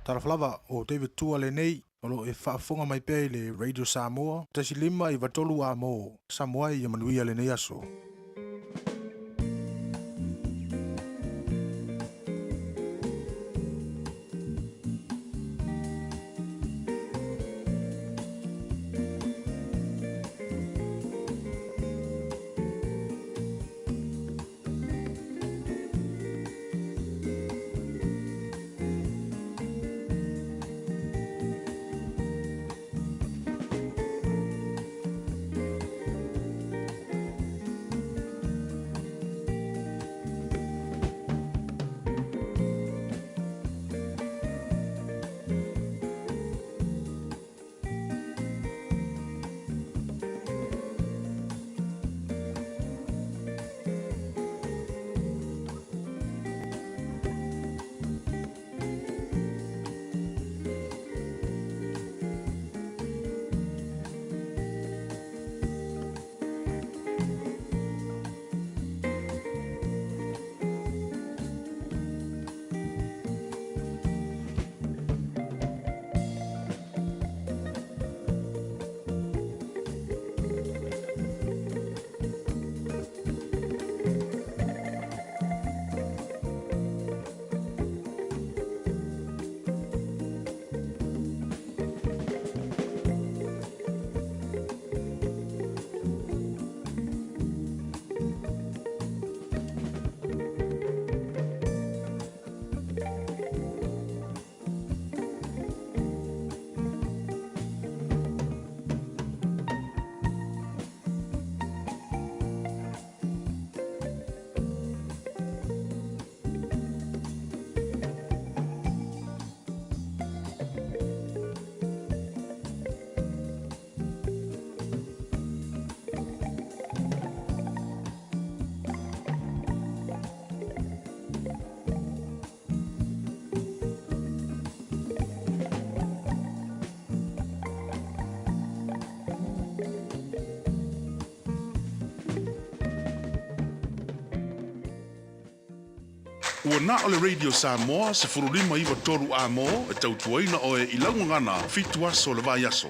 Talofa lava o David Tua lenei o lo o e faafofoga mai pea i le Radio Samoa 1 5 9 3 A mo Samoa ia manuia lenei aso. Ua na o le Radio Samoa 15 9 3 A mo e tautuaina oe i laugagana 7 aso le vai aso.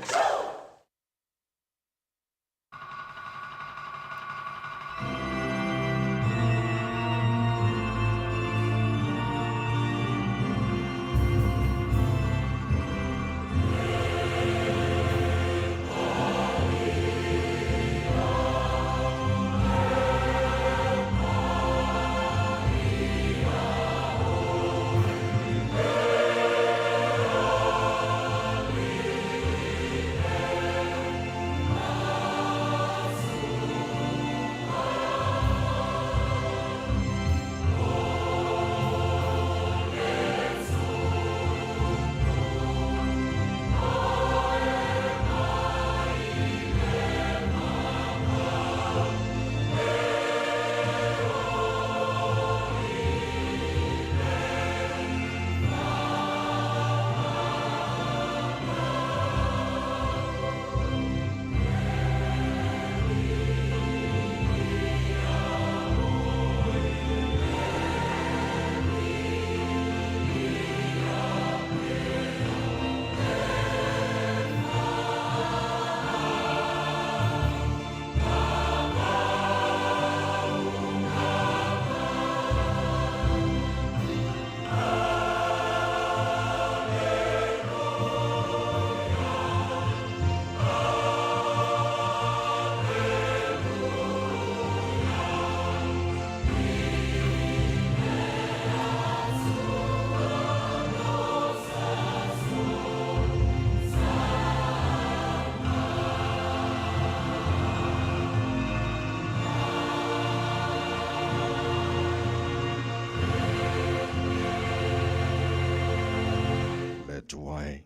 Le Atua e,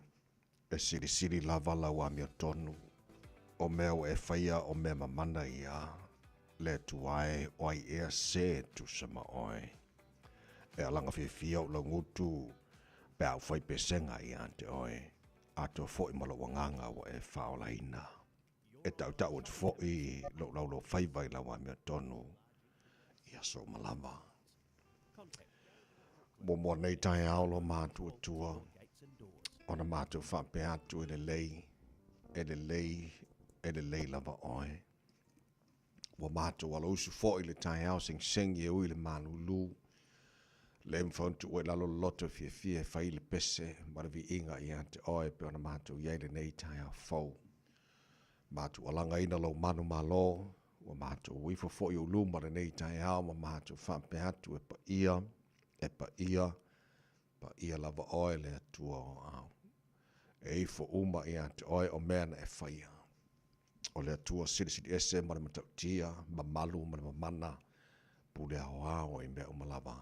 e silisili lava lau amiotonu, o mea ua e faia o mea mamana ia. Le Atua e, o ai ea se tusa ma oe. E alaga fiafia ou laugutu pe a ou fai pesega ia te oe, atoa foi ma lou agaga ua e faaolaina. E tautau atu foi lou laulofaiva i lau amiotonu i aso uma lava. Muamua nei taeao lo matuatua. Ona matou faapea atu e lelei, e lelei, e lelei lava oe. Ua matou alausu foi i le taeao segisegi e ui i le malulu. Le mafai ona tuua i lalo le loto fiafia e fai le pese ma le viiga ia te oe e pei ona matou i ai lenei taeao fou. Matou alagaina lou manumalo, ua matou ifo foi i ou luma lenei taeao ma matou faapea atu e paia, e paia, paia lava oe le Atua o aao. E ifo uma ia te oe o mea na e faia. O le Atua Silisili Ese ma le Matautia, mamalu ma le mamana, pule aoao i mea uma lava,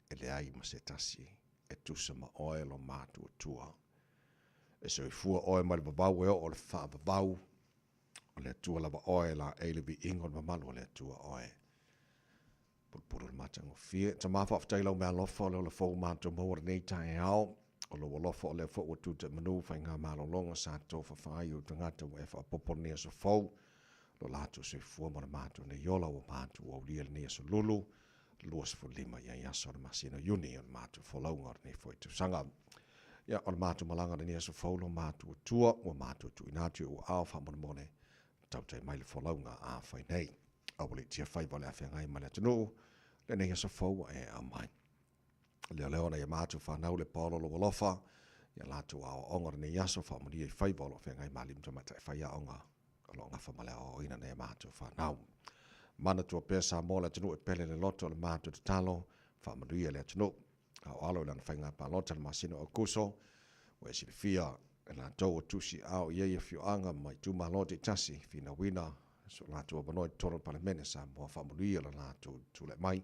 e leai ma se tasi e tusa ma oe lo matou Atua. E soifua oe mai le vavau e oo i le faavavau, o le Atua lava oe e laei le viiga o le mamalu o le Atua oe. Pulupulu le matagofie. Tama faafetai lau mealofa o le ola fou matou maua lenei taeao. O lou alofa o lea foi ua tuta i manu faiga malologa sa tofafa ai ou tagata ua e faaopoopo lenei aso fou. Lo latou soifua ma le matou nei ola ua matou aulia lenei aso lulu 25 i ai aso o le masina o Iuni o le matou folauga o lenei foi tausaga. Ia, o le matou malaga lenei aso fou lo matou Atua ua matou tuuina atu i ou aao faamolemole tautai mai le folauga a fai nei. Aua le tia faiva o le a feagai ma le atunuu, lenei aso fou ua e aumai. Lea lea ona ia matou whanau le paolo lou alofa, ia latou aoaoga o lenei aso faamanuia i faiva o lo o feagai ma alii ma tamaitai faiaoga o lo o gafa ma le aoaoina nei matou whanau. Manatua pea Samoa le atunuu e pele le loto o le matou tatalo, faamanuia le atunuu. A o alo i lana faiga palota i le masina o Aokuso, ua e silafia e latou ua tusi aao i ai afioaga ma itumalo taitasi finauina so latou avanoa i totonu o le Palemene Samoa faamanuia lo latou tulai mai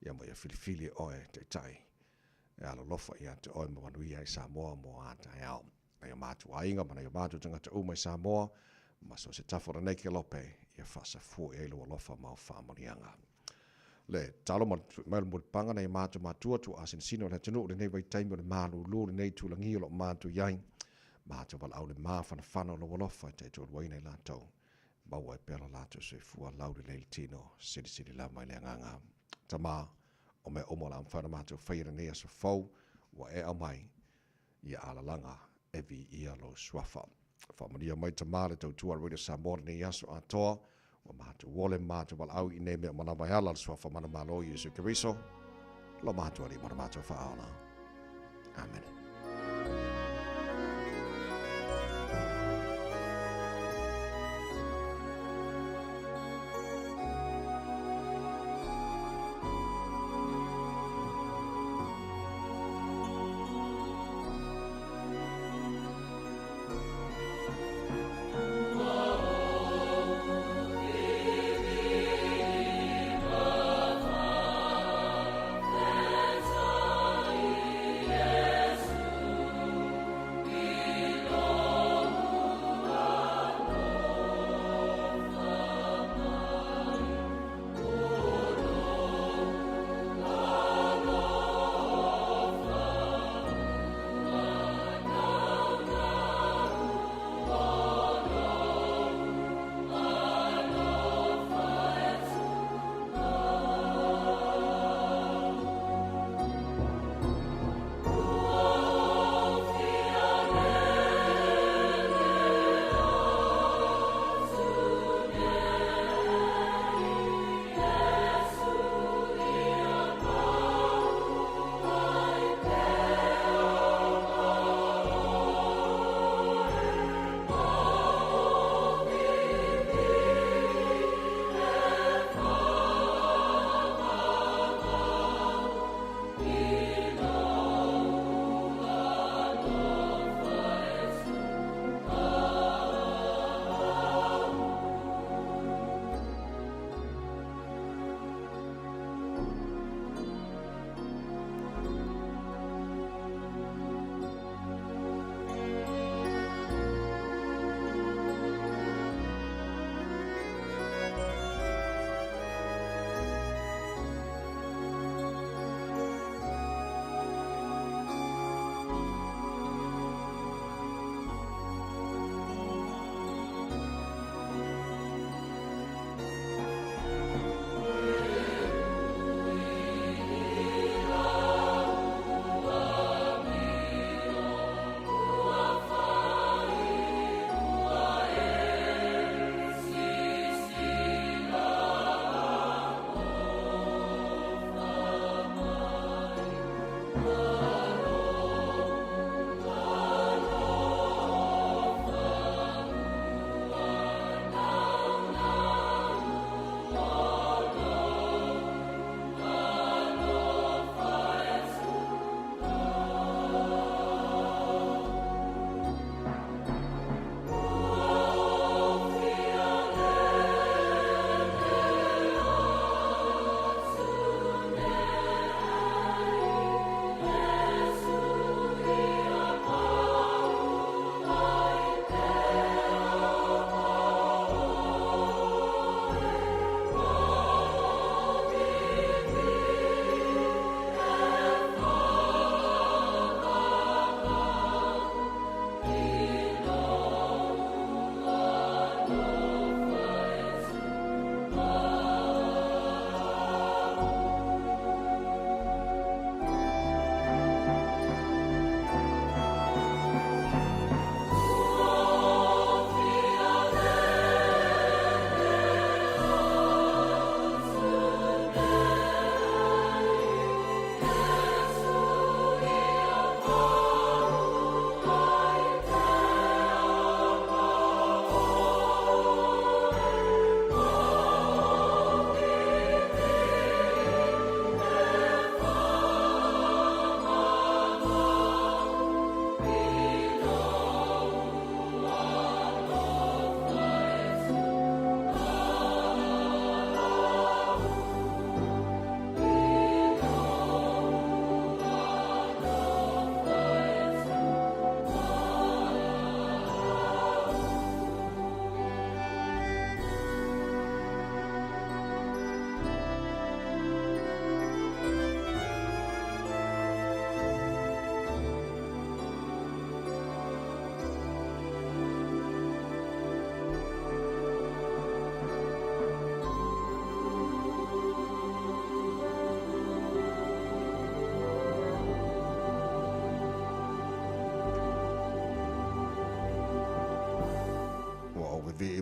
ia ma ia filifili e oe taitai e alolofa ia te oe ma manuia ai Samoa mo a taeao. Nai o matou aiga ma nai o matou tagata uma i Samoa ma so o se tafa o lenei kelope ia faasafua i ai lou alofa ma au faamanuiaga. Le tatalo ma le tui mai o le mulipaga nai o matou matua tuaasinasina o le atunuu i lenei vaitaimi o le malulu lenei itulagi o lo o matou i ai. Matou valaau le mafanafana o lou alofa e taitoaluaina i latou. Maua ai pea lo latou soifua laulelei le tino, silisili lava i le agaga. Tama, o mea uma o le a mafai ona matou faia i lenei aso fou ua e aumai, ia alalaga e viia lou suafa. Faamanuia mai Tama le tautua a le Radio Samoa lenei aso atoa, ua matou ole ma matou valaau i nei mea uma lava e ala le suafa manumalo o Iesu Keriso, lo matou Alii ma lo matou Faaola. Amene.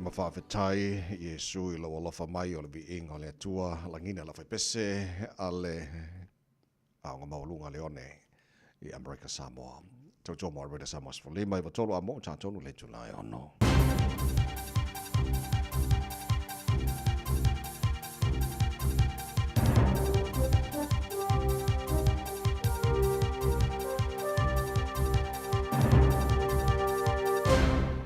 ma faafetai Iesu i lou alofa mai o le viiga o le Atua lagina la faipese a le aoga maualuga le one i Amerika Samoa. Tautua mo Radio Samoa 15 i 3 a mo tātonu le itula e ono.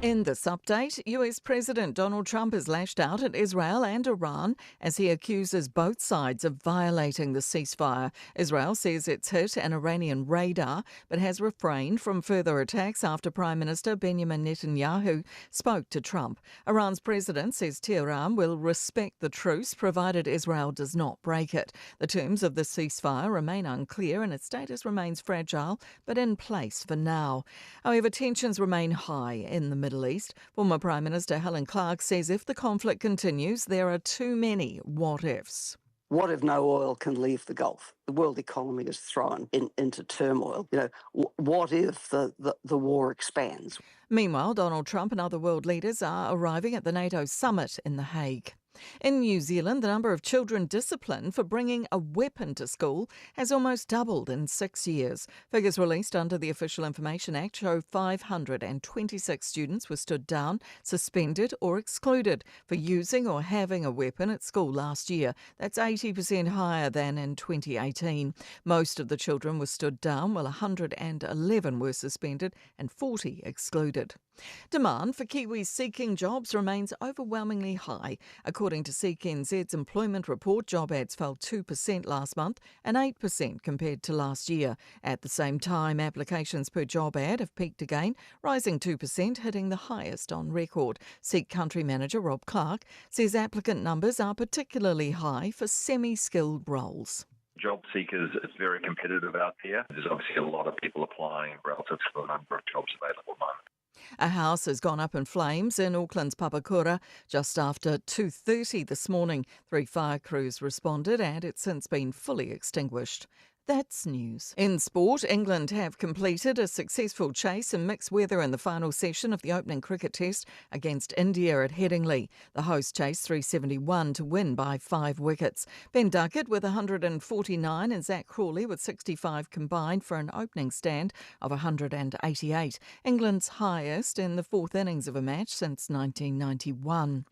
In this update, US President Donald Trump has lashed out at Israel and Iran as he accuses both sides of violating the ceasefire. Israel says it's hit an Iranian radar but has refrained from further attacks after Prime Minister Benjamin Netanyahu spoke to Trump. Iran's president says Tehran will respect the truce provided Israel does not break it. The terms of the ceasefire remain unclear and its status remains fragile but in place for now. However, tensions remain high in the Middle East. Former Prime Minister Helen Clark says if the conflict continues, there are too many what ifs. What if no oil can leave the Gulf? The world economy is thrown into turmoil. You know, what if the war expands? Meanwhile, Donald Trump and other world leaders are arriving at the NATO summit in The Hague. In New Zealand, the number of children disciplined for bringing a weapon to school has almost doubled in 6 years. Figures released under the Official Information Act show 526 students were stood down, suspended or excluded for using or having a weapon at school last year. That's 80% higher than in 2018. Most of the children were stood down, while 111 were suspended and 40 excluded. Demand for Kiwis seeking jobs remains overwhelmingly high. According to Seek NZ's employment report, job ads fell 2% last month and 8% compared to last year. At the same time, applications per job ad have peaked again, rising 2%, hitting the highest on record. Seek country manager Rob Clark says applicant numbers are particularly high for semi-skilled roles. Job seekers, it's very competitive out there. There's obviously a lot of people applying relative to the number of jobs available at the moment. A house has gone up in flames in Auckland's Papakura just after 2:30 this morning. 3 fire crews responded and it's since been fully extinguished. That's news. In sport, England have completed a successful chase in mixed weather in the final session of the opening cricket test against India at Headingley. The hosts chased 371 to win by 5 wickets. Ben Duckett with 149 and Zach Crawley with 65 combined for an opening stand of 188. England's highest in the fourth innings of a match since 1991.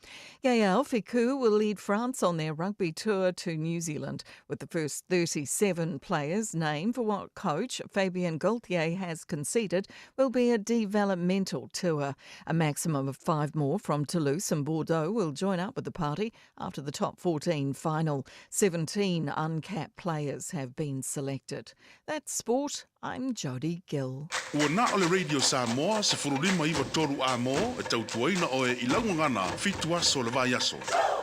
Gaël Fickou will lead France on their rugby tour to New Zealand with the first 37 players named for what coach Fabien Galthié has conceded will be a developmental tour. A maximum of 5 more from Toulouse and Bordeaux will join up with the party after the top 14 final. 17 uncapped players have been selected. That's sport. I'm Jodie Gill. Ua na o le Radio Samoa 15 93 a mo e tautuaina oe i laugagana 7 aso le vai aso.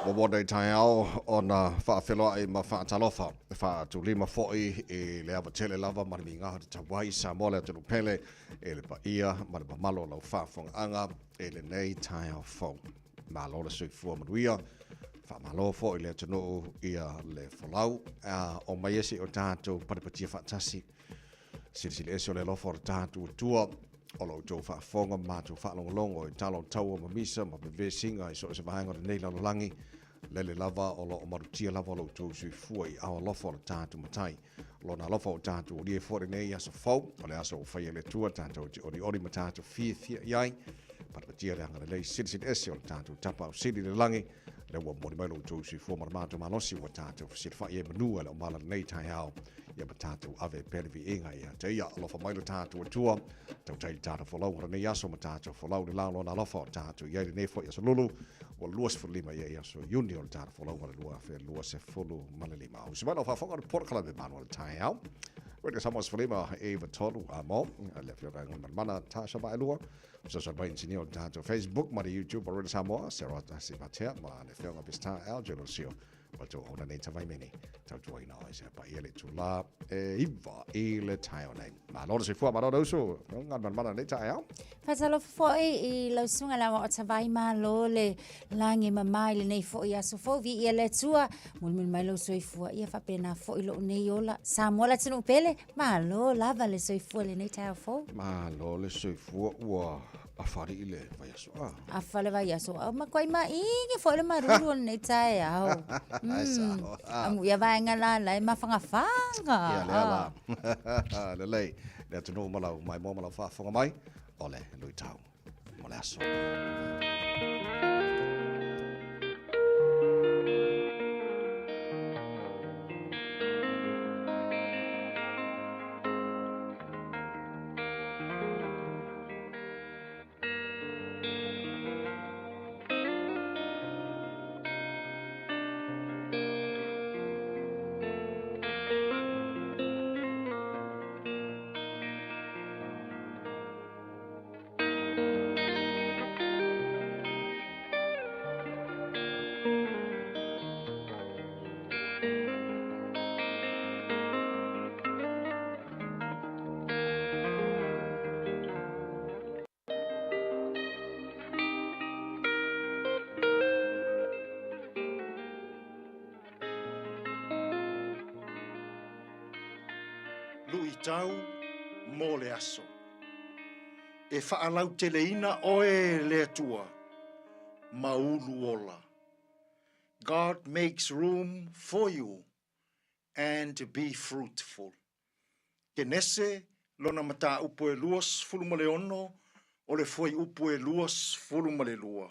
Ua mona i taeao ona whaafeloa ma whaatalofa. Whaatulima foi e le awatele lava ma le migaha te tauai Samoa le atunu pele e le paia ma le mamalo lau whaafonga e le nei taeao fou. Malo le soifua manuia. Whaamalo foi le atunu ia le folau. O mai ese o tātou parepatia whaatasi. Silisili ese o le alofa o le tātou tua. O lo tou whaafonga mātou whaalongolongo i talo taua ma misa ma pevesinga i so se vaenga o le nei lalolagi. Lele lava o lo o marutia lava o lo tou soifua i ao alofa o le tātou matai. Lona alofa o tātou o lie fore nei aso fau. O le aso o whaia le tua tātou te ori ori ma tātou fia fia iai. Parepatia le anga lelei silisili ese o le tātou tapa o sili le langi. Le ua mori mai lo tou soifua maramato malosi ua tātou fasilifai e manua le o mala nei taeao. Ia ma tātou ave pele viiga ia te ia alofa mai le tātou atua. Tau tai tātou folau o nei aso ma tātou folau le lao lona alofa o tātou ia le nei foi aso lulu. Ua 25 ia aso Iuni o le tātou folau o le 2025. O se mai lau faafofoga o le porokala me manu o le taeao. Radio Samoa 15 e 93 a mo. Le afioga i ngona Tasha Vaelua. Social media engineer o tātou Facebook ma le YouTube o Radio Samoa. Serata Simatea ma le afioga Vista Al Jelosio. O le tauauna nei tavaimene nei, tautuaina oe se paia le itulā e 9 i le taeao nei. Malo le soifua, malo le uso, galumalemana lenei taeao. Faatalofa foi i lau susuga le aoao tavai malo le lagi mama i lenei foi aso fou viia le Atua mulimuli mai lou soifua ia faapena foi lou nei ola Samoa le atunuu pele malo lava le soifua i lenei taeao fou. Malo le soifua ua afalii le vaiaso a. Afa le vaiaso a makuai maigi foi le maruru o lenei taeao. Amu ia vaega la la e mafagafaga. Ia lea la. Lelei, le atunuu ma lau maimoa ma lau faafofoga mai, o le luitau mo le aso. Luitau mo le aso. E faalauteleina oe e le Atua ma ulu ola. God makes room for you and be fruitful. Kenese lona mataupu e 26 o le fuaiupu e 22.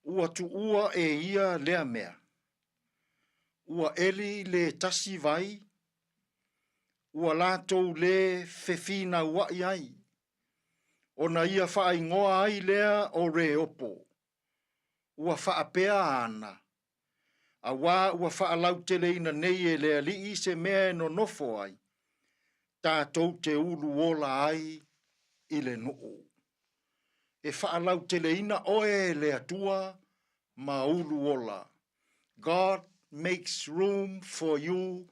Ua tuua e ia lea mea. Ua ʻeli le tasi vai, ua latou lē fefinauaʻi ai, ona ia faaigoa ai lea o Reopo. Ua faapea ana, Auā ua faalauteleina nei e le Alii se mea e nonofo ai, tatou te ulu ola ai i le nuu. E faalauteleina oe e le Atua ma ulu ola. God makes room for you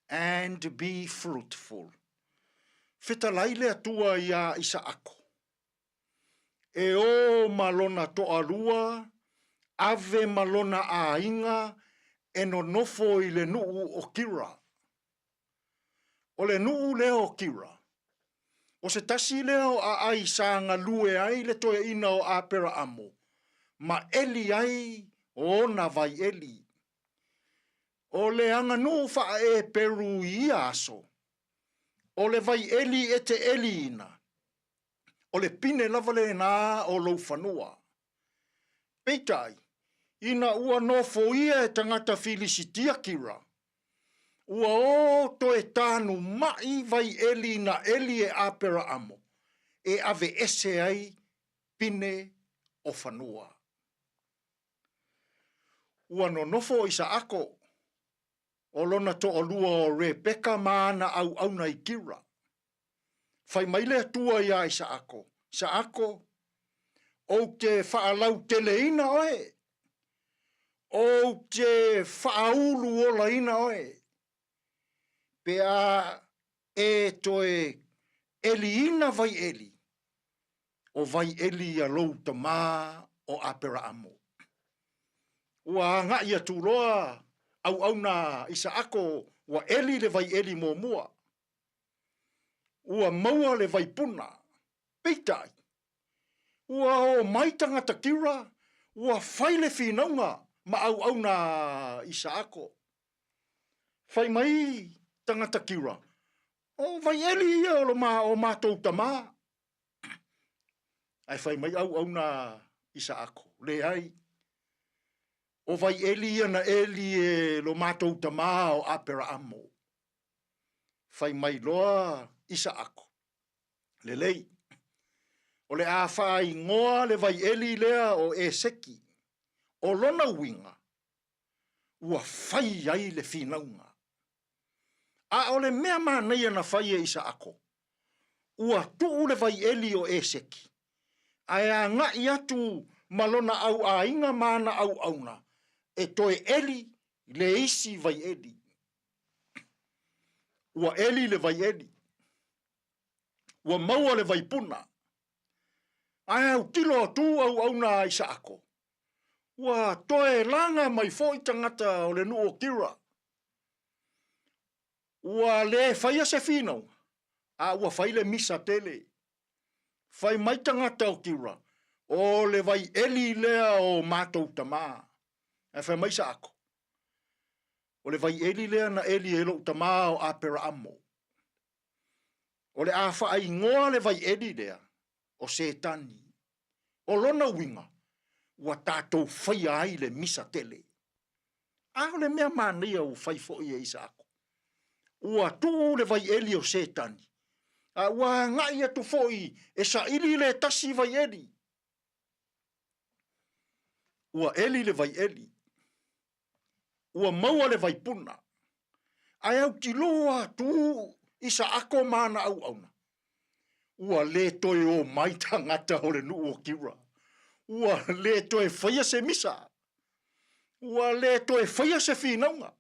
and be fruitful. Fetalai le Atua iā Isaako. E ō ma lona toalua, ave ma lona ʻāiga e nonofo i le nuʻu o Kira. ʻO le nuʻu lea o Kira, ʻo se tasi lea o ʻaʻai sa galue ai le toeaina o ʻAperaʻamo, ma ʻeli ai ona wai ʻeli. ʻO le aganuu faʻaʻēperu i ia aso, ʻo le wai ʻeli e te ʻeliina, ʻO le pine lava lēnā o lou fanua. Peitai, ina ua nofoia e tagata Filisitia Kira, ua ō toe tānu maʻi wai ʻeli na ʻeli e ʻAperaʻamo e ʻaveʻese ai pine o fanua. Ua nonofo ʻo ʻIsaʻako, ʻo lona toʻalua o Rebeka ma ana ʻauʻauna i Kira. Fai mai le Atua iā ʻIsaʻako, ʻIsaʻako, ou te faalauteleina oe, ou te faauluolaina oe, pe a e toe ʻeliina wai ʻeli, ʻo wai ʻeli ia lou tamā ʻo ʻAperaʻamo. Ua agaʻi atu loa ʻauʻauna ʻIsaʻako ua ʻeli le wai ʻeli muamua. Ua maua le waipuna, peitai, ua ō mai tagata Kira, ua fai le finauga ma ʻauʻauna ʻIsaʻako. Fai mai tagata Kira, O wai ʻeli ia o lo ma o matou tamā? Ae fai mai ʻauʻauna ʻIsaʻako, Leai, o wai ʻeli ia na ʻeli e lo matou tamā o ʻAperaʻamo. Fai mai loa ʻIsaʻako, Lelei, o le a faaigoa le wai ʻeli lea o ʻEseki, ʻo lona uiga, ua fai ai le finauga. A ʻo le mea manaia na fai e ʻIsaʻako, ua tuʻu le wai ʻeli o ʻEseki, a e agaʻi atu ma lona ʻauʻāiga ma ana ʻauʻauna e toe ʻeli. le isi vaieli. Ua eli le vaieli. Ua maua le vaipuna. Ae autilo atu auauna a Isaako, ua toe laga mai foi tagata o le nuu o Kira. Ua le faia se finauga, a ua fai le misa tele. Fai mai tagata o Kira, O le vaieli lea o matou tamā. Ae fai mai Isaako, O le vaieli lea na eli e lou tamā o Aperaamo. O le a faaigoa le vaieli lea o Setani. O lona uiga, ua tatou faia ai le misa tele. A o le mea manaia ua fai foi e Isaako, ua tuu le vaieli o Setani, a ua agai atu foi e saili le tasi vaieli. Ua eli le vaieli, ua maua le vaipuna, ae autiloa atu Isaako ma ana auauna, ua le toe o mai tagata o le nuu o Kira, ua le toe faia se misa, ua le toe faia se finauga.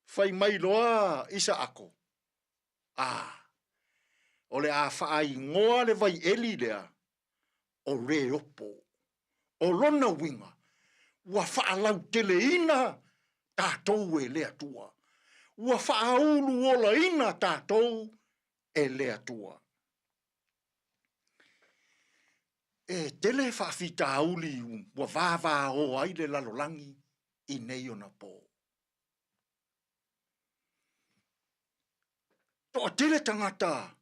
Fai mai loa Isaako, A, o le a faaigoa le vaieli lea o Reopo. O lona uiga, ua faalauteleina tatou e le Atua. Ua faauluolaina tatou e le Atua. E tele faafitauli ua vavao ai le lalolagi i nei ona po. Toatele tagata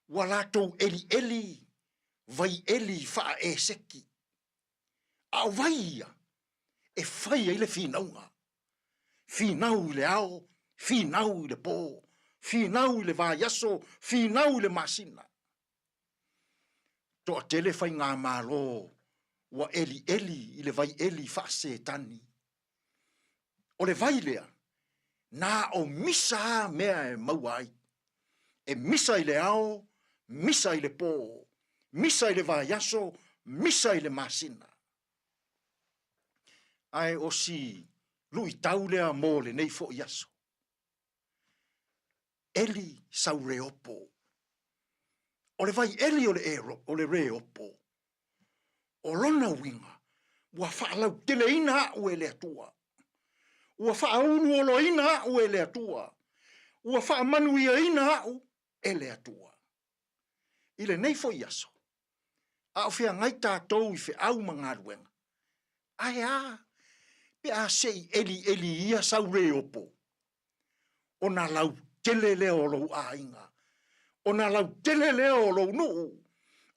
ua latou elieli vaieli faaeseki, a o vai ia e fai ai le finauga, finau i le ao, finau i le po, finau i le vaiaso, finau i le masina. Toatele faigamalo ua elieli i le vaieli faasetani. O le vai lea, na o misa a mea e maua ai. E misa i le ao, misa i le po, misa i le vaiaso, misa i le masina. Ae o si luitau lea mo lenei foi aso. Eli Saureopo. O le vai eli o le, o le Reopo, o lona uiga, ua faalauteleina a'u e le Atua, ua faauluoloina a'u e le Atua, ua faamanuiaina a'u e le Atua. I lenei foi aso, a o feagai tatou i feau ma galuega, ae a pe a se i elieli ia sau Reopo, ona lautele lea o lou aiga, ona lautele lea o lou nuu,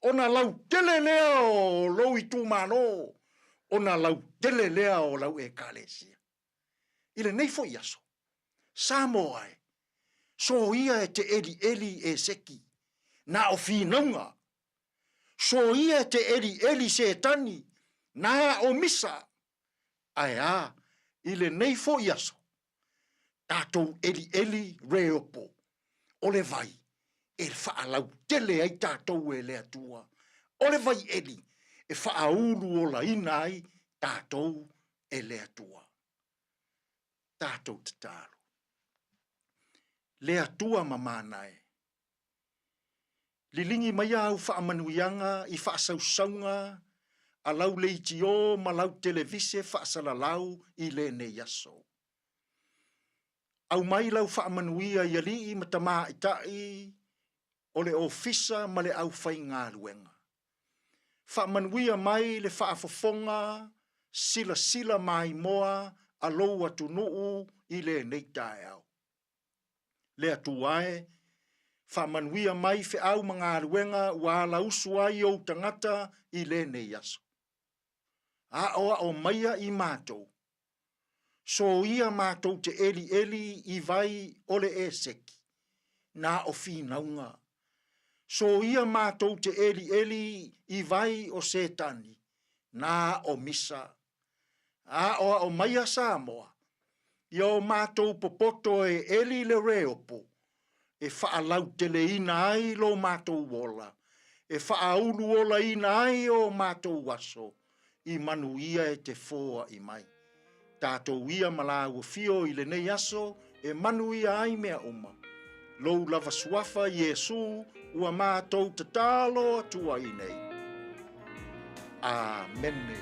ona lautele lea o lou itumalo, ona lautele lea o lau Ekalesia. I lenei foi aso, Samoa e, soia e te elieli Eseki, na o finauga, soia e te elieli Setani, na o Misa, Ae a, i lenei foi aso, tatou elieli reopo o le vai e faalautele ai tatou e le Atua, o le vai eli e faauluolaina ai tatou e le Atua. Tatou tatalo. Le Atua mamana e, Liligi mai au faamanuiaga i faasausauga a lau leitio ma lau televise faasalalau i lenei aso. Aumai lau faamanuia i alii ma tamaitai o le ofisa ma le aufaigaluega. Faamanuia mai le faafofoga silasila maimoa a lou atunuu i lenei taeao. Le Atua e, faamanuia mai feau ma galuega ua alausu ai ou tagata i lenei aso. Aoao maia i matou, soia matou te elieli i vai o le Eseki, na o finauga. Soia matou te elieli i vai o Setani, na o Misa. Aoao maia Samoa, ia o matou popoto e eli le reopo, e faalauteleina ai lo matou ola, e faauluolaina ai o matou aso, i manuia e te foai mai. Tatou ia ma lāua fio i lenei aso e manuia ai mea uma. Lou lava suafa Iesū ua matou tatalo atu ai nei. Amene.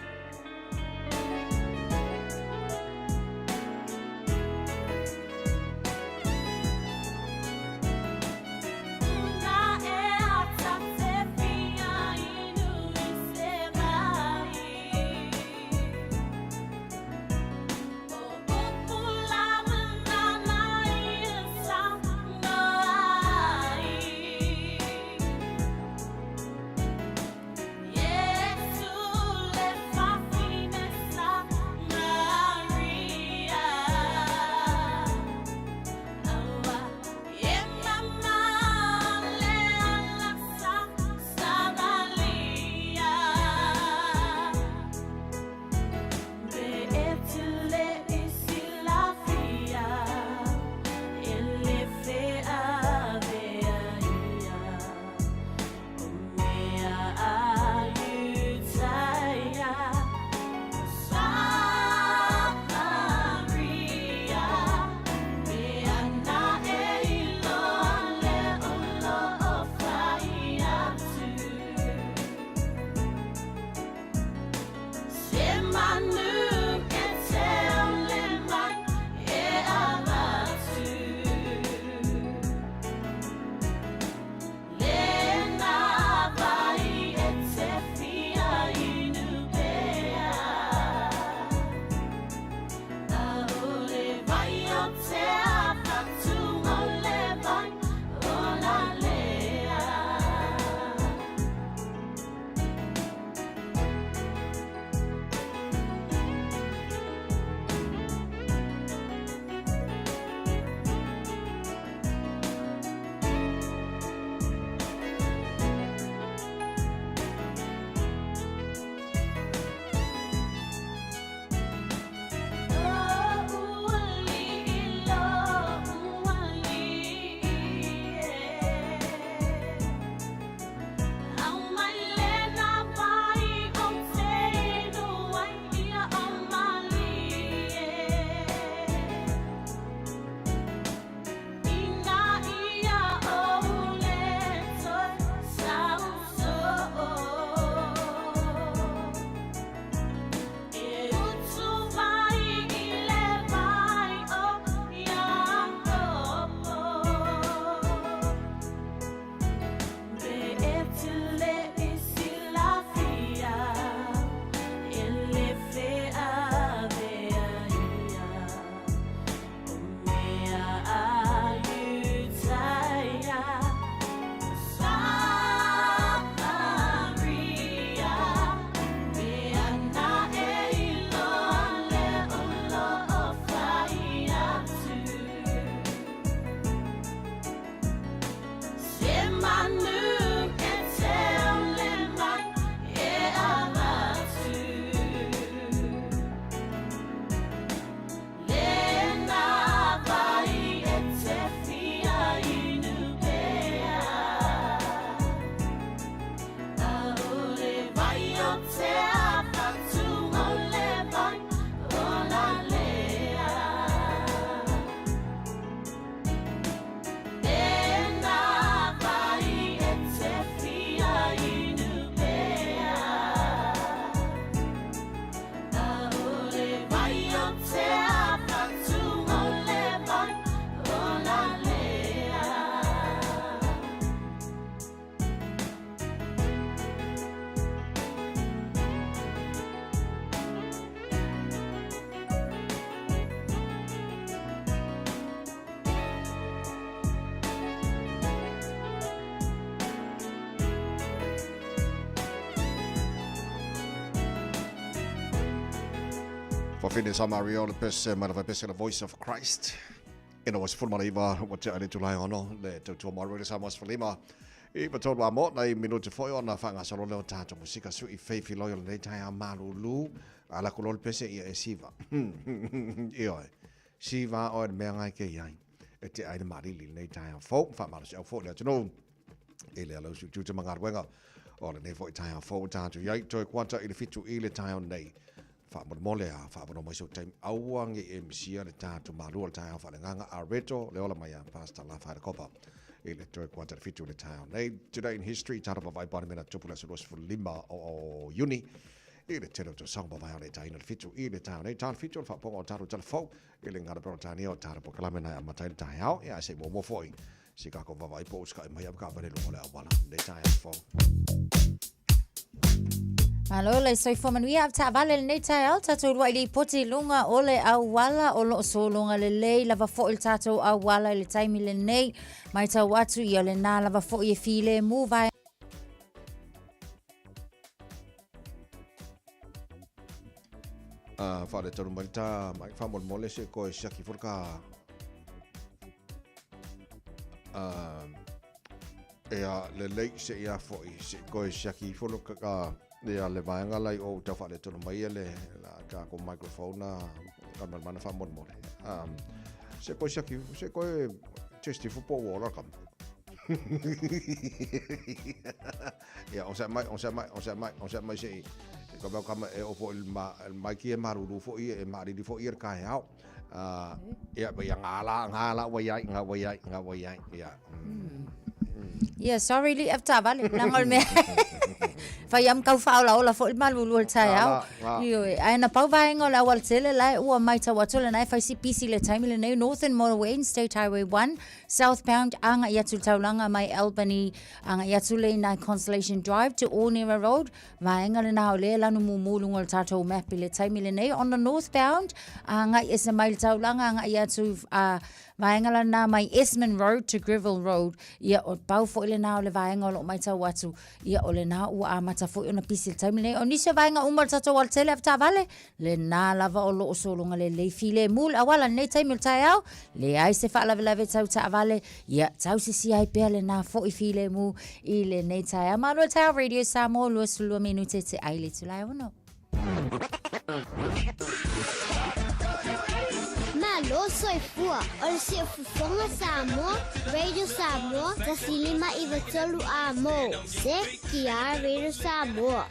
Fafine Samaria o le pese mai le pese le Voice of Christ. Ina was full malaiva wa te ale tulai ono le tautua mai le Samoa Falima. I pa tolu a mo nei minuti foi ona whangasalo leo tātou musika su i feifi loyo le nei tai a malulu a la kolol pese ia e siva. I oi. Siva o e mea ngai ke iai. E te ai le marili nei tai a fo, wha mara se au fo le atunu. E le alau su tū te mangaruenga. O le nei foi tai a fo tātou iai toi kwata i le fitu i le tai o nei. Faamolemole a faaavanoa mai sou taimi aua ne i e misia le tatou malu o le taeao faaleagaga a reto le ola mai a Pastor Lafa Herekopa i le toe kuata le 7 i le taeao nei. Today in history, tatou vaavaai po o a ni mea na tupu i le aso 25 o Iuni i le tele o tausaga mavae o le etaina le 7 i le taeao nei. Ta le 7 o le faapoga o tatou tala fou i le gata Peretania o tatou polokalame na e amata ai le taeao. Ia ae se i muamua foi si kako vaavaai po o usikaʻi mai a taavale i luga o le auala lenei taeao fou. Malo le soifua manuia a taavale lenei taeao, tatou luaʻi lipoti i luga o le auala o loo sologa lelei lava foi le tatou auala i le taimi lenei. Matau atu ia lena lava foi e filemu vae A faaletonu mai le ta mai faamolemole se koe siaki fo le ka ea lelei se ia foi se koe siaki fo le ka ia le vaega lai o tau faaletonu mai le la ka ko microphone na ka mana faamolemole. Se koe siaki se koe testi fo po o la kama. Ia, o sa mai, o sa mai, o sa mai, o sa mai se i. Ka mau kama e ofo i ma, mai ki e maruru fo i, e mariri fo i e ka he ao. Ia, ia ngā la, ngā la wai ai, ngā wai ai, ngā wai ai, ia. Ia, sorry li af taavale, leaga o le mea fai am kau faaolaola foi le malulu o le taeao. Ioe, ae na pau vaega o le aualatele la e ua matau atu lena e fai si busy i le taimi lenei, Northern Motorway and State Highway 1, southbound agai atu i le taulaga mai Albany agai atu le inā i Constellation Drive to Onera Road, vaega lena o lea e lanu mumu i luga o le tatou map i le taimi lenei. On the northbound agai ese mai le taulaga agai atu vaega lena mai Esmond Road to Greville Road, ia o pau foi lena o le vaega o loo matau atu, ia o lena ua amata foi ona pisi i le taimi lenei. O nisi o vaega uma o le tatou alatele avetaavale, Lena lava o lo o sologa lelei filemu le auala i lenei taimi o le taeao, leai se faalavelave tau taavale, ia tausisia ai pea lena foi filemu i lenei taeao. Malo le taeao Radio Samoa, 22 minute te ai le itula e 6. Malo soifua o le siufofoga Samoa, Radio Samoa, 105 93 amo. CTR Radio Samoa.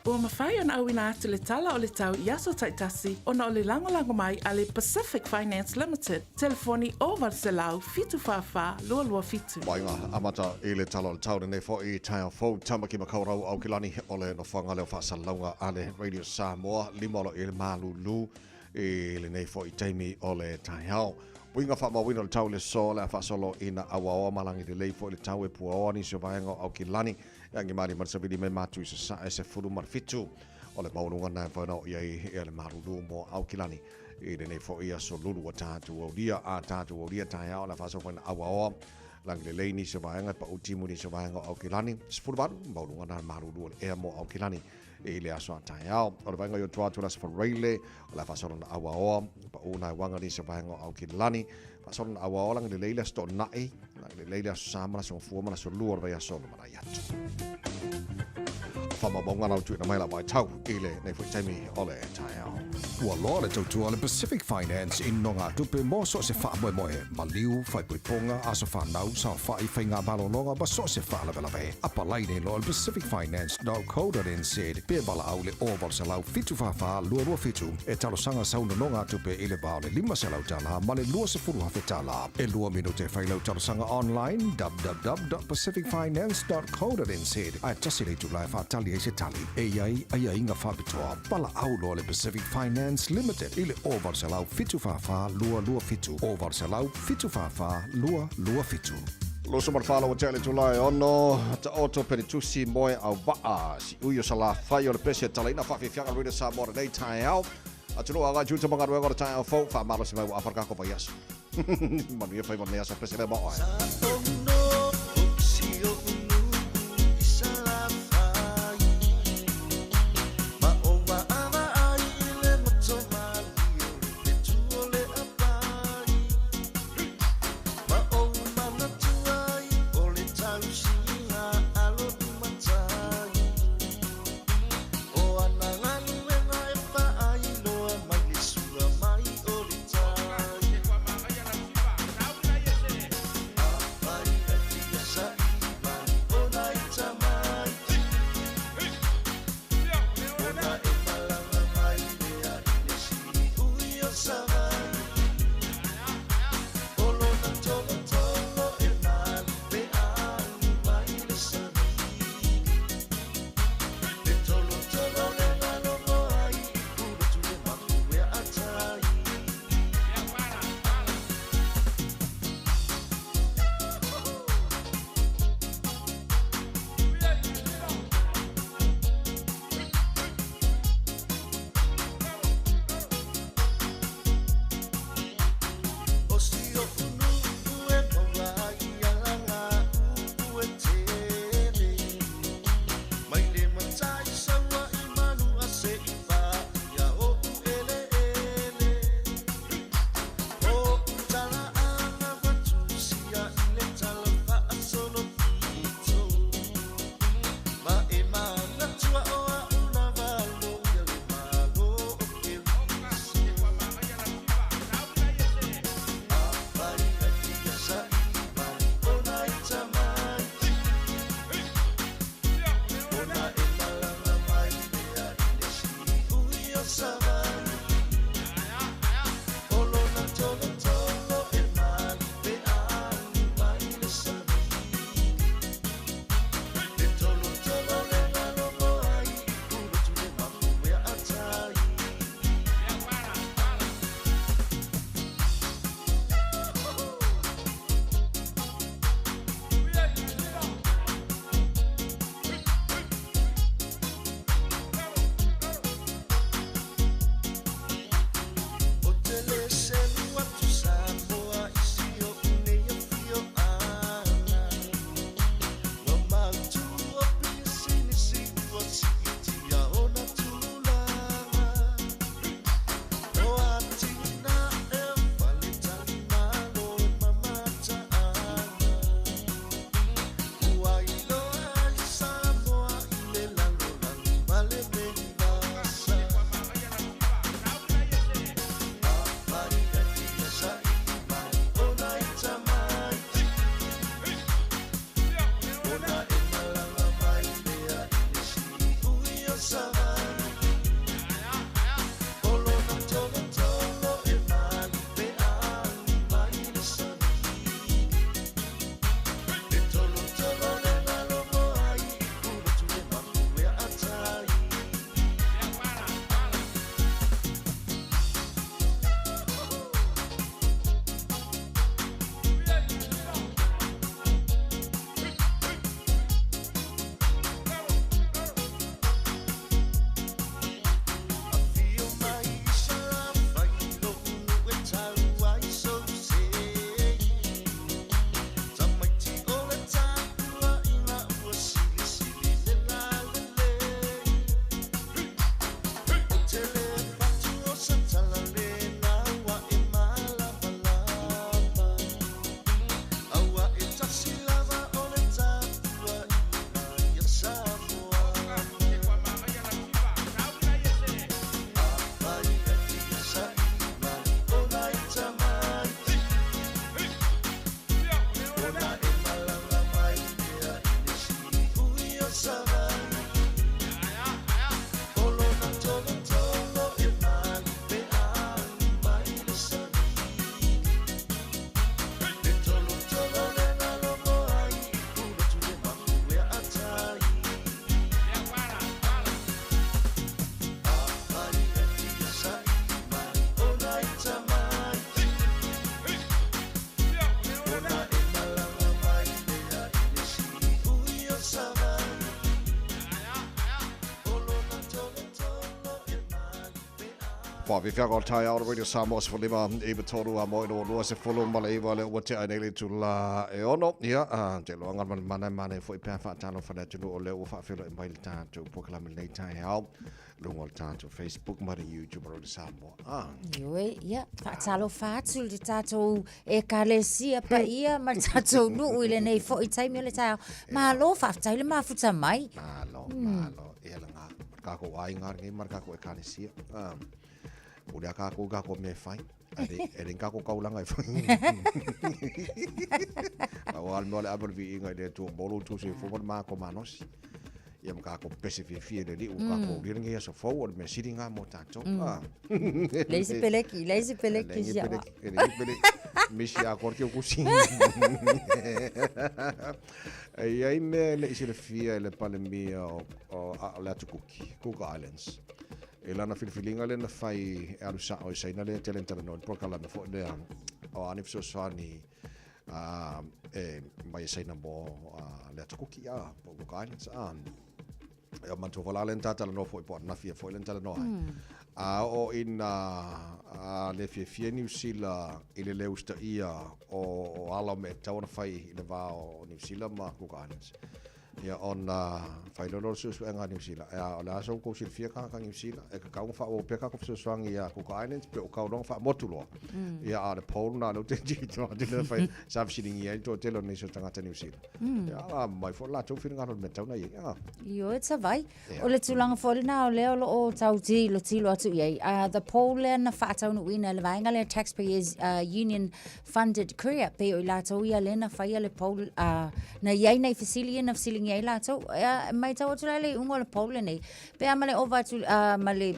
Ua mafai ona auina atu le tala o le tau i aso taitasi ona o le lagolago mai a le Pacific Finance Limited, telefoni 0800 744 227. Vaaiga amata i le tala o le tau lenei foi taeao fou Tamaki Makaurau Aukilani o le nofoaga lea o faasalalauga a le Radio Samoa lima o lo o i ai le malulu i lenei foi taimi o le taeao. Uiga faamauina o le tau i le so le a faasolo ina auaoa malagi lelei foi le tau e puaoa nisi o vaega o Aukilani E agi malie ma le savili mai matu i sasae 17 o le maualuga na e mafai ona oo i ai le malulu mo Aukilani i lenei foi aso lulu ua tatou aulia a tatou aulia taeao le a faasoa foi na auaoa lagi lelei nisi o vaega e pau timu nisi o vaega o Aukilani 18 maualuga na le malulu o le ea mo Aukilani i le aso a taeao o le vaega i otua atu le aso Faraile o le a faasoa na auaoa pau na e waga nisi o vaega o Aukilani faasoa na auaoa lagi lelei le aso Toonai lagi lelei le aso Sa ma le aso Gafua ma le aso Lua o le vaiaso o lumanai atu. Faamaumauga lau tuuina mai la vaitau i lenei foi taimi o le taeao. Ua loa le tautua a le Pacific Finance i nogatupe mo so o se faamoemoe, maliu, faaipoipoga, aso fanau, saofai, faiga malologa ma so o se faalavelave. Apalai nei loa i le pacificfinance.co.nz pe valaau i le 0800 744 227 e talosaga sau nonogatupe i le va o le $500 ma le $20,000. E lua minute e fai lau talosaga online www.pacificfinance.co.nz ae tasi le itula e faatali ai se tali e i ai aiaiga faapitoa. Valaau loa le Pacific Finance Limited i le 0800 744 227, 0800 744 227. Loso ma le whālau o te ale tula e ono, ta oto pere tusi moe au vaa, si ui o sa la whai o le pese talaina whawhiwhianga ruina sa mora nei taeao. Atunuu agai tuta ma galuega o le taeao fou, faamalosi mai ua afa le kako vaiaso. Manuia faiva o lenei aso, pese lea ma oe. O ana galuega e faailoa mai le sua mai o le tai. Faafiafiaga o le taeao o le Radio Samoa 15 i 3 a mo i 29 le ua tea nei le itula e 6. Ia, te loaga le manamana e manaia foi pe a faatalofa le atunuu o lea ua faafeiloai mai le tatou polokalame i lenei taeao luga o le tatou Facebook ma le YouTube o Radio Samoa. Ah. Ioe, ia, faatalofa atu i le tatou ekalesia paia ma le tatou nuu i lenei foi taimi o le taeao. Malo, faafetai le mafuta mai. Malo, malo. Ia lena, o le kākou aiga lenei ma le kākou ekalesia. Ah. Pule a kākou i kākou mea e fai. E le, e le kākou kaulaga e fai. Aua le mea o le ave o le viiga i le Atua mo lo outou soifua ma le mākou malosi. Ia ma kākou pese fiafia i le Alii ua kākou aulia lenei aso fou o le mea sili lena mo tātou. Ah. Leai se peleki, leai se peleki si awa. E leai peleki. Misi a koa ke kusi. E i ai mea e le i silafia e le Palemia o, o, o le Atu Kuki, Cook Islands. I lana filifiliga lea na fai e alu sa'o i Saina lea e tele ona talanoa i le polokalame foi lea o a ni fesoasoani e mai e Saina mo le Atu Kuki a po o Cook Islands a. E o manatua foi la lea na ta talanoa foi po o ananafi ea foi lea na talanoa ai. A oo ina le fiafia Niu Sila i le le usitaia o ala o mea e tatau ona fai i le va o Niu Sila ma Cook Islands. Ia ona fai loa lea o le suesuega a Niu Sila, ea, o le a sa outou silafia tagata Niu Sila, e tatau ona faaauau pea tatou fesoasoani ia Cook Islands pe o tau loa ona faamotu loa. Ia a o le poll lena lea ou te tilotilo atu lea na fai, sa fesiligia ai le toatele o nisi o tagata Niu Sila. Ia a mai foi le latou finagalo i le mea e tatau ona i ai. A. Ioe Tavai. O le tulaga foi lena o lea o lo o tau tilotilo atu i ai. The poll lea na faataunuuina e le vaega lea Taxpayers Union Funded Courier, pei o i latou ia lea na faia le poll, na i ai nai fesili ia na fesiligia ai latou. E matau atu la le iuga o le poll lenei, pe a ma le ova atu, ma le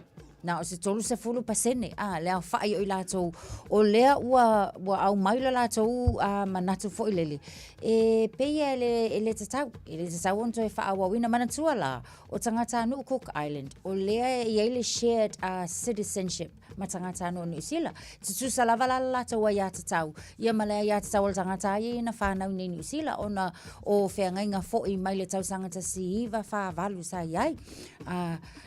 na o se 30% a, le aofai o i latou o lea ua, ua aumai lo latou manatu foi lele, e pei e le, e le tatau, e le tatau ona toe faaauauina. Manatua la, o tagatanuu Cook Island, o lea e i ai le shared citizenship ma tagatanuu o Niu Sila. Tutusa lava la le latou aiatatau, ia ma le aiatatau a le tagata ia na fanau i nei Niu Sila, ona o feagaiga foi mai le tausaga 1948 sa i ai.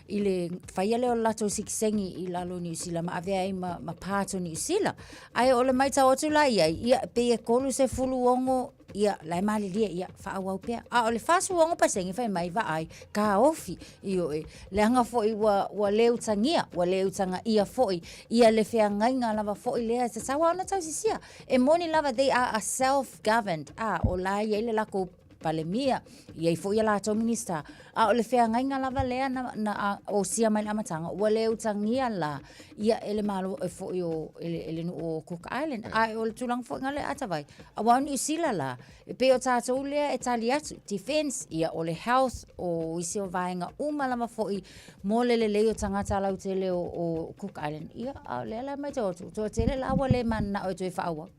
I le faia lea o le latou sikiseni i lalo o Niu Sila ma avea ai ma, ma part o Niu Sila. Ae o le maitau atu la i ai, ia, pei e 36, ia, la e malilie, ia, faaauau pea. A o le 46% fai mai, vaai, taofi, ioe, leaga foi ua, ua le utagia, ua le utagaia foi, ia le feagaiga lava foi lea e tatau lava ona tausisia. E moni lava, they are a self-governed, a, o la e i ai le lakou Palemia, i ai foi a latou Minista, a o le feagaiga lava lea na, na osia mai le amataga, ua le utagia la ia e le Malo e foi o, e le, e le nuu o Cook Island. A o le tulaga foi lena le atawai, aua o Niu Sila la, e pei o tatou lea e tali atu, defence, ia o le health, o isi o vaega uma lava foi mo le lelei o tagata lautele o, o Cook Island. Ia, a o lea la e matau atu, toatele la ua le mananao e toe faaauau.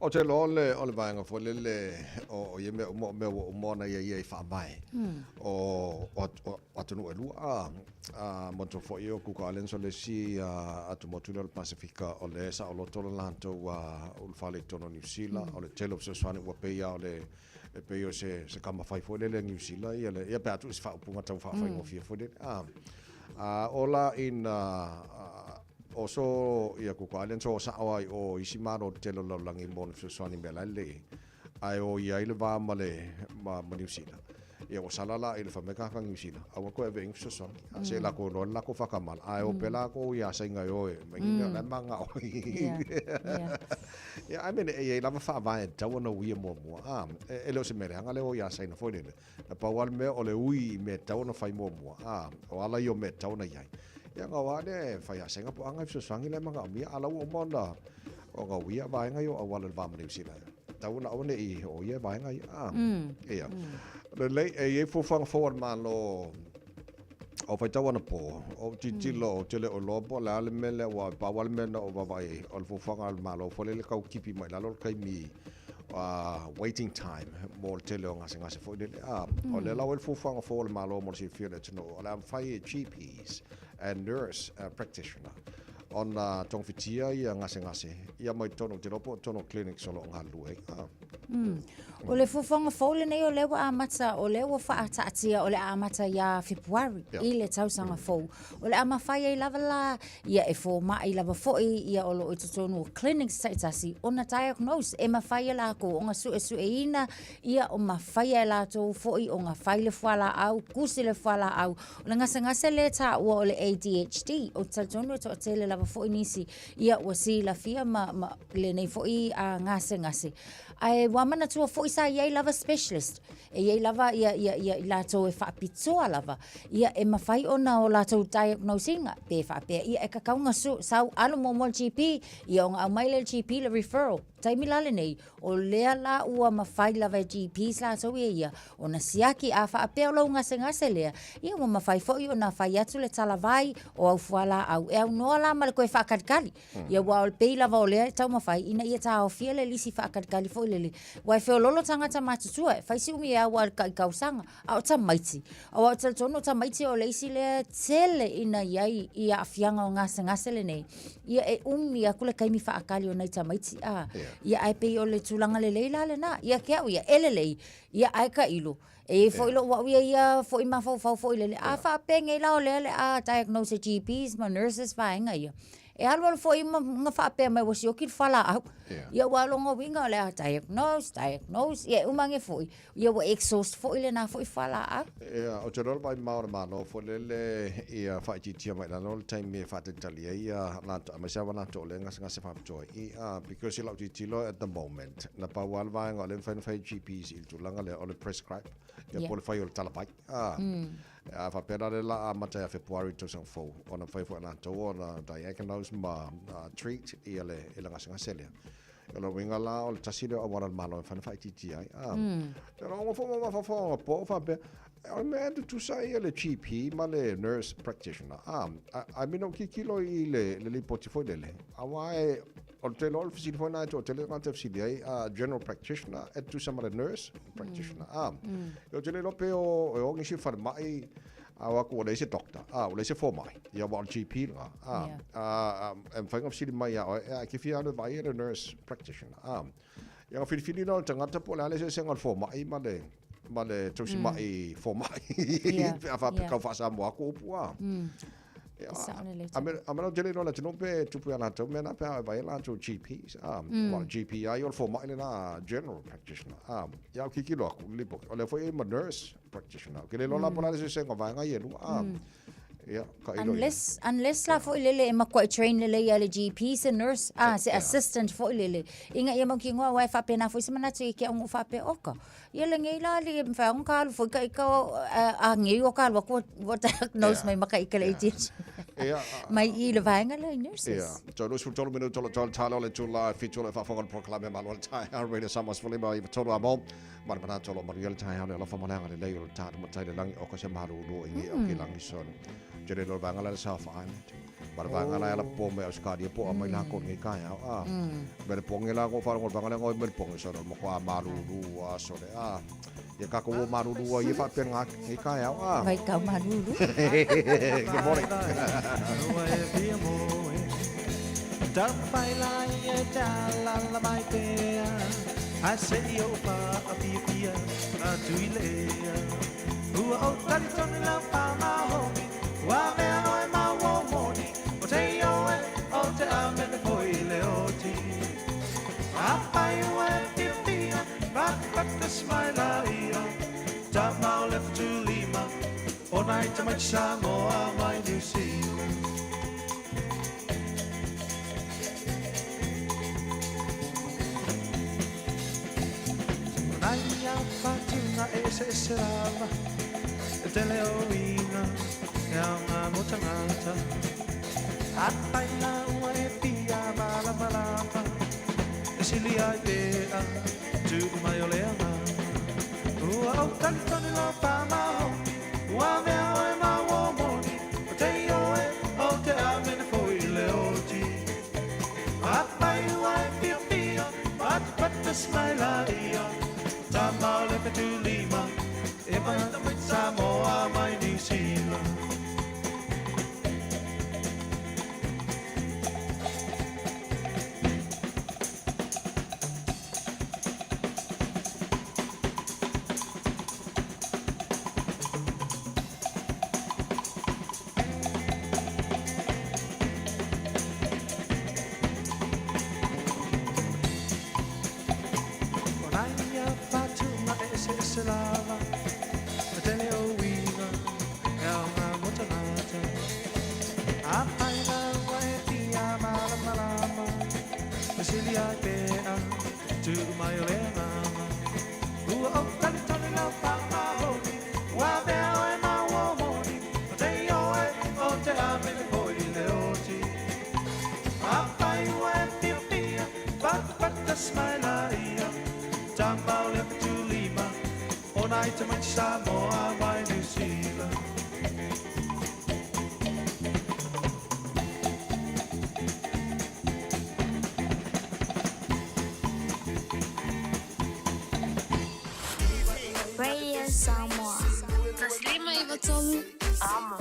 Ou te iloa o le, o le vaega foi lele o, o ia mea uma, o mea ua uma ona ia ia i faavae o, o, o atunuu e lua. A, a manatua foi o Cook Islands o le isi atumotu lea o le Pasefika o lea e saoloto le latou ulufale i totonu o Niu Sila. O le tele o fesoasoani ua pei lava o le, e pei o se, se kama fai foi lele a Niu Sila ia le, ia pe a tuu i se faaupuga tau faafaigofie foi lele. A, a ola ina O so ia Cook Islands o sa'o ai o isi malo tetele o le lalolagi mo ni fesoasoani i mea la e lelei ai, ae o i ai le va ma le ma ma Niu Sila. Ia ua sala la i le fai mai kāka Niu Sila, aua koe ave i ni fesoasoani. A se lako loa le lako whakamala, ae o pela ko ia sainga i oe, mai ni mea la e manga oi. Ia, I mean, e i ai lava faavae e tatau ona uia muamua. A, e le o se mea leaga lea o ia saina foi lele. Na pau lava le mea o le ui i mea e tatau ona fai muamua, a, o ala ia o mea e tatau ona i ai. Ia nga wā lea e whai a senga po anga i fesoasoani lea manaomia, a la ua uma ona ona uia vaega ia o auala i le va ma Niu Sila. Tatau ona aua ne i o ia vaega ia. A, ia. Lelei, e i ai fuafuaga fou a le Malo o faitau anapo, o tilotilo, ou te le o iloa po o le a le mea lea, aua e pau lava le mea na ou vaavaai i ai, o le fuafuaga a le Malo foi lele tau tipi mai lalo le taimi waiting time mo le tele o gasegase foi lele. A, o lea la ua i le fuafuaga fou a le Malo mo le silafia o le atunuu, o le a mafai e GPs and nurse practitioner. Ona togafitia ia gasegase ia mai totonu, ou te iloa po o totonu o clinics o lo o galulue ai. Ah. O le fuafuaga fou lenei o lea ua amata, o lea ua faataatia o le a amata ia Fepuari i le tausaga fou. O le a mafai ai lava la ia e fomai lava foi ia o lo o i totonu o clinics taitasi ona diagnose e mafai e latou ona suesueina ia o mafai e latou foi ona fai le fualaau, kusi le fualaau. O le gasegase lea e taua o le ADHD, ou te talitonu e toatele lava foi nisi ia ua silafia ma, ma lenei foi gasegase. Ae ua manatua foi sa i ai lava specialist, e i ai lava ia, ia, ia i latou e faapitoa lava, ia e mafai ona o latou diagnose ina, pe faapea, ia e tatau ona su, sau alu muamua i le GP, ia ona aumai lea e le GP le referral. Taimi la lenei, o lea la ua mafai lava e GPs latou ia ia ona siaki a faapea o lou gasegase lea, ia ua mafai foi ona fai atu le talavai o au fualaau e aunoa la ma le toe faakalikali. Ia aua o le pei lava o lea e taumafai ina ia taofia le lisi faakalikali foi lele, aua e feoloolo tagata matutua e fai si umi e au a le tai tausaga, a o tamaiti. Aua ou te talitonu o tamaiti o le isi lea tele ina i ai i aafiaga o gasegase lenei, ia e umi atu le taimi faakali o nai tamaiti, a. Ia ae pei o le tulaga lelei la lena. Ia te au ia, e lelei, ia ae tailo, e i ai foi lou au ia ia foi mafaufau foi lele, a faapenei la o lea o le a diagnose e GPs ma nurses vaega ia, e alualu foi ma na faapea mai ua sioki le fualaau. Ia aua o lona uiga o le a diagnose, diagnose, ia e uma ane foi, Ia ua exhaust foi lena foi fualaau. Ia, ou te iloa le vaai mamao a le Malo foi lele ia faaitiitia mai i lalo le taimi e faatalitali ai ia latou, aemaise lava latou o lea e gasegase faapitoa i i. Because i lau tilotilo at the moment, na pau lava le vaega o lea e mafai ona fai e GPs i le tulaga lea o le prescribe, ia po o le fai o le talavai. A faapea la lea o le a amata ia Fepuari i le tausaga fou, ona mafai foi e latou ona diagnose ma treat ia le gasegase lea. O le uiga la o le tasi lea o auala a le Malo e mafai ona faaitiitia ai. Ah. E logo foi ma mafaufauga po o faapea, o le mea e tutusa ia le GP ma le nurse practitioner. Ah, I mean, o tilotilo i le, le lipoti foi lele, aua e, o le tele o le fesili foi na e toatele tagata e fesili ai, general practitioner e tutusa ma le nurse practitioner. Ah, ou te le iloa pe o, e o nisi falemai, A o atu ua leai se doctor, a, ua leai se fomai, ia aua o le GP lena, a, a, a, e mafai ona fesili mai ia oe, e, e te fia alu e vaai i le nurse practitioner, a. Ia ona filifili lea o le tagata po o le a le eseesega o le fomai ma le, ma le tausimai fomai, pe a faapea tau faa-Samoa atu upu, a. Ia, E sao lelei a me, a me lau tele iloa i le atunuu pe tupu ia latou mea na pe a e vaai e latou GPs, a, aua o le GP lava ia o le fomai lena, general practitioner, a. Ia ou tilotilo atu i le lipoti, o lea foi e i ai ma nurse practitioner. Ou te le iloa la po o le a le eseesega o vaega ia e lua, a. Ia, tailo i ai. Unless, unless la foi lele e matuai train lelei ia le GP se nurse, ah, se assistant foi lele, ina ia mautinoa aua e faapena foi se manatu i ke au na ou faapea, oka, ia lenei la alii e mafai ona ta alu foi ta ita a nei o ta alu atu ua diagnose mai ma ka ika le ADHD. Mai i le vaega lea i nurses. Ia, toe 23 minute o lo o tala o le itula e 7 o lo o faafofoga i le polokalame Malo le Taeao Radio Samoa 15 93 a mo. Ma le manatu o lo o manuia le taeao le alofa ma le agalelei o le tatou Matai i le lagi o ka se malulu i ngi o ke lagi son. Tele lo vaega la le South Island. Ma le vaega la ala po mai Australia po a mai la ko ngi taeao a. Me le ponge la ko wharongo le vaega le ngoi me le ponge son o mo a malulu a sole a. Ia ka ko o malulu a ia whaapea ngā ngi taeao a. Vai kau malulu. Good morning. ese lava Ma tele o uiga E aoga mo tagata Afai la ua e fia malamalama Fesili ai pea Tuu mai o le agaga Ua ou talitonu i lau faamaoni Ua avea oe ma uo moni O te ioe ou te ave le hoi i le oti Afai ua e fiafia Patapata mai laia Tama o le 75 O nai tamaiti Samoa mai Niu Sila. Radio Samoa. 153 Amo.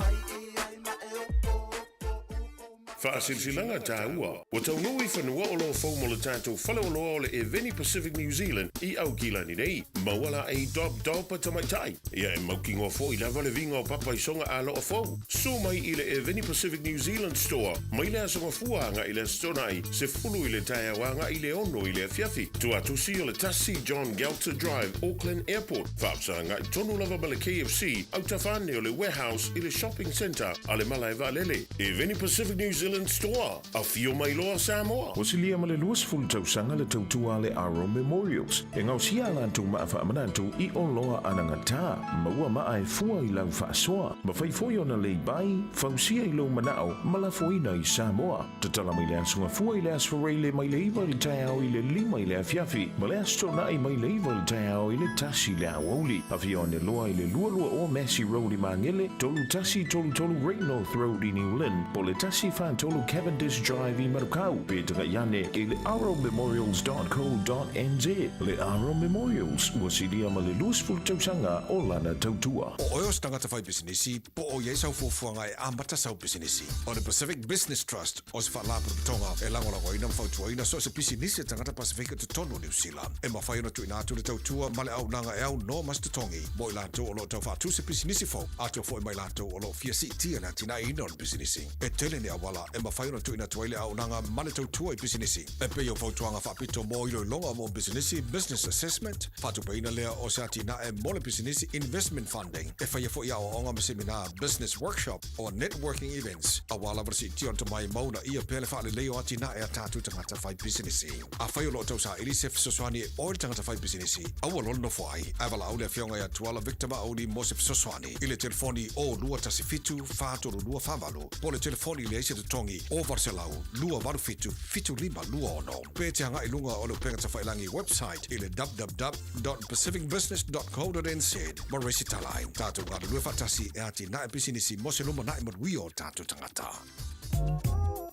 Faasilasilaga taua, ua taunuu i fanua o lo o fou mo le tatou faleoloa o le Eveni Pacific New Zealand i Aukilani nei. Maua laei Dob Dob a tamaitai. Ia e mautinoa foi lava le viga o papa i soga aloa fou. Susu mai i le Eveni Pacific New Zealand Store mai le Aso Gafua agai i le Aso Toonai, 10 i le taeao agai i le 6 i le afiafi. Tuatusi o le 1 John Geltzer Drive, Auckland Airport. Faafesagai tonu lava ma le KFC, autafa ane o le Warehouse i le Shopping Centre a le Malae Vaalele. Eveni Pacific New Zealand Store, afio mai loa Samoa! Ua silia ma le 20 tausaga le tautua a le Aro Memorials e gaosia a latou maa faamanatu i oloa anagata, maua maa e fua i lau faasoa, mafai foi ona lei bai, fausia i lou manao ma lafoina i Samoa. Tatala mai le Aso Gafua i le Aso Faraile mai le 9 i le taeao i le 5 i le afiafi ma le Aso Toonai mai le 9 i le taeao i le 1 i le aoauli. Afio ane loa i le 22 Massey Road i Magele, 3133 Great North Road i New Lynn, po o le 143 Cavendish Drive i Manukau, pe tagai ane i le arrowmemorials.co.nz. Le Arrow Memorials, ua silia ma le 20 tausaga o lana tautua. O oe o se tagata fai pisinisi, Po o i ai sau fuafuaga e amata sau pisinisi. O le Pacific Business Trust o se faalapotopotoga e lagolagoina ma fautuaina so o se pisinisi a tagata Pasefika i totonu o Niu Sila. E mafai ona tuuina atu le tautua ma le auaunaga e aunoa ma se totogi mo i latou o lo o tau faatu se pisinisi fou, atoa foi ma i latou o lo o fia siitia le atinaeina o le pisinisi. E tele ni auala e mafai ona tuuina atu ai le auaunaga ma le tautua i pisinisi, e pei o fautuaga faapito mo iloiloga mo pisinisi, business assessment, faatupeina lea o se atinae mo le pisinisi, investment funding, E faia foi aoaoga ma semina, business workshop, or networking events, aua lava le siitia o le tomai e maunaia pea le faalelei o atinae a tatou tagata fai pisinisi. Afai o lo o tau saili se fesoasoani e oe le tagata fai pisinisi, aua loa le nofo ai, ae valaau le Afioga ia Tuala Victor Mauli mo se fesoasoani i le telefoni 0217 432 48 po o le telefoni leai se totogi 0800 287 7526 pe te agai i luga o le upega tafailangi website i le www.pacificbusiness.co.nz ma resitala ai tātou galulue faatasi e atinae pisinisi mo se lumanai manuia o tātou tagata.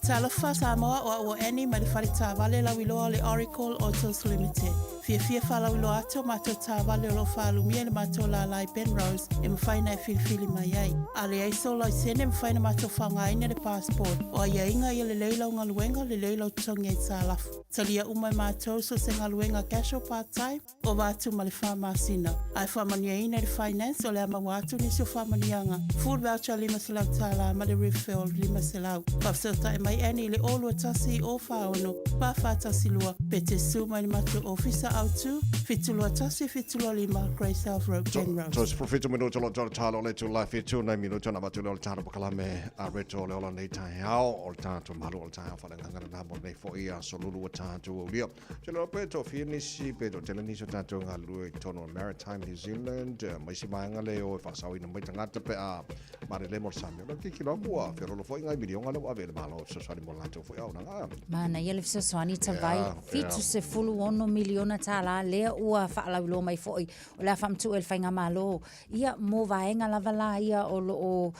Talofa Samoa o au o Annie mai le fale taavale lauiloa o le Oracle Autos Limited. Fiafia faalauiloa atu o matou taavale o lo o faalumia i le matou lālā i Penrose e mafai ona e filifili mai ai. A leai sou laisene e mafai ona matou faaaogaina le passport. O aiaiga ia lelei lau galuega, lelei lau totogi aitalafu. Talia uma e matou so o se galuega casual part time, Ova atu ma le fa masina, ae faamanuiaina i le Finance o le a maua atu nisi o faamanuiaga, food voucher $500 ma le refill $500. Faafesootai mai Annie i le 021 046 4412 pe te su mai le matou ofisa autu 721 725 Grey South Road, Penrose. To se profito minuto lo tolo talo le tu la fitu nei minuto na batu le o le talo pakalame a reto le ola nei taeao o le tatou malu o le taeao whalenganga na mo nei fo ia so lulu o tatou aulia. Te loa pe to fia nisi, pe to tele nisi o tātou ngā lue i tonu o Maritime New Zealand, eh, mai si vaenga le o e whaasaoina mai tangata pe a mare le mo le sami. Ora ki kilo aku a wherolo foi ngai milionga le ave le malo fesoasoani mo latou foi au nanga. Mana ia le fesoasoani tavai 76 miliona tālā lea ua faalauiloa mai foi o le a faamatuu e le faigamalo Ia, mo vaega lava la ia o lo o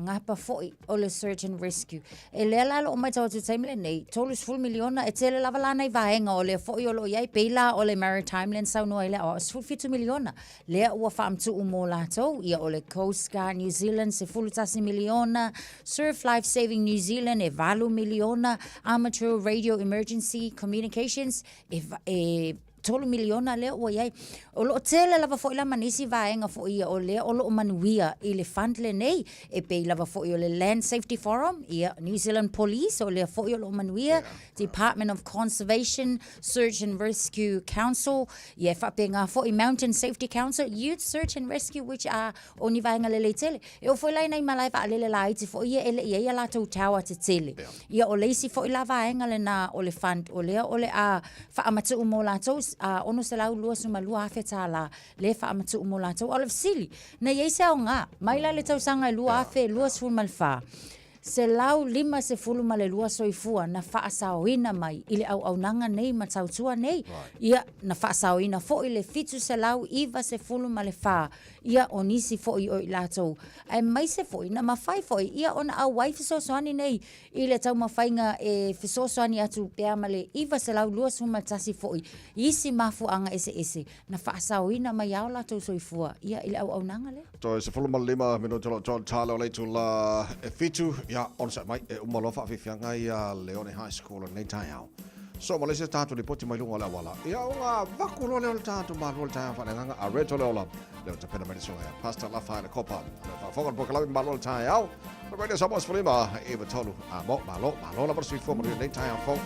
gapa foi o le search and rescue. E lea la lo o matau atu i le taimi lenei, 30 miliona, e tele lava la nai vaega o lea foi o lo o i ai, pei la o le Maritime lea na saunoa ai le aoao, 17 miliona, lea ua faamatuu mo latou, ia o le Coast Guard New Zealand, 11 miliona, Surf Life Saving New Zealand, e 8 miliona, Amateur Radio Emergency Communications, e, e $3 miliona lea ua i ai. O lo o tele lava foi la ma nisi vaega foi ia o lea o lo o manuia i le fund lenei, e pei lava foi o le Land Safety Forum, ia, New Zealand Police, o lea foi o lo o manuia, Department of Conservation, Search and Rescue Council, ia e faapena foi Mountain Safety Council, Youth Search and Rescue, which are o ni vaega lelei tele. E oo foi la i nai malae vaalele laiti foi ia e le i ai a latou tower tetele. Ia o le isi foi la vaega lena o le fund o lea o le a faamatuu mo latou a $622,000 lea e faamatuu mo latou. A o le fesili, na i ai se aoga mai la i le tausaga e 2024, 152 soifua na faasaoina mai i le auaunaga nei ma tautua nei. Ia, na faasaoina foi le 794 ia o nisi foi o i latou, aemaise foi na mafai foi ia ona auai fesoasoani nei i le taumafaiga e fesoasoani atu pea ma le 921 foi i isi mafuaaga eseese na faasaoina mai a o latou soifua ia i le auaunaga lea. Toe 15 minute o lo o toa le tala o le itula e 7, ia onosai mai e uma loa faafiafiaga ia Leone High School o lenei taeao. So ma le isi tatou lipoti mai luga o le auala. Ia ona vaku loa lea o le tatou malu o le taeao faaleagaga a Reto le ola. Lea o tapena mai le suaga ia Pastor Lafa le Kopa. Le faafofoga le polokalame malu o le taeao. Le Radio Samoa 15 i 3. A mo, malo, malo lava le soifua manuia lenei taeao fou.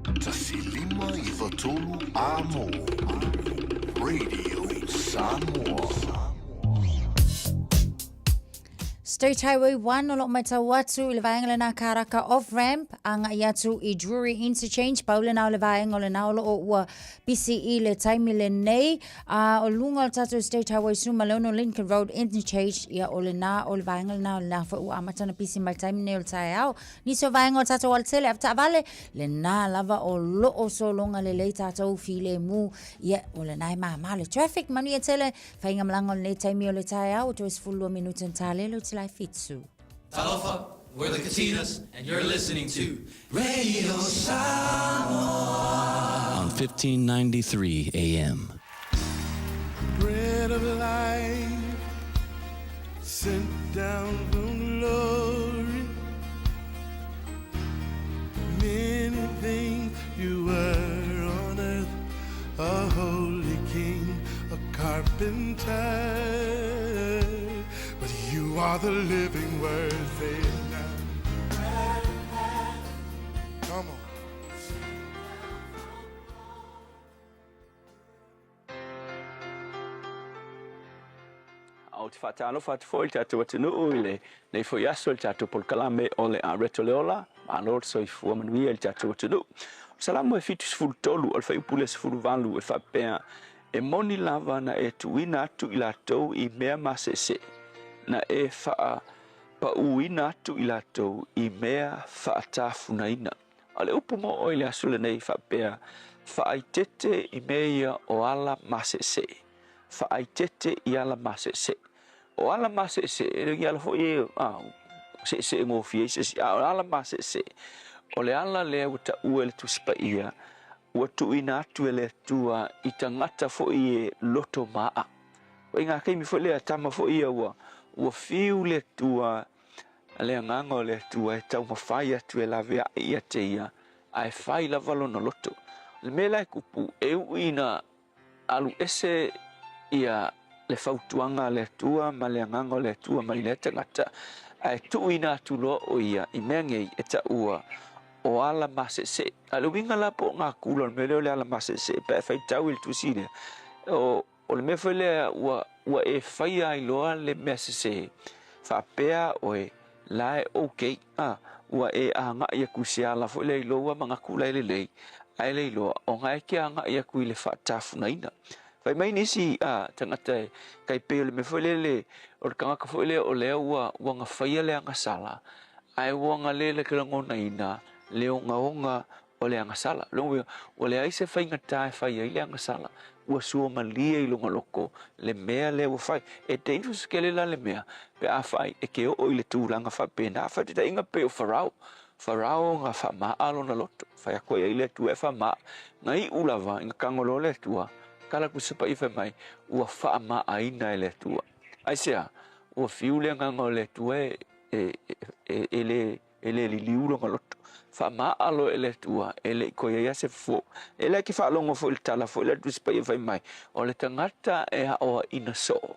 105 93 Amo Radio Samoa. State Highway 1 o lo o matau atu i le vaega lena karaka off ramp agai atu i Drury Interchange pau lena o le vaega o lena o lo o ua pisi i le taimi lenei a o luga o le tatou State Highway 16 Lincoln Road Interchange ia o lena o le vaega lena o lena foi ua amata ona pisi mai le taimi nei o le taeao nisi o vaega o le tatou alatele avetaavale lena lava o lo o sologa lelei tatou filemu ia o lena e māmā le traffic manuia tele Faigamalaga o lenei taimi o le taeao, toe 12 minute na talele o te lai 7. Talofa, we're the Katinas and you're listening to Radio Samoa on 1593 AM. Bread of life sent down from glory. Many things you were. carpenter, but you are the living word. Say it now. Come on. Ou te faatalofa atu foi i le tatou atunuu i lenei foi aso i le tatou polokalame o le Areto le Ola. Malo le soifua manuia i le tatou atunuu. O Salamo e 73 o le fuaiupu le 18 e faapea, E moni lava na e tuuina atu i latou i mea maseesee, na e faapauina atu i latou i mea faatafunaina. O le upu mo oe i le aso lenei e faapea, Faaitete i mea ia o ala maseesee. Faaitete i ala maseesee. O ala maseesee, e le o ala foi e seesee gofie ai se isi, a o ala maseesee, o le ala lea ua taua e le Tusi Paia, ua tuuina atu e le Atua i tagata foi e loto maa. I ngā taimi foi lea, tama foi ia ua, ua fiu le Atua, le agaga o le Atua e taumafai atu e laveai ia te ia, ae fai lava lona loto. O le mea la e kupu, e ui ina alu ese ia le fautuaga a le Atua ma le agaga o le Atua mai lea tagata, ae tuuina atu loa o ia i mea nei e taua o ala maseesee. A o le uiga la po o ngā kula o le mea lea o le ala maseesee pe a e faitau i le tusi lea, o, o le mea foi lea ua, ua e faia ai loa le mea sesē, faapea oe la e okay, a, ua e agai atu i se ala foi lea i lou manatu la e lelei, ae le iloa ona e te agai atu i le faatafunaina. Fai mai nisi a tagata e tai pei o le mea foi lele o le tagata foi lea o lea ua ua gafaia le agasala, ae ua na le lagonaina le ogaoga o le agasala. Lona uiga, ua leai se faigata e fai ai le agasala, ua suamalie i lona loto le mea lea ua fai. E dangerous tele la le mea pe afai e te oo i le tulaga faapena. Faataitaiga pei o Farao. Farao na faamaa lona loto, fai atu ai le Atua e faamaa. Na iu lava ina tago loa le Atua, tala Tusi Paia fai mai, ua faamaaina e le Atua. Aisea? Ua fiu le agaga o le Atua e, e, e, e le e le liliu lona loto. Faamaa loa e le Atua, e le i toe i ai lava se fofo. E le ke faalogo foi i le tala foi lea a le Tusi Paia fai mai, o le tagata e aoaina soo,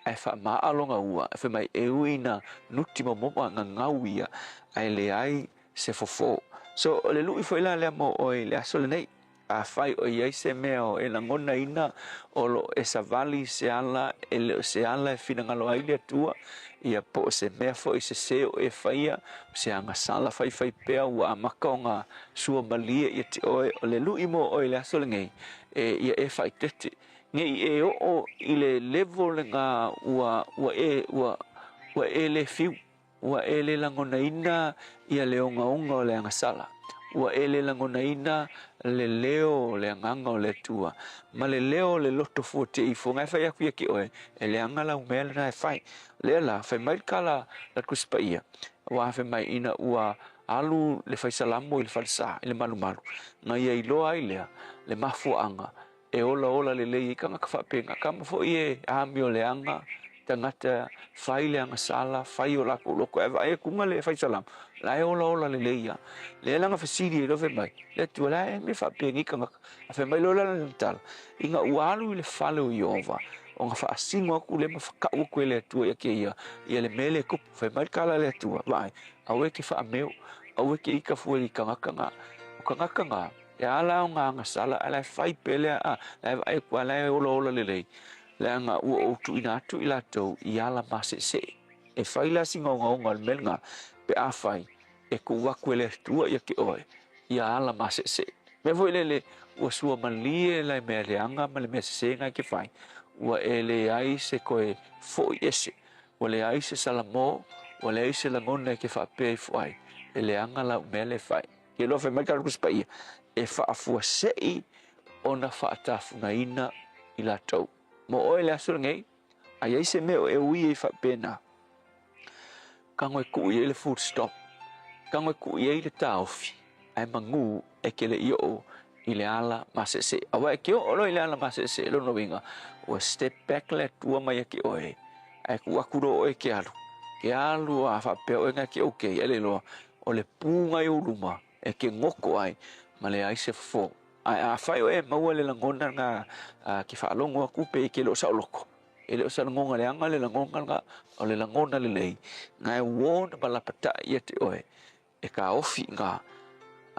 ae faamaa lona ua, e fai mai, e ui ina nuti momomo a gagau ia, ae leai se fofo. So, o le lui foi la lea mo oe i le aso lenei. Afai o i ai se mea o e lagonaina o lo o e savali i se ala e le o se ala e finagalo ai le Atua, ia po o se mea foi sese o e faia, o se agasala faifaipea ua amata ona sua malie ia te oe, o le lui mo oe i le aso lenei, e ia e faaeteete. Ne i e oo i le level lena ua ua e ua ua e le fiu. Ua e le lagonaina ia le ogaoga o le agasala. Ua e le lagonaina le leo o le agaga o le Atua, ma le leo o le loto fuatea ifo. Na e fai atu ia ke oe, e leaga lau mea lena e fai. Lea la, fai mai le tala a le Tusi Paia, aua fai mai ina ua alu le faisalamo i le falesa, i le malumalu, na ia iloa ai lea le mafuaaga e olaola lelei ai tagata faapena. Tama foi e amioleaga tagata fai le agasala, fai o latou loto, ae vaai atu ga le faisalamo, la e olaola lelei lava. Lea la na fesili ai loa fai mai, le Atua, la e mea faapenei tagata. Ae fai mai loa la lana tala, ina ua alu i le fale o Ieova, ona faasino atu lea ma fakau atu e le Atua ia te ia, ia le mea lea e tupu. Fai mai le tala a le Atua, vaai, aua e te faameo, aua e te ita fua i tagata na. O tagata na, E a la ona agasala, ae la e fai pea lea, a, la e vaai atu lava, la e olaola lelei, leaga ua ou tuuina atu i latou i ala maseesee. E fai la sina ogaoga o le mea lena, pe afai e tuu atu e le Atua ia te oe ia ala maseesee. Mea foi lele, ua sua malie le mea leaga ma le mea sese na e te fai, ua e leai se toe foi ese, ua leai se salamo, ua leai se lagona e te faapea ifo ai, e leaga lau mea lea e fai. Ke loa fai mai ka Tusi Paia, e faafuasei ona faatafunaina i latou. Mo oe le aso lenei, a i ai se mea o e ui ai faapena, tago e tuu i ai le full stop, tago e tuu i ai le taofi, ae magū e ke le i oo i le ala maseesee. Aua e ke oo loa i le ala maseesee, lona uiga, ua step back le Atua mai ia te oe, ae tuu atu loa oe e ke alu. Ke alu a faapea oe na ke okay, ae le iloa, o le pu mai ou luma e ke goko ai ma leai se fofo. Ae afai o e maua le lagona lena ke faalogo atu pe e te le o saoloko, e le o se lagona leaga le lagona lena, o le lagona lelei, na e uo ona ma lapatai ia te oe e taofi i ina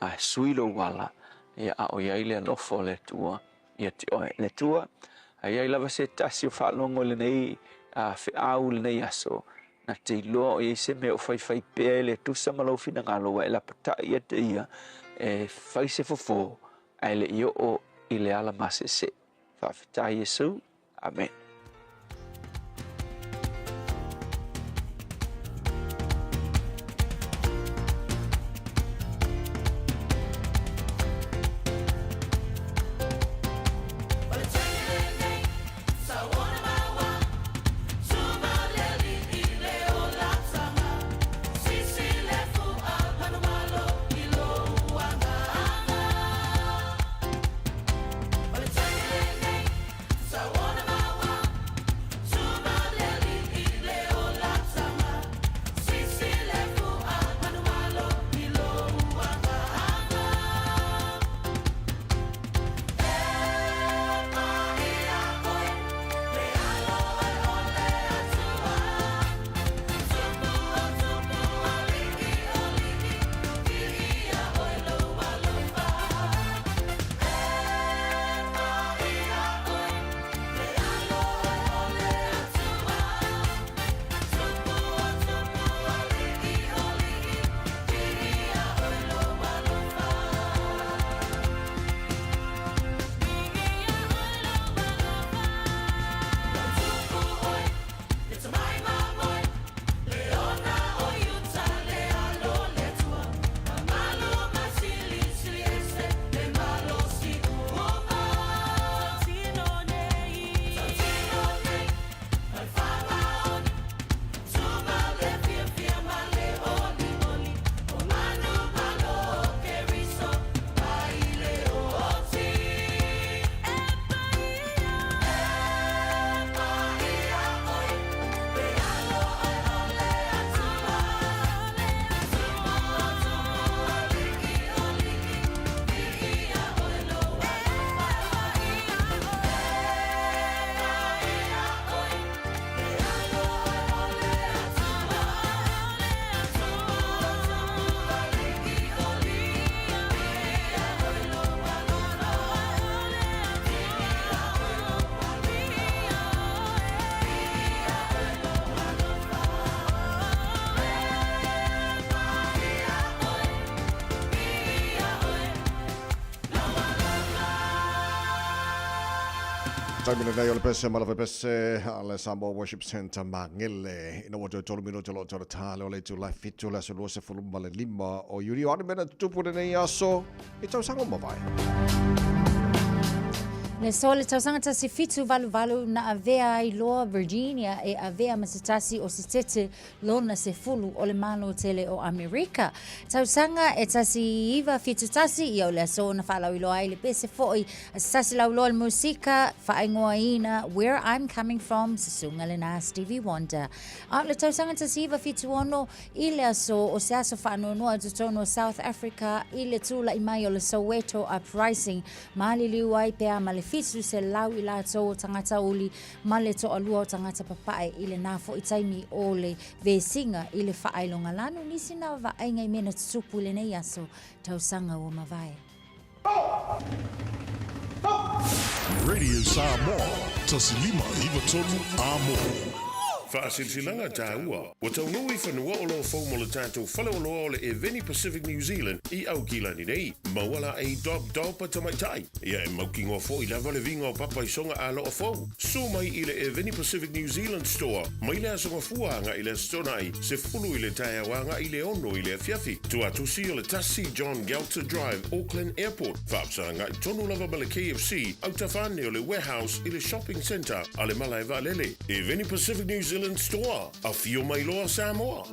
ae sui lou ala, ia a o i ai le alofa o le Atua ia te oe. Le Atua, a i ai lava se tasi o faalogo i lenei feau i lenei aso, Na te iloa o i ai se mea o faifai pea e le tusa ma lou finagalo ua e lapatai ia te ia e fai se fofo ae le i oo i le ala maseese. Faafetai Iesu. Amene. Taimi lenei o le pese ma lave pese a le Samoa Worship Centre Magele. Ina ua toe tolu minute o lo o tau tā le o le itula e fitu le aso 25 o Iuni. O a ni mea na tutupu lenei aso i tausaga ua mavae. Le so le tausaga 1788 na avea ai loa Virginia e avea ma se tasi o setete lona sefulu o le Malo tele o Amerika. Tausaga e 1971 ia o le aso na faalauiloa ai le pese foi a se tasi lauiloa o le musika faaigoaina Where I'm Coming From susuga lena Stevie Wonder. A o le tausaga 1976 i le aso o se aso faanoanoa i totonu o South Africa i le tula'i mai o le Soweto Uprising maliliu ai pe a ma le 700 i latou o tagata uli ma le toalua o tagata papae i lenā foʻi taimi o le vesiga i le faailoga lanu nisi na vaaiga i mea na tutupu i lenei aso tausaga ua mavae. Radio Samoa, 1593 Amo. Faasilasilaga taua, ua taunuu i fanua o lo o fou mo le tatou faleoloa o le Eveni Pacific New Zealand i Aukilani nei. Maua la ei Dob Dob a tamaitai. Ia e mautinoa foi lava le viga o papa i soga aloa fou. Susu mai i le Eveni Pacific New Zealand Store mai le Aso Gafua agai i le Aso Toonai, 10 i le taeao agai i le 6 i le afiafi. Tuatusi o le 1 John Gelter Drive, Auckland Airport. Faafesagai tonu lava ma le KFC, autafane o le Warehouse i le Shopping Centre a le Malae Vaalele. Eveni Pacific New Zealand Store. Afio mai loa Samoa!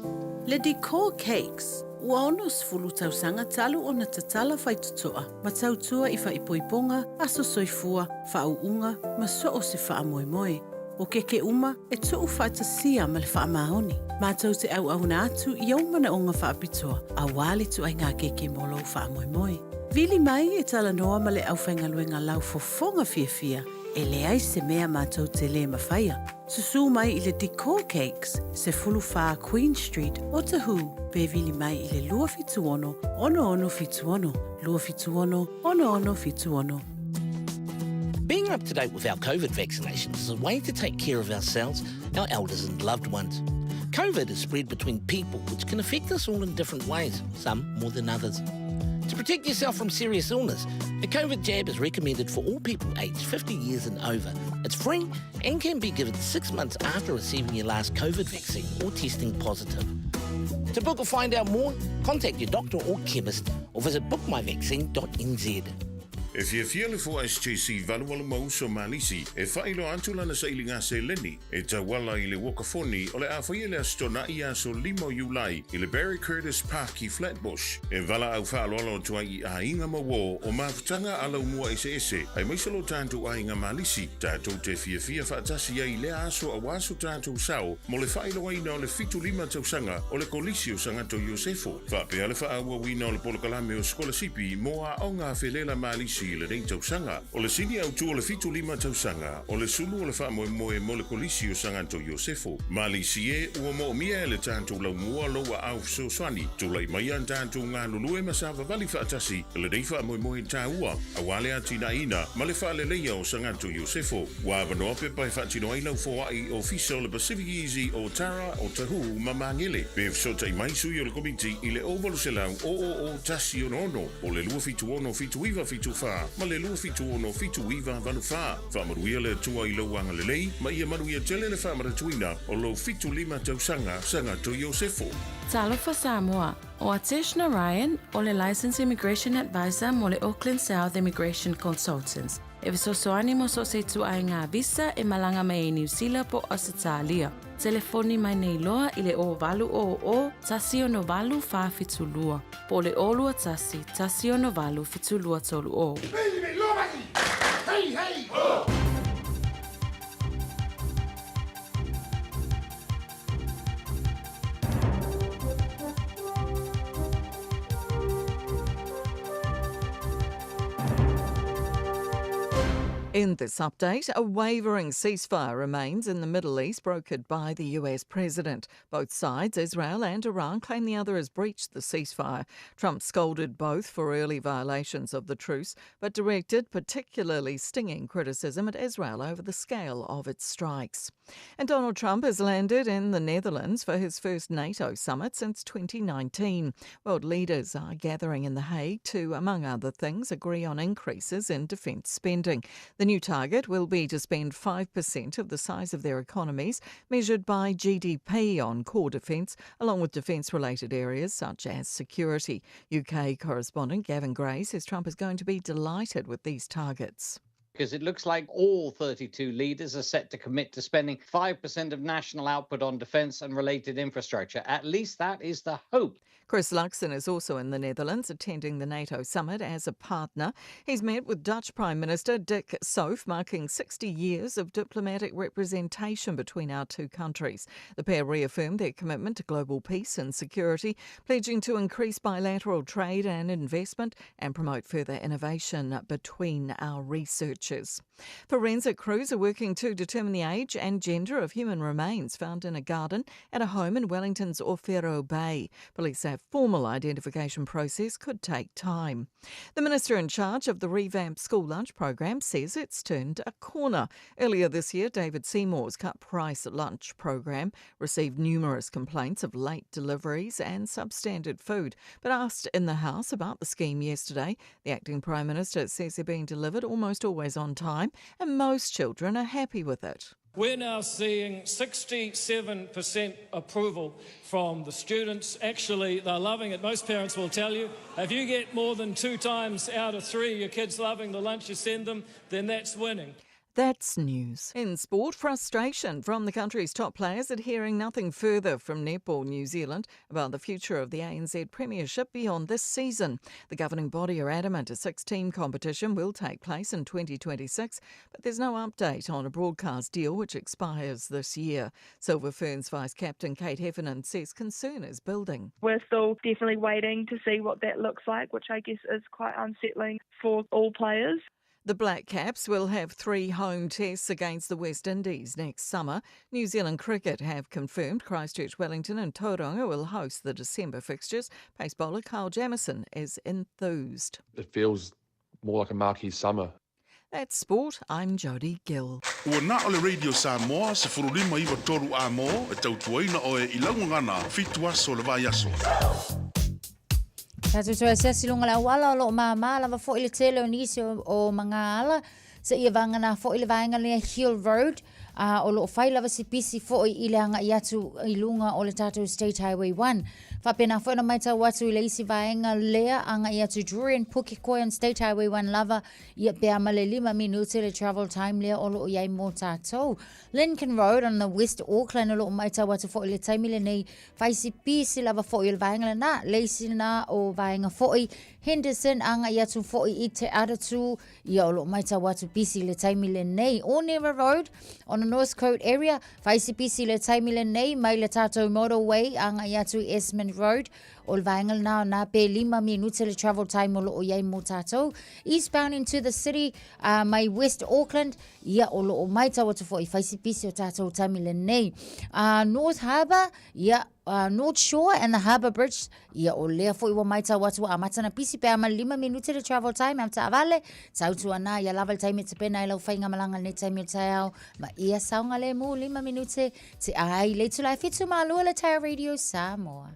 Le Decor Cakes, ua 60 tausaga talu ona tatala faitotoa ma tautua i faaipoipoga, aso soifua, faauuga ma so o se faamoemoe. O keke uma e tuu faatasia ma le faamaoni. Matou te auauna atu i ou manaoga faapitoa aua le ituaiga keke mo lou faamoemoe. Vili mai e talanoa ma le aufaigaluega laufofoga fiafia, e leai se mea matou te lē mafaia. Susū mai i le Decor Cakes, 14 Queen Street, Otahuhu, pe vili mai i le 276 6676, 276 6676. Being up to date with our COVID vaccinations is a way to take care of ourselves, our elders and loved ones. COVID is spread between people, which can affect us all in different ways, some more than others. To protect yourself from serious illness, a COVID jab is recommended for all people aged 50 years and over. It's free and can be given six months after receiving your last COVID vaccine or testing positive. To book or find out more, contact your doctor or chemist or visit bookmyvaccine.nz. E fiafia le foa SJC valuvalu ma uso Malisi e faailoa atu lana sailiga seleni e tauala i le uakafoni o le a faia i le Aso Toonai aso 5 o Iulai i le Barry Curtis Park i Flatbush. E valaau faaaloalo atu ai i aiga ma uo o mafutaga alaumua eseese aemaise lo tatou aiga Malisi tatou te fiafia faatasi ai i lea aso auā so tatou sao mo le faailoaina o le 75 tausaga o le Kolisi o Sagato Iosefo. Faapea le faaauauina o le polokalame o sikolasipi mo aoga felela Malisi i lenei tausaga. O le sini autū o le 75 tausaga, o le sulu o le faamoemoe mo le Kolisi o Sagato Iosefo. Malisi e, ua moomia e le tatou laumua lou aao fesoasoani. Tulai mai a tatou galulue ma savavali faatasi i lenei faamoemoe taua, auā le atinaeina ma le faaleleia o Sagato Iosefo. Ua avanoa pepa e faatino ai lau foai i Ofisa o le Pacific Easy o Tara, Otahuhu ma Magele. Pe fesootai mai sui o le Komiti i le 0800 000 166 o le 276 7974 ma le 276 7984. Faamanuia le Atua i lou agalelei ma ia manuia tele le faamanatuina o lou 75 tausaga Sagato Iosefo. Talofa Samoa, o Atesh Narayan o le Licensed Immigration Advisor mo le Auckland South Immigration Consultants. E fesoasoani mo so o se ituaiga visa e malaga mai ai Niu Sila po o Ausetalia. Telefoni mai nei loa i le 0800 168 472 po o le 021 168 7230. Hey, hey, ho! In this update, a wavering ceasefire remains in the Middle East brokered by the US president. Both sides, Israel and Iran, claim the other has breached the ceasefire. Trump scolded both for early violations of the truce, but directed particularly stinging criticism at Israel over the scale of its strikes. And Donald Trump has landed in the Netherlands for his first NATO summit since 2019. World leaders are gathering in The Hague to, among other things, agree on increases in defence spending. The new target will be to spend 5% of the size of their economies, measured by GDP, on core defence, along with defence related areas such as security. UK correspondent Gavin Gray says Trump is going to be delighted with these targets because it looks like all 32 leaders are set to commit to spending 5% of national output on defence and related infrastructure. At least that is the hope. Chris Luxon is also in the Netherlands attending the NATO summit as a partner. He's met with Dutch Prime Minister Dick Schoof, marking 60 years of diplomatic representation between our two countries. The pair reaffirmed their commitment to global peace and security, pledging to increase bilateral trade and investment and promote further innovation between our researchers. Forensic crews are working to determine the age and gender of human remains found in a garden at a home in Wellington's Owhiro Bay. Police say a formal identification process could take time. The minister in charge of the revamped school lunch program says it's turned a corner. Earlier this year, David Seymour's cut price lunch program received numerous complaints of late deliveries and substandard food. But asked in the House about the scheme yesterday, the acting Prime Minister says they're being delivered almost always on time and most children are happy with it. We're now seeing 67% approval from the students. Actually, they're loving it. Most parents will tell you if you get more than two times out of three your kids loving the lunch you send them, then that's winning. That's news. In sport, frustration from the country's top players at hearing nothing further from Netball New Zealand about the future of the ANZ Premiership beyond this season. The governing body are adamant a six team competition will take place in 2026, but there's no update on a broadcast deal which expires this year. Silver Ferns Vice Captain Kate Heffernan says concern is building. We're still definitely waiting to see what that looks like, which I guess is quite unsettling for all players. The Black Caps will have three home tests against the West Indies next summer. New Zealand Cricket have confirmed Christchurch, Wellington and Tauranga will host the December fixtures. Pace bowler Kyle Jamieson is enthused. It feels more like a marquee summer. That's sport. I'm Jodie Gill. Ua na o le Radio Samoa, 159 a mō, e tautuaina oe i laugagana, fitu aso le vai aso. Tātou toe asiasi lunga le auala o loo māmā lava fo'i le tele o nisi o, o magaala se ia vagana fo'i le vaega lea Hill Road a o loo fai lava si pisi fo'i i le aga'i atu i luga o le tātou State Highway 1. Faapena foi ona matau atu i le isi vaega lea aga'i atu Drury and Pukekohe on State Highway 1 lava ia pe a ma le lima minute le travel time lea o loo iai mo tātou. Lincoln Road on the West Auckland o loo matau atu fo'i le taimi lenei Faisipisi lava fo'i o le vaega lenā, le isi lenā o vaega fo'i, Henderson aga'i atu fo'i i Te Aratū, ia o lo'o maitau atu pisi i le taimi lenei. Onera Road, on the Northcote area, faisipisi i le taimi lenei, mai le tātou motorway aga'i atu i Esmond Road, o le vaega lenā o nā pe lima minute le travel time o lo'o i ai mō tātou. Eastbound into the city, uh, mai West Auckland, Ia, o loo maitau atu fo'i faisipisi o tātou taimi lenei. Uh, North Harbour, ia, uh, North Shore and the Harbour Bridge, ia, o lea fo'i ua maitau atu a matana pisi pe ama lima minute le travel time am taavale, tautu ana ia lava le taimi te pena i lau whainga malanga nei taimi o taeao, ma ia saunga le mū lima minute te ai le tula e whitu mā lua le tae Radio Samoa.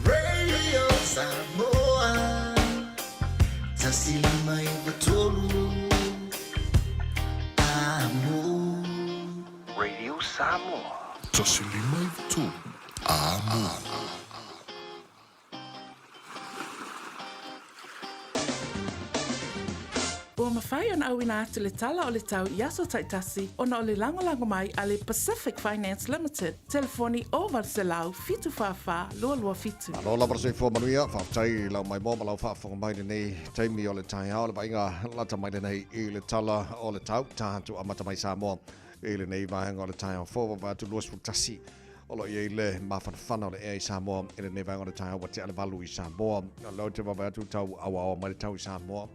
Radio Samoa Tasi lima iwa tolu Amo Radio Samoa Tasi lima iwa tolu Amo. Ua mafai ona auina atu le tala o le tau i aso taitasi ona o le lagolago mai a le Pacific Finance Limited, telefoni 0800 744 227. Malo lava le soifua manuia, faafetai i lau maimoa ma lau faafofoga mai lenei taimi o le taeao, le vaaiga lata mai lenei i le tala o le tau, tatou amata mai Samoa i lenei vaega o le taeao fou, vaavaai atu 21 O lo o i ai le mafanafana o le ea i Samoa i lenei vaega o le taeao ua tea le valu i Samoa. O lea ou te vaavaai atu tau auaoa mai le tau i Samoa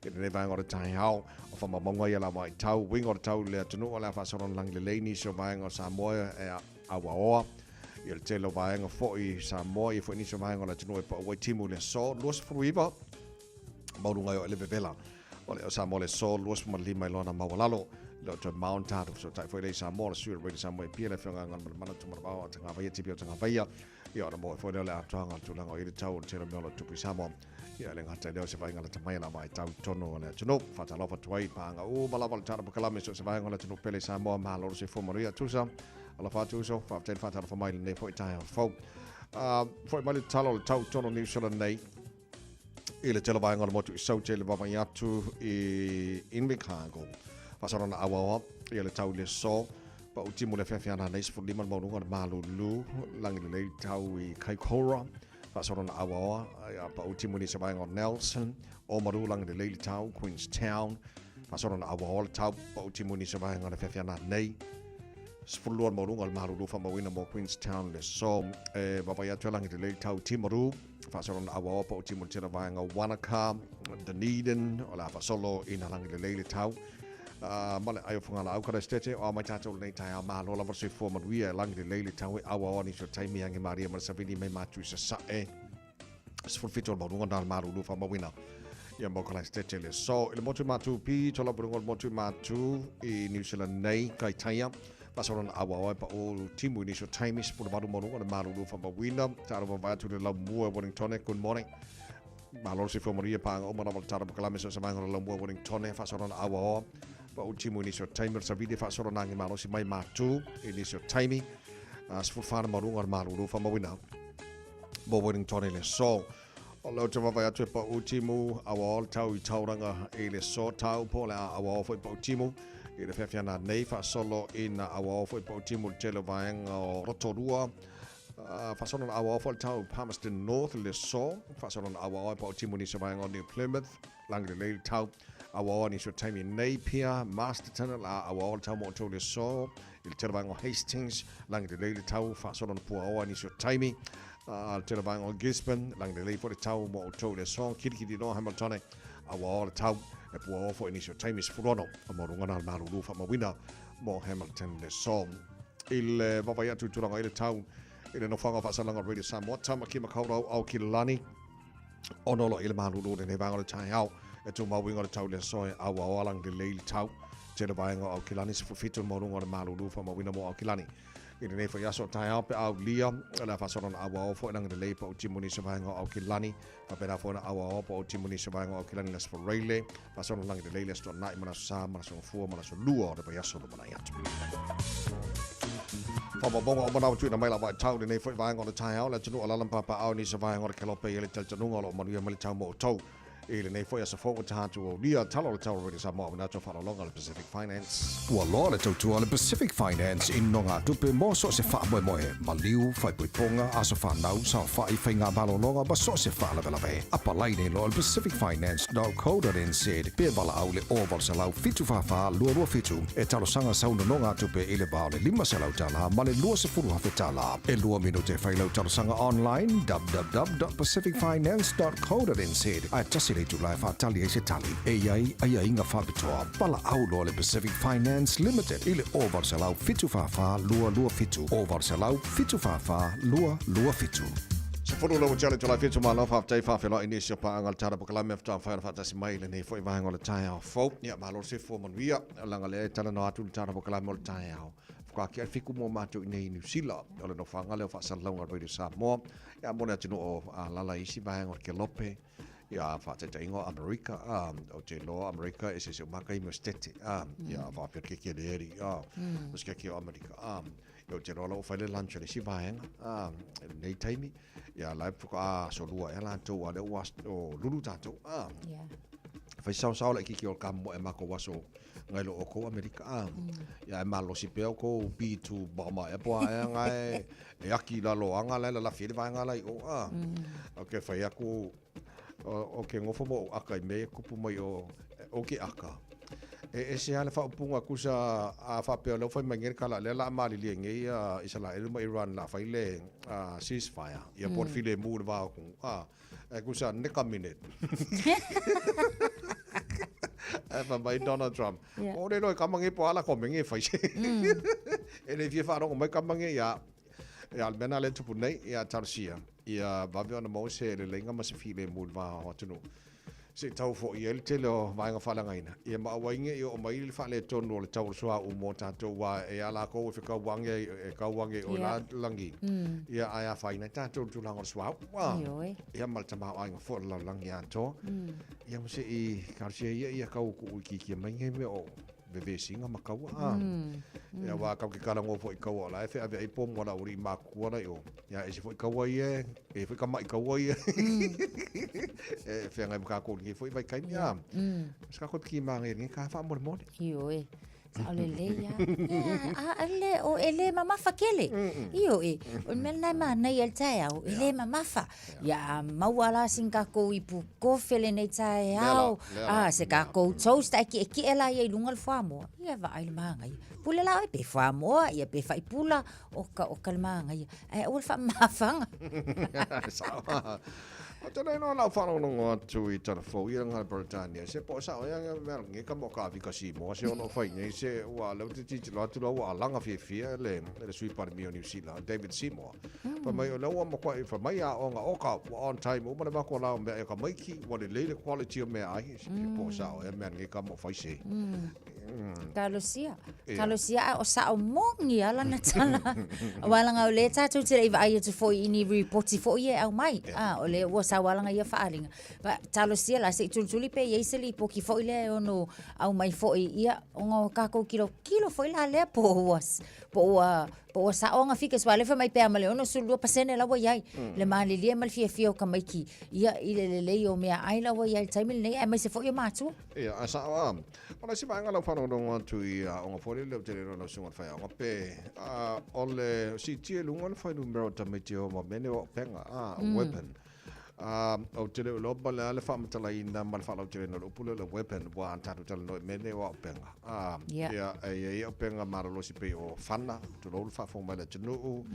i lenei vaega o le taeao. O faamaumauga ia lava i tau, uiga o le tau i le atunuu o le a faasolo ona lagi lelei nisi o vaega o Samoa e auaoa. Ia le tele o vaega foi i Samoa, ia foi nisi o vaega o le atunuu e paua i timu i le aso 29 maualuga ai o ele vevela. O le o Samoa le aso 25 i lona maualalo. Le o toe Mount Tatu fesootai foi lea i Samoa, le sui o le Radio Samoa e pia le afioga a Galumalemana Tumanavao a Tagavaia Tipi o Tagavaia. Ia ona maua foi lea o le atoaga o le tulaga o i le tau o le tele o mea o lo o tupu i Samoa. Ia le gata i lea o se vaaiga lata mai a la vaitau i totonu o le atunuu. Faatalofa atu ai i paaga uma lava o le Tala Pakalame so o se vaega o le atunuu pele i Samoa. Malo le soifua manuia. Tusa, alofa atu uso, faafetai le faatalofa mai i lenei foi taeao fou. Uh, foi mai le tala o le tau i totonu o New Zealand nei i le tele vaega o le motu i Saute le vaavaai atu i Invercargill. Faasolo na auaoa ia le tau i le aso. Pau timu le afiafi ana nei 15 le maualuga o le malulu lagi lelei tau i Kaikoura. Faasolo na auaoa ia pau timu i nisi vaega o Nelson. Omaru lagi lelei le tau Queenstown. Faasolo na auaoa le tau pau timu i nisi vaega o le afiafi ana nei 12 le maualuga o le malulu faamauina mo Queenstown le aso. E vaavaai atu e lagi lelei le tau Timaru. Faasolo na auaoa pau timu i le tele vaega o Wanaka, Dunedin, o le a faasolo ina lagi lelei le tau. Uh, ma le ai o Fagalaau Karaistete, o a mai tātou lenei taeao malo lava le soifua manuia e lagi lelei le tau e auaoa nisi o taimi ange maria ma le savili mai mātu i sasa'e. 17 o le maualuga na le malulu faamauina ia mo Karaistete le aso. I le motu mātū pi, tola purunga o le motu mātū i New Zealand nei, Kaitaia. Faasolo na auaoa e pa o timu i nisi o taimi, 18 maualuga le malulu faamauina. Tāro vavae atu le laumua Wellingtone, good morning. Malo le soifua manuia paaga uma lava le tala pakalame so se vaega o le laumua Wellingtone, faasolo na auaoa pa o timu i nisi o taimi o le savili faasolo na ange malosi mai mātū i nisi o taimi. 14 le maualuga o le malulu faamauina mo Wellingtone le aso. O lea ou te vaavaai atu e pau timu auao le tau i Tauranga i le so tau po o le a auao foi pau timu i le fiafiana nei faasolo ina auao foi pau timu i le tele o vaega o Rotorua. Faasolo na auao foi le tau i Palmerston North i le so. Faasolo na auao e pau timu i nisi o vaega o New Plymouth. Lagi lelei le tau auao nisi o taimi Napier, Masterton la auao le tau mo outou i le so i le tele vaega o Hastings. Lagi lelei le tau faasolo na puaoa nisi o taimi. Le tele vaega o Gisborne, lagi lelei foi le tau mo outou i le aso. Kirikiri noa Hamiltone, auao le tau e puaoa foi nisi o taimi 16 o maualuga na le malulu faamauina mo Hamilton i le aso. I le vaavaai atu i tulaga i le tau i le nofoaga o faasalaga o Radio Samoa, Tamaki Makaurau, Aukilani, Ono loa i le malulu o lenei vaega o le taeao, e tumau uiga o le tau i le aso e auaoa lagi lelei le tau. Tele vaega o Aukilani, 17 le maualuga o le malulu faamauina mo Aukilani. I lenei foi aso o taeao pe aulia, o le a faasolo na auaoa foi lagi lelei pa o timu nisi vaega o Aukilani. Faapena foi na auaoa pa o timu nisi vaega o Aukilani le Aso Faraile, faasolo lagi lelei le Aso Toonai ma le Aso Sa ma le Aso Gafua ma le Aso Lua o le vaiaso lumanai atu. Faamaumauga uma na ua tuuina mai lava i tau lenei foi vaega o le taeao, le atunuu alaala ma papaaao i nisi vaega o le kelope i le talitonuga o lo o manuia mai le tau mo outou. I lenei foi aso fou ua taha atu ua ulia, tala o le tau o Radio Samoa auina atu a faaaloaloga le Pacific Finance. Ua loa le tautua a le Pacific Finance i nogatupe mo so o se faamoemoe, maliu, faaipoipoga, aso fanau, saofai, faiga malologa ma so o se faalavelave. Apalai nei loa i le pacificfinance.co.nz pe valaau i le 0800 744 227 e talosaga sau nonogatupe i le va o le $500 ma le $20,000. E lua minute e fai lau talosaga online www.pacificfinance.co.nz ae tasi le itula e faatali ai se tali. E i ai aiaiga faapitoa. Valaau loa le Pacific Finance Limited i le 0800 744 227, 0800 744 227. Sefulu le ua tele tolai fitu malo faafetai faafeiloai nisi o paaga le tala pokalame faatoa mafai ona faatasi mai i lenei foi vaega o le taeao fou. Ia malo le soifua manuia leaga lea e talanoa atu le tala pokalame o le taeao. Faatoa ake le fiku mo matou i nei i Niu Sila o le nofoaga lea o faasalalauga Radio Samoa. Ia mo le atunuu o alala i isi vaega o le Kelope, ia faataitaiga o Amerika, a, ou te iloa Amerika e eseese uma taimi o Setete, a, ia faapea ke kele ali, a, o se keke o Amerika, a, ia ou te iloa la ua fai le lunch a le isi vaega, a, i lenei taimi, ia la e faatoa aso lua ea latou a o lea ua o lulu tatou, a. Yeah. Fai saosao laitiiti o le kamomoe matou aso ngai lo outou Amerika a. Ia e malosi pea outou B2 bomber ea po o a ea na e e aki i lalo o aga la e lalafi ai le vaega la i o a. Ou te fai atu ou te nofo ma ou aka i mea ia tupu mai o o ke aka. E ese lava le faaupuga tusa a faapea o lea ua fai mai nei le tala lea o le a malilie nei ia Isaraelu ma Iran o le a fai le ceasefire ia po o le filemu i le va o atunuu a. E kusa neka minute. E fa mai Donald Trump. Yeah. O le loe kamange po ala ko menge fai se. E le fia wharongo mai kamange ia. Ia le mena le tupu nei ia talosia. Ia vave ona maua se leleiga ma se filemu i le va o atunuu. Se i tau fo'i ai le tele o vaega faaleagaina. Ia ma aua ai ne i oo mai le faaletonu o le tau o le suauu mo tatou aua e a lakou e fekauage ai e kauage i o i la lagi. Ia ae afaina ai tatou i le tulaga o le suauu. Ioe. Ia ma le tamaoaiga foi o le lalolagi atoa. Ia ma se i talosia ia ia tau tuuitiitia mai nei mea o vevesiga ma kaua a. Ia aua tatou te talanoa foi i kaua o la e feaveai pomu a le aualii matutua la i o. Ia ese foi kaua ia, e foi ka ma'i kaua ia. E feagai ma tatou i lenei foi vaitaimi a. Se tatou piki māngai lenei ka faamolemole. Ioe. Sao lelei lava. Ia, a le, o e le mamafa tele. Ioe. O le mea lena e manaia ai le taeao, e le mamafa. Ia a maua la sina tatou ipu kofe lenei taeao, a se tatou toast ae tietie la ia i luga o le fuamoa, ia vaai le manaia. Pule la oe pe fuamoa, ia pe faipula, oka oka le manaia. Ae aua le faamamafaga. Sao. O te nei noa lau whaalogologo atu i tala fou ia ngā Peretania. Se po sao ia ngā mea nge ka mo ka vika si mo se ono whai nei se ua leu te titilo atu la ua alanga fiafia le le sui palemia o New Zealand David Seymour. Fai mai o lea ua matua fai mai a onga o ka ua on time uma le mako lao mea e ka maiki ua lelei le quality o mea ai se po sao e mea nge ka mo fai se. Talosia. Talosia a o sao moni a lana tala. Aua leaga o lea tatou te le i vaai atu foi i ni ripoti foi e aumai. A o lea ua sau lava lana ia faaaliga. But talosia la se i tulituli pe i ai se lipoti foi lea e ono aumai foi ia ona o tatou tilotilo foi la lea po ua Po ua po ua sa'o aga figures aua o lea fai mai pe a ma le 62% la ua i ai le malilie ma le fiafia o tamaiti ia i le lelei o meaai la ua i ai i le taimi lenei aemaise foi o matua. Ia, ae sa'o a. O le isi vaega lau faalogologo atu i aoga foi lele ou te le iloa lau susuga i le faiaoga pe a, o le siitia i luga o le fuainumera o tamaiti e o ma mea nei o auupega, a, weapon. A, ou te le o iloa po o le a le faamatalaina ma le faalauteleina o le upu lea o le weapon, aua a tatou talanoa i mea nei o auupega, a, ia, e i ai auupega malolosi pei o fana, tulou le faafofoga mai a le atunuu,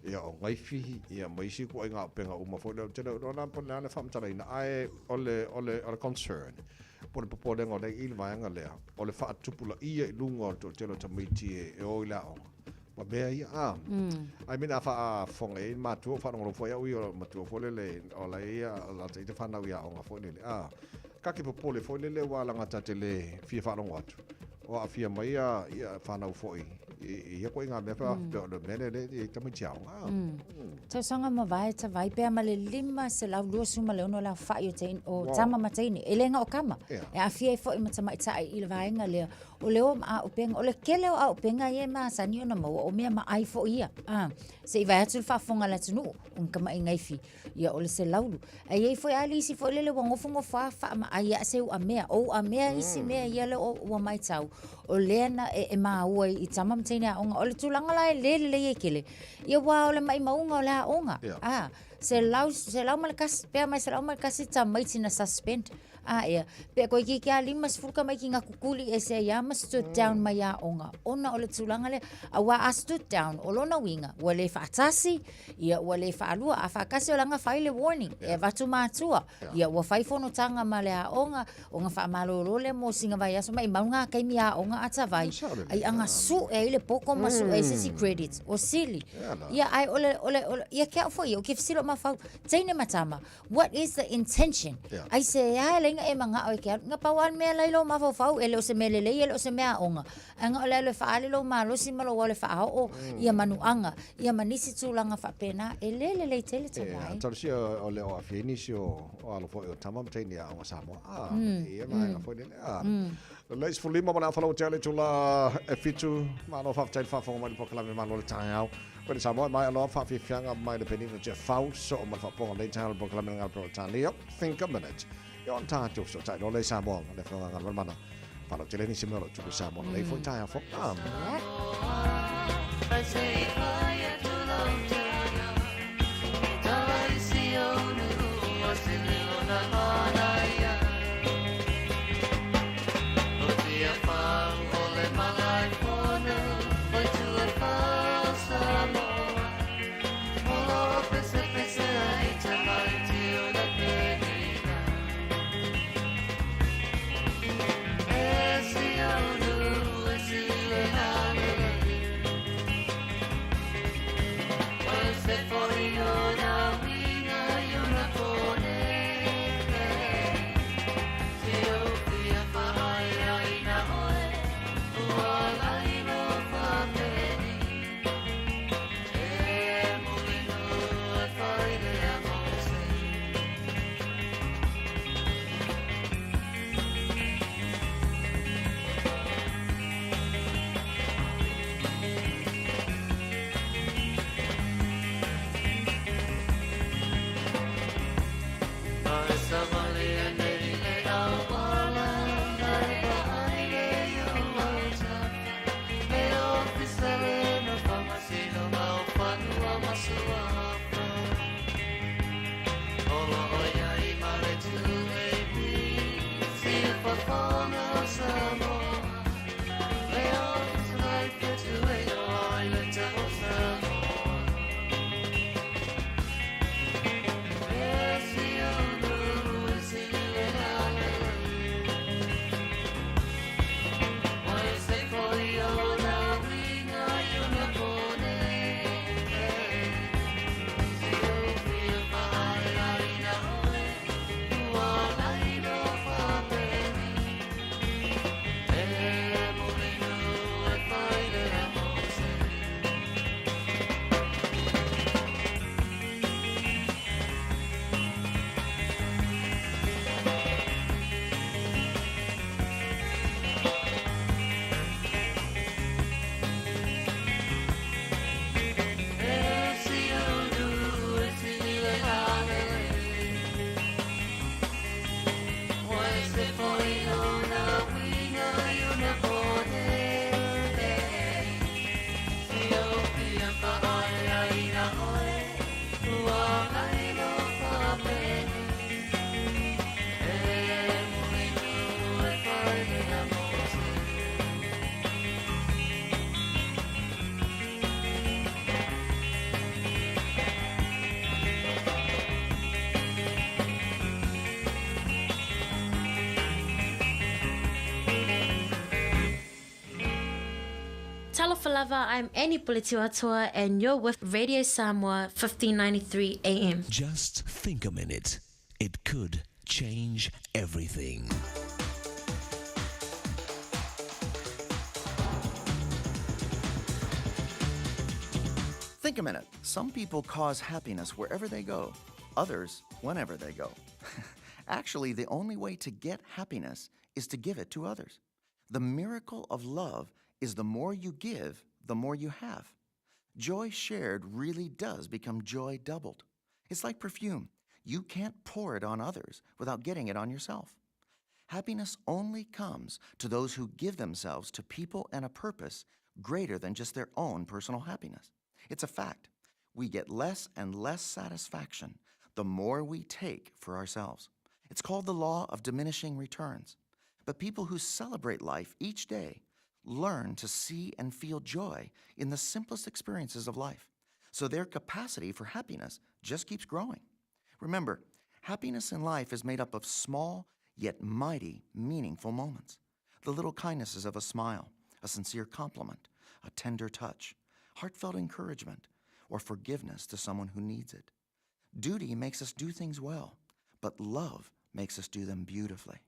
ia, o gaifi, ia, ma isi ituaiga auupega uma foi lea. Ou te le o iloa la po o le a le faamatalaina, ae o le, o le, o le concern, po o le popolega o lea i le vaega lea, o le faatupulaia i luga o le toatele o tamaiti e o i le aoga, ma mea ia, a. I mean, a faafofoga i ai matua, o faalogologo foi au ia o matua foi lele, o la e ia, la ta ita fanau i aoga foi lele, a. Ka ke popole foi lele aua leaga ta te le fia faalogo atu, o aafia mai ia fanau foi i ia ituaiga mea pe o le mea lea e i ai tamaiti aoga, a. Tausaga mavae tavai pea ma le 526 le aofai o teine, o tama ma teine. E le na o tama. E aafia ai foi ma tamaitai i le vaega lea. O le o ma auupega, o le tele o auupega ia e masani ona maua, o mea maai foi ia. A, se i vae atu le faafofoga a le atunuu, o ni tama'i gaifi, ia o le selaulu. Ae i ai foi lava le isi foi lele ua nofonofo lava faamaai lava se uamea. O uamea isi mea ia lea ua matau, o lea na e maua i tama ma teine aoga. O le tulaga la e le lelei ai tele, ia aua o le maumauga o le aoga. A, 101, pea mai 101 tamaiti na suspend. A ea, pe toeitiiti lava 50 tamaiti na tutuli ese ai lava ma stood down mai aoga ona o le tulaga lea. Aua a stood down, o lona uiga, ua le faatasi, ia ua le faalua. A faatasi o la na fai le warning, e avatu matua. Ia ua fai fonotaga ma le aoga, ona faamalolo lea mo sina vaiaso, maumau na taimi aoga a tavai, ai aga sue ai le poto ma sue ai se isi credits, o sili. Ia ae o le, o le, o le, ia ke au foi ia, ou te fesili lou mafaufau, teine ma tama, What is the intention? Aisea e ala ai ona e manao e ke alu? Na pau lava le mea la i lou mafaufau, e le o se mea lelei, e le o se mea aoga. Ae na o le alu e faaali lou malosi ma lou alu e faaoo ia manuaga, ia ma nisi tulaga faapena, e le lelei tele tavai. Ia, talosia o le o aafia ai nisi o alo foi o tama ma teine aoga Samoa. A, ia vaega foi lele. A, lelei 15 ma le afa lau tea le itula e 7. Malo faafetai le faafofoga mai i le polokalame Malo le Taeao. Koe le Samoa e maea loa faafiafiaga mai le penina Jeff Fau soo ma le faapoga o lenei taeao le polokalame le Galo Peretania Think a Minute. Ia ona tatou fesootai loa lea i Samoa ma le Afioga Galumalemana. Faalautele nisi mea o lo o tupu i Samoa lenei foi taeao fou. lava, I'm Annie Puletiuatoa and you're with Radio Samoa 1593 AM. Just think a minute. It could change everything. Think a minute. Some people cause happiness wherever they go, others, whenever they go. Actually, the only way to get happiness is to give it to others. The miracle of love is the more you give, the more you have. Joy shared really does become joy doubled. It's like perfume. You can't pour it on others without getting it on yourself. Happiness only comes to those who give themselves to people and a purpose greater than just their own personal happiness. It's a fact. We get less and less satisfaction the more we take for ourselves. It's called the law of diminishing returns. But people who celebrate life each day learn to see and feel joy in the simplest experiences of life. So their capacity for happiness just keeps growing. Remember, happiness in life is made up of small yet mighty, meaningful moments. The little kindnesses of a smile, a sincere compliment, a tender touch, heartfelt encouragement, or forgiveness to someone who needs it. Duty makes us do things well, but love makes us do them beautifully.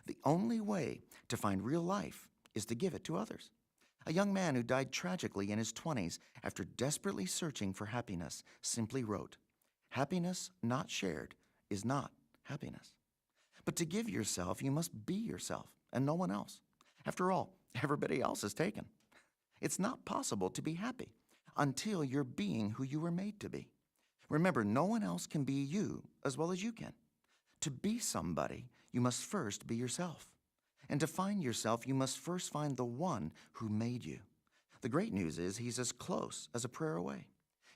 The only way to find real life is to give it to others. A young man who died tragically in his 20s after desperately searching for happiness simply wrote, Happiness not shared is not happiness. But to give yourself, you must be yourself and no one else. After all, everybody else is taken. It's not possible to be happy until you're being who you were made to be. Remember, no one else can be you as well as you can. To be somebody, you must first be yourself. And to find yourself, you must first find the one who made you. The great news is he's as close as a prayer away.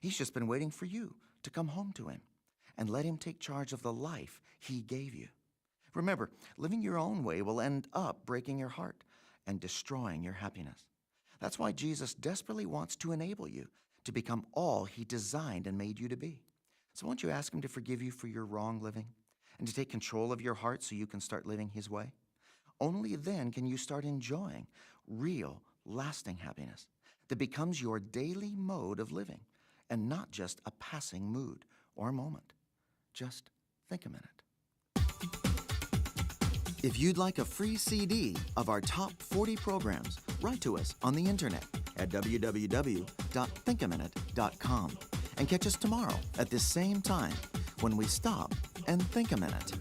He's just been waiting for you to come home to him and let him take charge of the life he gave you. Remember, living your own way will end up breaking your heart and destroying your happiness. That's why Jesus desperately wants to enable you to become all he designed and made you to be. So won't you ask him to forgive you for your wrong living and to take control of your heart so you can start living his way? Only then can you start enjoying real, lasting happiness that becomes your daily mode of living and not just a passing mood or moment. Just think a minute. If you'd like a free CD of our top 40 programs, write to us on the internet at www.thinkaminute.com and catch us tomorrow at this same time when we stop and think a minute.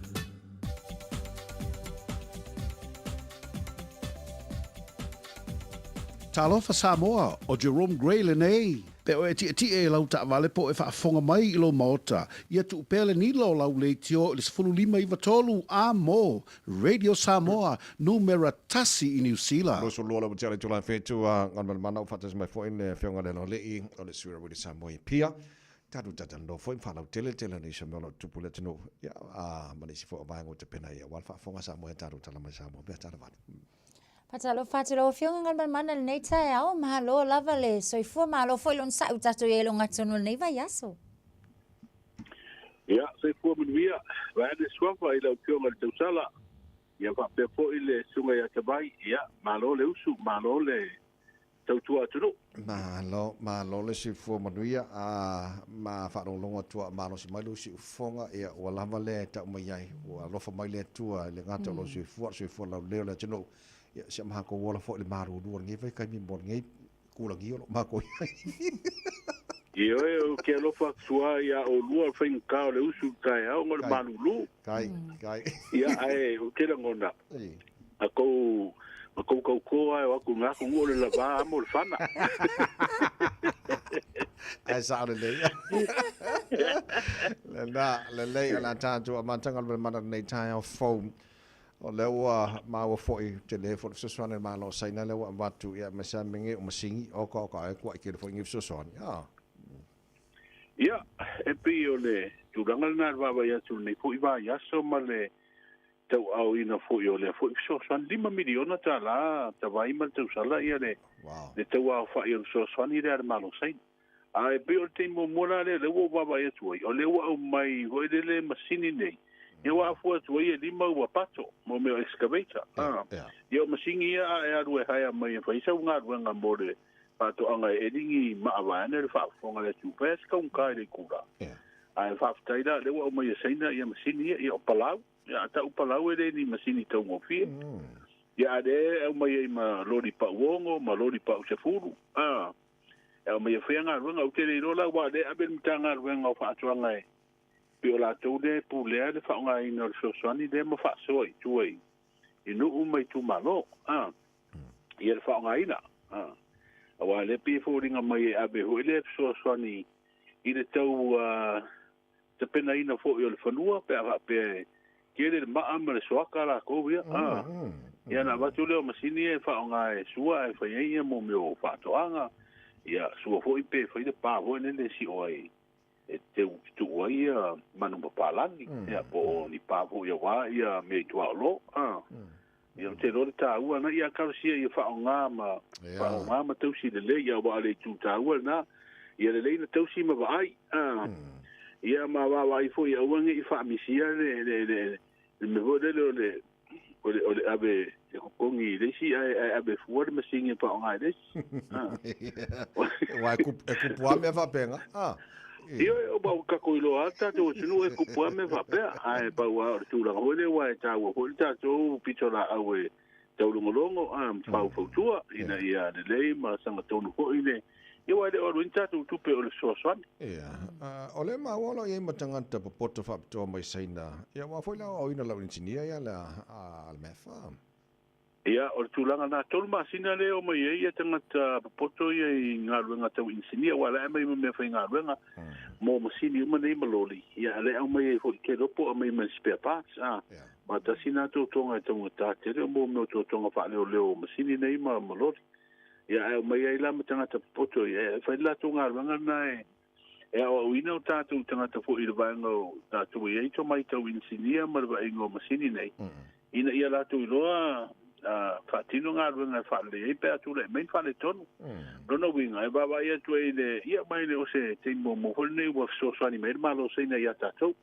Talofa Samoa, ʻo Jerome Gray lenei. Pe o e tiʻetiʻe i lau taʻawale po e faafofoga mai i lou maota, ia tuu pea le nila o lau leitio i le 15 9 3 a mo Radio Samoa, numera tasi i Niu Sila. 22 le Matiale Tulae Whetu a Galumalemana ua faatasi mai foi le Afioga i le Aloalii o le Sui Rawiri Samoa i Apia. Tatou talatalanoa foi ma faalautele le tele o nisi o mea o lo o tutupu i le atunuu, ia, a, ma nisi foi o vaega ua tapena ai aua le faafofoga a Samoa ia tatou tala mai Samoa pea tala vale. Faatalofa atu lau Afioga Galumalemana i lenei taeao, malo lava le soifua, malo foi le onosai ua tatou i ai i logatonu o lenei vaiaso. Ia, soifua manuia, vaeane suafa i lau Afioga i le tausala, ia faapea foi le Susuga ia Tavai, ia, malo le usu, malo le tautua atunuu. Malo, malo le soifua manuia, a ma faalogologo atu a malosi mai lou siufofoga, ia ua lava lea e tau mai ai, ua alofa mai le Atua i le gata o lou soifua, le soifua laulelei o le atunuu, ia si a matou ola foi i le malulu o lenei vaitaimi mo lenei kulagi o lo o matou i ai. Ioe, ou te alofa atu lava iā oulua le faigata o le usu i le taeao ona o le malulu. Kai, kai. Ia, ae ou te lagona, a kou, ma kou kaukō ae o aku ngā atunuu o le lavā amo le fana. Ae sao lelei. Lena, lelei o le a tatou amataga o le mana lenei taeao fou. O lea ua maua foi, tele foi le fesoasoani a le Malo o Saina lea ua avatu, ia aemaise lava mea nei o masini, oka oka e kuai tele foi nei fesoasoani. Ah. Ia, e pei o le tulaga lena i le vaavaai atu i lenei foi vaiaso ma le tauaaoina foi o lea foi fesoasoani. $5 miliona tavai ma le tausala ia le, wow. le tauaofa'i o le fesoasoani lea a le Malo Saina. A e pei o le taimi muamua la lea, lea ua ou vaavaai atu ai, o lea ua aumai foi lele masini nei, ia ua afua atu ai e lima ua pato, mo mea o excavator. Ia o masini ia a e alu e haea mai e fai sau galuega mo le Faatoaga e eligi maa vaeane le faafofoga a le atunuu, fai lava si taugata i le itula. Ae faafetai la o lea ua aumai e Saina ia masini ia, ia o palau. Ia a tau palau e le ni masini taugofie. Ia a lea e aumai ai ma loli pauogo ma loli pausefulu, a e aumai e faia galuega. Ou te le iloa la aua o lea e ave le Matagaluega o Faatoaga e pei o latou lea e pulea le faaaogaina o le fesoasoani lea ma faasoa i tua i nuu ma itumalo, a ia le faaaogaina, a aua o lea e pei e foliga mai e ave foi lea fesoasoani i le tau tapenaina foi o le fanua pe a faapea e tele le maa ma le soaka lakou ia, a ia ona avatu lea o masini ia e faaaoga e sua ae fai ai ia mo mea o faatoaga, ia sua foi pe fai le pa foi lele e sio ai e teu tuu ai ia manu papalagi, ia po o ni pa foi aua ia mea i tuaolo, a ia ou te iloa le taua na ia talosia ia faaaoga ma faaaoga ma tausi lelei, aua o le itu taua lena, ia lelei na tausi ma vaai, a ia ma vaavaai foi ia aua ne i faamisia le le le le mea foi lele o le o le o le ave e totogi i le isi ae ae ave fua le masini e faaaoga e le isi. Aua e kupu lava mea faapena. Ioe, ua tatou iloa lava le tatou atunuu e kupu lava mea faapea, ae pau lava o le tulaga foi lea aua e taua foi le tatou pitolaau e taulogologo ma faufautua ina ia lelei ma sagatonu foi le Ia aua e le o alu ai ni tatou tupe o le fesoasoani. Ia, o lea maua o lo o i ai ma tagata popoto faapitoa mai Saina, ia aua foi le aoaoina o lau inisinia ia le a le Mefa. Ia, o le tulaga lena, 3 masina lea e omai ai ia tagata popoto ia i galuega tau inisinia, aua o la e aumai ma meafaigaluega mo masini uma nei ma loli, ia a o lea e aumai ai foi kelopo aumai ma spare parts, a, ma tasi lena totoga e taugata tele o mo mea o totoga faaleoleo o masini nei ma loli. Ia ae aumai ai la ma tagata popoto ia, e fai le latou galuega lena e e aoaoina o tatou tagata foi i le vaega o tatou e i ai tomai tau inisinia ma le vaaiga o masini nei, ina ia latou iloa faatino galuega e faalelei ai pe a tulai mai ni faaletonu. Lona uiga, e vaavaai atu ai i le, ia ma e le o se taimi muamua foi lenei ua fesoasoani mai ai le Malo o Saina ia tatou.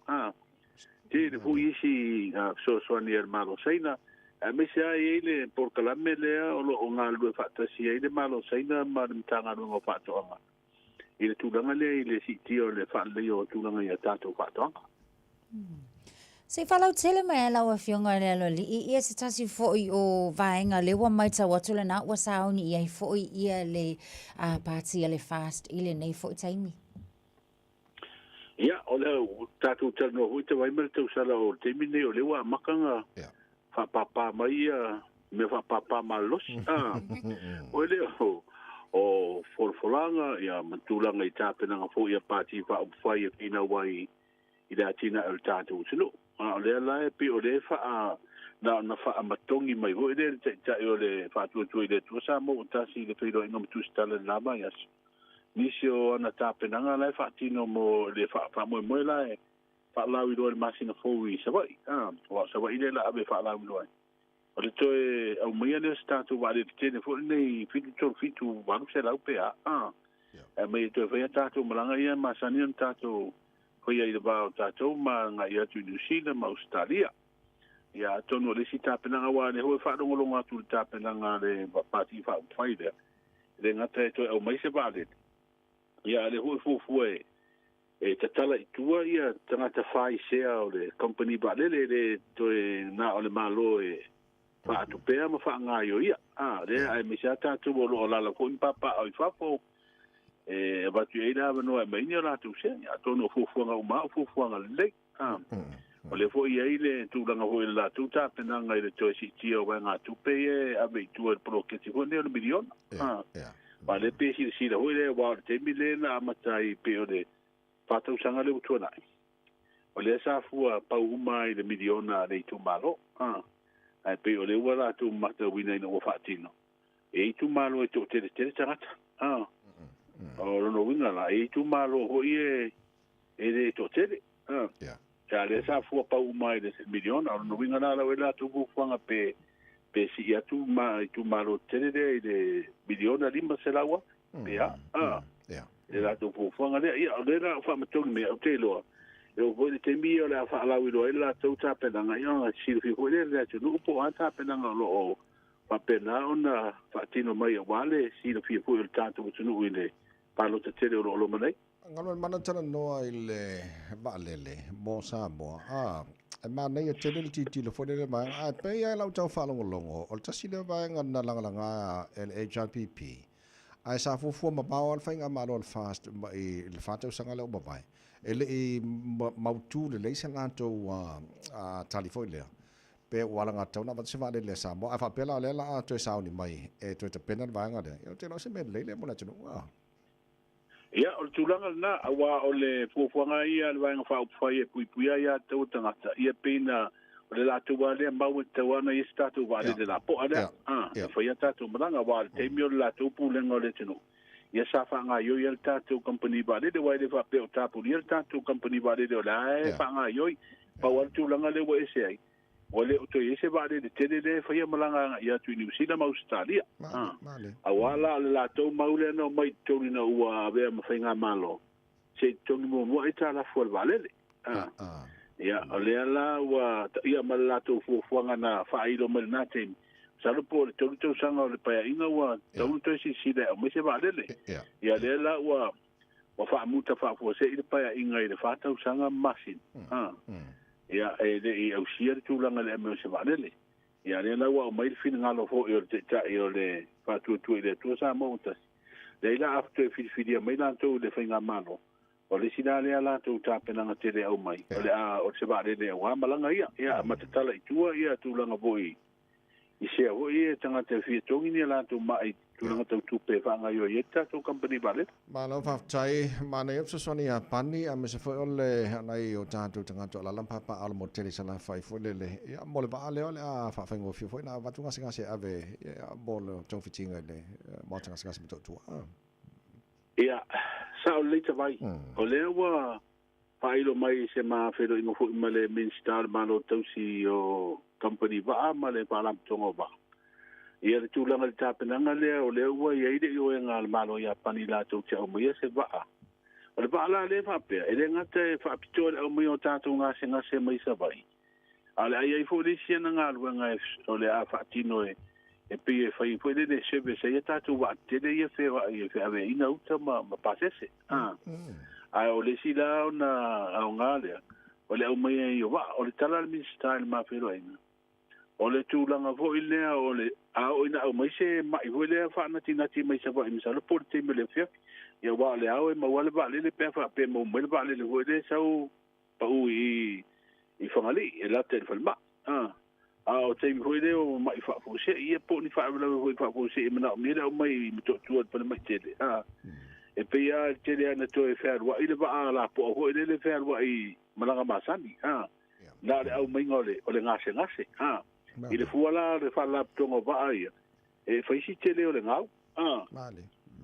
Tele foi isi fesoasoani a le Malo o Saina, aemaise lava e i ai le polokalame lea o lo o galulue faatasi ai le Malo o Saina ma le Matagaluega o Faatoaga i le tulaga lea i le siitia o le faaleleia o tulaga i a tatou faatoaga. Se i faalautele mai lau Afioga i le Aloalii ia se tasi foi o vaega lea ua matau atu lena ua sauni i ai foi ia le pati a le FAST i lenei foi taimi. Ia, o lea ua tatou talanoa foi talu ai ma le tausala o le taimi lenei o lea ua amata ona faapāpā mai ia mea faapāpā malolosi. Ah, o lea o, o folafolaga ia ma tulaga i tapenaga foi a Pati Faaupufai e finau ai i le atinae o le tatou atunuu. A o lea la e pei o lea e faa na ona faamatogi mai foi lea le Taitai o le Faatuatua i le Atua Samoa ua tasi i le feiloaiga ma Tusitala i le la vaiaso. Nisi o ana tapenaga la e faatino mo le faamoemoe la e faalauiloa i le masina fou i Savaii, aua o Savaii lea la ave e faalauiloa ai. O le toe aumaia lea o se tatou vaalele tele foi lenei 7 3 7 800 pe a, e aumai e toe fai a tatou malaga ia e masani ona tatou faia i le va o tatou ma agai atu i Niu Sila ma Ausetalia. Ia atonu o le isi tapenaga aua o lea foi e faalogologo atu i le tapenaga a le Pati Faaupufai lea, E le gata e toe aumai se vaalele, ia a o lea foi e fuafua e e tatala i tua ia tagata fai sea o le kamupani vaalele, e le toe na o le Malo e faatupea ma faagaioia. A, lea aemaise lava tatou o lo o alaala foi ma papaaao i fafo, e avatu i ai le avanoa e aumai ai ni a latou sea. Ia atonu o fuafuaga uma lava o fuafuaga lelei. O lea foi e i ai le tulaga foi i le latou tapenaga i le toe siitia o vaegatupe ia e ave i tua i le poloketi foi lenei o le miliona. Aua o lea pei e silasila foi lea aua o le taimi lea na amata ai pei o le 4 tausaga lea ua tuanai, o lea sa fua pau uma ai i le miliona a le itumalo. Ae pei o lea ua latou matauina ina ua faatino, e i ai itumalo e toateletele tagata. O lona uiga la, e i ai itumalo foi e e le toatele. A lea sa fua pau uma ai i le miliona. O lona uiga la, lau e latou fuafuaga pe pe sii atu ma itumalo tetele lea i le $1,500,000 pe a. I le latou fuafuaga lea. Ia, o lea la o faamatogi mai, ou te iloa, e oo foi i le taimi ia o le a faalauiloa ai le latou tapenaga, ia ona silafia foi lea e le atunuu po o a tapenaga o lo o Faapena ona faatino mai auā le silafia foi o le tatou atunuu i le palota tele o lo o loma nei. Galuemalemana talanoa i le vaalele mo Samoa, a e manaia tele le tilotilo foi lea i le vaega, ae pei lava i lau tau faalogologo, o le tasi lea vaega na lagalaga e le HRPP, ae sa fuafua mamao lava le faigamalo a le FAST i le fa tausaga lea ua mavae, e le i mautu lelei se latou tali foi lea, pe ua alagatatau ona avatu se vaalele a Samoa, ae faapea la o lea o le a toe sauni mai e toe tapena le vaega lea, ia ou te iloa o se mea lelei lea mo le atunuu. A. Ia, o le tulaga lena, aua o le fuafuaga ia a le Vaega Faaupufai e puipuia ai aiatatau a tagata, ia pei na, o le latou lava lea mau e tatau lava ona i ai se tatou vaalele lapoa lea, a, e fai a tatou malaga, aua o le taimi o le latou pulega o le atunuu, ia sa faagaoioi ai le tatou kamupani vaalele, aua e le faapea o tapunia le tatou kamupani vaalele o la e faagaoioi. Pau lava le tulaga lea ua ese ai, ua le o toe i ai se vaalele tele lea e faia malaga agai atu i Niu Sila ma Ausetalia. Aua la o le latou mau lea na omai i totonu ina ua avea ma faigamalo, se i totogi muamua aitalafu a le vaalele. Ia, o lea la ua, ia ma le latou fuafuaga na faailo mai lena taimi, masalo po o le 3 tausaga o le paeaiga ua tatau ona toe silasila e aumai se vaalele. Ia, lea la ua ua faamuta faafuasei le paeaiga i le 4 tausaga ma masina. Ia, e le i ausia le tulaga i le aumai o se vaalele. Ia, lea la ua aumai le finagalo foi o le Taitai o le Faatuatua i le Atua Samoa ua Tasi, leai la a toe filifilia mai latou i le Faigamalo, O le isi la lea latou tapenaga tele e aumai, o le a o se vaalele aua malaga ia, ia ma tatala i tua ia tulaga foi i sea foi ia tagata e fia togi ni a latou mai tulaga tau tupe e faagaoioi ai le tatou kamupani vaalele. Malo faafetai, manaia le fesoasoani ia Pani aemaise foi o le nai o tatou tagata o alaala ma papaaao i le motu tele i Salafai foi lele, ia mo le vaa lea o le a faafaigofie foi ona avatu gasegase e ave ia mo le togafitiga i le maota gasegase i Motootua. Ia, sao lelei Tavai. O lea ua faailo mai se ma feiloaiga foi ma le Minisita o le Malo Tausi o Kamupani Vaa ma le Faalapotopotoga o Vaa. Ia le tulaga i le tapenaga lea, o lea ua i ai le ioega a le Malo o Iapani latou te aumaia se vaa. O le vaa la lea e faapea, e le gata e faapitoa i le aumaia o tatou gasegase mai Savaii, A o le a i ai foi le isi ana galuega o le a faatino e e pei e fai foi lele e service ai a tatou vaa tetele ia feoai e feaveaiina uta ma pasese. A Ae o le isi la ona aoga lea, o le aumaia ai o vaa. O le tala a le Minisita i le ma feiloaiga, o le tulaga foi lea o le a oo ina aumai se mai foi lea faanatinati mai Savaii masalo po o le taimi o le afiafi, ia aua o le ao e maua lava le vaalele pe a faapea e maua mai le vaalele foi lea e sau pau i i Fagalii e lata i le falemai. A a o taimi foi lea o ma'i faafuasei ia po o ni faalavelave foi faafuasei e manaomia le aumai i Motootua i le falemai tele. A e pei lava e tele lava ina toe fealuai le vaa lapoa foi lele fealuai i malaga masani. A na o le aumaiga o le o le gasegase. A i le fua la o le faalapotopotoga o vaa ia, e fai si tele o le gau. A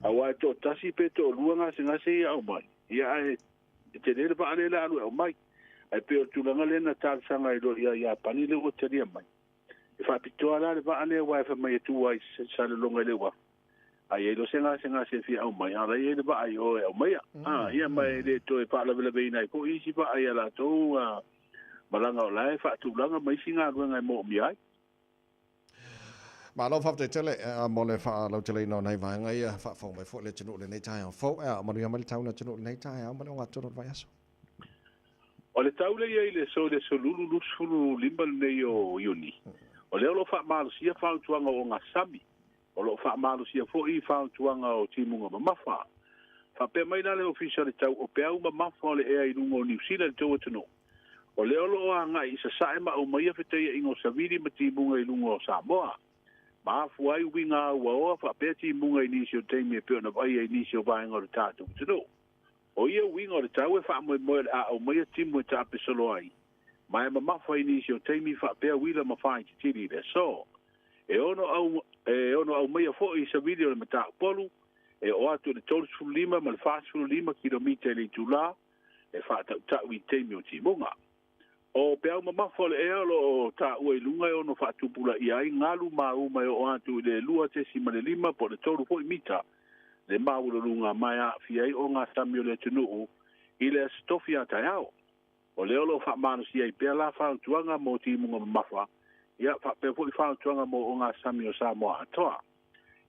aua e toatasi pe toalua gasegase ia aumai, ia ae E tele le vaa lea le alu e aumai. Ae pei o le tulaga lea na talosaga ai loa ia Iapani lea ua talia mai. E faapitoa la le vaa lea aua e fai mai e tu ai i Salelologa i le uafu. A i ai loa se gasegase e fia aumai, a o la e i ai le vaa i o e aumaia. A, ia ma e le toe faalavelaveina ai foi isi vaa i a latou malaga o la e faatulaga ma isi galuega e moomia ai. Malo faafetai tele mo le faalauteleina o nai vaega ia, faafofoga mai foi le atunuu i lenei taeao fou. Ea, manuia mai le tau i le atunuu i lenei taeao ma le ogatotonu o le vaiaso. O le tau lea i ai i le aso i le aso 25 lenei o Iuni, o lea o lo o faamalosia fautuaga o ogasami, o lo o faamalosia foi fautuaga o timuga mamafa. Faapea mai la le Ofisa o le Tau o Peau Mamafa o le Ea i luga o Niu Sila i le tou atunuu, o lea o lo o agai i sasae ma aumaia fetaiaiga o savili ma timuga i luga o Samoa. Ma afua ai uiga auaoa faapea timuga i nisi o taimi e pei ona vaaia i nisi o vaega o le tatou atunuu. O ia uiga o le tau e faamoemoe o le a aumaia timu e taapesolo ai, ma e mamafa i nisi o taimi faapea uila ma faaititili i le aso. E ono au, e ono aumaia foi i savili o le mataupolu, e oo atu i le 35 ma le 45 kilomita i le itulā, e faatautau i taimi o timuga. O peau mamafa o le ea o lo o taua i luga e ono faatupulaia ai galu mauma e oo atu i le 2.5 po o le 3 foi mita le maualuluga ma e aafia ai ogasami o le atunuu i le Aso Tofi a taeao. O lea o lo o faamalosia ai pea la fautuaga mo timuga mamafa Ia, faapea foi fautuaga mo ogasami o Samoa atoa.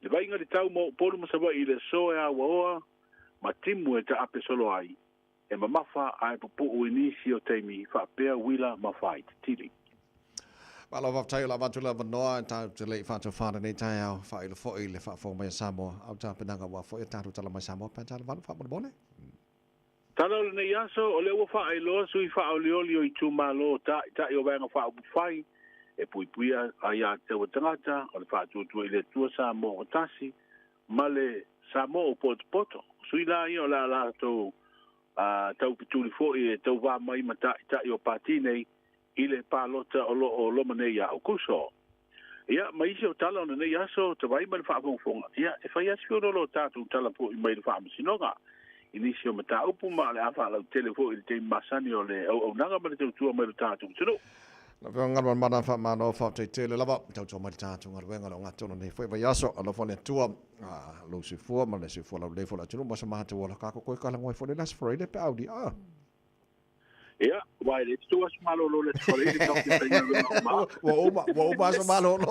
I le vaaiga i le tau mo Upolu ma Savaii i le aso e auaoa ma timu e taape solo ai, e mamafa ae pupuu i nisi o taimi faapea uila ma faaititili. Malo faafetai o le avatu le avanoa e tatou te le i faatofā lenei taeao, faailo foi le faafofoga mai a Samoa, au tapenaga aua foi a tatou tala mai Samoa pe a tala valu faamolemole. Tala o lenei aso, o lea ua faailoa sui faaolioli o itumalo Taitai o Vaega Faaupufai e puipuia aiatatau a tagata o le Faatuatua i le Atua Samoa ua Tasi ma le Samoa ua Potopoto. O sui la ia o le a latou taupituli foi e tauva mai ma Taitai o Pati nei i le palota o lo o loma nei ia Aokuso. Ia, ma isi o tala o lenei aso, tavai ma le faafogafoga, ia, e fai lava si feoloolo o tatou tala foi mai le Faamasinoga i nisi o mataupu, ma o le a faalautele foi i le taimi masani o le auaunaga ma le tautua mai lo tatou atunuu. Lau Afioga Galumalemana faamalo faafetai tele lava tautua mai le tatou galuega le ogatotonu lenei foi vaiaso alofa le Atua lou soifua ma le soifua laulelei foi o le atunuu ma so matou ola kako koe kalagoa ai foi le Aso Faraile pe auli a. Ia, aua e le tutu aso malolo le Aso Faraile tatou te faigaluega uma. Ua uma, ua uma aso malolo.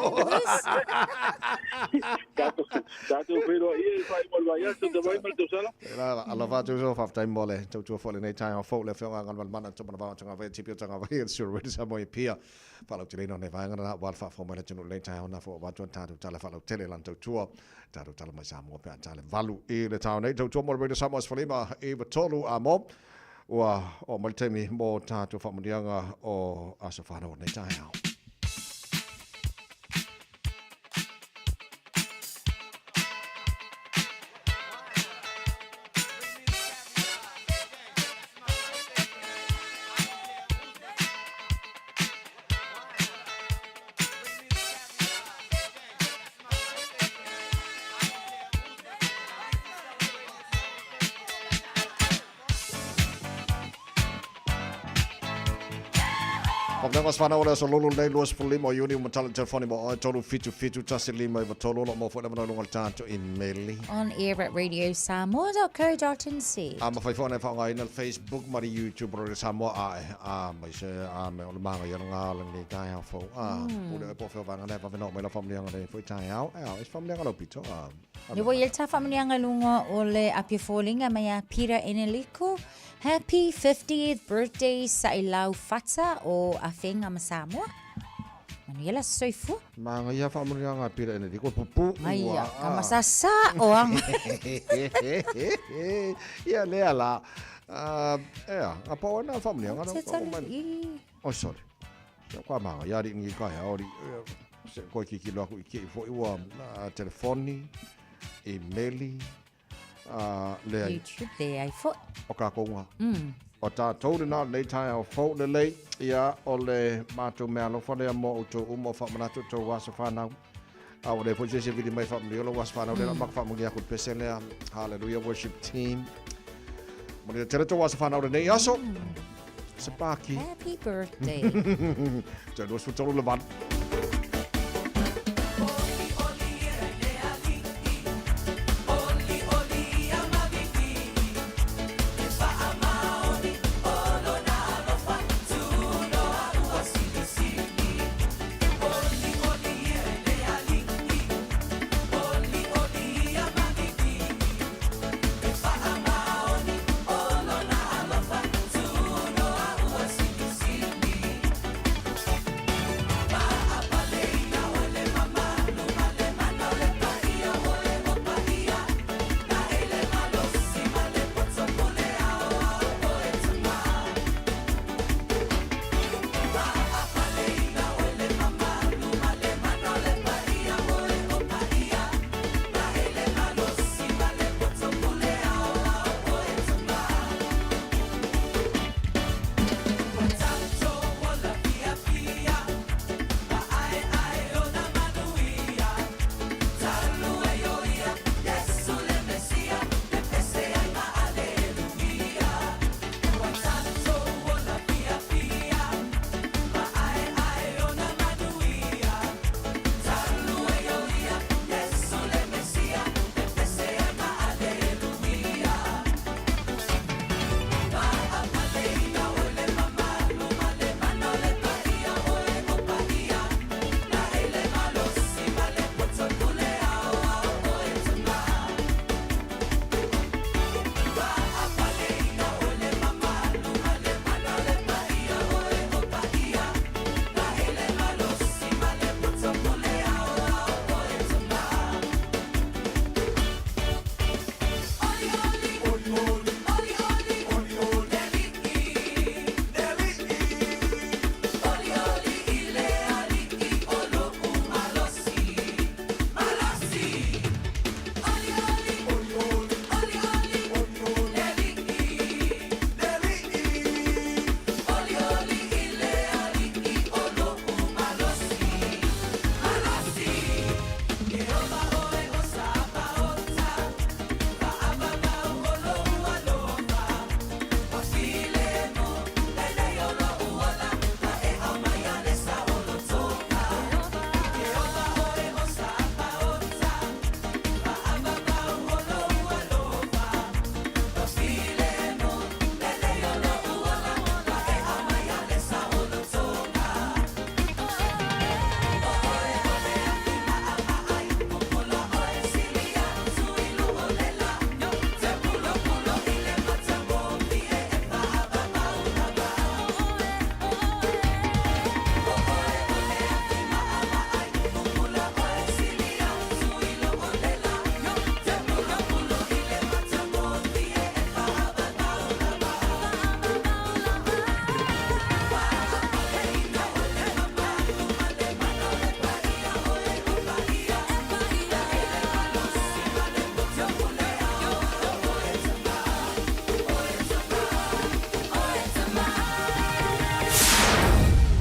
Tatou, tatou feiloai ia i faaiuga o le vaiaso, tavai ma le tausala. Alofa atu uso, faafetai mo le tautua foi i lenei taeao fou, le Afioga Galumalemana Tumanavao Tagavaia, Tipi o Tagavaia, le Sui Rita Samoa i Apia. Faalauteleina o nei vaega na aua le faafofoga mai le atunuu i lenei taeao na foi avatu ai le tatou tala faalautele i lana tautua. Tatou tala mai Samoa pe a tale valu i le taeao nei. Tautua mo le Radio Samoa 15 93 a mo. Ua oo mai le taimi mo tatou faamanuiaga o aso fanau o lenei taeao. Faamanuiaga o whanau o le aso lolo lenei 25 o Iuni ua matala le telefoni mo oe 377 1593 o lo o maua foi le avanoa i luga o le tatou imeli. On air at radiosamoa.co.nz. A mafai foi ona e faaaogaina le Facebook ma le YouTube o Radio Samoa ae a mai se a me o le magaia lena o lenei taeao fou. A pule oe po o fea o vaega lea vave na oo mai lau faamanuiaga lenei foi taeao. E ao, e se faamanuiaga lau pito. A Le ua i ai le tā faamanuiaga i luga o le Apia Foliga mai ia Peter Eneliko. Happy 50th birthday Sa'ilau Fata o Afega ma Samoa. Manuia le aso soifua. Magaia faamanuiaga a Peter Eneliko e pupuu Mai ia, ka masasa o anga. Ia lea la. Ea, nga pau ana faamanuiaga na. Te tali. Oi sorry. Ia kua magaia ali ngi ka hea ori. Se koe kikilo aku i ke i foi ua telefoni, imeli, lea. YouTube leai foi. O kākou ngā. O tātou lena o lenei taeao fou lelei, ia, o le matou meaalofa lea mo outou uma o faamanatu o tou aso fanau. A ua leai foi se isi e vili mai e faamanuia lou aso fanau lea, ma faamanuia aku i le pese lea. Hallelujah worship team. Manuia tele tou aso fanau lenei aso. Se paki. Happy birthday. Te 23 le valu.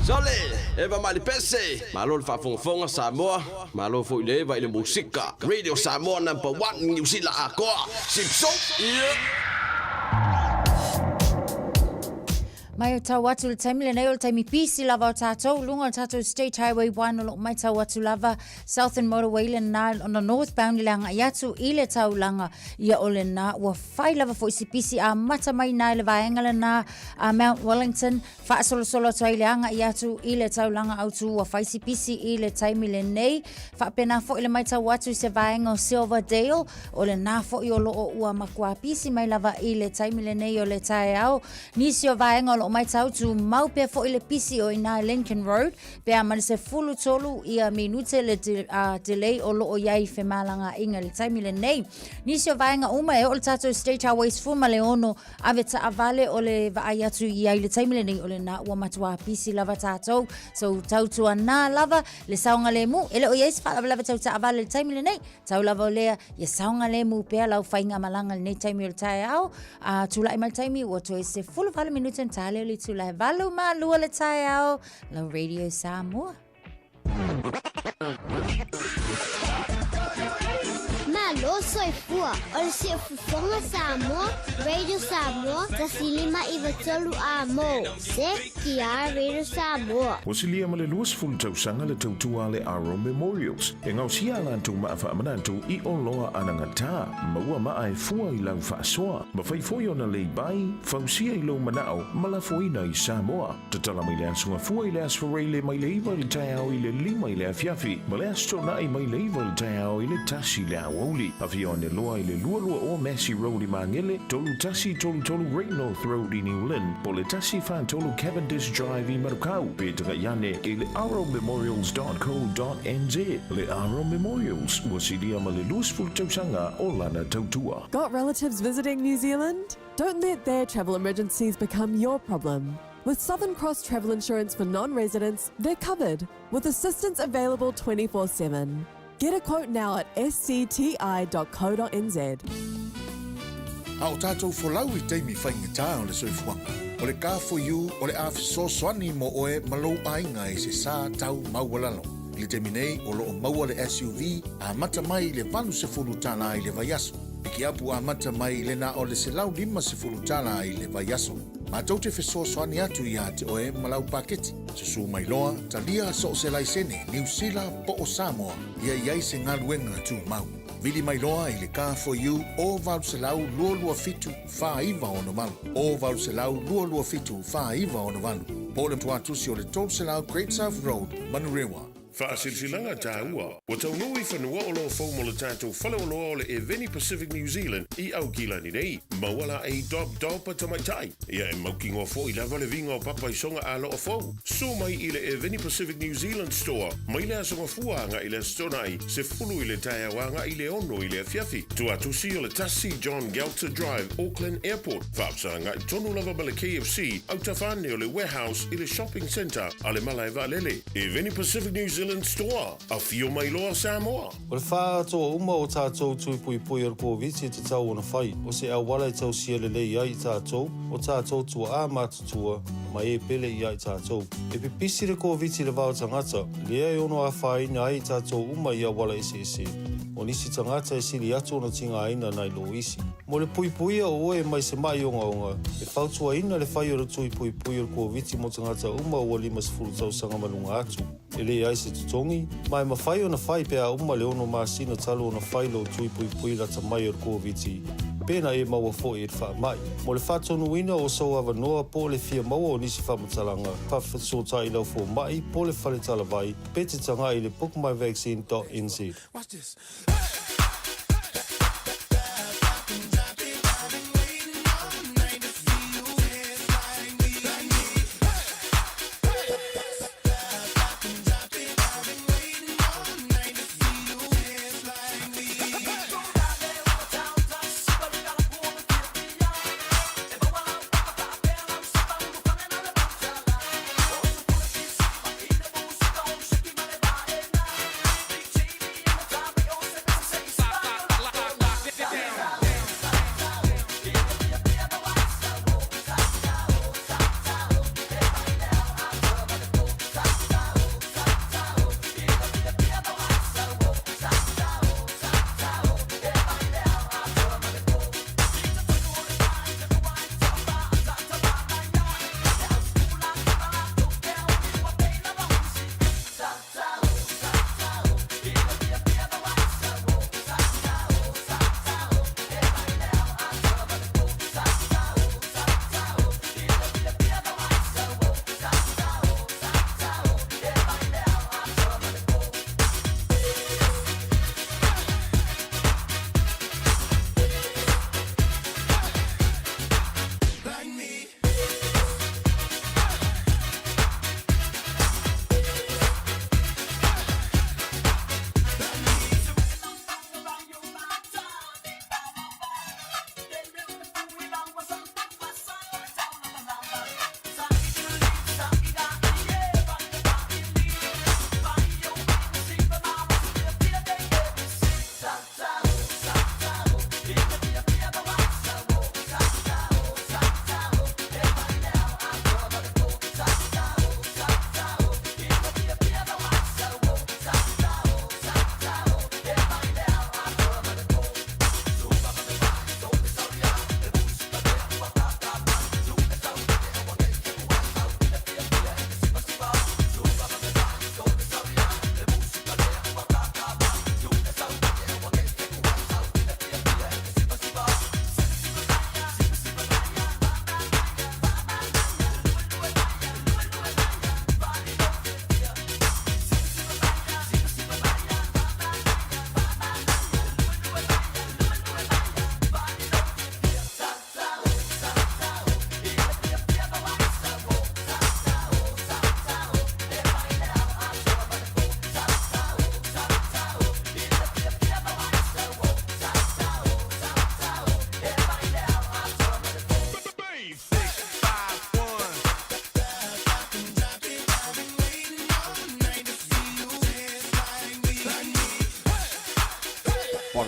Sole, Eva mai le pese. Malo le faafogafoga Samoa, malo foi le Eva i le musika. Radio Samoa number one Niu Sila atoa. Sipso, yeah. Mai o tau atu le taimi lenei o le taimi pisi lava o tātou, lunga o tātou State Highway 1 o loo mai tau atu lava Southern Motorway le nā ona northbound i le agai atu i le taulaga ia o le nā ua fai lava foi si pisi a mata mai nā i le vaega le nā a Mount Wellington Faasolosolo atu ai le agai atu i le taulaga autu ua fai si pisi i le taimi lenei. Faapena foi le matau atu i se vaega o Silverdale, o lena foi o loo ua matua pisi mai lava i le taimi lenei o le taeao. Nisi o vaega o loo matau tumau pea foi le pisi o ina i Lincoln Road, pe a ma le 13 ia minute le delay o loo i ai i femalagaaiga i le taimi lenei. Nisi o vaega uma e oo le tatou State Highway 16 Ave taavale o le vaai atu i ai le taimi lenei o lena ua matua pisi lava tatou. So tautuanā lava le saogalemu. E le o i ai se faalavelave tau taavale i le taimi lenei. Tau lava o lea, ia saogalemu pea lau faigamalaga i lenei taimi o le taeao. A tulai mai le taimi ua toe 18 minute ona ta lea o le itula e 8:02 le taeao. Lau Radio Samoa. Malo soifua o le siufofoga Samoa, Radio Samoa, 1593 A mo, CTR Radio Samoa. Ua silia ma le 20 tausaga le tautua a le Aro Memorials e gaosia a latou maa faamanatu i oloa anagata, maua maa e fua i lau faasoa, mafai foi ona leibai, fausia i lou manao ma lafoina i Samoa. Tatala mai le Aso Gafua i le Aso Faraile mai le 9 i le taeao i le 5 i le afiafi, ma le Aso Toonai mai le 9 i le taeao i le 1 i le aoauli. Afio ane loa i le 220 Massey Road i Magele, 3133 Great North Road i New Lynn, po o le 143 Cavendish Drive i Manukau, pe tagai ane i le arrowmemorials.co.nz. Le Arrow Memorials, ua silia ma le 20 tausaga o lana tautua. Got relatives visiting New Zealand? Don't let their travel emergencies become your problem. With Southern Cross Travel Insurance for non residents, they're covered with assistance available 24 7. Get a quote now at scti.co.nz. A o tātou folau i taimi faigata o le soifuaga, o le Car4U o le a fesoasoani mo oe ma lou aiga i se sa tau maualalo. I le taimi nei, o lo o maua le SUV amata mai i le $80 i le vaiaso. Pikiapu amata mai i le na o le $150 i le vaiaso. Matou te fesoasoani atu iā te oe ma lau paketi. Susu mai loa, talia so o se laisene, Niu Sila po o Samoa, ia i ai se galuega tumau. Vili mai loa i le Car4U o 800 227 4968, o 800 227 4968, po o le tuatusi o le 300 Great South Road, Manurewa. Faasilasilaga taua, ua taunuu i fanua o lo o fou mo le tatou faleoloa o le Eveni Pacific New Zealand i Aukilani nei. Maua la ei Dob Dob a tamaitai. Ia e mautinoa foi lava le viga o papa i soga aloa fou. Susu mai i le Eveni Pacific New Zealand Store mai le Aso Gafua agai i le Aso Toonai, 10 i le taeao agai i le 6 i le afiafi. Tuatusi o le 1 John Gelter Drive, Auckland Airport. Faafesagai tonu lava ma le KFC, autafa ane o le Warehouse i le Shopping Centre a le Malae Vaalele. Eveni Pacific New Zealand Store, afio mai loa Samoa. O le faaatoa uma o tatou tui puipui o le Koviti e tatau ona fai, o se auala e tausia lelei ai i tatou, o tatou tuaa matutua, ma e pele ia i tatou. E pipisi le Koviti i le va o tagata, lea e ono afaina ai i tatou uma i auala eseese. O nisi tagata e sili atu ona tigaina nai lo isi. Mo le puipuia o oe mai se maʻi ogaoga, e fautuaina le fai o le tui puipui o le Koviti mo tagata uma ua 50 tausaga ma luga atu. E leai se totogi, ma e mafai ona fai pe a uma le ono masina talu ona fai lou tui puipui lata mai o le Koviti, pe na e maua foi i le faamai. Mo le faatonuina o sou avanoa po o le fia maua o nisi faamatalaga, faafesootai i lau fomai po o le fale talavai pe te tagai i le bookmyvaccine.nz.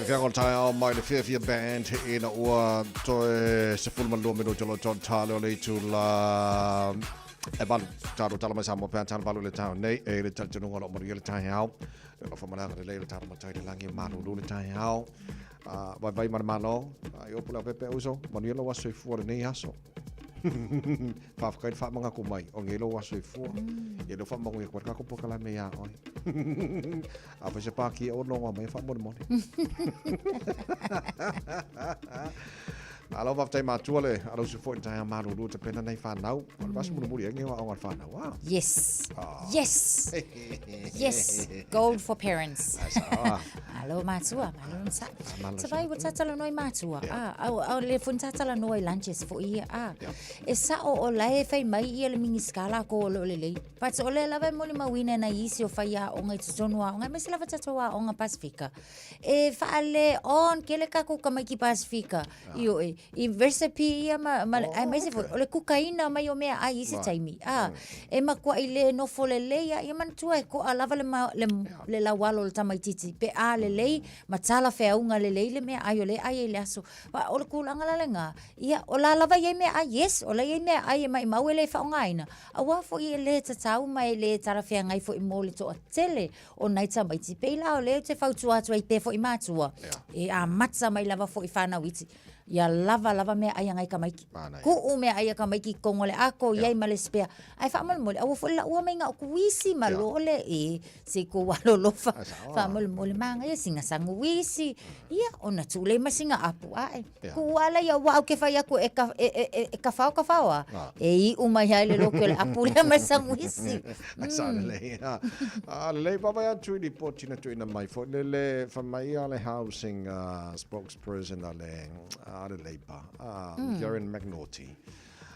Fiafiaga o le taeao mai le Fiafia Band ina ua toe 12 minuti o lo tonu tale o le itula e valu. Talo tala mai Samoa pea tala valu le tao nei e le talitonuga o lo manuia le taeao. E lo whamanaga le lei le tala matai le langi malulu le taeao. Vai vai ma le malo, i opu le pepe uso, manuia lo aso i fua le nei aso. Faafetai le faamagako mai o nei lou aso soifua. Ia lea ua faamanuia atu ai le tatou polokalame iā oe. Afai se pākia ua logoa mai faamolemole. Malo faafetai matua le alausi foi le taeao malulu tapena nei whanau. O le vasa mulimuli ai nei o aoga le whanau. Ah. Yes. Ah. Yes. Yes. Gold for parents. Malo matua, malo nsa. Sa vai ua tatalanoa i matua. Ah, au au le foi tatalanoa i lunches foi ia. Ah. E sao o la e fai mai ia le Minisita lākou o lo o lelei. But o lea lava e molimauina e nai isi o faiaoga i totonu o aoga, aemaise lava tatou aoga Pasifika. E faale on kele kakou tamaiti Pasifika i oe, i recipe ia ma, ma oh, aemaise foi, o le kukaina mai o meaai i isi taimi. Ah, e makuaʻi le nofo lelei a ia manatua e koʻa lava le, ma, le, le laualo o le tamaititi pe a lelei ma talafeauga lelei le meaai o lea e ʻai ai i le aso. A o le tulaga la lena, ia, o la lava e i ai meaai, yes, o la e i ai meaai e maʻimau e le faaaogaina, auā foi e le tatau ma e le talafeagai foi mo le toatele o nai tamaiti. Pei la o lea ou te fautua atu ai pea foi matua, e amata mai lava foi fanau iti, ia lava lava meaai a nai tamaiti. Kuu meaai a tamaiti i totonu o le ato, i ai ma le spare. Ae faamolemole, aua foi le laua mai na o tuisi ma lole, e se i tou alolofa, faamolemole manaia sina sanuisi, ia, ona tuu lea ma sina apu ae. Kuu lava laia, aua ou te fai atu e, ka, e, e, e, e kafao kafao a, e iu mai ai le loki o le apu lea ma le sanuisi. Ai sa lelei. A lelei vaavaai atu i lipoti na tuuina mai foi le le fai mai a le housing spokesperson a le a le Labour a Karen McNaughty.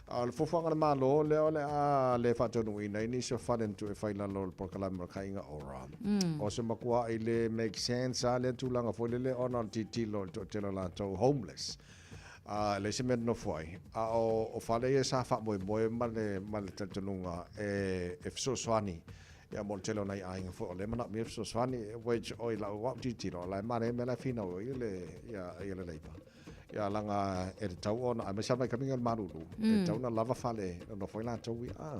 A o le fuafuaga a le Malo lea o le a le faataunuuina ai nisi o fale na tuu e fai i lalo o le polokalame o le Kaiga Ora. O se makuaʻi le make sense a lea tulaga foi lele ona o le tilotilo i le toatele o latou homeless. A e leai se mea e nonofo ai. A o, o fale ia sa faamoemoe ma le, ma le talitonuga e, e fesoasoani ia mo le tele o nai aiga foi o lea e manaomia le fesoasoani, which o i lau au tilotilo, o la e manaia mea la e finau ai le, ia, ia le Labour. Ia leaga e tatau ona, aemaise lava mai kamiga o le malulu, e tatau ona lava fale e nonofo ai latou ia. Ah.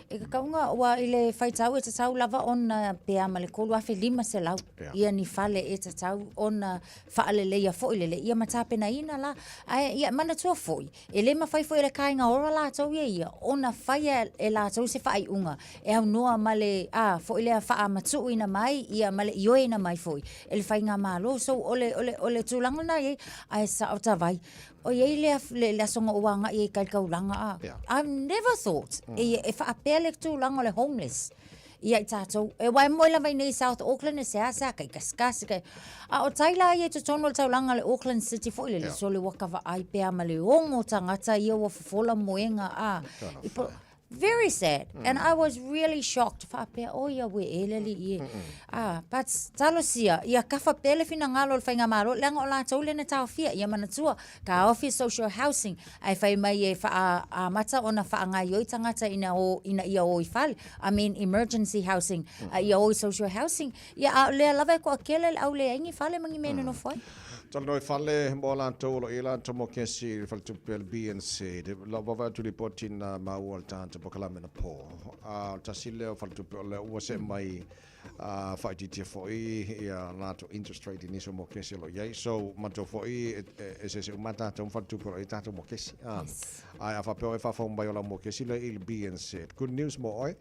E kakauga ua i le faitau e tatau lava ona pe a ma le 3,500 yeah. ia ni fale e tatau ona faaleleia foi lele ia ma tapenaina la. Ae ia manatua foi, e le mafai foi e le Kāinga Ora latou ia ia ona faia e latou se faaiuga e aunoa ma le a foi lea faamatuuina mai ia ma le ioeina mai foi e le faigamalo. So o le, o le, o le tulaga lena e i ai, ae sao tavai. O i ai le, le, le aso na ou agai ai i tai taulaga a. Yeah. I've never thought e, e faapea le tulaga o le homeless ia i tatou. E aua e moe lava i nei South Auckland e seasea kai kasikasi kai. A o tai la ia i totonu o le taulaga o le Auckland City foi lele, yeah. sole ua ka vaai pea ma le ogo tagata ia ua fofola moega a. I po, very sad. And I was really shocked. Faapea, oi auē e le alii e. Ah, but talosia, ia kafa pea le finagalo o le faigamalo, leaga o latou lea na taofia, ia manatua, taofi social housing, ae fai mai e faaamata ona faagaoioi tagata ina o, ina ia o i fale, I mean emergency housing, a ia o i social housing, ia a o lea lava e toatele le au leai ni fale ma ni mea e nonofo ai. Talanoa i fale mo latou o lo o i ai latou mokesi i le faletupe o le BNZ. Lau vaavaai atu i lipoti na maua i le tagata polokalame anapo. A o le tasi lea o faletupe o lea ua see mai a faaitiitia foi ia latou interest rate i nisi o mokesi o lo o i ai. So, matou foi e eseese uma tatou ma faletupe o lo o i ai tatou mokesi. Ae a faapea oe e faafofoga mai o lau mokesi lea i le BNZ, good news mo oe.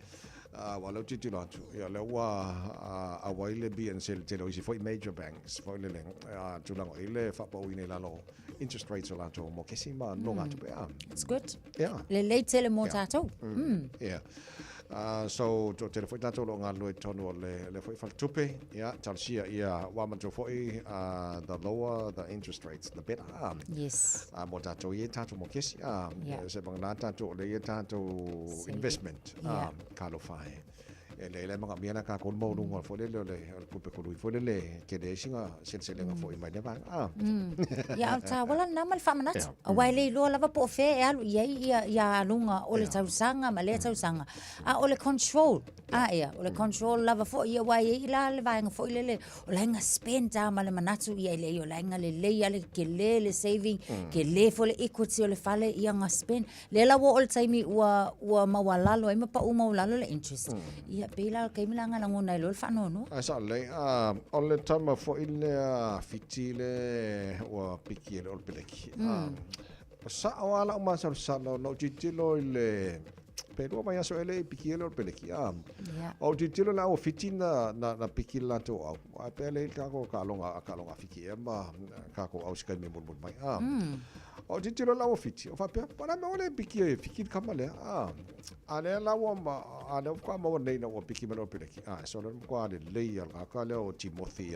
Aua o lea ou te tilotilo atu, ia o lea ua auai le BNZ i le tele o isi foi major banks foi lele, tulaga o i le faapauina i lalo interest rates o latou mokesi ma nogatupe. It's good. Yeah. Lelei tele mo tatou. Yeah. So, toatele foi tatou o lo o galulue i totonu o le, lea foi faletupe, ia, talosia ia, ua manatua foi, the lower the interest rates, the better. Yes. Mo tatou i ai tatou mokesi, yeah. Se vagana tatou o lea i ai tatou investment. Yeah. Talofa e. E lei la e manaomia la tatou le maualuga foi lele o le o le tupe tului foi lele e tele ai sina seleselega foi mai lea vaega. A. Ia, a o le taua la lena ma le faamanatu. Aua e le iloa lava po o fea e alu i ai ia ia aluga o le tausaga ma lea tausaga. A o le control, a ea, o le control lava foi ia aua e i ai la le vaega foi lele o la e na spend lava ma le manatu ia e leai o la e na lelei lava le tele le saving, tele foi le equity o le fale ia na spend. Lea la ua oo i le taimi ua, ua maualalo ai ma pau maualalo le interest. Ia, pei la o le taimi la na lagona ai loa le faanoanoa. Ae sao lelei, a, o le tama foi lea Fiti le ua piki e le All Peleki. A, o sao lava lau masalosalo na ou tilotilo i le, pe lua vaiaso ea le i piki ai le All Peleki. A, ou tilotilo la ua Fiti na, na, na piki le latou au. Ae pe le i le tatou taaloga, taaloga a Fiti ea ma tatou au i se taimi e mulimuli mai. A, O tilotilo la ua Fiti, o faapea, po o le a mea ua le piki ai e Fiti le tama lea, a. A lea la ua, a lea faatoa maua nei ina ua piki mai le All Peleki, a, sole le matua lelei lava o le tagata lea o Timoci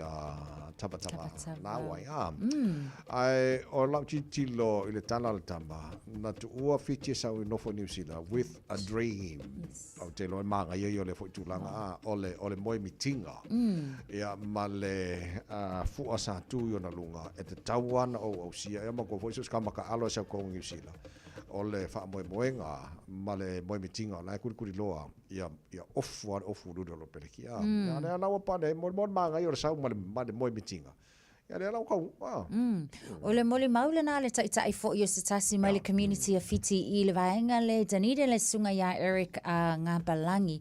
Tabataba Nawai, a. Ae o lau tilotilo i le tala a le tama, na tuua Fiti e sau e nofo i Niu Sila with a dream. Ou te iloa e manaia ia o lea foi tulaga, a, o le, o le moemitiga, ia, ma le fua sa tu i ona luga, e tatau lava ona ou ausia. Ia manatua foi so o se tama taalo e sau i totonu o Niu Sila, o le faamoemoega ma le moemitiga o la e kulikuliloa ia, ia ofu lava le ofu i luna o lou peleki. A, a lea la ua pane ai, mo le manaia o le sau ma le, ma le moemitiga. Ia lea la ua tau, a. O le molimau lena a le taitai foi o se tasi mai le community a Fiti i le vaega le Dunedin le susuga ia Eric Gapalangi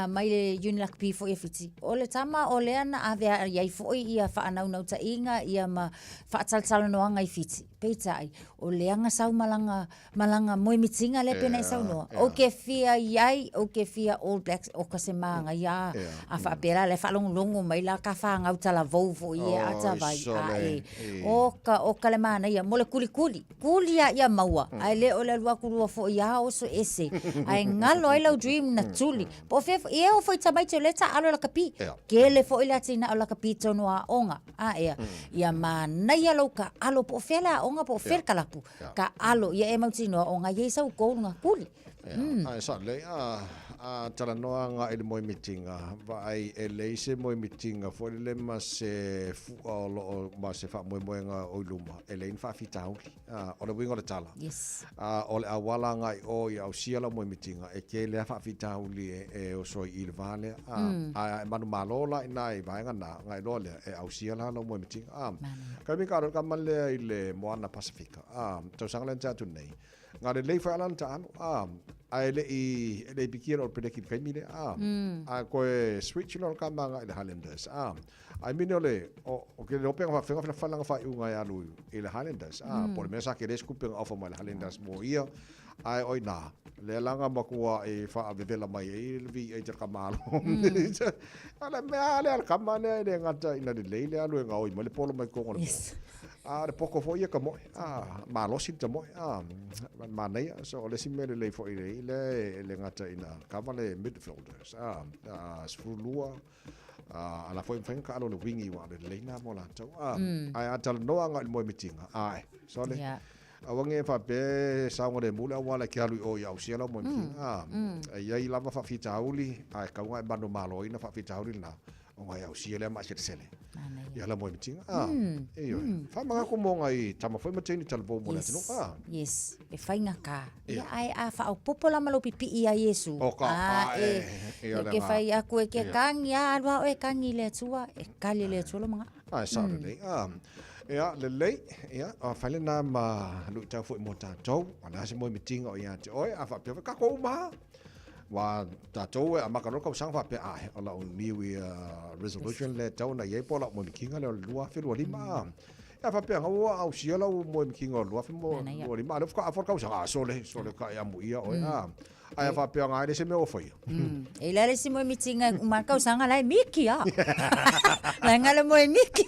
mai le Unilakpi foi a Fiti. O le tama o lea na ave i ai foi ia faanaunautaiga ia ma faatalatalanoaga i Fiti. Peitai, o lea na sau ma lana ma lana moemitiga lea pei ona e saunoa. Ou te fia i ai, ou te fia All Blacks, o ka se mānaia a, a faapea la, la e faalogologo mai la ka fanau talavou foi e ata vai, a e, o ka, o ka le mānaia, mo le kulikuli, kuli a ia maua, ae le o le alu atu lua foi a oso ese, ae galo ai lau dream na tuli. Po o fea foi, ia o foi tamaiti o lea taalo i lakapi, kele foi le atinae o lakapi tonu aoga, a ea, ia mānaia lou taalo, po o fea le aoga, po o fea le kalapu, Ka alo ia e mautinoa o nga iei sau goal nga kuli. Ae sao lelei a a talanoa agai i le moemitiga, vaai e leai se moemitiga foi lele ma se fua o lo o ma se faamoemoega o i luma, e leai ni faafitauli. A, o le uiga o le tala, Yes. a, o le auala agai o ia ausia lau moemitiga, e tele lava faafitauli e, e oso ai i le va lea. A, ae a e manumalo la i na i vaega na, ona e iloa lea, e ausia la lau moemitiga. A, Taimi ka alo kama lea i le moana Pasifika, a, tausaga lea na tea atu nei, na lelei foi ala na taalo, a, ae le i, e le i pikia le All Black i le taimi lea, a, a koe switch loa le kama agai i le Highlanders, a, I mean o le, o, o ke le ope na faafega fela fala na faaiuga e alu i le Highlanders, a, po o le mea sa kele se kupe na offer mai le Highlanders mo ia, Ae oi nā, lea la nga matua i whaavevela mai ai le V8 le kama alo. A le mea lea le kama lea e le gata ina lelei le alu e gaoi mai le polo mai kongo le po. A le poko foi ia ka moe, a malosi le tamoe, a manaia. So o le isi mea lelei foi le le e le gata ina kava le midfielders, a 12, a ala foi mawhai ka alo le wingi wa le lelei nā mo lātou. A, ae a talanoa agai i le moemitiga, ae, sole. Aua nge faapea e saogalemu le auala e ke alu i o i ausia lau moemitiga. A, e i ai lava faafitauli, ae kau nga e manumaloina faafitauli lena, ona e ausia lea maaselesele ia lau moemitiga. A, ioe. Faamanatu mo ngai tama foi ma teine talavou mo le atunuu. A. Yes, e faigata. Ia, ae a faaopoopo la ma lou pipii ia Iesu. O ka, A, a, e, e, ia e le ke ga. fai aku e ke Ia. kangi, a alu a oe e kangi i le Atua, e kali e le Atua lou manao. A, e sao lelei. A, ia, lelei, ia, a fai lena ma luitau foi mo tatou, o le a se moemitiga o ia te oe, a faapea foi tatou uma lava. Aua tatou e amata loa le tausaga faapea, ae, o lau New Year resolution lea e tatau ona i ai po o lau moemitiga lea o le 2025, a. Ia faapea na ua ausia lau moemitiga o le 2025, a o lea faatoa afa le tausaga, a, sole, sole ka e amuia oe, a. Ae a faapea na e le se mea ua faia. E le ale si moemitiga e uma le tausaga la e miki a. La e ngalo moe miki.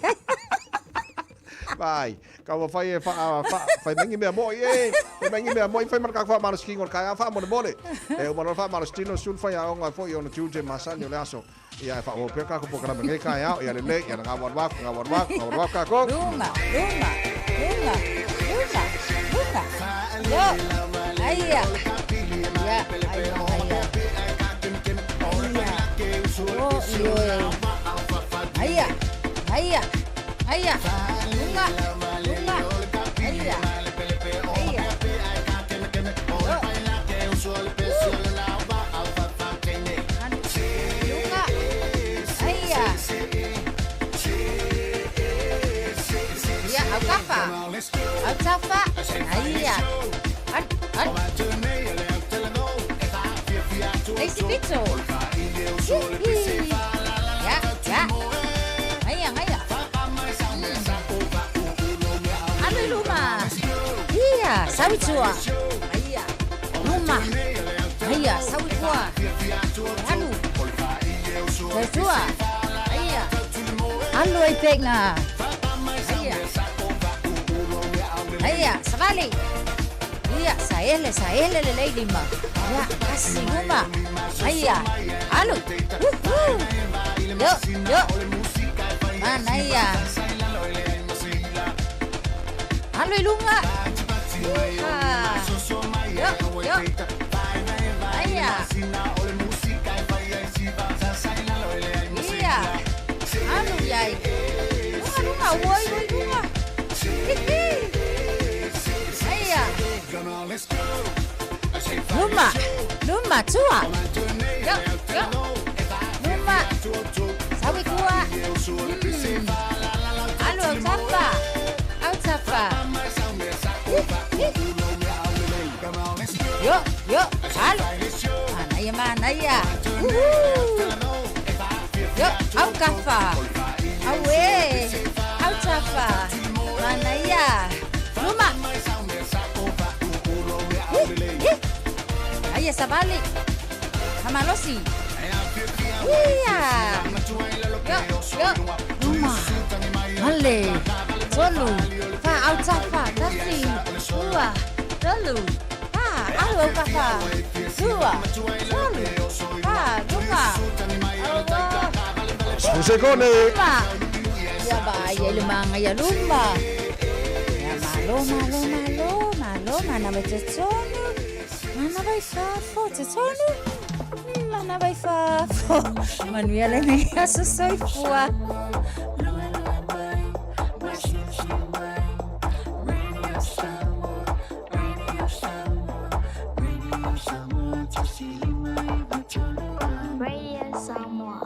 Vai, ka ua fai e wha, wha, whai mai ngi mea moi e, whai mai ngi mea moi, whai mana ka wha malosi kingo le kai a wha mole mole. E uma loa wha malosi tino sul whai a onga foi ona tiute masani o le aso. Ia e wha o pea kako po karame ngai kai ao, ia le le, ia ngā waru aku, ngā waru aku, ngā waru aku kako. Lunga, lunga, lunga, lunga, lunga. Yo, aia. Ia, aia, aia. Aia. Ioe. Aia, aia, aia. Lunga, lunga. Aia. Aia. Lunga. Aia. Ia, aukafa. Autafa. Aia. Alu, alu. Le isi pito. Hihi. Ia, ia. Aia, aia. Alu i luma. Ia, sau i tua. Aia. Luma. Aia, sau i tua. Alu. Toe tua. Aia. Alu ai pega. Aia. Aia, savali. Ia, saele, saele lelei lima. Ia, kasi luma. Aia, alu. Uhu. Yo, yo. Manaia. Alu i luga. Iha. Yo, yo. Aia. Ia. Alu iai. Luga, luga, oi, oi, luga. Hihi. Aia. Luma, luma, tua. Yo, yo. Luma. Sau i tua. Alu autafa. Autafa. Hi, hi. Yo, yo, alu. Manaia, manaia. Uhu. Yo, aukafa. Aue. Autafa. Manaia. Luma. Hi, hi. Aia, savali. Hamalosi. Ia. Yo, yo. Luma. Male. Tolu. Fa, autafa. Tasi. Ua. Tolu. Fa, alu aukafa. Lua. Tolu. Fa, luma. Aua. Sekone. Luma. Ia ba, ia le manga ia luma. Ia malo, malo, malo, malo, mana vai te tonu. Mana vai fafo, te tonu. Mana vai fafo. Manuia lenei aso soifua. Radio Samoa.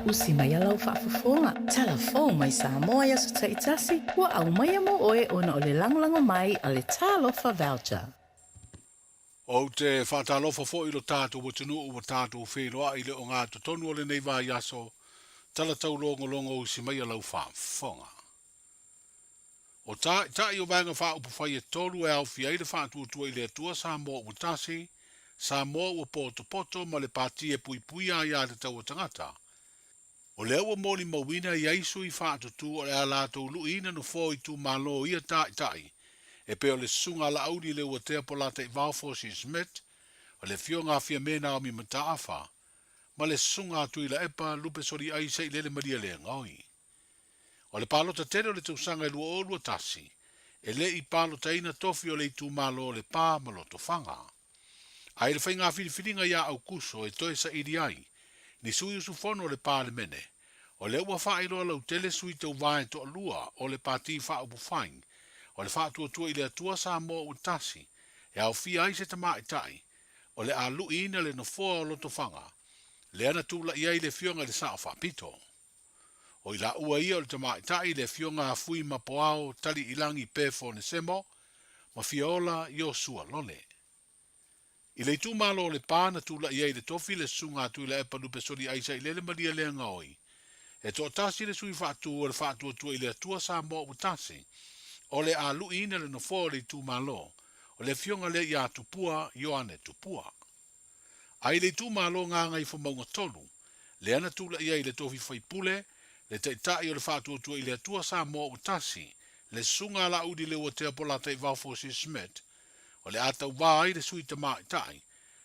Usi mai a lau faafofoga. Tala fou mai Samoa i aso taitasi, ua aumaia mo oe ona o le lagolago mai a le Talofa Voucher. Ou te faatalofa foi i lo tatou atunuu ua tatou feiloai i le ogatotonu o lenei vaiaso, tala taulogologo usi mai a lau faafofoga. O Taitai o Vaega Faaupufai e tolu e aofia ai le Faatuatua i le Atua Samoa Ua Tasi, Samoa Ua Potopoto ma le Pati e Puipuia Aiā Tatau a Tagata. O lea ua molimauina i ai sui faatutū o le a latou luiina nofoa o itumalo o ia Taitai e pei o le Susuga a Laauli Leuatea Polataivao Fosi Smith, o le Afioga a Fiame Naomi Mataafa, ma le Susuga a Tuilaepa Lupe Soliai Sailele Malielegaoi. O le palota tele o le tausaga e 2021, e le i palotaina tofi o le itumalo o Lepa ma Lotofaga. A i le faiga filifiliga ia Aukuso e toe saili ai ni sui usufono o le Palemene, o lea ua faailoa lautele sui tauva e toalua o le Pati Faaupufai o le Faatuatua i le Atua Samoa Ua Tasi e aofia ai se tamaitai o le a luiina le nofoa o Lotofaga lea na tulai ai le Afioga i le Sao Faapito. O i laua ia o le tamaitai le Afioga a Fui Mapoao Taliilagi Pefo Nesemo ma Fiaola Iosua Lole. I le itumalo o Lepa na tulai ai le tofi le Susuga a Tuilaepa Lupesoli Aisa Ilele Malielegaoi, e toatasi le sui faatu o le Faatuatua i le Atua Samoa Ua Tasi, o le a luiina le nofoa o le itumalo, o le afioga lea ia Tupua Ioane Tupua. A i le itumalo Gagaifomauga 3, lea na tulai ai le tofi faipule, le Taitai o le Faatuatua i le Atua Samoa Ua Tasi, le Susuga a Laauli Leuatea Polataivao Fosi Smith, o le a tauvā ai le sui tamaitai,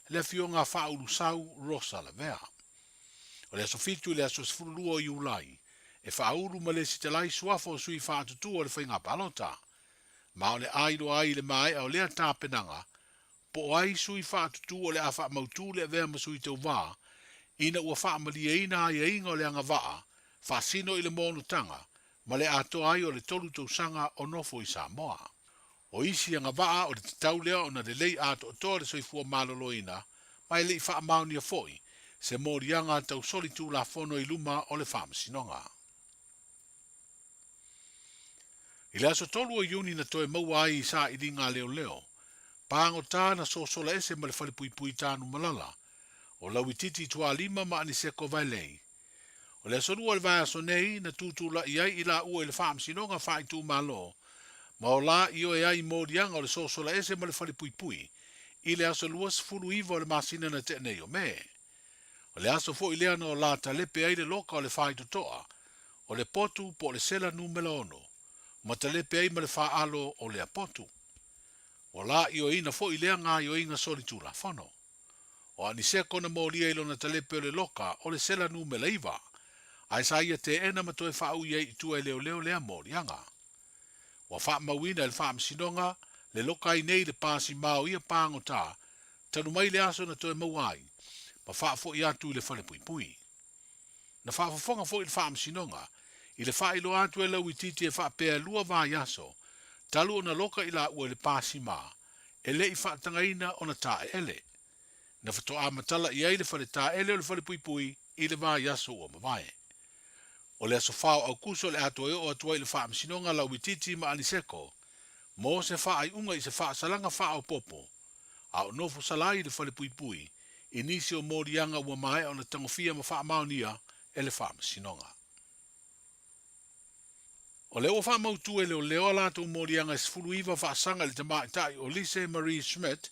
le Afioga a Faaulusau Rosa Lavea. O le aso 7 i le aso 12 o Iulai, e faaulu ma lesitala ai suafa o sui faatutu o le faiga palota, ma o le a iloa ai i le maea o lea tapenaga po o ai sui faatutu o le a faamautū le avea ma sui tauvā ina ua faamalieina aiaiga o le agavaa faasino i le monotaga ma le atoa ai o le 3 tausaga o nofo i Samoa. O isi agavaa o le tatau lea ona lelei atoatoa le soifua maloloina ma e le i faamaonia foi se moliaga tau solitulafono i luma o le Faamasinoga. I le aso 3 o Iuni na toe maua ai i sailiga a leoleo, pagota na sosola ese ma le falepuipui Tanumalala o Lauititi Tualima ma Aniseko Vaelei. O le aso 2 o le vaiaso nei na tutulai ai i laua i le Faamasinoga Faaitumalo ma o la ioe ai moliaga o le sosola ese ma le falepuipui i le aso 29 o le masina na tea nei o Me. O le aso foi lea na o la talepe ai le loka o le faitotoa o le potu po o le sela numera 6, ma talepe ai ma le faaalo o lea potu. Ua la ioeina foi lea gaoioiga solitulafono. O Aniseko na molia i lona talepe o le loka o le sela numera 9, ae sa ia teena ma toe faaui ai i tua e leoleo lea moliaga. Ua faamauina e le Faamasinoga le loka ai nei le pasi ma o ia pagota talu mai le aso na toe maua ai ma faafoi atu i le falepuipui. Na faafofoga foi le Faamasinoga i le faailoa atu e Lauititi e faapea e 2 vaiaso talu ona loka i laua i le pasi ma e le i faatagaina ona taeele. Na faatoa matala i ai le fale taele o le falepuipui i le vaiaso ua mavae. O le aso 4 o Aukuso le a toe oo atu ai i le Faamasinoga Lauititi ma Aniseko mo se faaiuga i se faasalaga faaopoopo a o nofo sala ai le falepuipui i nisi o moliaga ua maea ona tagofia ma faamaonia e le Faamasinoga. O lea ua faamautu e leoleo a latou moliaga e 19 faasaga i le tamaitai o Lise Marie Schmidt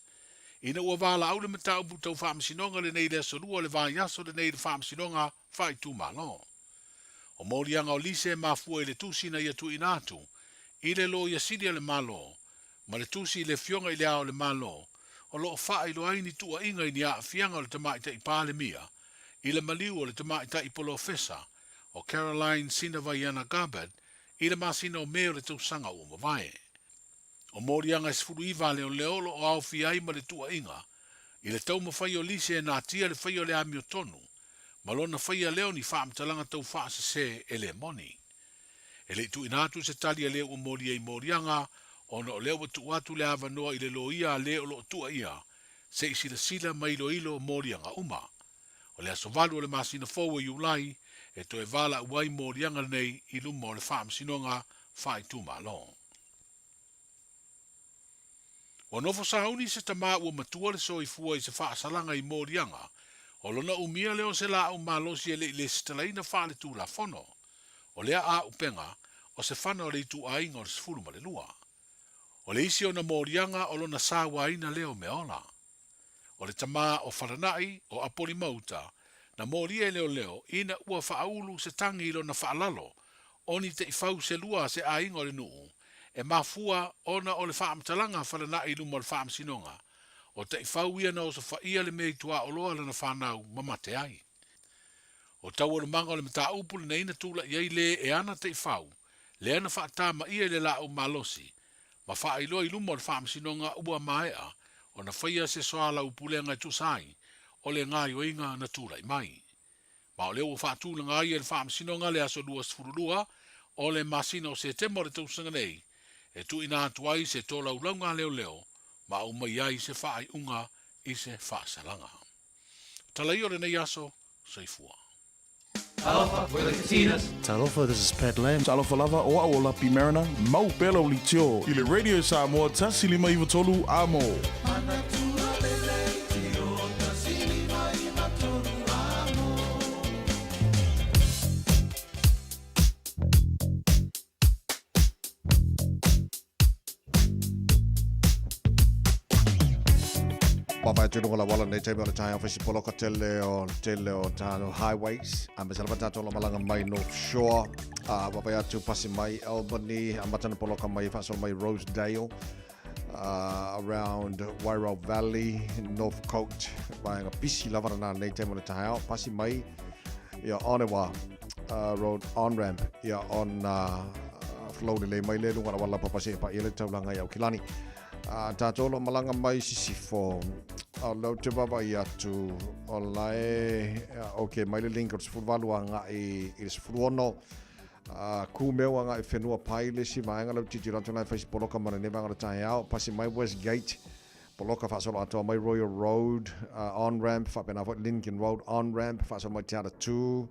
ina ua valaau le mataupu tau faamasinoga lenei i le aso 2 o le vaiaso lenei i le Faamasinoga Faaitumalo. O moliaga o Lise e mafua i le tusi na ia tuuina atu i le Loia Sili a le Malo ma le tusi i le Afioga i Le Ao o le Malo o lo o faailoa ai ni tuuaiga i ni aafiaga o le tamaitai Palemia i le maliu o le tamaitai polofesa o Caroline Sinavaiana Gabbard i le masina o Me o le tausaga ua mavae. O moliaga e 19 a leoleo o lo o aofia ai ma le tuuaiga i le taumafai o Lise e natia le faia o le amiotonu ma lona faia lea o ni faamatalaga tau faasese e le moni. E le i tuuina atu se tali a le ua molia i moliaga ona o lea ua tuu atu le avanoa i le loia a le o lo o tuuaia se i silasila ma iloilo moliaga uma. O le aso 8 o le masina fou o Iulai e toe valaau ai moliaga lenei i luma o le Faamasinoga Faaitumalo. Ua nofo sauni se tamā ua matua le soifua i se faasalaga i moliaga o lona umia lea o se laau malosi e le i lesitalaina faaletulafono. O lea aaupega o se fana o le ituaiga o le 12. O le isi ona moliaga o lona sauaina lea o meaola. O le tamā o Falanai, o Apolimauta, na molia e leoleo ina ua faaulu se tagi i lona faalalo o ni taifau se lua a se aiga o le nuu e mafua ona o le faamatalaga a Falanai i luma o le Faamasinoga, o taifau ia na osofaia le mea i tuaoloa lana fanau ma mate ai. O taualumaga o le mataupu lenei na tulai ai le e ana taifau lea na faatamaia i le laau malosi ma faailoa i luma o le Faamasinoga ua maea ona faia se soalaupulega e tusa ai o le gaoioiga na tulai mai. Ma o lea ua faatulaga ai e le Faamasinoga le aso 22 o le masina o Setema o le tausaga nei e tuuina atu ai se tolaulauga a leoleo ma aumai ai se faaiuga i se faasalaga. O tala ia o lenei aso, soifua. Talofa, we're the Katinas. Talofa, this is Pat Lam. Talofa lava, o au o Lapi Mariner, mau pea lau leitio i le Radio Samoa 153 Amo. Papa e tūnunga la wala nei taimi o le tae ofisi poloka tele o tele o tāno highways. A me salama tātou la malanga mai North Shore. A wapai atu pasi mai Albany, a matana poloka mai whaasolo mai Rosedale. Around Wairau Valley, North Coast, vaenga pisi lava nā nei taimi o le tae ao, pasi mai ia Onewa Road on-ramp ia on flow lelei mai le lunga la wala papa se pa ia le taulanga i Aukilani. Tātou lo malanga mai sisifo o lea ou te vaavaai atu, o la e, okay, mai le link o le 18 agai i le 16, ku mea ua agai whenua pai le isi vaega lea ou tilotilo atu la e fai se poloka ma lenei vaega o le taeao, pasi mai Westgate, poloka faasolo atoa mai Royal Road, on-ramp, faapena foi Lincoln Road on-ramp, faasolo mai Te Atatū,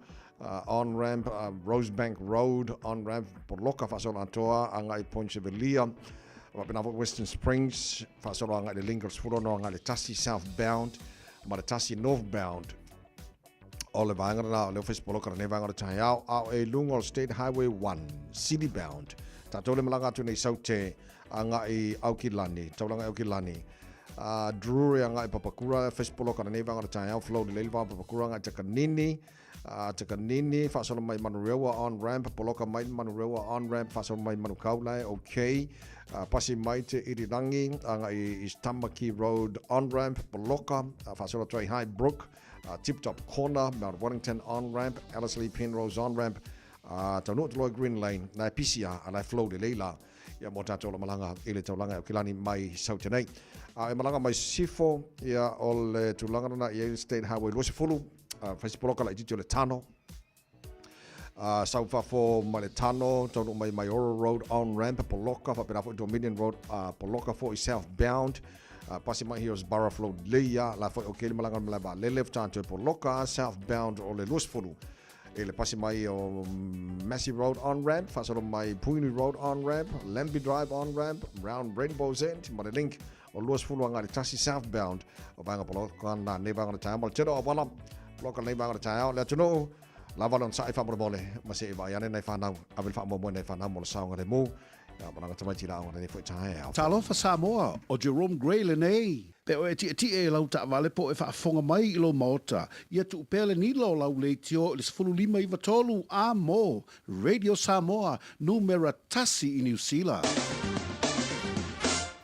on-ramp, Rosebank Road on-ramp, poloka faasolo atoa agai Point Chevalier, faapena foi Western Springs, faasolo agai le Lincoln 16 agai le 1 southbound ma le 1 northbound. O le vaega lena o lea ua fai se poloka lenei vaega o le taeao, a o e i luga o le State Highway 1, city bound. Tatou le malaga atu nei Saute agai Aukilani, taulaga i Aukilani. Drury agai Papakura, fai se poloka lenei vaega o le taeao, flow lelei le va o Papakura agai Takanini, Takanini, faasolo mai Manurewa on ramp, poloka mai Manurewa on ramp, faasolo mai Manukau lae, okay. Pasi mai te Irirangi agai East Tamaki Road on ramp, poloka, faasolo atu ai High Brook, Tip Top Corner, Mount Wellington on ramp, Ellerslie Penrose on ramp, taunuu atu loa i Green Lane, la e pisi a, a la e flow lelei la, ia mo tatou la malaga i le taulaga e Aukilani mai Saute nei. A e malaga mai Sisifo, ia o le tulaga lena i ai le State Highway 20, fai se poloka laitiiti o le Tano, sau fafo mai le Tano, taunuu mai Maioro Road on ramp, poloka, faapena foi Dominion Road, poloka foi southbound, pasi mai Hillsborough flow lelei a, la foi okay le malaga i le malae vaalele, faatoa toe poloka southbound o le 20 i le pasi mai o Massey Road on ramp, faasolo mai Puhinui Road on ramp, Lambie Drive on ramp, round Rainbow's End ma le link o 20 agai le 1 southbound o vaega poloka na nei vaega o le taeao ma le tele o auala poloka lenei vaega o le taeao le atunuu lava le onosai faamolemole ma se i vaai ane nai fanau ave le faamoemoe nai fanau mo le saogalemu ia malaga tamaiti i le aoga lenei foi taeao. Talofa Samoa, o Jerome Grey lenei. Pe o e tietie i lau taavale po o e faafofoga mai i lou maota, ia tuu pea le nila o lau leitio i le 15 93 a mo Radio Samoa, numera tasi i Niu Sila.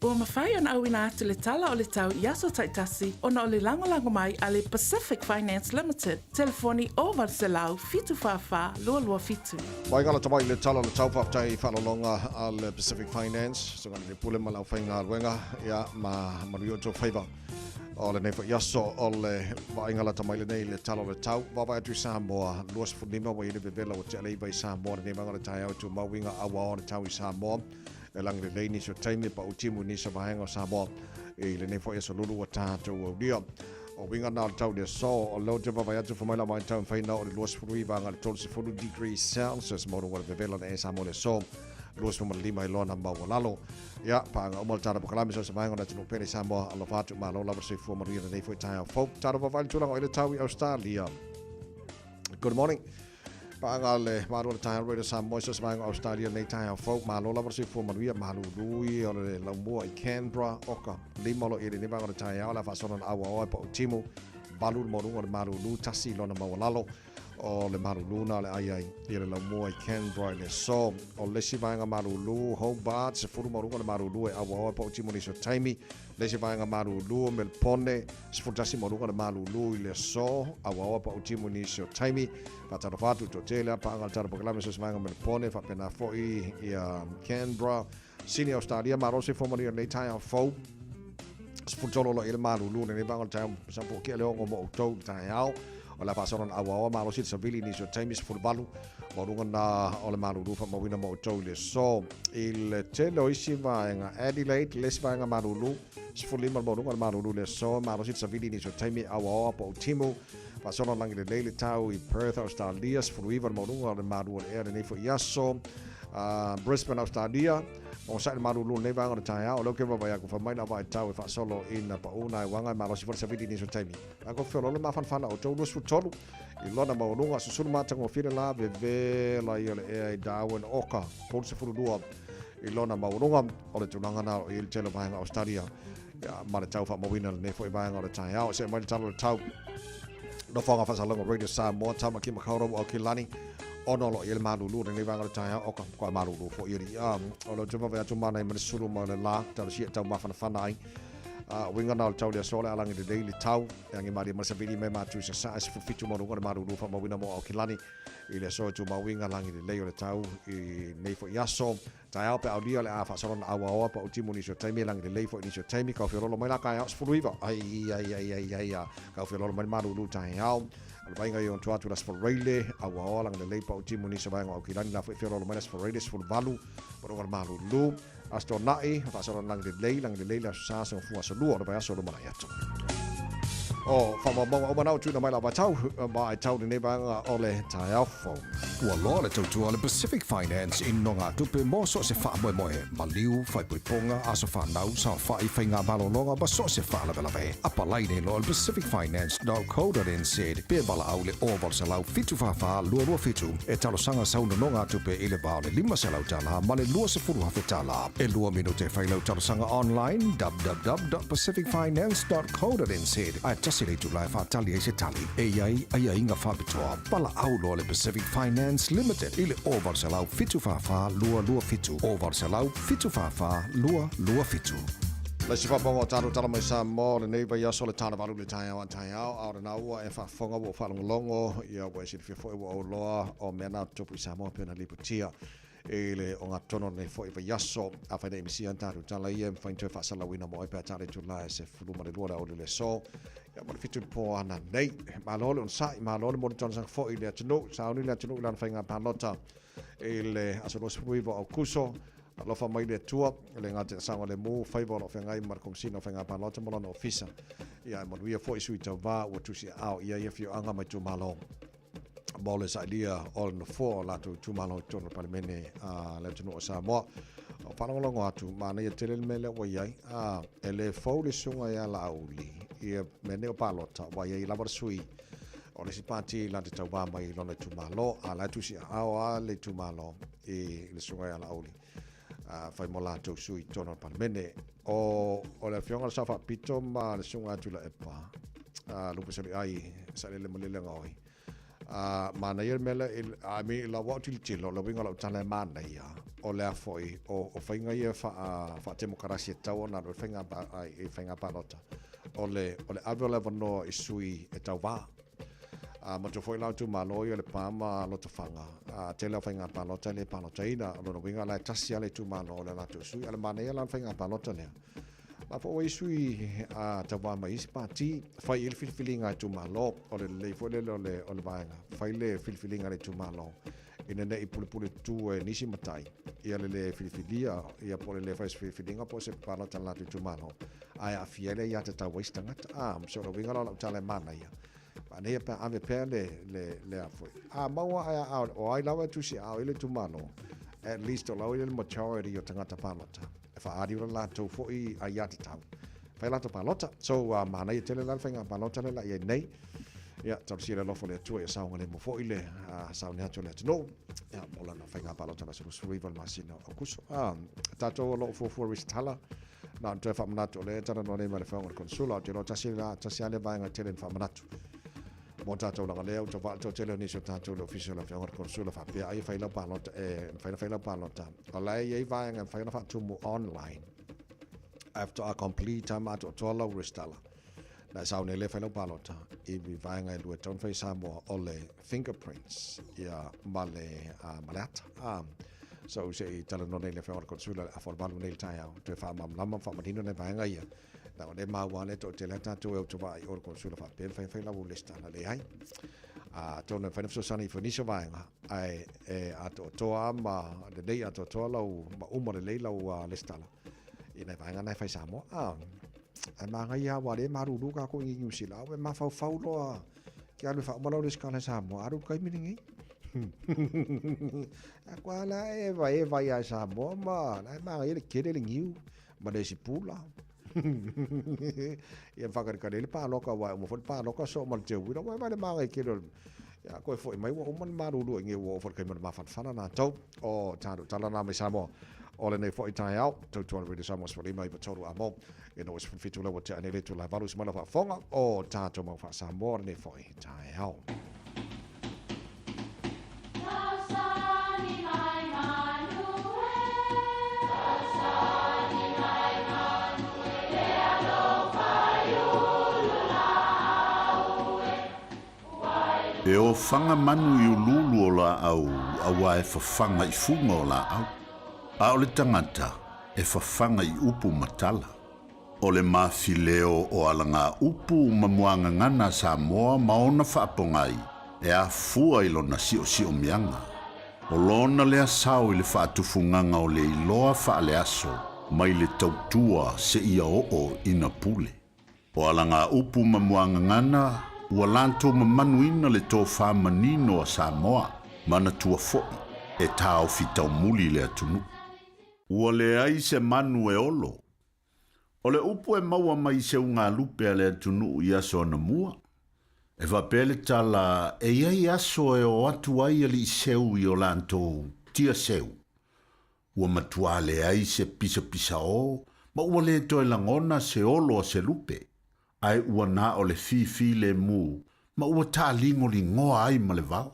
Ua mafai ona auina atu le tala o le tau i aso taitasi ona o le lagolago mai a le Pacific Finance Limited, telefoni 0800 744 227. Mai galata mai le tala o le tau faafetai i faalologa a le Pacific Finance, susuga i le Pule ma le aufaigaluega, ia ma manuia outou faiva. O lenei foi aso o le vaaiga lata mai lenei i le tala o le tau. Vaavaai atu i Samoa, 25 ua i ai le vevela ua tea le iva i Samoa lenei vaega o le taeao e tumau uiga auao o le tau i Samoa. E lagi lelei nisi o taimi e pau timu i nisi o vaega o Samoa i lenei foi aso lulu ua tatou aulia. O uiga na o le tau i le aso, o lea ou te vaavaai atu fai mai la vaitau e mafai ona oo i le 29 agai i le 30 degrees Celsius maualuga o le vevela na e Samoa i le aso 25 i lona maualalo. Ia, paaga uma le tala polokalame so se vaega o le atunuu pele Samoa, alofa atu, malo lava le soifua manuia lenei foi taeao fou. Talo vaavaai le tulaga o i le tau i Australia. Good morning. Paaga le malo le taeao Radio Samoa so se vaega o Australia lenei taeao fou. Malo lava le soifua manuia, malului o le laumua i Canberra, oka, lima o lo i lenei vaega o le taeao, le a faasolo na aua oa e pau timu, valu le maualuga o le malulu, tasi lona maualalo. O le malulu na o le ai ai i le laumua i Canberra i le aso. O le isi vaega malulu, Hobart, 10 maualuga o le malulu e auaoa e pau timu nisi o taimi. Le isi vaega malulu, Melbourne, 11 maualuga o le malulu i le aso, auaoa e pau timu nisi o taimi. Faatalofa atu i toatele a paaga le tala polokalame so se vaega Melbourne, faapena foi ia Canberra. Sini Australia, malo se soifua manuia lenei taeao fou. 13 o lo o i ai le malulu lenei vaega o le taeao, sa po kea le ongo mo outou i le taeao. O le a faasolo na auaoa malosi le savili nisi o taimi 18 maualuga na o le malulu faamauina mo outou i le aso. I le tele o isi vaega, Adelaide, le isi vaega malulu, 15 le maualuga o le malulu i le aso, malosi le savili nisi o taimi auaoa po o timu. Faasolo lagi lelei le tau i Perth, Australia, 19 le maualuga o le malu o le ea lenei foi aso. Brisbane, Australia, onosai le malulu lenei vaega o le taeao, o lea ou te vaavaai atu, fai mai lau vaai tau e faasolo ina pau nai uaga e malosi foi le savili nisi o taimi. A ko feoloolo mafanafana outou 23 i lona maualuga, susulu matagofie le la vevela ia le ea i Darwin, Oka, 32 i lona maualuga, o le tulaga na o i le tele o vaega Australia. Ia, ma le tau faamauina lenei foi vaega o le taeao. See mai le tala o le tau. Nofoaga faasalaga Radio Samoa, Tamaki Makaurau, Aukilani, ono lo i le malulu lenei vaega o le taeao, oka, koa malulu foi ali. O le te vaavaai atu mana i ma le sulu ma le la, talosia e tau mafanafana ai. Uiga na o le tau le aso o le a lagi lelei le tau, e agi malie ma le savili mai matu i sasae, 17 ma luga o le malulu faamauina mo Aukilani i le aso e tumau uiga lagi lelei o le tau i nei foi aso. Taeao pe aulia o le a faasolo na auaoa pa utimu nisi o taimi e lagi lelei foi nisi o taimi kau feololo mai la taeao 19 ai ai ai ai ai a kau feololo mai le malulu taeao. O le vaaiga i ona tua atu i le Aso Faraile, auaoa lagi lelei pa utimu nisi o vaega o Aukilani la foi feololo mai le Aso Faraile 18 ma luga o le malulu. Aso Toonai, faasolo lagi lelei, lagi lelei le Aso Sa, Aso Gafua, Aso Lua o le vaiaso o lumanai atu. O faamaumauga uma na ua tuuina mai lau vaitau, ma e tau lenei vaega o le taeao fou. Ua loa le tautua a le Pacific Finance i nogatupe mo so o se faamoemoe, maliu, faaipoipoga, aso fanau, saofai, faiga malologa ma so o se faalavelave. Apalai nei loa i le pacificfinance.co.nz pe valaau i le 0800 744 227 e talosaga sau nonogatupe i le va o le $500 ma le $20,000. E lua minute e fai lau talosaga online, www.pacificfinance.co.nz, ae tasi le itula e faatali ai se tali. E i ai aiaiga faapitoa. Valaau loa le Pacific Finance Limited i le 0800 744 227, 0800 744 227. Le isi faafofoga o tatou tala mai Samoa o lenei vaiaso le tala valu i le taeao a taeao, a o lena ua e faafofoga ua ou faalogologo, ia ua e silafia foi ua ou loa o mea na tutupu i Samoa pei ona lipotia i le ogatotonu o lenei foi vaiaso. Afai ne i misia ni tatou tala ia, e mafai ona toe faasalauina mo oe pe a tala itula e 12 le aoauli o le aso, ia ma le 7 i le po ananei. Malo le onosai, malo le moli talosaga foi i le atunuu, sauni le atunuu i lana faiga palota i le aso 29 o Aokuso. Alofa mai le Atua, e le gata i le saogalemu, faiva o lo o feagai ma le Komesina o Faiga Palota ma lona ofisa. Ia e manuia foi sui tauva ua tusiaao i ai afioaga ma itumalo mo le sailia o le nofoa o latou itumalo i totonu o le Palemene a le atunuu o Samoa. O faalogologo atu, manaia tele le mea lea ua i ai. A, e le fou le susuga ia Laauli i mea nei o palota, ua i ai lava le sui o le isi pati la te tauva mai i lona itumalo, a la e tusiaao lava le itumalo i le susuga ia Laauli fai mo latou sui i totonu o le Palemene. O, o le afioga le Sao Faapito ma le susuga ia Tuilaepa, Lupesoliai Sailele Malielegaoi, manaia le mea lea, I mean, i lau au tilotilo, le uiga o lau tala e manaia, o le a foi, o faiga ia faa-temokarasi e tatau ona alu ai le faiga palota, o le, o le ave o le avanoa i sui e tauva. A matua foi la o itumalo ia o Lepa ma Lotofaga, a tele o faiga palota e le palotaina. O lona uiga la e tasi lava le itumalo o le latou sui. A o le manaia la o le faiga palota lea, la foi ua i ai sui a tauva mai isi pati, fai i ai le filifiliga a itumalo. O le lelei foi lele o le, o le vaega, fai le filifiliga a le itumalo ina ne i pulepule tutu e nisi matai ia le le filifilia ia po o le le fai o se filifiliga po o se palota a le latou itumalo, ae aafia ai le aiatatau a isi tagata. A, so o le uiga la o lau tala e manaia, manaia pe a ave pea le, le, le a foi. A maua ae a, o ai lava e tusiaao i le itumalo, at least o la ua i ai le majority o tagata palota e faaali o le latou foi aiatatau fai latou palota. So, manaia tele la le faiga palota lea la i ai nei. Ia, talosia le alofa o le Atua ia saogalemu foi le sauni atu o le atunuu. Ia, mo lana faiga palota o le aso 29 o le masina o Aokuso. Tatou o lo o fuafua resitala, na ona toe faamanatu o lea e talanoa nei ma le Afioga i le Consular, ou te iloa tasi la, tasi lava lea vaega tele na faamanatu mo tatou leaga lea ua tau vaai le toatele o nisi o tatou i le ofisa o le Afioga i le Consular faapea ai e fai lau palota, e mafai ona fai lau palota. O la e i ai vaega e mafai ona faatumu online ae faatoa complete lava ma atoatoa lau resitala. Na e sauni lea fai lau palota i vaega e lua e tatau ona fai i Samoa o le fingerprints ia ma le ma le ata. So se i talanoa nei le Afioga i le Consular i le afa o le 8 nei i le taeao toe faamalamalama ma faamanino nai vaega ia. Leaga o lea e maua lava le toatele a tatou e autovaa i o le Consular faapea e mafai ona fai lau resitala. Leai. Atonu e mafai ona fesoasoani ifo i nisi o vaega ae e atoatoa lava ma lelei atoatoa lau ma uma lelei lau resitala i nai vaega na e fai Samoa. Ae manaia lava aua o lea e malulu tatou i Niu Sila, ae ua e mafaufau loa ke alu e faauma lau resitala i Samoa, alu i le taimi lenei. A koa la e vai e vai lava i Samoa ma la e manaia le tele le niu ma le isi pula. Ia whakarekare le pāloka aua e uma foi le pāloka so ma le te uira, ua e vai le manaia tele o le Ia koe foi mai ua uma le malulu i nge ua oo foi le taimi o le mafanafana latou o tatou tala na mai Samoa o lenei foi taeao tautua le Radio Samoa 15 93 amo e no 17 lau ua tea nei le itula e valu i se mai lau faafofoga o tatou mau faa-Samoa o lenei foi taeao. E ofaga manu i uluulu o laau auā e fafaga i fuga o laau, a o le tagata e fafaga i upu ma tala. O le mafileo o alagaupu ma muagagana a Samoa ma ona faapogai e afua i lona siosiomiaga. O lona lea sao i le faatufugaga o le iloa faaleaso mai le tautua seia oo ina pule. O alagaupu ma muagagana ua latou mamanuina le tofa manino a Samoa, manatua foi e taofi taumuli le atunuu. Ua leai se manu e olo. O le upu e maua mai i se ugalupe a le atunuu i aso anamua. E faapea le tala, e i ai aso e o atu ai alii seu i o latou tia seu. Ua matua leai se pisapisaō ma ua le toe lagona se olo a se lupe, ae ua na o le fifilemu ma ua taaligoligoa ai ma le vao.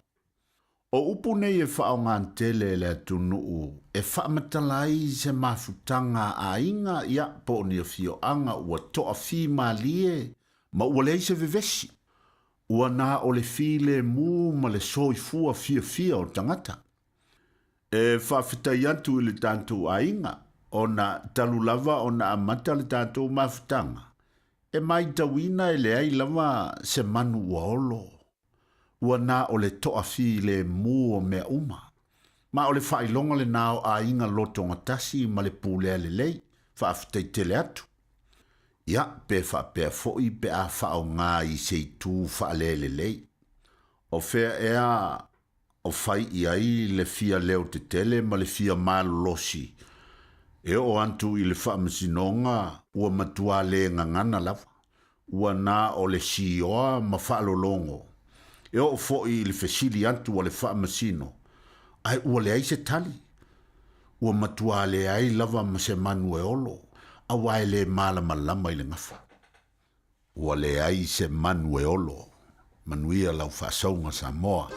O upu nei e faaaoga tele e le atunuu e faamatala ai se mafutaga a aiga ia po o ni afioaga ua toafimalie ma ua leai se vevesi. Ua na o le filemu ma le soifua fiafia o tagata. E faafetai atu i le tatou aiga ona talu lava ona amata le tatou mafutaga, e maitauina e leai lava se manu ua olo. Ua na o le toafilemu o mea uma. Ma o le faailoga lenā o aiga lotogatasi ma le pulea lelei, faafetai tele atu. Ia, pe faapea foi pe a faaaoga i se itu faalelelei. O fea ea o fai i ai le fia leo tetele ma le fia malolosi e oo atu i le faamasinoga ua matua le gagana lava, ua na o le sioa ma faalologo, e oo foi i le fesili atu a le faamasino, ae ua leai se tali. Ua matua leai lava ma se manu e olo, auā e le malamalama i le gafa. Ua leai se manu e olo. Manuia lau faasauga Samoa.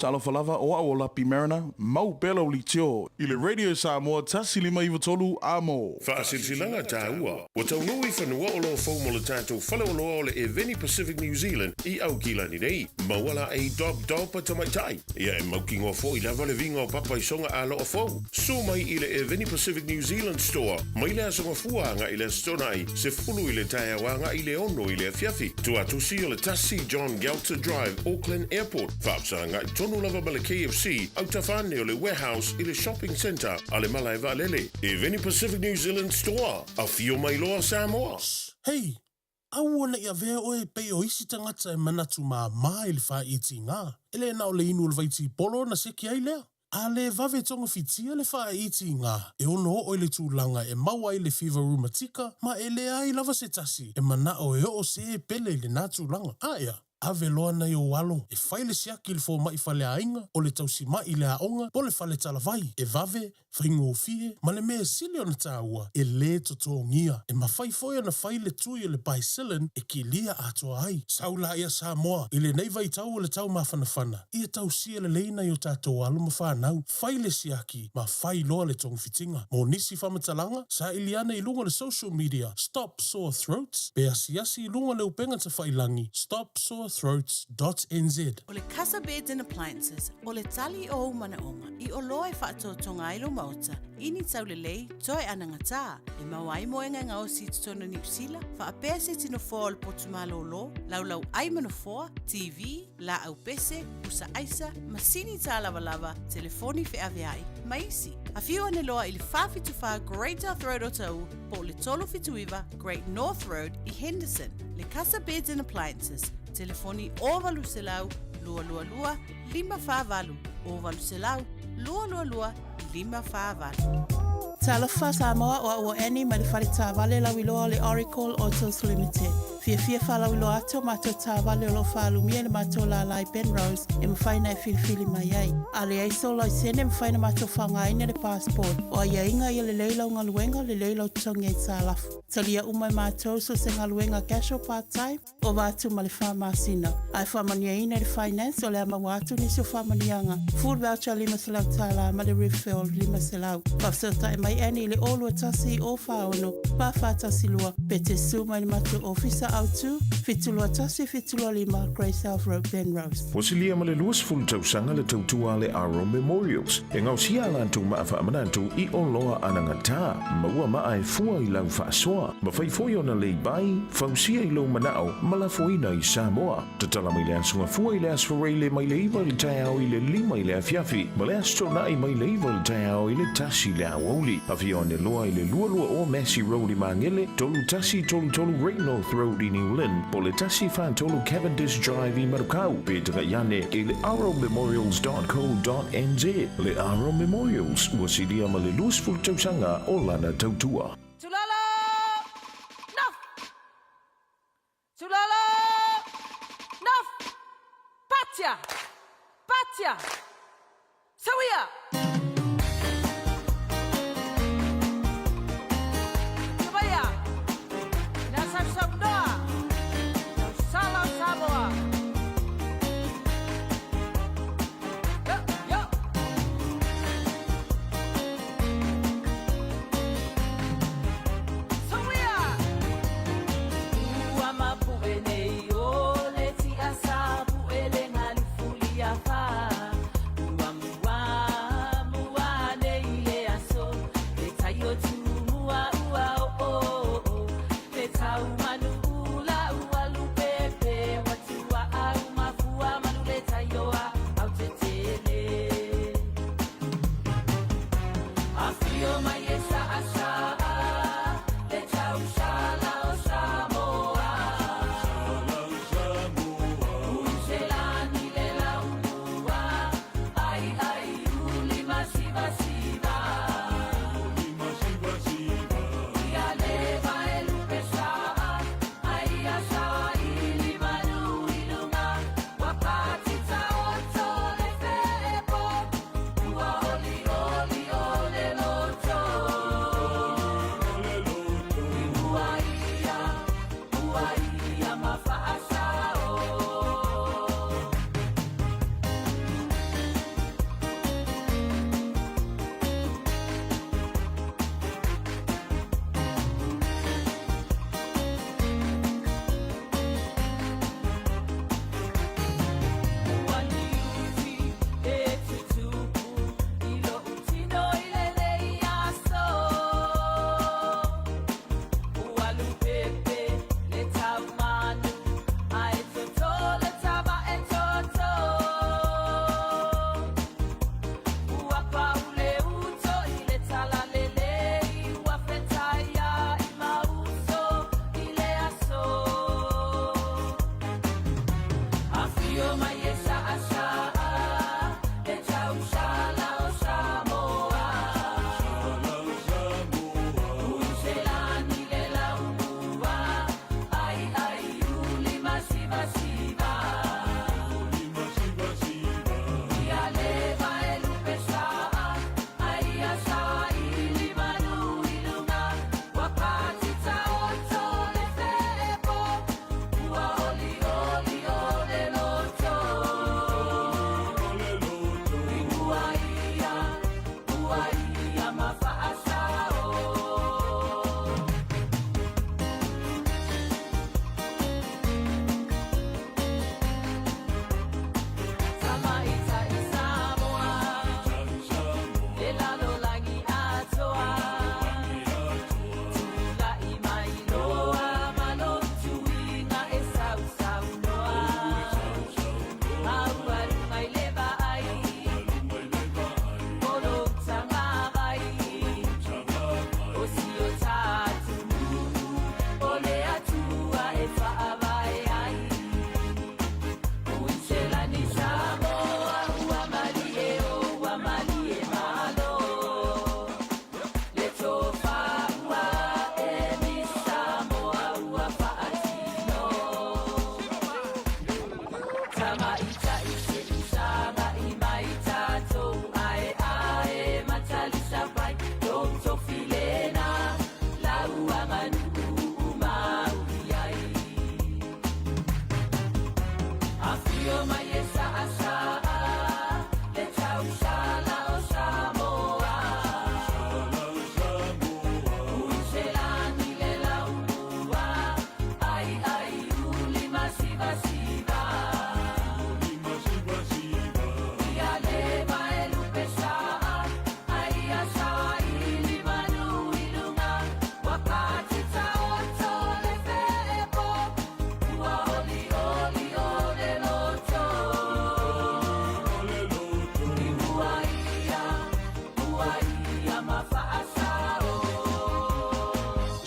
Talofa lava, o au o Lapi Mariner, mau pea lau leitio i le Radio Samoa 1593 A mo. Faasilasilaga taua, ua taunuu i fanua oloa fou mo le tatou faleoloa o le Eveni Pacific New Zealand i Aukilani nei. Maua laei Dob Dob a tamaitai. Ia e mautinoa foi lava le viga o papa i soga aloa fou. Susu mai i le Eveni Pacific New Zealand Store mai le Aso Gafua agai i le Aso Toonai, 10 i le taeao agai i le 6 i le afiafi. Tuatusi o le 1 John Geltzer Drive, Auckland Airport, faafesagai tonu lava ma le KFC, autafa ane o le Warehouse i le Shopping Centre a le Malae Vaalele. Eveni Pacific New Zealand Store, afio mai loa Samoa! Hei, aua ne i avea oe e pei o isi tagata e manatu māmā i le fāiitiga. E le na o le inu o le vaitipolo ona seki ai lea. A le vave togafitia le fāiitiga, e ono oo i le tulaga e maua ai le fiva rumatika ma e leai lava se tasi e manao e oo se pele i lenā tulaga. A ea, ave loa nai ou alo e fai le siaki i le fomai faleaiga, o le tausima'i i le aoga, po o le fale talavai, e vave, faigofie, ma le mea e sili ona taua, e lē totogia. E mafai foi ona fai le tui o le Bicillin e kilia atoa ai. Sau laia Samoa, i lenei vaitau o le tau mafanafana, ia tausia lelei nai o tatou alo ma fanau, fai le siaki ma fai loa le togafitiga. Mo nisi faamatalaga, saili ane i luga o le social media Stop Sore Throats pe asiasi i luga o le upega tafailangi stopsorethroats dot nz. O le Casa Beds and Appliances, o le tali o ou manaoga i oloa e faatotoga ai lou maota i ni taulelei toe anagatā, e maua ai moega e gaosi i totonu o Niu Sila, faapea se iti nofoa o le potu malōlō, laulau ai ma nofoa, TV, laau pese, pusa aisa, masini tālavalava, telefoni feaveai, ma isi. Afio ane loa i le 474 Great South Road o Taʻu po o le 379 Great North Road i Henderson. Le Casa Beds and Appliances, telefoni 0800 222 548, 0800 222 548. Talofa Samoa, o au o Annie mai le fale taavale lauiloa o le Oracle Autos Limited. Fiafia faalauiloa atu o matou taavale o lo o faalumia i le matou lālā i Penrose e mafai ona e filifili mai ai. A leai sou laisene e mafai ona matou faaaogaina le passport. O aiaiga ia lelei lau galuega, lelei lau totogi aitalafu. Talia uma e matou so o se galuega casual part time, ova atu ma le fa masina. A e faamanuiaina i le finance, o le a maua atu nisi o faamanuiaga, food voucher $500 ma le refill $500. Faafesootai mai Annie i le 021 046 4412 pe te su mai le matou ofisa autu 721 725 Grey South Road, Penrose. Ua silia ma le 20 tausaga le tautua a le Aro Memorials e gaosia a latou maa faamanatu i oloa anagatā, maua maa e fua i lau faasoa, mafai foi ona lay-by, fausia i lou manao ma lafoina i Samoa. Tatala mai le Aso Gafua i le Aso Faraile mai le 9 i le taeao i le 5 i le afiafi ma le Aso Toonai mai le 9 i le taeao i le 1 i le aoauli. Afio ane loa i le 22 o Massey Road i Magele, 3133 Great North Road i New Lynn, po o le 143 Cavendish Drive i Manukau, pe tagai ane i le arrowmemorials.co.nz. Le Arrow Memorials, ua silia ma le 20 tausaga o lana tautua. Tulala! Naf! Tulala! Naf! Patia! Patia! Sawia! Tubaia! Ina sausaunoa! Lau sala o Samoa! Yo, yo! Sawia! Ua mapuʻe nei o le tiasa puʻe le galufuli afa. Ua mua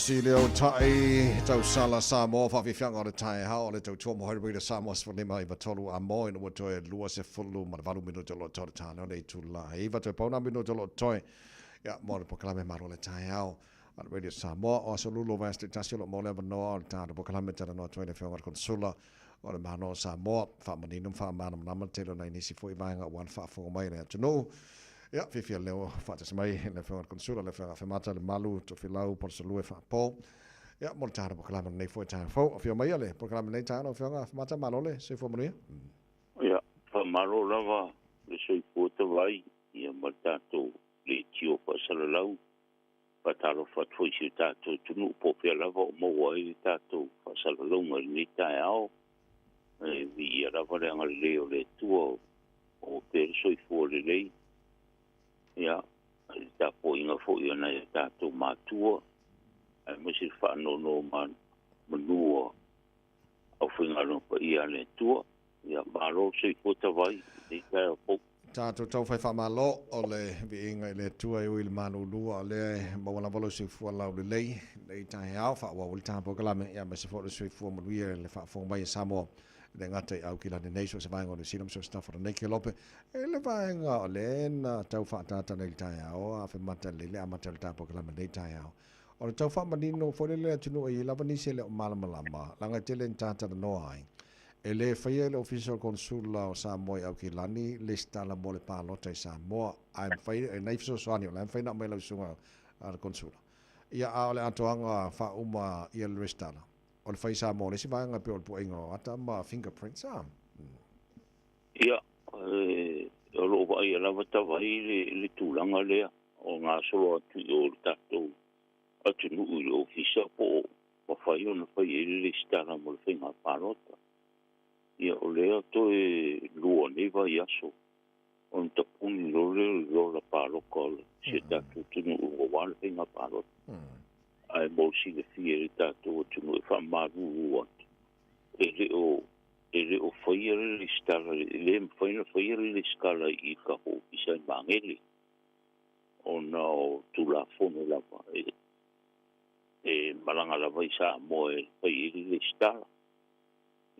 Sili o tai tausala Samoa faafiafiaga o le taeao o le tautua mo Haere Samoa 15 93 a mo ina ua toe 28 minute o lo o toe le tāne o le itula e 9 toe pauna minute o lo o toe ia mo le polokalame malo le taeao a le Radio Samoa o aso lulu o vaiaso taitasi o lo o maua le avanoa o le tatou polokalame talanoa atu ai le Afioga i le Konesula o le Malo o Samoa faamanino ma faamalamalama le tele o nai nisi foi vaega aua le faafofoga mai a le atunuu. Ia, fiafia leo faatasi mai le Afioga i le Konesula, le Afioga Afemata, Lemalu, Tofilau, Polosalue, Faapo. Ia, mo le tatou polokalame lenei foi taeao fou. Afio maia le polokalame lenei taeao lau Afioga Afemata, malo le soifua manuia. Ia, faamalo lava le soifua tavai ia ma le tatou leitio faasalalau. Faatalofa atu foi i si o tatou atunuu po o fea lava o maua ai le tatou faasalalauga i lenei taeao. E viia lava le agalelei o le Atua o maua pea le soifua lelei. Ia, i le tapuaiga foi a nai o tatou matua, aemaise le faanonomanu a aufaigaluega paia a le Atua. Ia, malo le soifua tavai i lenei taeao fou. Tatou taufai faamalo o le viiga i le Atua e ui i le malulua o lea e maua lava lou soifua laulelei lenei taeao faaauau ai le tapolokalame aemaise foi o le soifua manuia i le faafofoga mai a Samoa e le gata i Aukilani nei so o se vaega o Niu Sila ma so o se tafa o lenei kelope e le vaega o lea na tau faatata nei i le taeao Afemata lelei le amata o le tapolokalame lenei taeao o le tau faamanino foi lele le atunuu e i ai lava nisi e le o malamalama leaga e tele ina tatalanoa ai E le faia e le Ofisa o le Konesula o Samoa i Aukilani lesitala mo le palota i Samoa, ae mafai e nai fesoasoani o la e mafai ona aumai lau susuga a le Konesula. Ia, a o le atoaga faauma ia le resitala, o le fai i Samoa o le isi vaega e pei o le puaiga o ata ma fingerprints a. Ia, o lo o vaaia lava tavai le tulaga lea o gasolo atu i o i le tatou atunuu i le ofisa po o mafai ona fai ai le lesitala mo le faiga palota. Ia, o lea toe lua nei vaiaso ona tapuni loa lea o le lola palota o si o tatou atunuu aua le faiga palota. Ae mo le silafia e le tatou atunuu e faamalulu atu, e le o e le o faia le lesitala, e le mafai ona faia le lesitala i le tatou ofisa i Magele ona o Tulafono lava e e malaga lava i Samoa e fai ai le lesitala.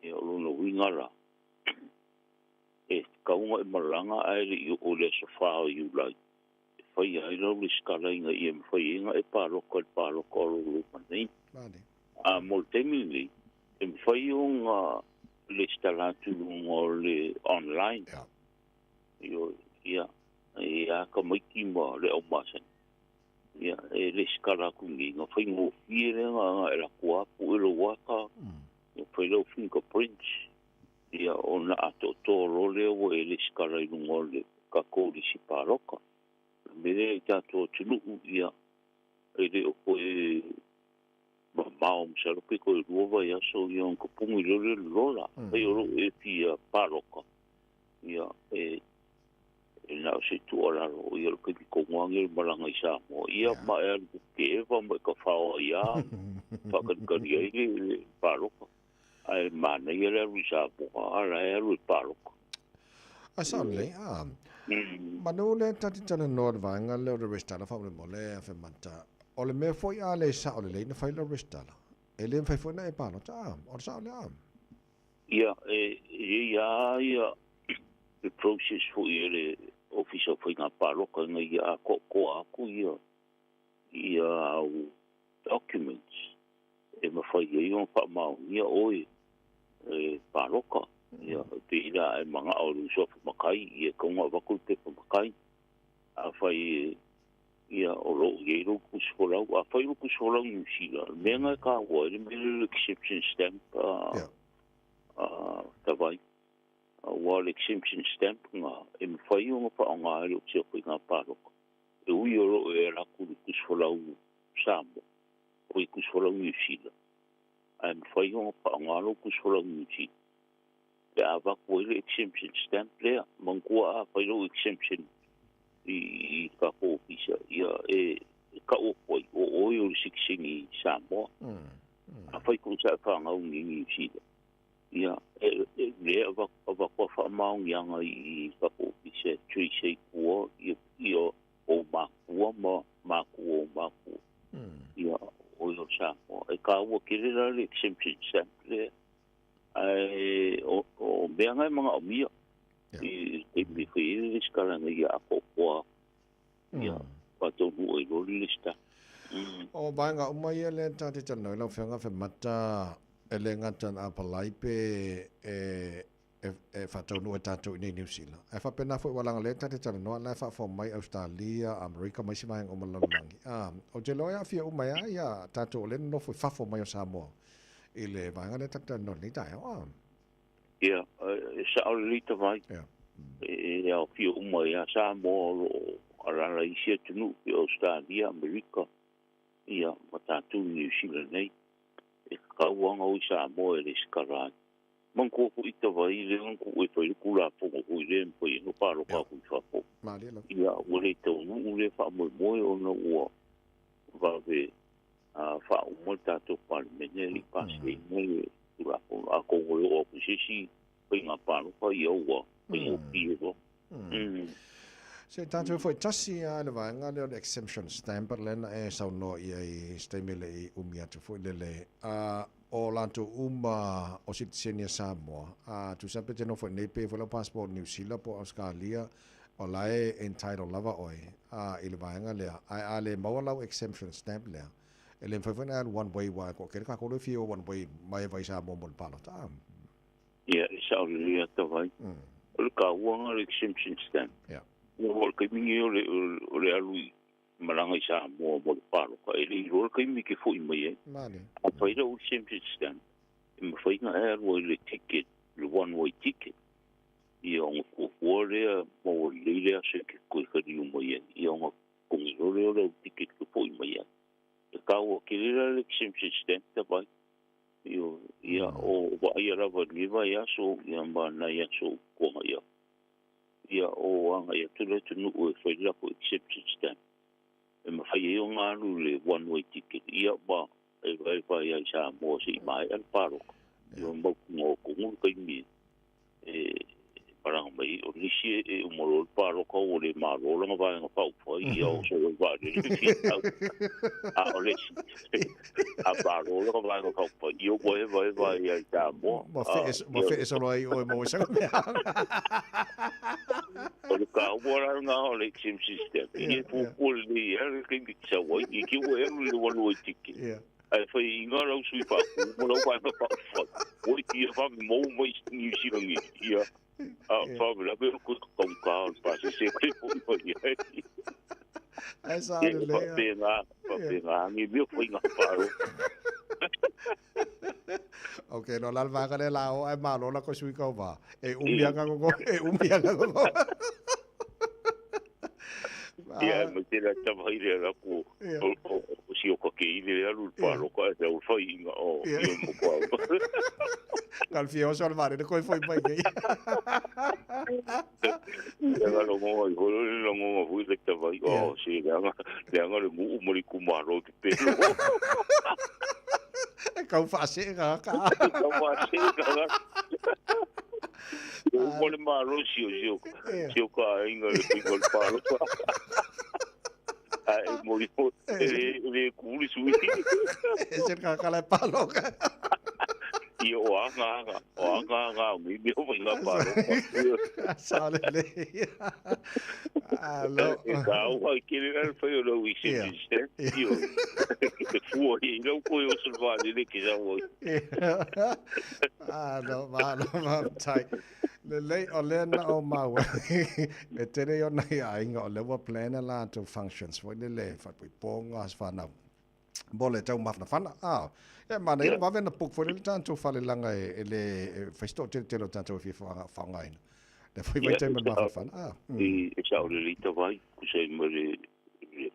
Ia, o lona uiga la, e tatau ona e malaga ae le i oo i le aso 4 o Iulai e faia ai lau lesitala ina ia mafai ai ona e palota i le palota o lo o loma nei. A mo le taimi lenei, e mafai ona Lesitala atu i luga o le online. Ioe, ia, e akamai ma le au masani. Ia, e lesitala atu nei, na faigofie lea na e alu atu lava pue lou ata, ia fai lau fingerprints, ia ona atoatoa loa lea ua e lesitala i luga o le tatou lisi palota. O le mea lea i tatou atunuu, ia, e le o toe mamao masalo pe toe 2 vaiaso ia ona tapuni loa lea o le lola. Afai o lou e fia palota, ia e na o se tuualalo, ia o le taimi tonu lava lenei o le malaga i Samoa. Ia ma e alu ke eva ma e tafao ai lava, faatalitali ai le palota. Ae manaia le alu i Samoa, a la e alu e palota. A sao lelei, a. Manu lea ta te talanoa i le vaega lea o le resitala faamolemole a Femata. O le mea foi a le sao lelei na fai lau resitala, e le mafai foi ona e palota, a. O le sao lea, a. Ia, e i ai lava ia le process foi e le Ofisa o Faiga Palota ina ia atoatoa atu ia ia au documents e mafai ai ona faamaonia oe e palota. Ia, e pei la e manao i lou suafa matai, ia e tatau ona avatu le pepa matai. Afai e ia o lo o i ai lou tusi folau, afai lou tusi folau Niu Sila, o le mea lena e taua ai le mea lea o le exemption stamp a Tavai. Aua o le exemption stamp lena e mafai ona faaaoga e le Ofisa o Faiga Palota. E ui o lo o e alu atu i le tusi folau Samoa, o i tusi folau Niu Sila, ae mafai ona faaaoga lou tusi folau Niu Sila pe a avatu ai le exemption stamp lea. Manatua a fai lou exemption i le tatou ofisa, ia e tau atu ai o oe o le sitiseni Samoa. Afai foi sa e fanau i Niu Sila, ia e lea avatu a faamaoniaga i le tatou ofisa e trace ai tua ia ou makua ma makua o makua. Ia o oe o Samoa. E taua tele la le exemption stamp lea. Ae o mea na e manaomia i le taimi e fai ai le resitala ina ia atoatoa atu. Ia faataunuu ai loa le resitala. O vaega uma ia lea ta te talanoa ai lau Afioga Femata, e le gata na apalai pe e e faataunuu e tatou i inei i Niu Sila. Ae faapena foi aua leaga o lea ta te talanoa la e faafofoga mai Ausetalia, Amerika ma isi vaega uma o le lalolagi. A, ou te iloa e aafia uma ai lava ia tatou o lea e nonofo i fafo mai o Samoa i le vaega lea ta te talanoa i lenei taeao. A. Ia, e sao lelei Tavai. Ia. E aofia uma ai lava Samoa o lo o alaala i isi atunuu pei o Ausetalia, Amerika, ia, ma tatou i Niu Sila nei. E tatau lava ona o i Samoa e resitala ai. Manatua foi Tavai lea na tuu e fai le Tulafono foi lea e mafai ai ona palota atu i fafo. Ia, ua le taunuu lea faamoemoe ona ua vave faauma le tatou Palemene e le i pasiaina le Tulafono. Atonu e oo atu i se isi faiga palota, ia ua faigofie loa. Se tatou foi tasi lava i le vaega lea o le exemption stamp lea na e saunoa i ai i se taimi e le i umi atu foi lele. O latou uma o sitiseni a Samoa, a tusa pe te nofo i nei pe foi lau passport Niu Sila po o Ausetalia, o la e entitle lava oe a i le vaega lea. Ae a le maua lau exemption stamp lea, e le mafai foi ona e alu one way aua e toatele tatou lea e fia o one way mai eva i Samoa mo le palota. Ia, e sao lelei lava Tavai. O le taua lena o le exemption stamp. Ia. Aua o le taimi lenei o le alu i malaga i Samoa mo le palota, e le iloa le taimi e te foi mai ai. Male. A fai lau exemption stamp, e mafai ona e alu ai i le ticket, le one way ticket. Ia ona fuafua lea, maua lelei le aso e te toe taliu mai ai, ia ona totogi loa lea o lau ticket e foi mai ai. E taua tele la le exemption stamp Tavai. Ioe, ia o vaaia lava i lenei vaiaso ia ma nai aso ua tuanai atu. Ia o agai atu le atunuu e fai le latou exemption stamp e mafai ai ona alu le one way ticket ia ma e vaevae ai i Samoa se i maea le palota. Ia mautinoa tonu le taimi e malaga mai ai. O nisi e uma loa le palota ua le malo lana vaega faaupufai, ia o solo i vaalele e fia tau. A o le isi, a malo lana vaega faaupufai, ia ua evaeva ai lava i Samoa. Ma fee solo ai oe ma oe sau mea. O le taua la lena o le exemption stamp. E fuafua lelei lava le taimi e te sau ai, i te i ua e alu i le one way ticket. Ae faiaina lau sui faaku ma lau vaega faaupufai, ua i ia vave mou mai i Niu Sila nei, ia, a o le faalavelave o le toe taugata o le pasese e toe foi mai ai. Ae sao lelei lava. Faapena, faapena nei mea o faiga palota. Ok, no la le vaega lea la o ae malo la koe sui tauva. E umi aga gogo, e umi aga gogo. Ia, ma te la tama i le ala ku o si o ka ke i le alu le paloka e tau whai inga o i o mo kua. Ka le fia oso le vare le koe foi mai nei. Ia nga longonga i holo le longonga hui le tama i o se le anga le anga le nguu mo le kumaro te pelo. E kau whaase ka ka. E kau whaase ka ka. Mo le malo si o si o si o ka inga le pinga le palo. Ai mo i mo e le kuli sui. E se ka kala palo ka. I o anga anga o anga anga o mi mi o inga palo. Sa le le. Alo. E ka o ai kere na whai o lau i se se. I o. E fua i lau koe o se vale le ke sa oi. Malo, malo, faafetai. Lelei, o lea na ou maua e tele i ona i aiga o lea ua plan a latou functions foi lele, faaipoipoga, aso fanau mo le taumafanafana. Ah, e manaia le vave ona book foi lele tatou fale leaga e le e fai se toateletele o tatou e fia faaaogaina. Lea foi vaitaimi o le mafanafana. Ah, mm. E sao lelei tawai, tusa ai ma le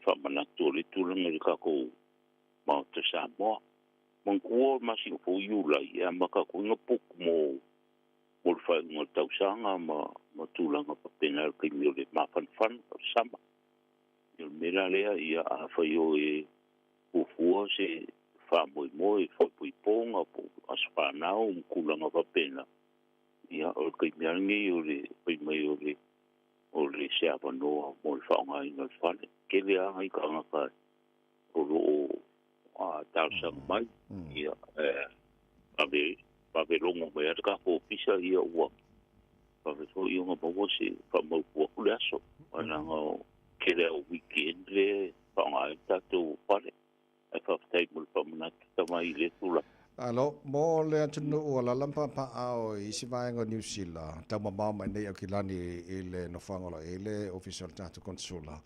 faamanatu o le tulaga i le tatou Maota Samoa. Manatua o le masina fou Iulai e amata atu ai ona book mo mo le faaiuga o le tausaga ma ma tulaga faapena i le taimi o le mafanafana o le sama. Ia o le mea la lea ia afai o e fuafua se faamoemoe faaipoipoga po o aso fanau ma tulaga faapena, ia o le taimi lava lenei o le fai mai o le o le se avanoa mo le faaaogaina o le fale. Tele lava nai tagata o lo o talosaga mai, ia, vave, vave logo mai lava le tatou ofisa, ia ua vave foi ona maua se faamautu atu le aso. Leaga o tele lava o weekend lea e faaaoga ai le tatou fale. Ae faafetai mo le faamanatu tama i lea tulaga. Alo, mo le atunuu o alaala ma paapaa o isi vaega o Niu Sila, tau mamao mai nei Aukilani i le nofoaga o lo o i ai le ofisa o le tatou Konsula.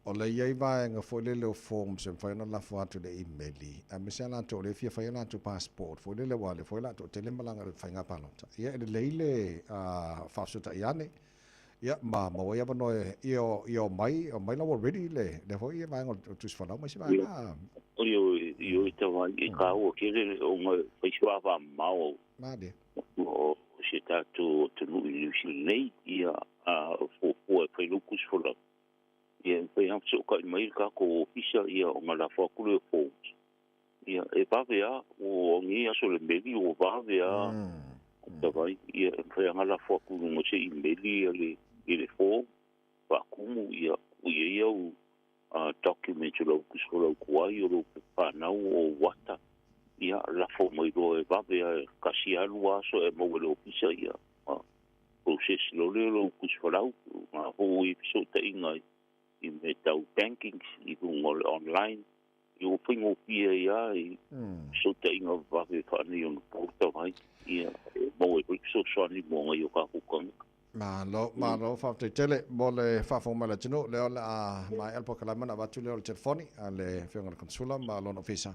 O le i ai vaega foi lele o forms e mafai ona lafo atu i le imeli, aemaise lava latou o lea e fia fai a latou passport foi lele aua o lea foi o le a toatele malaga i le faiga palota. Ia e lelei le faafesootai ane ia ma maua ai avanoa ia ia omai, omai la ua ready le lea foi vaega o tusi folau ma isi vaega. Ioe, ioe tawai, e kāua tele ona e fai si vāvāmamao Malie. o si o tātou atunuu i Niu Sila nei, ia, a fuafua e fai lou tusi folau. Ia, e mafai lava ona fesootai mai le tatou ofisa, ia, ona lafo atu lea o forms. Ia, e vave lava, ua nei aso le meli ua vave lava tawai. Ia, e mafai lava ona lafo atu i luga o se imeli ia le, i le form, faatumu, ia, tuu i ai au documents o lau tusi o lau tuai, o lou pepa fanau, o ou ata. Ia, lafo mai loa e vave lava, e tasi lava lua aso e maua e le ofisa, ia, process loa lea o lou tusi folau, na foi i fesootaiga i mea tau bankings i luga o le online, ia ua faigofie ai lava i fesootaiga vave faaneionapo tau ai, ia e maua ai foi fesoasoani mo nai o tatou tagata. Malo, malo, faafetai tele mo le faafofoga mai a le atunuu. Lea o le a maea le polokalame ona avatu lea o le telefoni a le Afioga i le Konesula ma lona ofisa.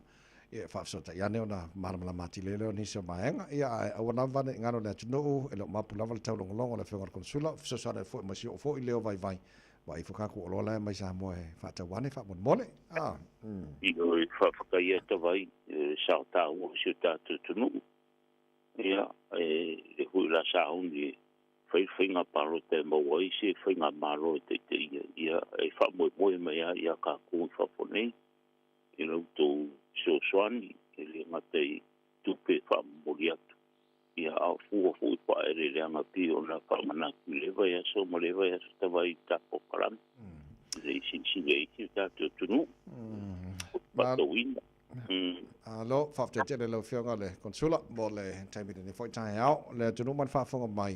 Ia e faafesootai ane ona malamalama atili ai lea o nisi o vaega. Ia ae aua lava ne i galo le atunuu, e le o mapu lava le taulogologo a le Afioga i le Konesula, o fesoasoani atu foi ma si oo foi leo vaivai, vaai ifo tatou oloa la e mai Samoa e faatau ane faamolemole. Ah. Ioe, faafetai atu ai i le sao taua o si o tatou atunuu. Ia, e le hui la sauni e fai le faiga palota e maua ai se faigamalo e taitaia, ia, e faamoemoe mai lava ia tatou i fafo nei. I la outou fesoasoani, e le gata i tupe e faamomoli atu, ia, a o fua foi faaeleeleaga pei ona faamanatu i lea vaiaso ma lea vaiaso tavai i tatou polokalame, ina ia silasila i ai si o tatou atunuu, o le faatauina. Malo, faafetai tele i lau Afioga i le Konesula mo le taimi i lenei foi taeao. Le atunuu ma le faafofoga mai,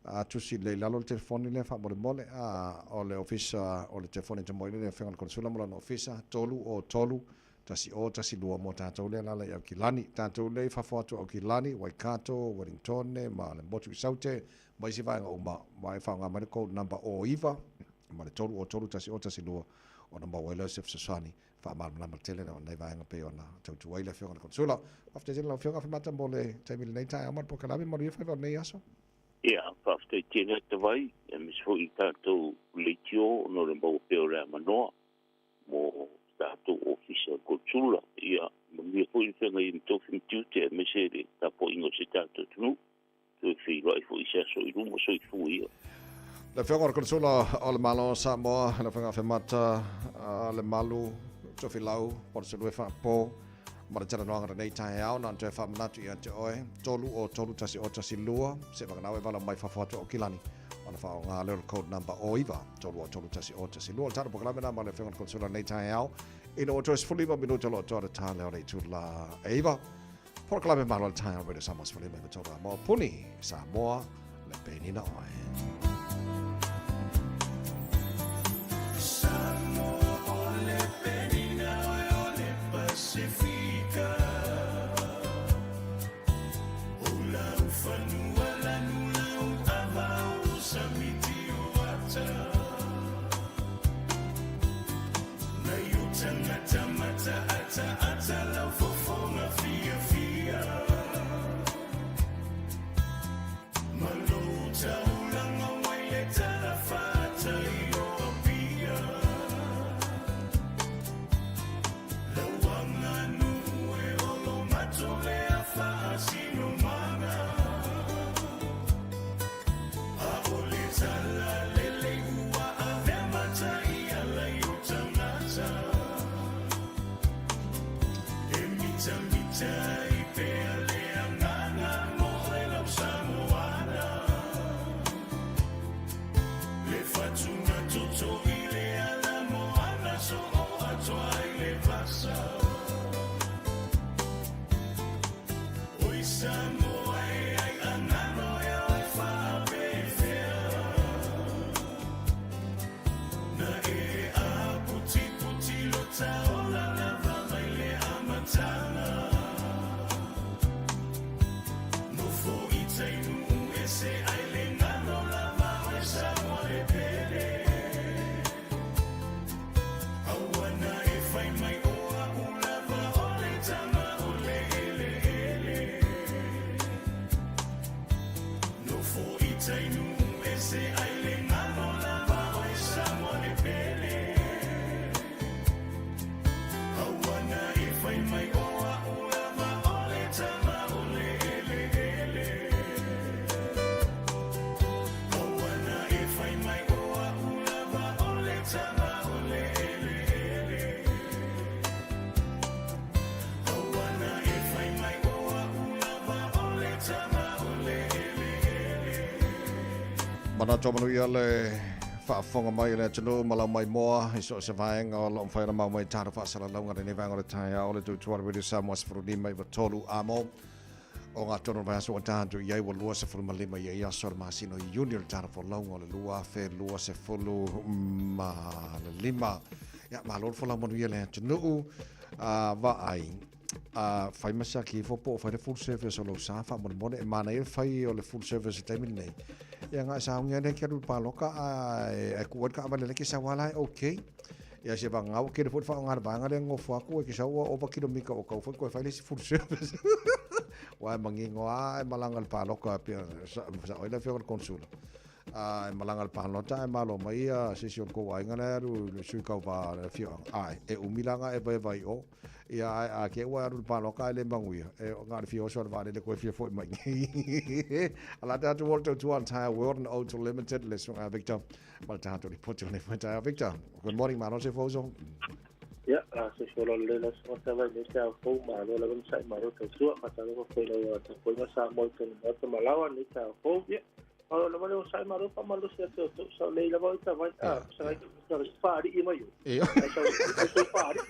a tusi lelei i lalo le telefoni lea faamolemole, a o le ofisa o le telefoni tamoe lea le Afioga i le Konesula ma lona ofisa, 3 o 3 1012 mo tātou lea lala i Aukilani. Tātou lea i fafo atu Aukilani, Waikato, Wellingtone, ma le motu i Saute, ma isi vaega uma, ma e faaaoga mai le code number 09 ma le 303 1012 ona maua ai lea o se fesoasoani faamalamalama tele lea o lenei vaega pei ona tautua ai le Afioga i le Konesula. Faafetai tele lau Afioga Afemata mo le taimi i lenei taeao ma le polokalame. Manuia faiva o lenei aso. Ia, faafetai tele a Tavai, aemaise foi i tatou leitio ona o le maua pea o le avanoa mo tatou ofisa o le Konesula. Ia, manuia foi le feagai ai ma tofi ma tiute aemaise le tapuaiga o si o tatou atunuu. Toe feiloai foi i se aso i luma, soifua ia. Le Afioga i le Konesula o le Malo o Samoa, le Afioga Afemata Lemalu Tofilau Palusalue Faapo, ma le talanoaga lenei taeao, na ona toe faamanatu ia te oe, 3 o 3 1 0 1 2, se vaganau e valaau mai fafo atu o Aukilani, ona faaaoga lea o le code number o 9 3 o 3 1 0 1 2. O le tatou polokalame lena ma le Afioga i le Konesula lenei taeao, ina ua toe 15 minute o lo o toa le ta lea o le itula e 9. Polokalame malo le taeao Radio Samoa 15 i tolu a puni Samoa le penina oe. Samoa o le penina oe o le Pasifika. O lau fanua lanu lau ava o samiti o ata. Nai o tangata mata ata ata lau fofoga fiafia. Ma lou taulaga mai le talafatai o Apia. Lau aganuu e olomato lea faasinomaga. A o le talalelei ua avea mataiala i o tagata. E mitamita ai pea le agaga mo oe lau Samoana. Le fatuga toto i le ala moana soo atoa ai le vasa. Oi Samoa e ai agano e oe faapefea. Na e aputiputi lo taola lava mai le amataga. Nofo i tai nuu ese ai le galo lava oe Samoa le pele. Aua na e fai mai o a'u lava o le tama o le eleele. Nofo i tai nuu ese ai le galo lava oe Samoa le pele. Aua na e fai mai o a'u lava o le tama o le eleele. Aua na e fai mai o a'u lava o le tama o le eleele. Aua na e fai mai o a'u lava o le tama o le eleele. Manatu manuia le faafofoga mai le atunuu ma lau maimoa i so o se vaega o lo o mafai ona maua mai tatou faasalalauga lenei vaega o le taeao le tautua le Radio Samoa 15 93 amo o ngā tono vaiaso ua tatou i ai ua 25 i ai aso o le masina o Iuni o le tatou folauga o le 2025. Ia, malo le folau manuia le atunuu vaai. Fai ma siaki ifo po o fai le full service o lou sa faamolemole e manaia le fai o le full service i taimi lenei. Ia nga e saogi ai le ke alu i le paloka ae tuu ai le taavale la e ke sau lava la e okay. Ia se vagana ua tele foi le faaaoga a le vaega lea nofo atu e ke sau ua ova kilomita o tau foi toe fai le isi full service. Aua e manino lava e malaga i le paloka pei ona sao ai le afioga i le Konesula. E malaga i le palota ae malo mai ia se isi o le tou aiga la e alu i le sui tauva o le afioaga. Ae e umi la ona e vaevae i o. Ia ae a te i ua e alu i le paloka ae le manuia, e na o le fia oso o le vaalele toe fia foi mai nei. A la tatou o le tautua Entire World and Auto Limited, le susuga Victor, ma le tatou lipoti o lenei foi taeao. Victor, good morning, malo se fouso. Ia, a se folo le la so ta vai le te au fou malo lava ma sai malo tautua faatalofa foi lau tapuaiga Samoa i totonu maota ma laoa nei taeao fou. Ia, malo lava le onosai malo faamalosi ia te outou sao lelei lava oe Tavai. A, sagai faalii mai oe. Ai sau ai sau faalii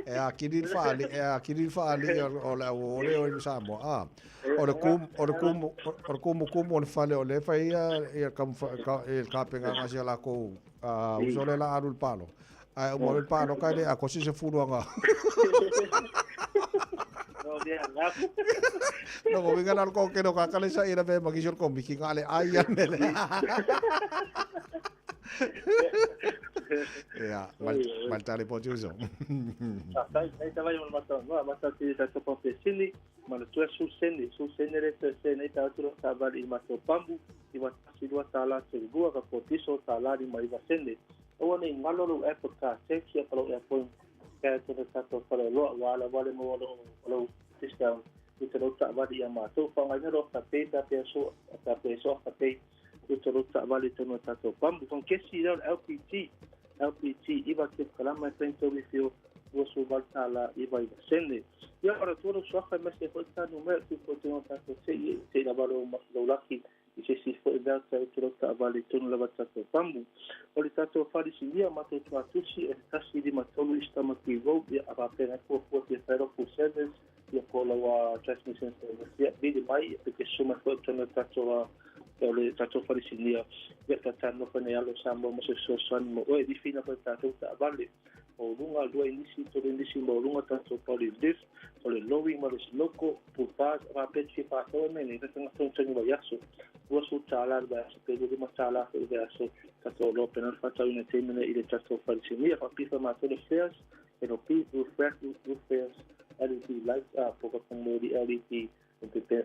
E akili le faalii, e akili le faalii o le au ole o i Samoa. A, o le kum, o le kum, o le kumukumu o le fale o lea e fai ia, ia ka, ka, e kapenga nga sia lakou uso le la alu le palo. Ae uma le pāloka e le atoa se sefulu aga. No mea ngapu. No ko winga na ko kero ka kale sa ira ve maki ko miki nga le ai a mele. Ia, mal mal tale po juso. Faafetai, ai tavai mo le mata noa, mata te tatou pampesini, manatua sul sene, sul sene le toe sene ai tatou lo taavale i matou pambu, 91 2 tala 32 ka kotiso tala 59 sene. Aua nei galo lou Apple Car Tax ia pa lou Airpoint Care tonu tatou faleoloa ua ala wale maua lou lou discount i te lou taavale ia matou. Faaaogaina lou Afterpay pe a pea so pe a pea so Afterpay i te lou taavale tonu tatou pambu. Konkesi lea o le LPG LPG iva kilokalama e fai tau refill 28 tala 99 sene. Ia ora tua lou suafa e maise foi tanu mea tu po tonu tatou te i te ina walo lou laki i se isi foi mea tau te lou taavale i tonu lava tatou pamu. O le tatou fale sinia matou tuatusi e 153 East Tamaki Road ia a faapena fuafua fia fai lau full service ia po lau transmission service ia vili mai ia pe te susu mai foi tonu tatou o le tatou fale sinia ia tata nofo nei alo Samoa mo se fesoasoani mo oe lifiina foi tatou taavale o luga lua inisi tolu inisi mo luga tatou pauli lift o le lowing ma le snoko pupa faapea te fia faatau ai mai nei tataga togitogi vaiaso 20 tala le vaiaso pe 25 tala foi le vaiaso tatou oloa pena le faatauina taimi nei i le tatou fale sinia faapea foi matou le fares NOP roof rack roof fares LED lights a po ka moli LED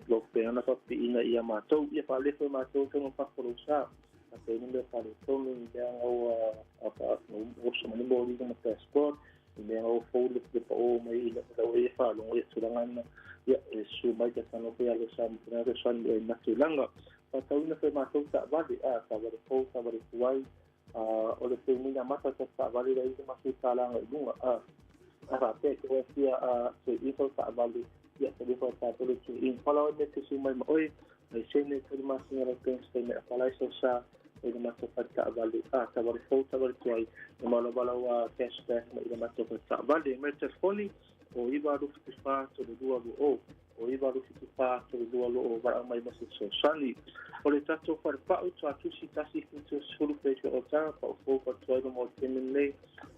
Lo pena faapipii ia matou, ia faalefo e matou tonu fafo lou sa. A pe ni mea faaletonu, ni mea gaua oso mai ni moli ma passport, ni mea gaua fou le le pao mai i lau e faalogo ia tulaga na, ia e susu mai ta tano pe alo sa ma tena fesoasoani mo e na tulaga. Faatauina foi matou taavale, a taavale fou, taavale tuai, a o le taimi na amata ta taavale la i le matou tala agai i luga, a a faapea e te oe fia a toe ifo taavale ia te lifa tatou le tui in pala oe me te su mai ma oe mai sene tolu masina lau bank statement a palai sau sa i le matou fale taavale a taavale fou taavale tuai e maua lau a cash back mai i le matou fale taavale mai le telefoni o 9 74 32 20 o 9 74 32 20 valaau mai mo se fesoasoani. O le tatou fale pau tuatusi 1 7 10 pe o taga pau fou pau tuai loma o le taimi lenei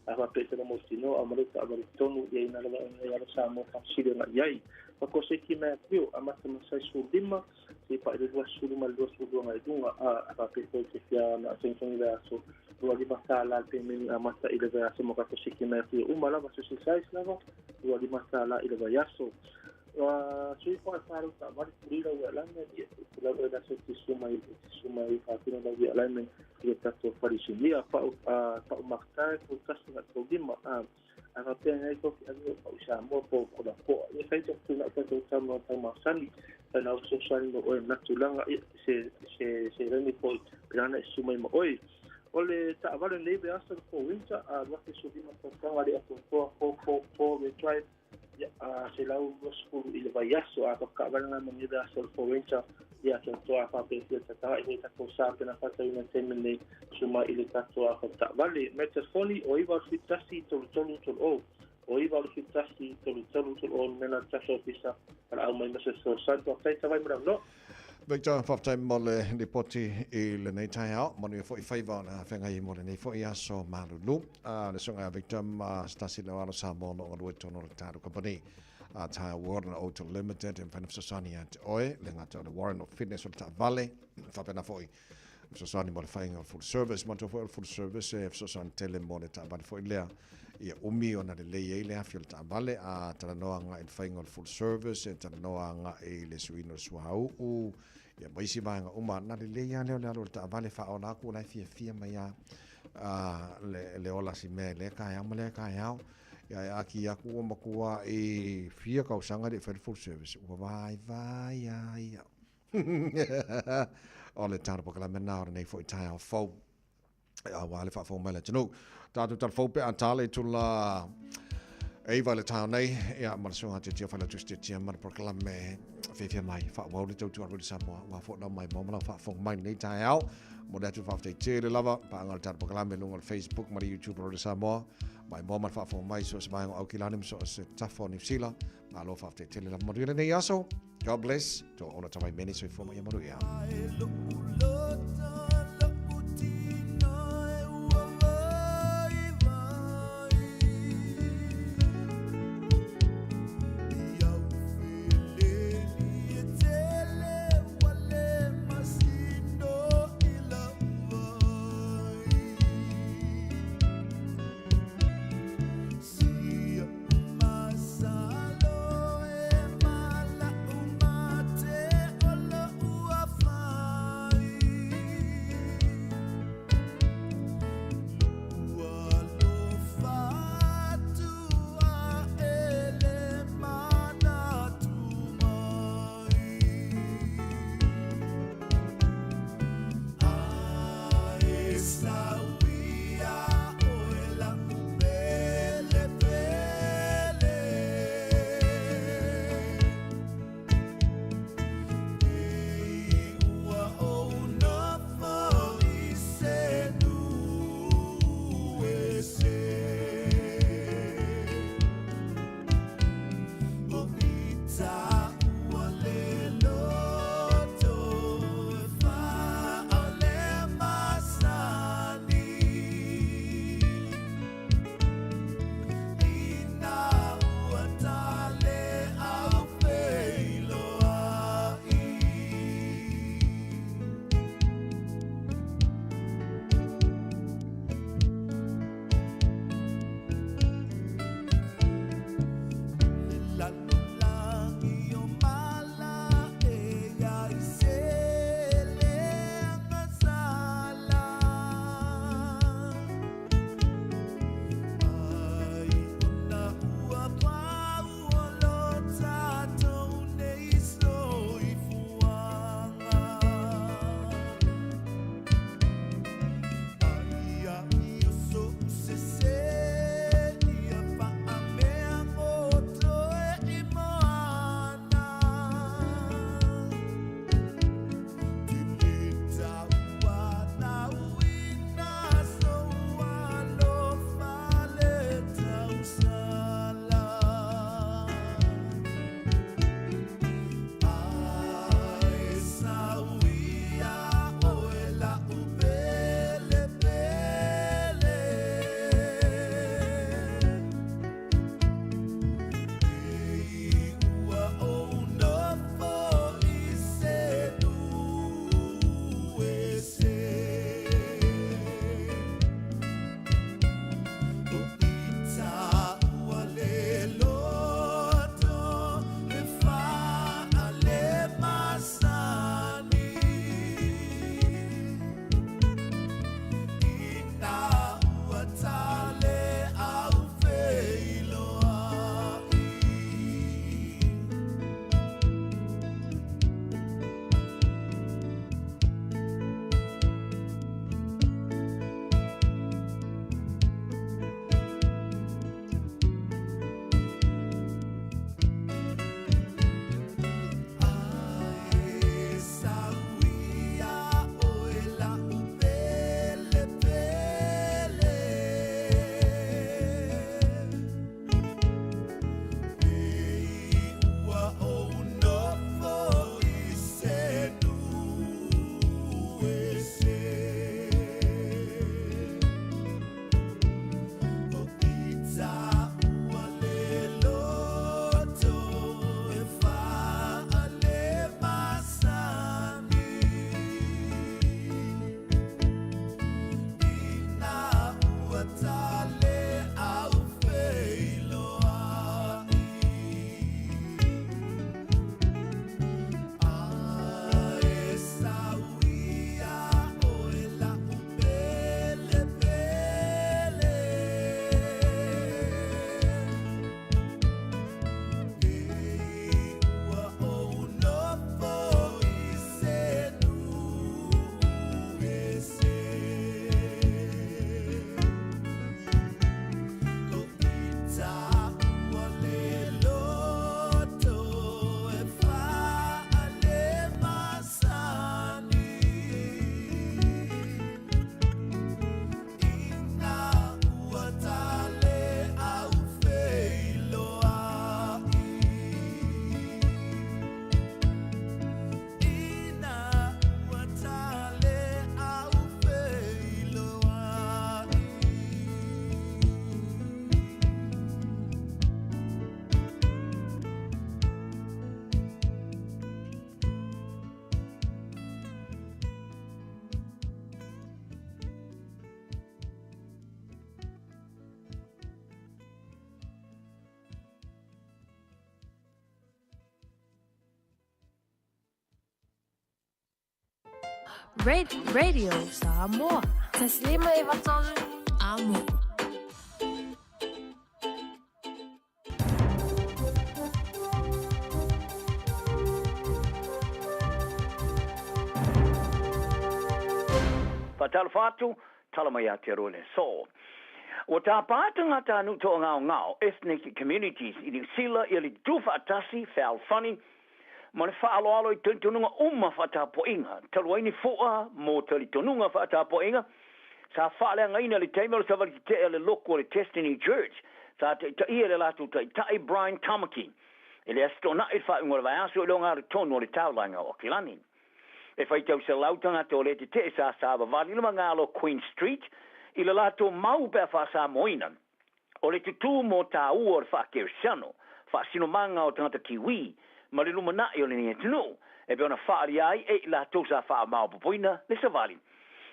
a faapea i te loma o tino a ma le taavale tonu ia ina lava nei alo Samoa faafesili ona i ai. Fakoseki mai apio amata masai 15 se pa i le 20 ma le 22 ngai luga a faapea foi te fia na togitogi le aso 25 tala le pemeni amata i le vaiaso mo kakoseki mai apio uma lava social size lava 25 tala i le vaiaso. Sui fo e whārau ta wari puri lau alignment ia te lau e laso te sumai te sumai whātino lau alignment i le tatou wharisinia pau pau maktai ko tasi nga tau lima a a whapea ngai koki anu pau Samoa po ko la poa ia whai te tuna o tatou tama tau masani whai nau fesoasoani mo oe natulanga ia se se se remi poi pirana e sumai ma oe o le taavale nei vaiaso le Four Winter a 2015 tausaga le atoatoa 444 Red Drive ia a 120 i le vaiaso a whakawale ngā mani le aso le Four Winter ia atoatoa a whapea tataga i le tatou sa pena whātauina taimi nei suma i le tatou a whakawale mai telefoni o 971 33 30 o 971 33 30 mena tatou ofisa para au mai ma se fesoasoani faafetai tavai mo le avanoa. Victor, faafetai mo le lipoti i lenei taeao. Manuia foi faiva o le afeagai mo lenei foi aso malulu. A le susuga ia Victor ma se tasi leo alo Samoa o lo o galue i totonu o le tatou kamupani a Tyre World and Auto Limited e mafai ona fesoasoani ia te oe, le gata o le warrant of fitness o le taavale, faapena foi fesoasoani mo le faiga o le full service. Manatua foi o le full service e fesoasoani tele mo le taavale foi lea ia umi ona lelei ai le afi o le taavale, a talanoa agai i le faiga o le full service, e talanoa agai i le suiina o le suauu, ia ma isi vaega uma. Na lelei lava lea o le alu o le taavale faaola atu o la e fiafia mai lava le, le ola si mea i lea taeao ma lea taeao. Ia e aki atu ua matua i fia tausaga le i fai le full service, ua vaivai lava ia. O le tala polokalame lena o lenei foi taeao fou. Aua le faafofoga mai le atunuu. Tatou talafou pe a tala i tula 9 i le taeao nei, ia ma le susuga a Tiatia Failautusi Tiatia ma le polokalame fiafia mai faaauau le tautua a Radio Samoa aua foi lau maimoa ma lau faafofoga mai lenei taeao. Momoli atu le faafetai tele lava paaga o le tatou polokalame i luga o le Facebook ma le YouTube o Radio Samoa. Maimoa ma le faafofoga mai so o se vaega o Aukilani ma so o se tafa o Niu Sila. Malo faafetai tele lava manuia lenei aso. God bless. To ona tawai mene soifua ma ia manuia. Radio Samoa. 1 5 93 Amo. Faatalofa atu, tala mai Aotearoa i le aso. Ua tāpā tagata a nuu to'agaogao, ethnic communities, i Niu Sila ia le tutufaatasi, foul funny, ma le faaaloalo i talitonuga uma faatapuaiga, talu ai ni fu'a mo talitonuga faatapuaiga sa faaleagaina i le taimi o le savali tetee a le loku o le Destiny Church sa taitaia e le latou taitai Brian Tamaki i le Aso Toonai i le faaiuga o le vaiaso i le ogatotonu o le taulaga o Aukilani. E faitau selau tagata o le tetee sa savavali le magalo Queen Street i le latou mau pe a faasamoaina O le tutū mō tāua o le faa-Kerisiano, faasinomaga o tagata Kiwi, ma le lumanai o lenei atunuu, e pei ona faaalia ai e i latou sa faamaopopoina le savali.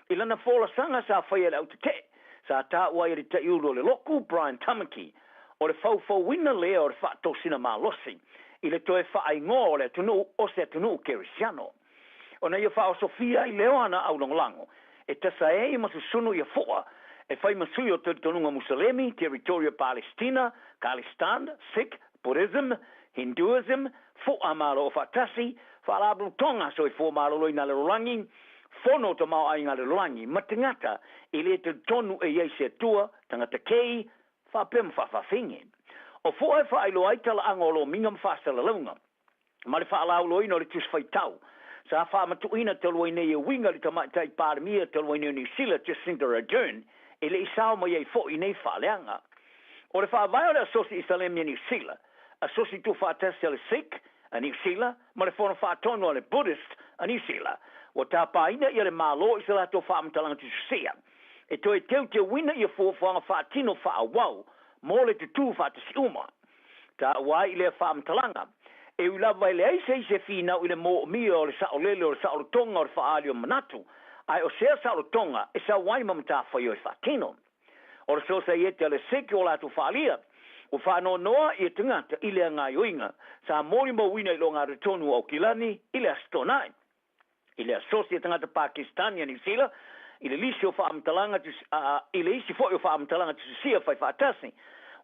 I lana folasaga sa faia e le autetee, sa taua ai e le Taiulu o le Loku, Brian Tamaki, o le faufauina lea o le faatosina malosi i le toe faaigoa o le atunuu o se atunuu Kerisiano. Ona ia faaosofia ai lea o ana aulagolago, e tasa ai ma susunu ia fu'a, e fai ma sui o talitonuga Musalemi, Territorio Palestina, Khalistan, Sikh, Buddhism, Hinduism, fu'a Malo o Faatasi, Faalapotopotoga Soifua Maloloina a le Lalolagi, Fono o Tamaoaiga a le Lalolagi, ma tagata e le talitonu e i ai se Atua, tagata kei, faapea ma faafafine. O fu'a e faailoa ai talaaga o lomiga ma faasalalauga. ma le faalauiloaina o le Tusi Faitau sa faamatuuina talu ai nei e uiga i le Tamaitai Palemia talu ai nei o Niu Sila, Jacinda Ardern, e le i sao mai ai foi nei faaleaga. O le faavae o le Asosi Isalemi a Niu Sila, Asosi Tuufaatasi a le Sikh a Niu Sila ma le Fono Faatonu a le Buddhist a Niu Sila, ua tapaina ia le Malo i se latou faamatalaga tususia e toe teuteuina ia fuafuaga faatino faaauau mo le tutū faatasi uma. Taua ai i lea faamatalaga, e ui lava e leai se isi e finau i le moomia o le saolele o le saolotoga o le faaali o manatu, ae o sea saolotoga e sau ai ma matafaioi faatino. O le Sosaiete a le Sikh o latou faalia, ua faanoanoa ia tagata i lea gaioiga sa molimauina i logatotonu o Aukilani i le Aso Toonai. I le Asosi a Tagata Pakistani a Niu Sila, i le lisi o faamatalaga i le isi foi o faamatalaga tusisia fai faatasi,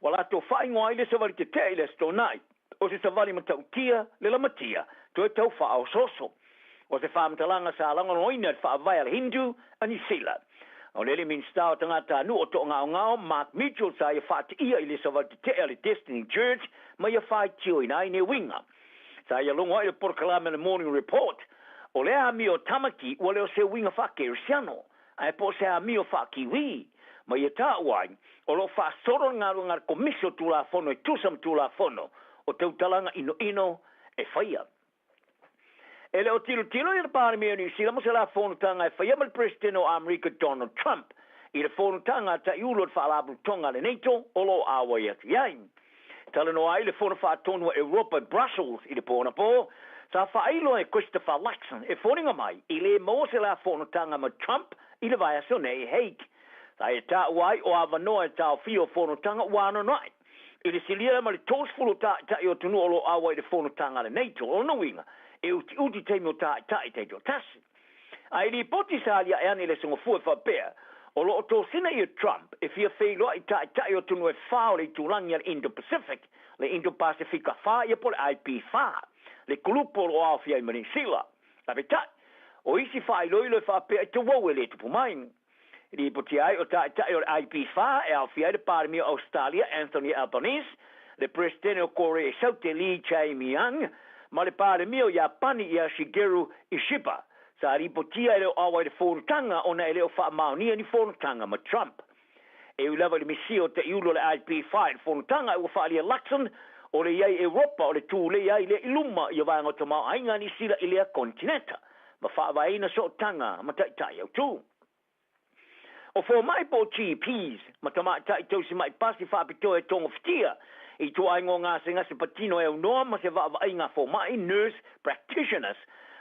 ua latou faaigoa ai le savali tetee i le Aso Toonai, o se savali matautia le lamatia toe tau faaosooso. O se faamatalaga sa lagolagoina e le faavae a le Hindu a Niu Sila. O le alii Minisita o Tagatanuu o Toagaogao, Mark Mitchell sa ia faatiia i le savali tetee a le Destiny Church ma ia faitioina ai nei uiga. Sa ia logo ai le polokalame o le Morning Report, o lea amio o Tamaki ua le o se uiga faa-Kerisiano, ae po o se amio faa-Kiwi. Ma ia taua ai, o lo o faasolo le galuega a le Komisi o Tulafono e tusa ma Tulafono o Tautalaga Inoino e faia. E le o tilotilo ia le Palemia o Niu Sila mo se la fonotaga e faia ma le Peresetene o Amerika Donald Trump i le fonotaga a Taiulu o le Faalapotopotoga a le NATO o lo o auai atu i ai. Talanoa ai le Fono Faatonu a Europa i Brussels i le po anapo, sa faailoa e Christopher Luxon e foliga mai i le maua se la fonotaga ma Trump i le vaiaso nei i Hague. Sa e taua ai o avanoa e taofia o fonotaga ua anoanoai i le silia ma le 30 o tāita'i o atunuu o lo o auai i le fonotaga a le NATO. O lona uiga, e utiuti taimi o tāita'i taitoatasi. A i lipoti sa aliae ane i le Aso Gafua e faapea, o lo o tosina ia Trump e fia feiloai i taitai o atunuu e fa o le itulagi a le Indo-Pacific, le Indo-Pasefika 4 ia po o le IP4, le kulupu o lo o aofia ai ma Niu Sila. Peitai, o isi faailoilo e faapea i tauau e le tupu mai. Ripotia ai o Taitai o le IP4 e aofia ai le Palemia o Ausetalia Anthony Albanese, le Peresetene o Korea i Saute Lee Jae-myung ma le Palemia o Iapani ia Shigeru Ishiba. Sa ripotia e le o auai le fonotaga ona e le o faamaonia ni fonotaga ma Trump. E ui lava i le misia o Taiulu o le IP4 i le fonotaga ua faaalia Luxon o le i ai Europa o le tulei ai lea i luma ia vaega o tamaoaiga a Niu Sila i lea konetineta ma faavaeina sootaga ma taitai autū. O fomai po o GPs ma tamaitai tausi ma'i pasi faapitoa e togofitia i ituaiga o gasegase patino e aunoa ma se vaavaaiga a fomai, nurse practitioners,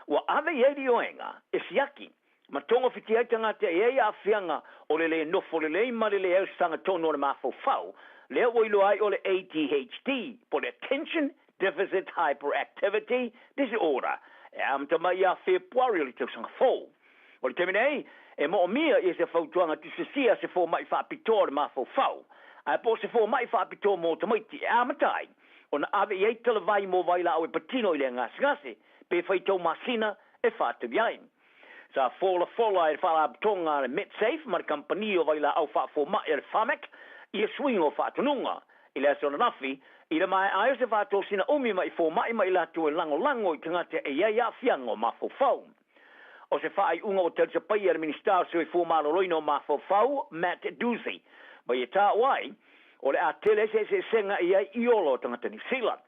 ua ave i ai le ioega e siaki ma togofitia ai tagata e i ai aafiaga o le lē nofo lelei ma le leai o se sagatonu o le mafaufau, lea ua iloa ai o le ADHD po o le Attention Deficit Hyperactivity Disorder, e amata mai ia Fepuari o le tausaga fou. O le taimi nei, e moomia ia se fautuaga tusitusia a se fomai faapitoa o le mafaufau, ae po o se fomai faapitoa mo tamaiti e amata ai ona ave i ai talavai mo vailaau e patino i le gasegase pe faitau masina e faatali ai. Sa folafola e le Faalapotopotoga a le Medsafe ma le Kamupani o Vailaau Faafomai a le Pharmac ia suiga o faatonuga i le aso ananafi i le maea ai o se faatosina umi mai fomai ma i latou e lagolago i tagata e i ai aafiaga o mafaufau. O se faaiuga ua talisapaia e le Minisita o le Soifua Maloloina o Mafaufau, Matt Doocey, ma ia taua ai, o le a tele ai se eseesega e i ai i ola o tagata Niu Sila.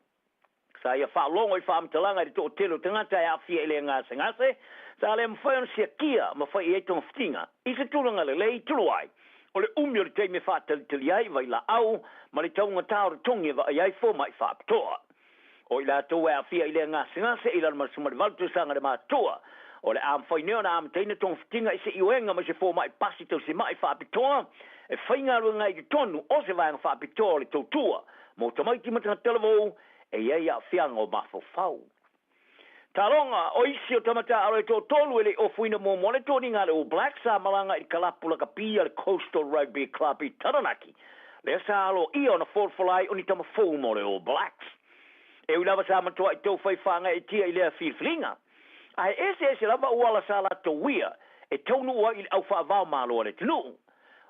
Sa ia faalogo i faamatalaga i le toatele o tagata e aafia i le gasegase, sa le mafai ona siakia ma fai i ai togafitiga i se tulaga lelei tulu ai o le umi o le taimi e faatalitali ai vailaau ma le taugata o le togi e vaai ai fomai faapitoa. O i latou e aafia i lea gasegase i lalo ma le 18 tausaga le matutua, o le a mafai nei ona amataina togafitiga i se ioega mai se fomai pasi tausimai faapitoa e faigaluega ai i totonu o se vaega faapitoa o le tautua mo tamaiti ma tagata talavou e i ai aafiaga o mafaufau. Taloga, o isi o tama taaalo e toatolu e le i ofuina muamua le toniga a le All Blacks sa malaga i le kalapu lakapi a le Coastal Rugby Club i Taranaki, lea sa aloaia ona folafola ai o ni tama fou mo le All Blacks. E ui lava sa matuai taufai faagaeetia i lea filifiliga, ae eseese lava auala sa latou uia e taunuu ai i le au faavao malo a le atunuu.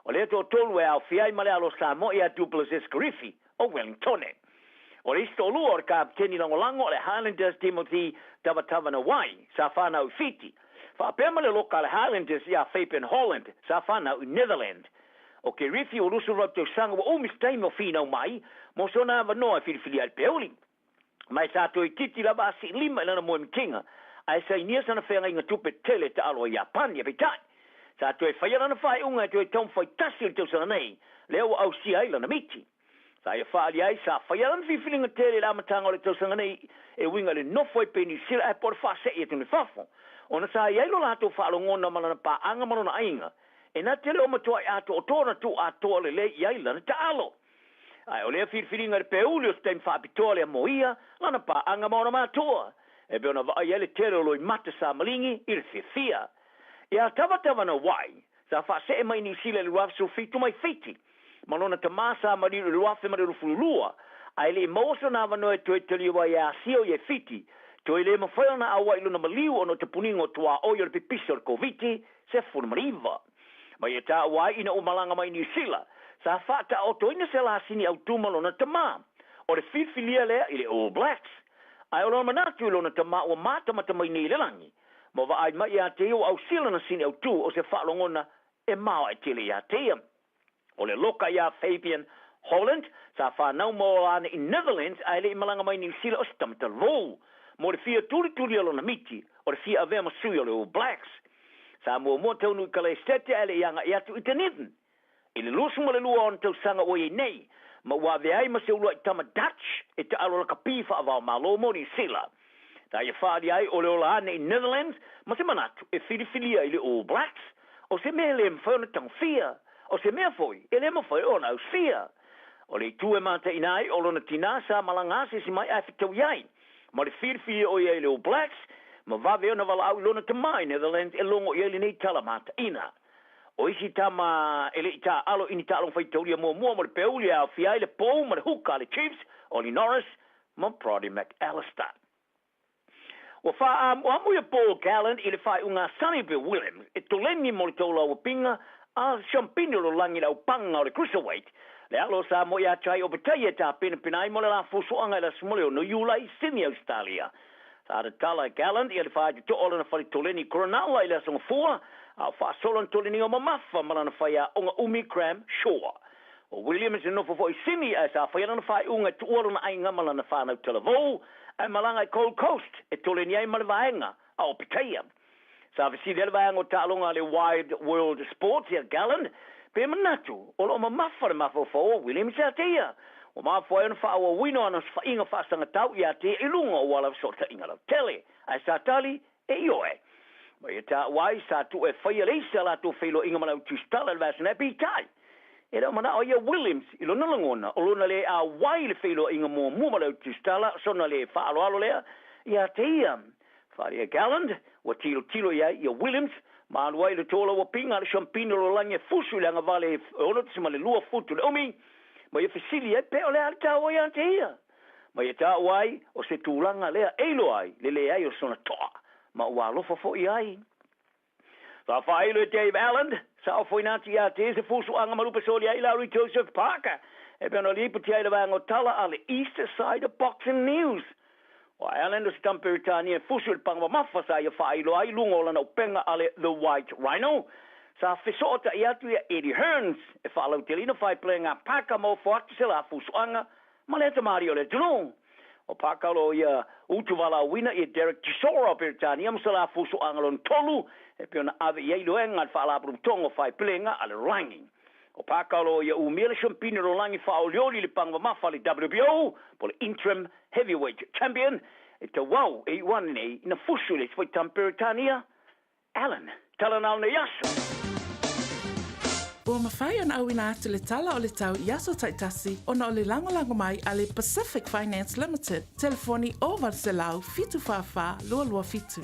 O lea toatolu e aofia ai ma le alo Samoa ia Du Plessis Karifi o Wellingtone. O le isi toalua o le kapiteni lagolago o le Highlanders Timothy Tavatavanawai sa fanau i Fiti, faapea ma le loka a le Highlanders ia Fabian Holland sa fanau i Netherland. O Kerifi ua 28 tausaga ua umi se taimi o finau mai mo sona avanoa e filifilia ai le peuli. Ma e sa toeitiiti lava a siilima i lana moemitiga, ae sainia sana feagaiga tupe tele taalo ai Iapani. Peitai, sa toe faia lana faaiuga e toe taumafai tasi i le tausaga nei, lea ua ausia ai lana miti. Sa ia faaali ai, sa faia lana filifiliga tele i le amataga o le tausaga nei e uiga i le nofo ai pei Niu Sila ae po o le faasee atu i fafo, ona sa i ai lo latou faalogona ma lana paaga ma lona aiga, e na te le o matuai atoatoa ona tuu atoa lelei i ai lana taalo. Ae o lea filifiliga i le peuli o se taimi faapitoa lea mo ia, lana paaga ma ona matua, e pei ona vaai ai le tele o loimata sa maligi i le fiafia. Ia Tavatavanawai, sa faasee mai i Niu Sila i le 2017 mai Fiti, ma lona tamā sa maliu i le 2022, ae le i maua sona avanoa e toe taliu ai e asia o ia i Fiti, toe le mafai ona auai i lona maliu ona o tapuniga o tuaoi o le pipisi o le Koviti 19. Ma ia taua ai ina ua malaga mai i Niu Sila, sa faataotoina se lasini autū ma lona tamā. O le filifilia lea i le All Blacks. Ae o lona manatu i lona tamā ua matamata mai nei i le lagi, ma vaai mai ia te ia ua ausia lana sini autū o se faalogona e maoae tele ia te ia. O le loka iā Fabian Holland, sa fanau ma ola ana i Netherlands ae le i malaga mai Niu Sila o se tama talavou. Mo le fia tulituli o lona miti, o le fia avea ma sui o le All Blacks. Sa muamua taunuu i Kalaesetete ae le i agai atu i Dunedin. I le 22 o ona tausaga ua i ai nei, ma ua avea ai ma se uluai tama Dutch e taalo lakapi faava-o-Malo mo Niu Sila. Sa ia faaalia ai o le ola ane i Netherlands ma se manatu e filifilia i le All Blacks, o se mea e le mafai ona tagofia, o se mea foi e le mafai ona ausia. O le itu e mataina ai o lona tinā sa malaga asiasi mai ae fetaui ai ma le filifilia o ia i le All Blacks, ma vave ona valaau i lona tamā i Netherlands e logo i ai lenei tala mataina. O isi tama e le i taaalo i ni taaloga faitaulia muamua mo le peuli e aofia ai le pou ma le huka a le Chiefs, Ollie Norris ma Brodie McAlister. Ua faaamuamu ia Paul Gallen i le faaiuga a Sonny Bill Williams e toleni mo le toulauapinga a Siampini o Lolagi i le aupaga o le Cruiserweight, le alo o Samoa ia Jai Opetaia e tapenapena ai mo le la fuafuaga i le aso 6 Iulai i Sydney, Ausetalia. Sa tatala e Gallen ia le faitotoa o lana fale toleni i Cronulla i le aso Gafua, a o faasolo ana toleniga mamafa ma lana faiaoga umi Graham Shaw. O Williams e nofo foi i Sydney ae sa faia lana faaiuga e tuua lona aiga ma lana whanau talavou ae malaga i Gold Coast e toleni ai ma le vaega a Opetaia. Sa fesili ai le vaega o taaloga a le Wide World Sports ia Gallen pe manatu o loo mamafa le mafaufau o Williams ia te ia. Ua mafua ai ona faaauauina o ana osofaiga faasagatau ia te ia i luga o ala fesootaiga lautele ae sa tali e ioe. Ma ia taua ai, sa tuu e faia le isi a latou feiloaiga ma le au tusitala i le vaiaso nei, peitai, e le o manao ia Williams i lona lagona, o lona le auai i le feiloaiga muamua ma le au tusitala, sona le faaaloalo lea ia te ia. Faaalia Galland, ua tilotilo i ai ia Williams Ma alu ai le tolauapiga a le siampina o le lalolagi e fusu i le agavale e 6.2 futu le umi, ma ia fesili ai pe o le a le taua ia te ia. Ma ia taua ai o se tulaga lea e iloa ai le leai o sona toa, ma ua alofa foi ai. Sa faailo e Dave Allen, sa ofoina atu ia te ia se fusuaga ma lupe soli ai Lowry Joseph Parker, e pei ona lipoti ai le vaega o tala a le East Side Boxing News. O Allen o se tama Peretania e fusu i le paga mamafa sa ia faailoa ai i luga o lana upega a le The White Rhino. Sa fesootai atu ia Eddie Hearns e faalauteleina faiplega a Parker ma ofo atu se la fusuaga ma le tamalii o le atunuu. O Parker o lo o ia utuvalaauina ia Derek Chisora o Peretania ma se la fusuaga lona tolu e pei ona ave i ai loega a le Faalapotopotoga o Faiplega a le Lalolagi. O Parker o lo o ia umia le siampini o le lalolagi faaolioli i le paga mamafa a le WBO po o le Interim Heavyweight Champion e tauau e iu ane nei ina fusu i le isi foi tama Peretania, Allen. Tala na o nei aso. Ua mafai ona auina atu le tala o le tau i aso taitasi ona o le lagolago mai a le Pacific Finance Limited, telefoni 0800 744 227.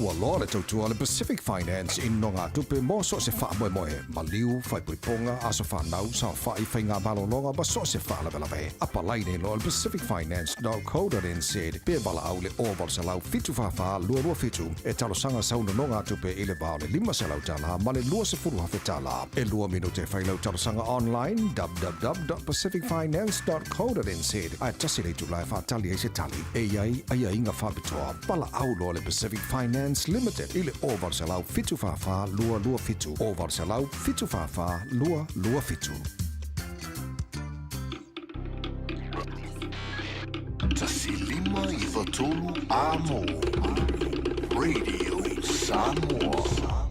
Ua loa le tautua a le Pacific Finance i nogatupe mo so o se faamoemoe, maliu, faaipoipoga, aso fanau, saofai, faiga malologa ma so o se faalavelave. Apalai nei loa i le pacificfinance.co.nz pe valaau i le 0800 744 227 e talosaga sau nonogatupe i le va o le $500 ma le $20,000. E lua minute e fai lau talosaga online www.pacificfinance.co.nz ae tasi le itula e faatali ai se tali. E i ai aiaiga faapitoa. Valaau loa le Pacific Finance Limited i le 0800 744 227, 0800 744 227. 1593 Amo Radio Samoa.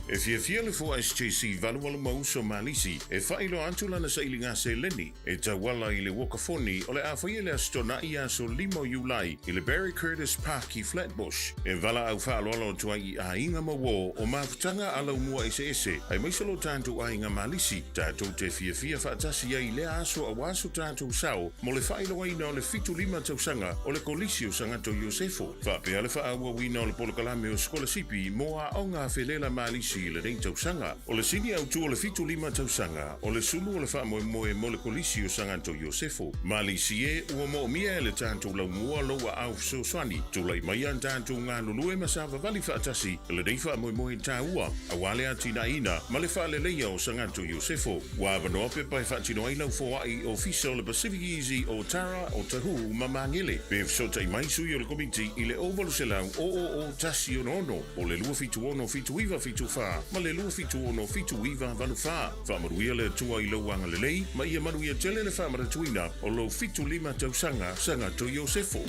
E fiafia le 4SJC 88 ma uso Malisi e faailoa atu lana sailiga seleni e tauala i le uokafoni o le a faia i le Aso Toonai aso 5 o Iulai i le Barry Curtis Park i Flatbush. E valaau faaaloalo atu ai i aiga ma uo o mafutaga a laumua eseese aemaise lo tatou aiga Malisi tatou te fiafia faatasi ai i lea aso aua so tatou sao mo le faailoaina o le 75 tausaga o le Kolisi o Sagato Iosefo, faapea le faaauauina o le polokalame o sikolasipi mo aoga felela Malisi i lenei tausaga. O le sini autu o le 75 tausaga o le sulu o le faamoemoe mo le Kolisi o Sagato Iosefo. Malisi e, ua moomia e le tatou laumua lou aao fesoasoani. Tulai mai a tatou galulue ma savavali faatasi i lenei faamoemoe taua aua le atinaeina ma le faaleleia o Sagato Iosefo. Ua avanoa pepa e faatino ai lau foai i Ofisa o le Pacific Easy o Tara, o Tahu ma Magele. Pe fesootai mai sui o le Komiti i le 0800 000 166 o le 276 7974 ma le 276 7984. Faamanuia le Atua i lou agalelei ma ia manuia tele le faamanatuina o lou 75 tausaga Sagato Iosefo.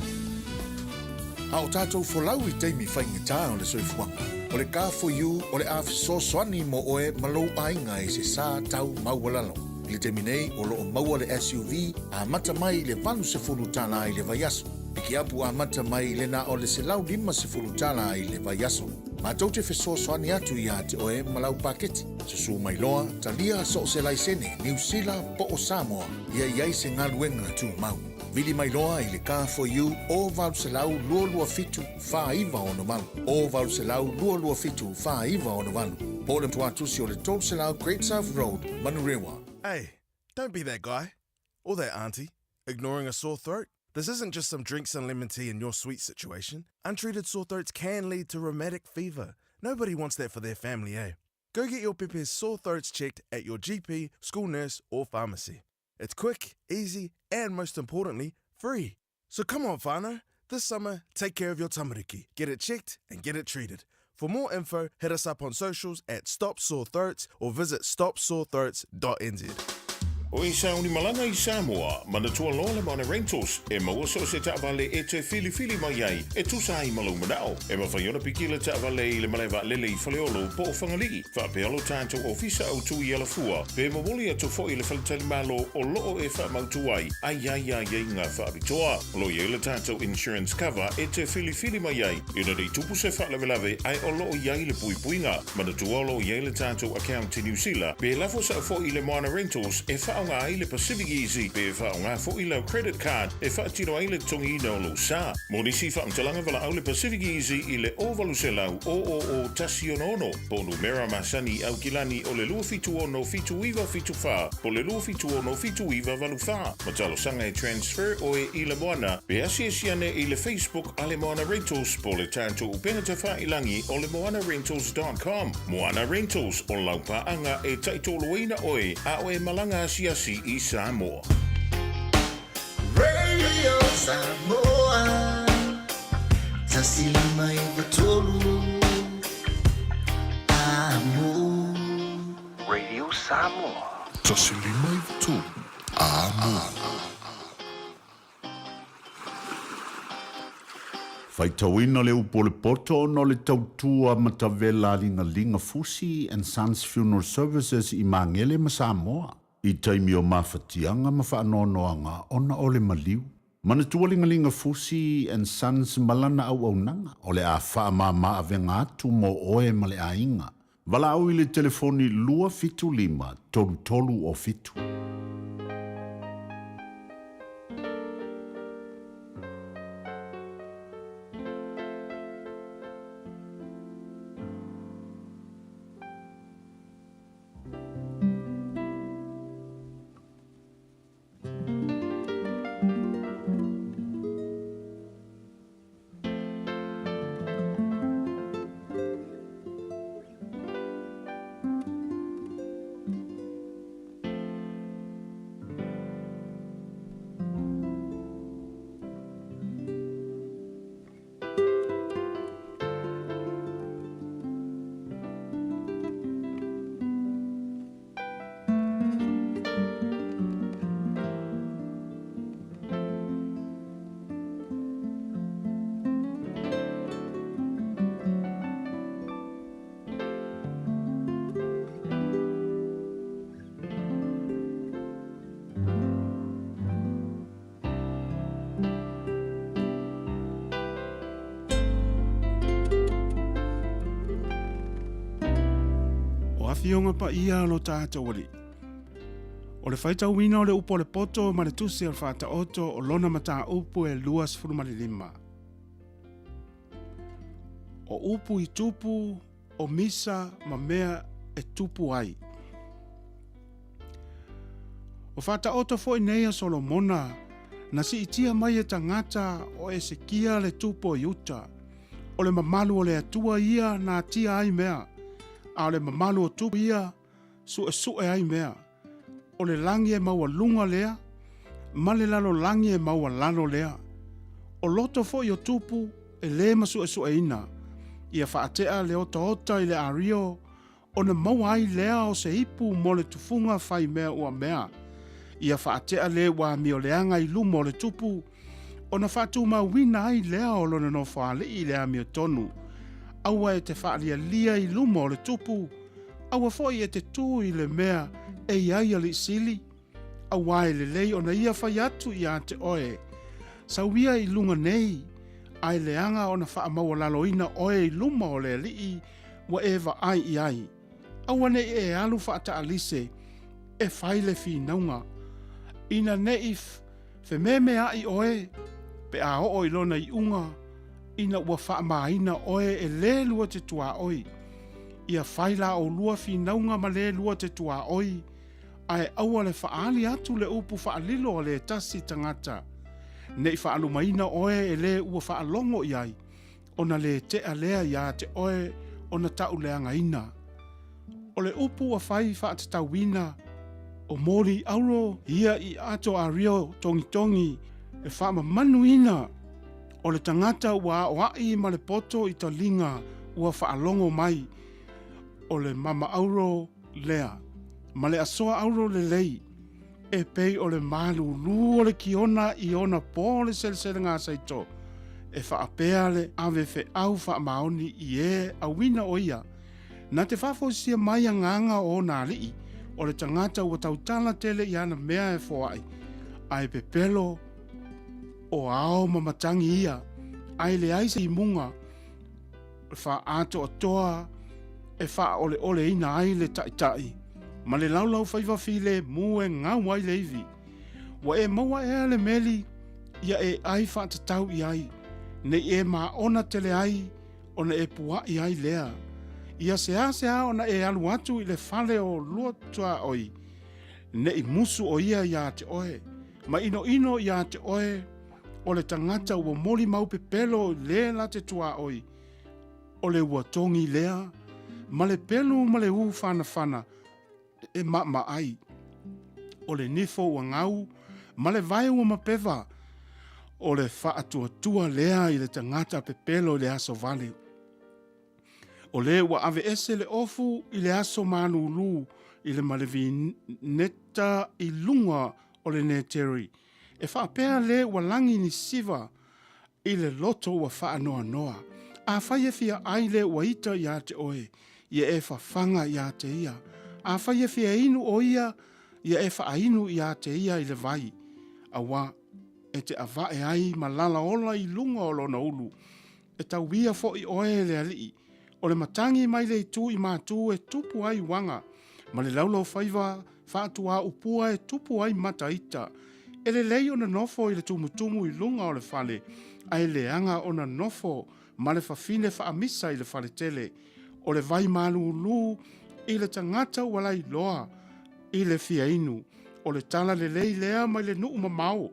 A o tatou folau i taimi faigata o le soifuaga, o le Car4U o le a fesoasoani mo oe ma lou aiga i se sa tau maualalo. I le taimi nei, o lo o maua le SUV amata mai i le $80 i le vaiaso, pikiapu amata mai i le na o le $150 i le vaiaso. Matou te fesoasoani atu iā te oe ma lau paketi. Susū mai loa, talia so o se laisene Niu Sila po o Samoa ia i ai se galuega tumau. Vili mai loa i le Car4U o 800 227 4968, o 800 227 4968, po o le tuatusi o le 300 Great South Road, Manurewa. Hey, don't be that guy. Or that auntie, ignoring a sore throat. This isn't just some drinks and lemon tea in your sweet situation. Untreated sore throats can lead to rheumatic fever. Nobody wants that for their family, eh? Go get your pepe's sore throats checked at your GP, school nurse, or pharmacy. It's quick, easy, and most importantly, free. So come on, whānau. This summer, take care of your tamariki. Get it checked and get it treated. For more info, hit us up on socials at Stop Sore Throats or visit stopsorethroats.nz. O e sauni malaga i Samoa, manatua loa le Mana Rentals e maua so o se taavale e te filifili mai ai e tusa ai ma lou manao. E mafai ona piki le taavale i le malae vaalele i Faleolo po o Fagalii, faapea lo tatou ofisa autu i Alafua, pe momoli atu foi i le faletalimalo o loo e faamautu ai a i ai aiaiga faapitoa. O lo o i ai le tatou insurance cover e te filifili mai ai ina nei tupu se faalavelave ae o lo o i ai le puipuiga. Manatua o lo o i ai le tatou account i Niu Sila, pe lafo sao foi i le Moana Rentals e faa. faaaoga ai le Pacific Easy pe faaaoga foi lau credit card e faatino ai le totogiina o lou sa. Mo nisi faamatalaga valaau le Pacific Easy i le 0800 000 166 po o numera masani i Aukilani o le 276 7974 po o le 276 7984 ma talosaga e transfer oe i le Moana pe asiasi ane i le Facebook a le Moana Rentals po o le tatou upega tafailangi o le moanarentals dot com. Moana Rentals, o lau paaga e taitoloina oe a o e malaga asiasi i Samoa. Radio Samoa 153 Amo. Radio Samoa. 153 Amo. Faitauina le upu o le poto ona o le tautua matavela a Ligaliga Fusi and Sons Funeral Services i Magele ma Samoa i taimi o mafatiaga ma faanoanoaga ona o le maliu. Manatua Ligaliga Fusi and Sons ma lana auaunaga o le a faamama avega atu mo oe ma le aiga. Valaau i le telefoni 275 33 o 7. O Afioga Paia a lo tatou Alii. O le faitauina o le upu o le poto ma le tusi o le Faataoto o lona mataupu e 25. O upu i tupu, o misa ma mea e tupu ai. O Faataoto foi nei a Solomona, na siitia mai e tagata o Esekia le tupu o Iuta. O le mamalu o le Atua ia na atia ai mea, a o le mamalu o tupu ia suesue ai mea. O le lagi e maualuga lea, ma le lalolagi e maualalo lea. O loto foi o tupu e lē masuesueina, ia faatea le otaota i le ario, ona maua ai lea o se ipu mo le tufuga fai mea ua mea. Ia faatea le ua amioleaga i luma o le tupu, ona faatumauina ai lea o lona nofoalii i le amiotonu. Aua e te faalialia i luma o le tupu, Aua foi e te tū i le mea e i ai alii sili, auā e lelei ona ia fai atu iā te oe, Sau ia i luga nei, a e leaga ona faamaualaloina oe i luma o le alii ua e vaai i ai. Aua ne i e alu faataalise e fai le finauga, ina ne i fememeaʻi oe pe a oo i lona iuga, ina ua faamāina oe e lē lua te tuaoi. Ia fai la ʻolua finauga ma lē lua te tuaoi, ae aua le faaali atu le upu faalilo a le tasi tagata, ne i faalumaina oe e lē ua faalogo i ai, ona lē tea lea iā te oe ona tauleagaina. O le upu ua fai faatatauina, o moli auro ia i ato ario togitogi e faamamanuina o le tagata ua aoaʻi ma le poto i taliga ua faalogo mai, o le mama auro lea ma le asoa auro lelei, e pei o le malūlū o le kiona i ona pō le seleselegasaito, e faapea le ave feʻau faamaoni i e auina o ia. Na te faafoisia mai agaga o ona aliʻi, o le tagata ua tautala tele i ana mea e foaʻi, a e pepelo o ao ma matagi ia, a e leai se imuga faaatoatoa e faaʻoleʻoleina ai le taʻitaʻi. ma le laulaufaiva filemu e gau ai le ivi. Ua e maua ea le meli, ia e ʻai faatatau i ai, ne i e māʻona tele ai ona e puaʻi ai lea. Ia seāseā ona e alu atu i le fale o lua tuaoi, ne i musu ʻo ia iā te ʻoe, ma ʻinoʻino iā te ʻoe o le tagata ua molimau pepelo i lē la te tuaoi, o le ua togi lea, ma le pelu ma le ū whanawhana e maʻmaʻ ai. O le nifo ua gau, ma le vae ua mapewa, o le whaatuatua lea i le tagata pepelo i le aso vale. O le ua aveese le ofu i le aso malūlū i le malevineta i luga o le neteri, e faapea le ua lagi ni siva i le loto ua faanoanoa. Afai e fia ʻai le ua ita iā te ʻoe, ia e fafaga iā te ia. Afai e fia inu ʻo ia, ia e faʻainu iā te ia i le vai, auā e te ʻawaʻe ai ma lala ola i luga o lona ulu. E tauia foʻi ʻoe e le aliʻi, o le matagi mai le itu i mātū e tupu ai uaga, ma le laulaufaiva faatuaupua e tupu ai mata ita. E lelei ona nofo i le tumutumu i luga o le fale, a e leaga ona nofo ma le fafine faamisa i le fale tele. O le vai malūlū i le tagata ua lailoa i le fia inu. O le tala lelei lea mai le nuu mamao.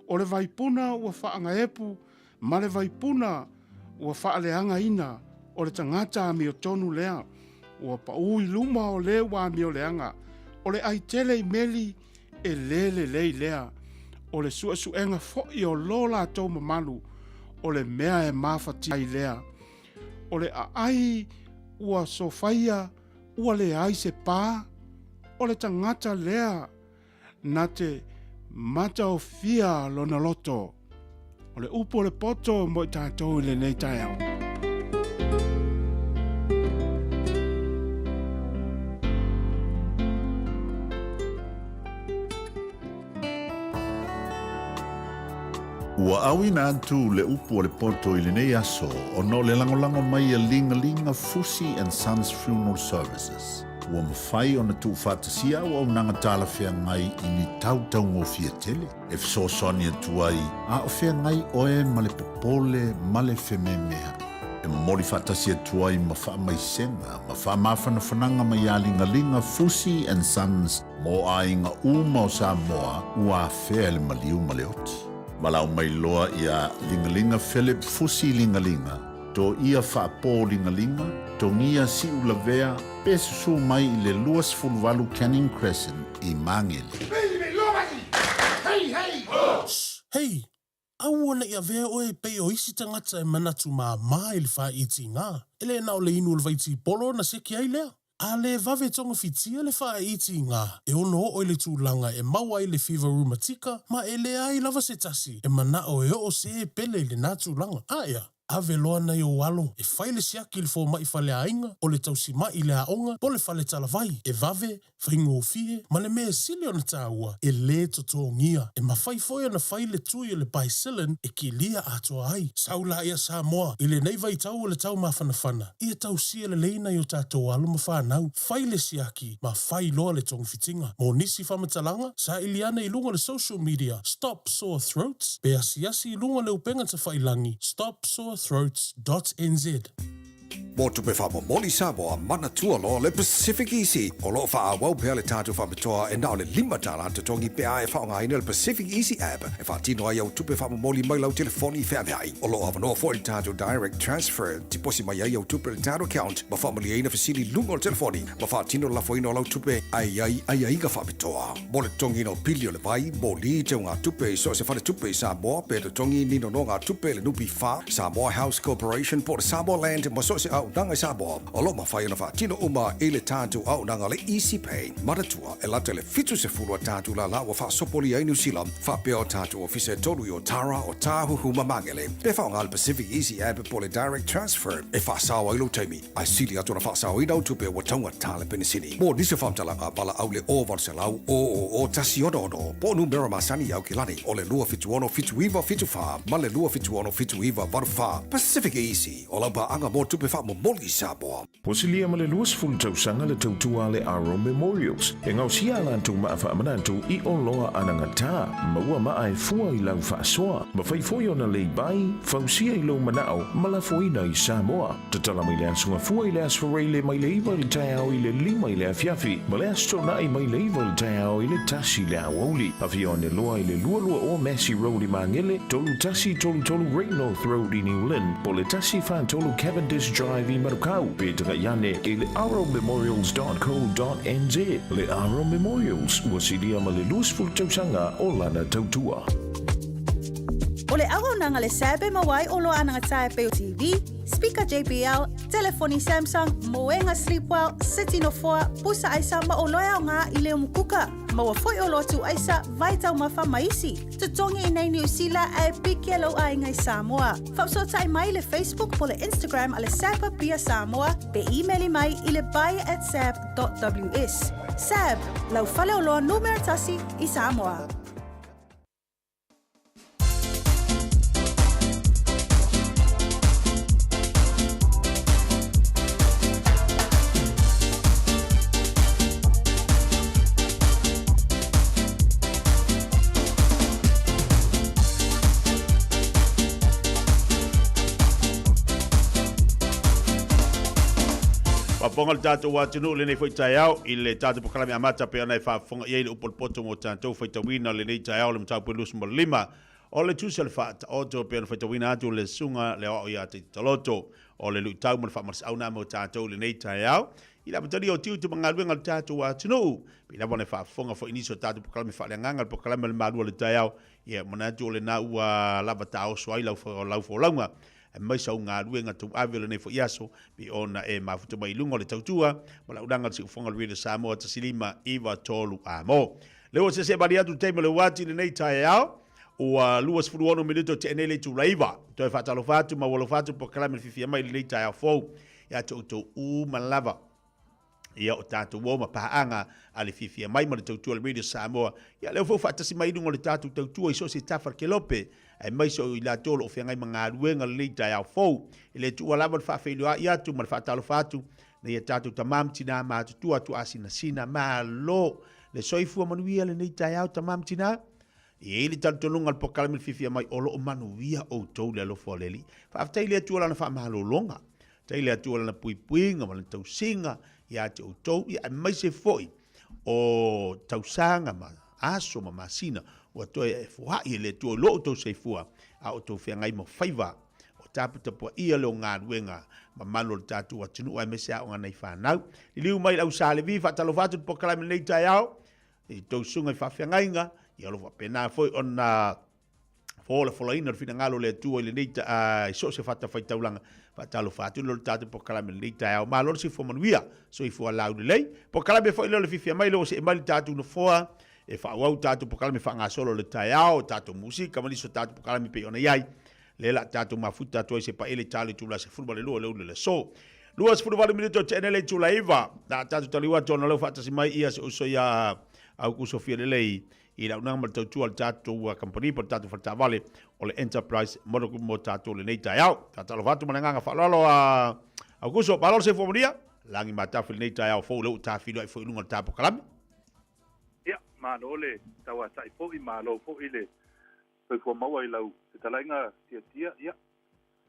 O le vaipuna ua faagaepu Ma le vaipuna ua faaleagaina o le tagata amiotonu lea, ua paʻū i luma o le ua amioleaga, o le ʻai tele i meli e lē lelei lea, o le suesuega foʻi o lo latou mamalu, o le mea e mafatia ai lea. O le ʻaʻai ua sofaia ua leai se pā, o le tagata lea Na te mataofia lona loto. O le upu o le poto mo i tātou i lenei taeao. Ua auina atu le upu o le poto i lenei aso ona o le lagolago mai a Ligalinga Fusi and Sons Funeral Services. Ua mafai ona tuufaatasia auaunaga talafeagai i ni tau taugofie tele e fesoasoani atu ai a o feagai oe ma le popole ma le fememeaʻi. E momoli faatasi atu ai ma faamaisega ma faamafanafanaga mai iā Ligaliga Fusi and Sons mo aiga uma o Samoa ua afea e le maliu ma le oti. Valaau mai loa iā Ligaliga Philip Fusi Ligaliga, Toia Faapō Ligaliga, Togia Siulavea, pe susū mai i le 28 Canning Crescent i Magele. Hei, aua ne i avea oe e pei o isi tagata e manatu māmā i le faaitiga, e le na o le inu o le vaitipolo ona seki ai lea. A le vave togafitia le faaitiga e ono oo i le tulaga e maua ai le fiva rumatika ma e leai lava se tasi e manao e oo se pele i lenā tulaga. A ea, ave loa nai ou alo e fai le siaki i le fomai faleaiga, o le tausimaʻi i le aoga, po o le fale talavai, e vave, faigofie, ma le mea e sili ona tāua, e lē totogia. E mafai foi ona fai le tui o le Bicillin e kilia atoa ai. Sau laia Samoa i lenei vaitau o le tau mafanafana, ia tausia lelei nai o tatou alo ma fanau, fai le siaki ma fai loa le togafitiga. Mo nisi faamatalaga, saili ane i luga o le social media Stop Sore Throats pe asiasi i luga o le upega tafailangi stopsorethroats dot nz. Mo tupe faamomoli Samoa, manatua loa le Pacific Easy. O lo o faaauau pea le tatou faapitoa e na o le $5 totogi pe a e faaaogaina le Pacific Easy app e faatino ai au tupe faamomoli mai lau telefoni feaveai. O lo o avanoa foi le tatou Direct Transfer, tiposi mai ai au tupe i le tatou account ma faamalieina fesili i luga o le telefoni ma faatino le lafoina o lau tupe ae i ai aiaiga faapitoa. Mo le totogiina o pili o le vai, moli, teugatupe i so o se faletupe i Samoa pe totogi ni nonogatupe i le NPF, Samoa House Corporation po o le Samoa Land ma so o se auaunaga i Samoa. O lo o mafai ona faatino uma i le tatou auaunaga o le Easy Pay. Manatua, e lata i le 70 a tatou lālā ua faasopolia i Niu Sila, faapea o tatou ofisa e tolu i Otara, Otāhuhu ma Magele. Pe faaaoga le Pacific Easy App po o le Direct Transfer e faasao ai lou taimi. Ae sili atu ona faasaoina au tupe ua taugata le penisini. Mo nisi o faamatalaga, valaau le 0800 000 166 po o numera masani i Aukilani o le 276 79 74 ma le 276 79 84. Pacific Easy, o lau paaga mo tupe faamomoli. Momoli Samoa. Ua silia ma le 20 tausaga le tautua a le Aro Memorials e gaosia a latou maa faamanatu i oloa anagata, maua maa e fua i lau faasoa, mafai foi ona lay-by, fausia i lou manao ma lafoina i Samoa. Tatala mai le Aso Gafua i le Aso Faraile mai le 9 i le taeao i le 5 i le afiafi ma le Aso Toonai mai le 9 i le taeao i le 1 i le aoauli. Afio ane loa i le 22 Massey Road i Magele, 3133 Great North Road i New Lynn, po o le 143 Cavendish Drive i Manukau, pe tagai ane i le arrowmemorials.co.nz. Le Arrow Memorials, ua silia ma le 20 tausaga o lana tautua. O le auaunaga le SAB e maua ai oloa anagata e pei o TV, speaker JBL, telefoni Samsung, moega Sleepwell, seti nofoa, pusa aisa ma oloa e aoga i le umukuka. Maua foi oloa tuu aisa, vai taumafa ma isi. Totogi i nei Niu Sila ae piki e lou aiga i Samoa. Faafesootai mai i le Facebook po le Instagram a le SAB Apia Samoa pe imeli mai i le buy at sab dot ws. SAB, lau faleoloa numera tasi i Samoa. Faafofoga le tatou atunuu i lenei foi taeao i le tatou polokalame amata pei ona e faafofoga i ai le upu o le poto mo tatou faitauina lenei taeao le mataupu e 25 o le tusi o le faataoto pei ona faitauina atu le susuga le aoao ia Taitaloto o le luitau ma le faamalosiau na mo tatou i lenei taeao i le amatalia o tiute ma galuega a le tatou atunuu. Pei lava ona e faafofoga foi i nisi o tatou polokalame faaleagaga, le polokalame o le Malu o le Taeao, ia e manatu o lena ua lava taoso ai lau, lau folauga aemaise au galuega tauave o lenei foi aso, pei ona e mafuta mai i luga o le tautua ma le auaunaga a le Siufofoga o le Radio Samoa 1593 Amo. Lea ua seese malie atu le taimi o le uati i lenei taeao, ua 26 minute o tea nei le itula 9. Toe faatalofa atu ma ua alofa atu le polokalame le fiafia mai i lenei taeao fou ia te outou uma lava. Ia o tatou o ma paaga a le fiafia mai ma le tautua a le Radio Samoa. Ia lea foi ua faatasi mai i luga o le tatou tautua i so o se tafa o le kelope, aemaise o i latou o lo o feagai ma galuega lenei taeao fou. E le tuua lava le faafeiloai atu ma le faatalofa atu nei a tatou tama ma tina matutua tuaasinasina. Malo le soifua manuia lenei taeao tama ma tina. E i ai le talitonuga o le polokalame le fiafia mai o lo o manuia outou le alofa o le Alii. Faafetai i le Atua Lana faamalologa. Faafetai i le Atua Lana puipuiga ma Lana tausiga ia te outou, ia aemaise foi o tausaga ma aso ma masina ua toe foai e le Atua i lo outou soifua a o outou feagai ma faiva o taputapuaia leo galuega mamalu o le tatou atunuu aemaise aoga nai fanau. Liliu mai le au Sa Levi, faatalofa atu i le polokalame lenei taeao i tou susuga i faafeagaiga, ia o lo o faapena foi ona folafolaina le finagalo o le Atua i lenei i so o se fatafaitaulaga. Faatalofa atu lea o le tatou polokalame i lenei taeao. Malo le soifua manuia, soifua laulelei. Polokalame foi lea o le fiafia mai lea ua see mai le tatou nofoa e faaauau tatou polokalame faagasolo o le taeao, tatou musika ma nisi o tatou polokalame pei ona i ai. Lea la tatou mafuta atu ai se paele talo i itula 12 o le ulu le aso. 28 minute o tea nei le itula 9. La tatou taliu atu ona leu faatasi mai ia se uso ia Aukuso Fialelei i le auaunaga ma le tautua a le tatou kamupani po o le tatou fale taavale o le Enterprise Motor Group mo tatou lenei taeao. Faatalofa atu ma le agaga faaaloalo a Aukuso. Malo le soifua manuia. Lagi matafi lenei taeao fou lea ua tafilo ai foi i luga o le ta polokalame. Ia, malo le tauatai foi, malo foi le soifua maua i lau fetalaiga tiatia, ia,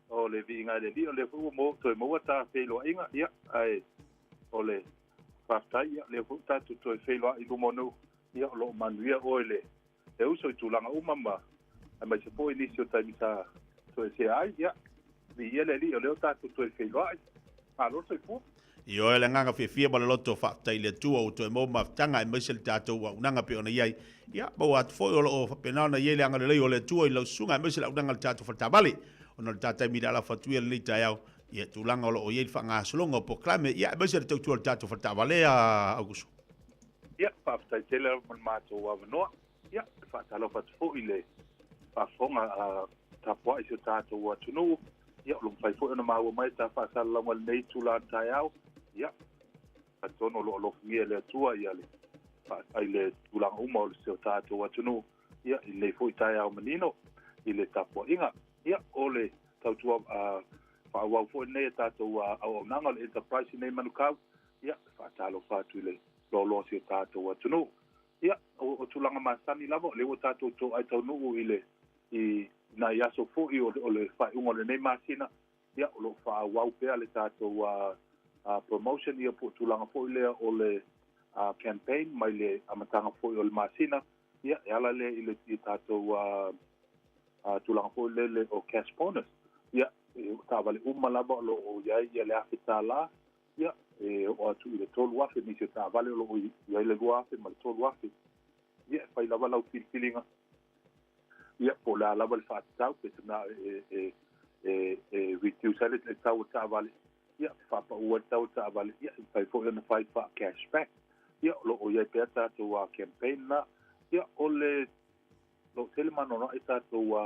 o le viiga i le Alii, o lea foi ua mo, toe maua ta feiloaiga, ia, ae o le faafetai, ia, lea foi ua tatou toe feiloai i luma o nuu, ia, o lo o manuia oe le, le uso i tulaga uma ma aemaise foi nisi o taimi sa toesea ai, ia, viia le Alii, o lea ua tatou toe feiloai. Malo le soifua. Ioe, le agaga fiafia ma le loto faafetai i le Atua ua toe maua mafutaga aemaise le tatou auaunaga pei ona i ai. Ia, maua atu foi o lo o faapena ona i ai le agalelei o le Atua i lau susuga aemaise le auaunaga a le tatou faletaavale ona o le ta taimi i le alafa atu ia lenei taeao, ia, tulaga o lo o i ai le faagasologa o polokalame, ia, aemaise le tautua a le tatou faletaavale a Aukuso. Ia, faafetai tele lava mo le matou avanoa. Ia, e faatalofa atu foi i le faafofoga a tapuai si o tatou atunuu. Ia, o lo o mafai foi ona maua mai ta faasalalauga i lenei itula o le taeao. Ia, talitonu o lo o alofagia e le Atua ia le i le tulaga uma o si o tatou atunuu. Ia, i lenei foi taeao manino i le tapuaiga. Ia, o le tautua a faaauau foi lenei a tatou auaunaga o le Enterprise i nei Manukau, ia, e faatalofa atu i le loaloa o si o tatou atunuu. Ia, o tulaga masani lava, o lea ua tatou toai taunuu i le i nai aso foi o le faaiuga o lenei masina, ia, o lo o faaauau pea le tatou promotion, ia, po o tulaga foi lea o le campaign mai le amataga foi o le masina, ia, e ala lea i le i tatou tulaga foi lele o cash bonus. Ia, e taavale uma lava o lo o i ai ia le $1,000, ia, e oo atu i le $3,000, nisi o taavale o lo o i ai le $2,000 ma le $3,000. Ia, e fai lava lau filifiliga, ia, po o le a lava le faatatau, pe te mea e reduce ai le tau o taavale, ia, e faapaua ai le tau o taavale, ia, e mafai foi ona fai faa-cash back. Ia, o lo o i ai pea tatou campaign na. Ia, o le lo o tele maanoanoaʻi tatou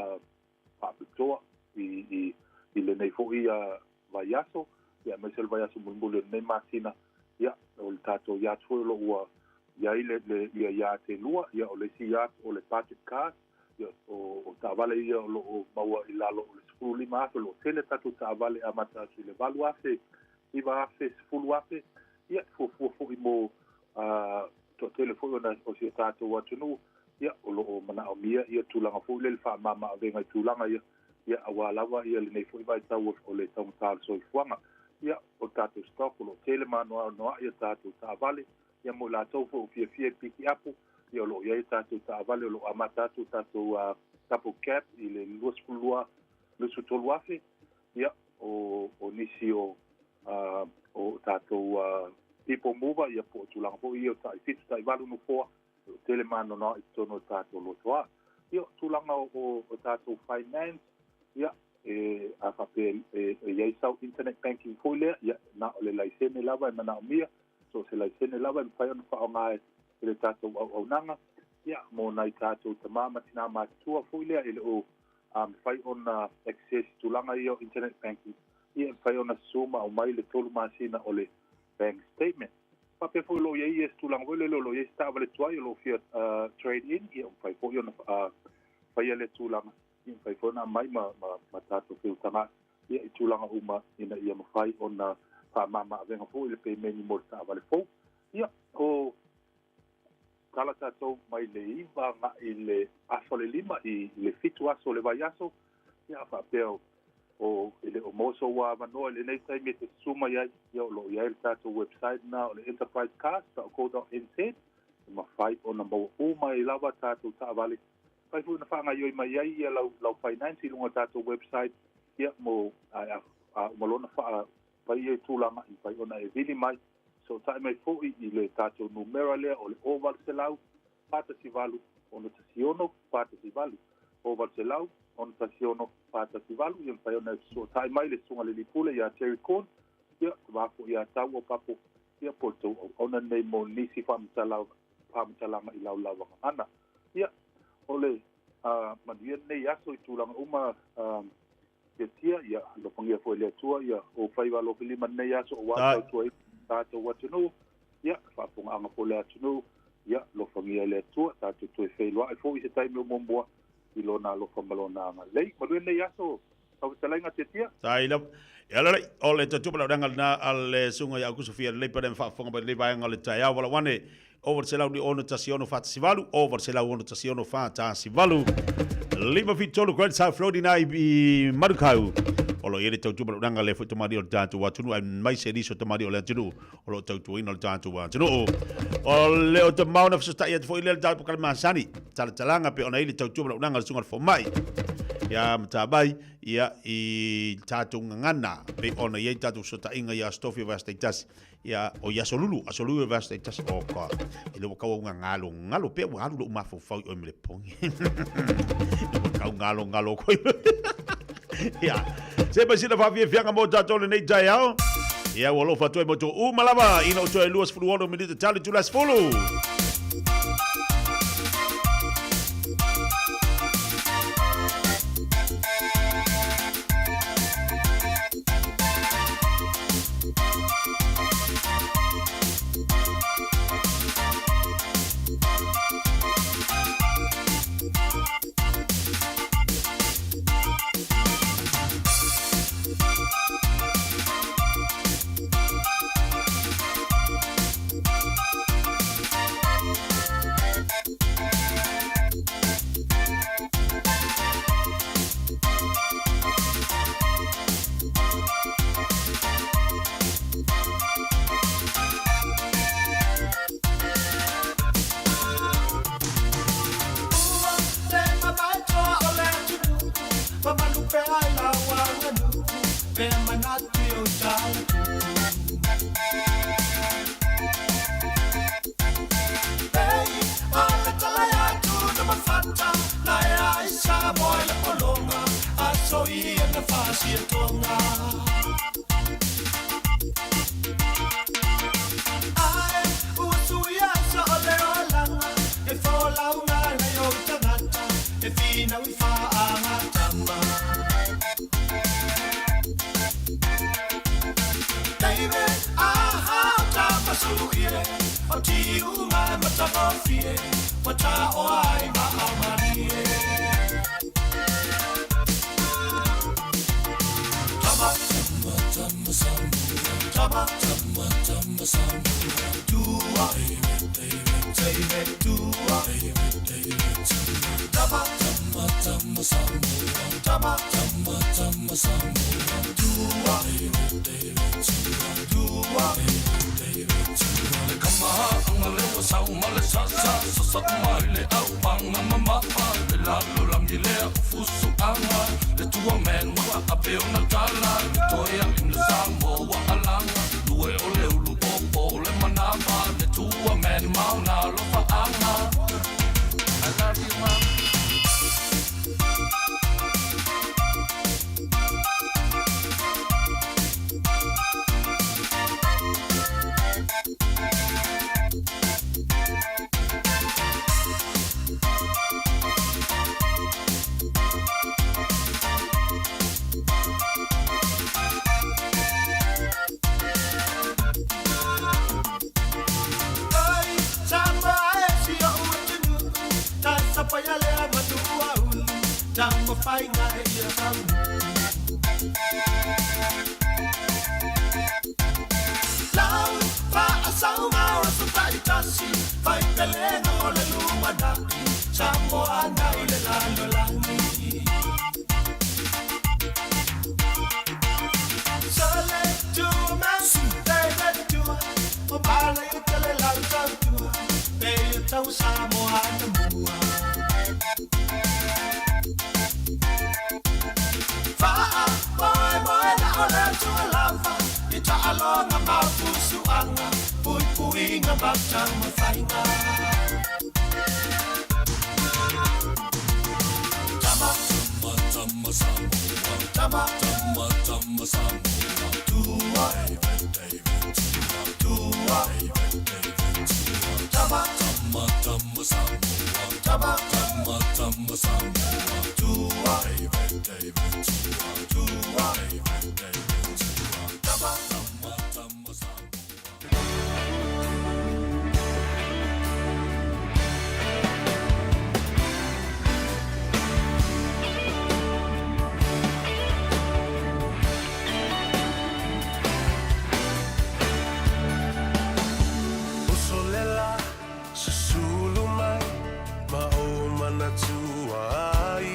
faapitoa i lenei foi vaiaso, aemaise o le vaiaso mulimuli o lenei masina. Ia, o le tatou yacht foi o lo o ua i ai le ia yacht e lua, ia, o le isi yacht o le budget car, ia, o taavale ia o lo o maua i lalo o le $15,000. O lo o tele tatou taavale amata atu i le $8,000, $9,000, $10,000, ia, e fuafua foi mo toatele foi ona o si o tatou atunuu, ia, o lo o manaomia ia tulaga foi lele faamama-avega i tulaga ia, ia, aua lava ia lenei foi vaitau o le taugata o le soifuaga. Ia, o tatou stock o lo o tele maanoanoaʻi ia tatou taavale, ia, mo i latou foi o fiafia i pikiapu, ia, o lo o i ai tatou taavale o lo o amata atu tatou double cab i le 22 23 afe, ia, o nisi o tatou people mover, ia, po o tulaga foi ia o tai 7 tai 8 nofoa, o tele maanoanoaʻi i totonu o tatou lotoa. Ia, o tulaga o tatou finance, ia, e a faapea e i ai sau internet banking foi lea, ia, na o le laisene lava e manaomia, so se laisene lava e mafai ona faaaoga e le tatou auaunaga. Ia, mo nai tatou tamā ma tinā matutua foi lea e le o mafai ona access tulaga ia o internet banking, ia, e mafai ona susu ma aumai le 3 masina o le bank statement. Faapea foi o lo o i ai ia se tulaga foi lele o lo o i ai se taavale tuai o lo o fia trade in, ia, mafai foi ona faia le tulaga, ia, mafai foi ona aumai ma tatou feutagaʻi, ia, i tulaga uma ina ia mafai ona faamama-avega foi le pemeni mo le taavale fou. Ia, o tala tatou mai le 9 agai le aso le 5 i le 7 aso o le vaiaso, ia, faapea o e le o maua sou avanoa i lenei taimi e te susu mai ai, ia, o lo o i ai le tatou website na o le enterprisecars.co.nz, e mafai ona maua uma ai lava tatou taavale. Mafai foi ona faagaoioi mai ai ia lau finance i luga o tatou website, ia, mo a uma loa ona faapai ia tulaga, e mafai ona e vili mai, fesootai mai foi i le tatou numera lea o le 0800 418 616 418, 0800 616 418. Ia, mafai ona e fesootai mai le susuga le Lipule ia Terry Corn, ia, te foi ia tau o papo, ia, po o le tou auauna nei mo nisi faamatalaga i laulauaga gagana. Ia, o le manuia lenei aso i tulaga uma Tiatia, ia, alofagia foi e le Atua ia ou faiva alofilima lenei aso aua tautuaina tatou atunuu, ia, faafofogaaga foi le atunuu, ia, alofagia e le Atua, tatou toe feiloai foi i se taimi o muamua i lona alofa ma lona agalelei. Manuia lenei aso, lau fetalaiga Tiatia. Tai lava. Ia lelei, o le tautua malaulaga lena a le susuga ia Aukuso Fia lelei pe faafofoga mai lenei vaega o le taeao valaau ane 0800 6 6 4 1 8, 0800 6 6 4 1 5 7 3 Great South Road ina i Manukau. O lo o i ai le tautua malaulaga le foi tamalii o le tatou atunuu, aemaise nisi o tamalii o le atunuu o lo o tautuaina le tatou atunuu. O le o tamao na fesotai atu foi lea le tatou polokalame masani, talatalaga pe ona i le tautua malaulaga le susuga le fomai. Ia Matavai, ia i tatou gagana, pe ona i ai tatou fesootaiga i Aso Tofi o vaiaso taitasi. Ia, o i Aso Lulu, Aso Lulu o vaiaso taitasi. O ka, e le ua kau au ngalo ngalo pea ua alu lou mafaufau i oe ma le pogi. Ua kau ngalo ngalo koe. Ia, se mai sina faafiafiaga mo tatou lenei taeao. Ia, ua alofa atu ai mo outou uma lava ina ua toe 26 minute tau le itula 10. manatu i o tala tupu. Ei, o le tala atu na mafata, na e ai Samoa i le polonga, aso ia na fasi e tonga. Ae, ua suia sa o le olanga, e fōlauga nai ou tagata, e finau i faagatama. David, aha, o tapasuie, o tiuga e matagofie, ua taoa ai vaao malie. Tama, tama, tama, Samoa. Tama, tama, tama, Samoa. Tua, David, David, David, tua, David, David, tua. Tama, tama, tama, Samoa. Tama, tama, tama, Samoa. Tua, David, David, tua, tua, David, David, tua. Le kama anga le wa sau ma le sa sa sa sa mai le au panga ma ma le la lo langi le fusu anga le tua men wa ape o na tala le toea in le Samoa alanga lue o le ulu popo le manava le tua men mauna lo faanga. I love you, mom. Ai, Samoa e si o'u atunuu, tasapaia lea matua ulu, taumafaiga e ia taunuu. Lau faasauga o aso taitasi, faipelega mo le lumanai, Samoa nai le lalolagi. Sole tua man, David tua, o pala i tele lau tautua, pe o tau Samoa na mua. Faa, moe moe na o le atua lava, i taaloga ma fusuaga, puipuiga ma taumafaiga. Tama, tama, tama, Samoa. Tama, tama, tama, Samoa. Tua, David, David, tua, tua, David, David, tua. Tama, tama, tama, Samoa. Tama, tama, tama, Samoa. Tua, David, David, tua, tua, David, David, tua. Tama, tama, tama, Samoa. Usolela susulu mai ma o manatua ai.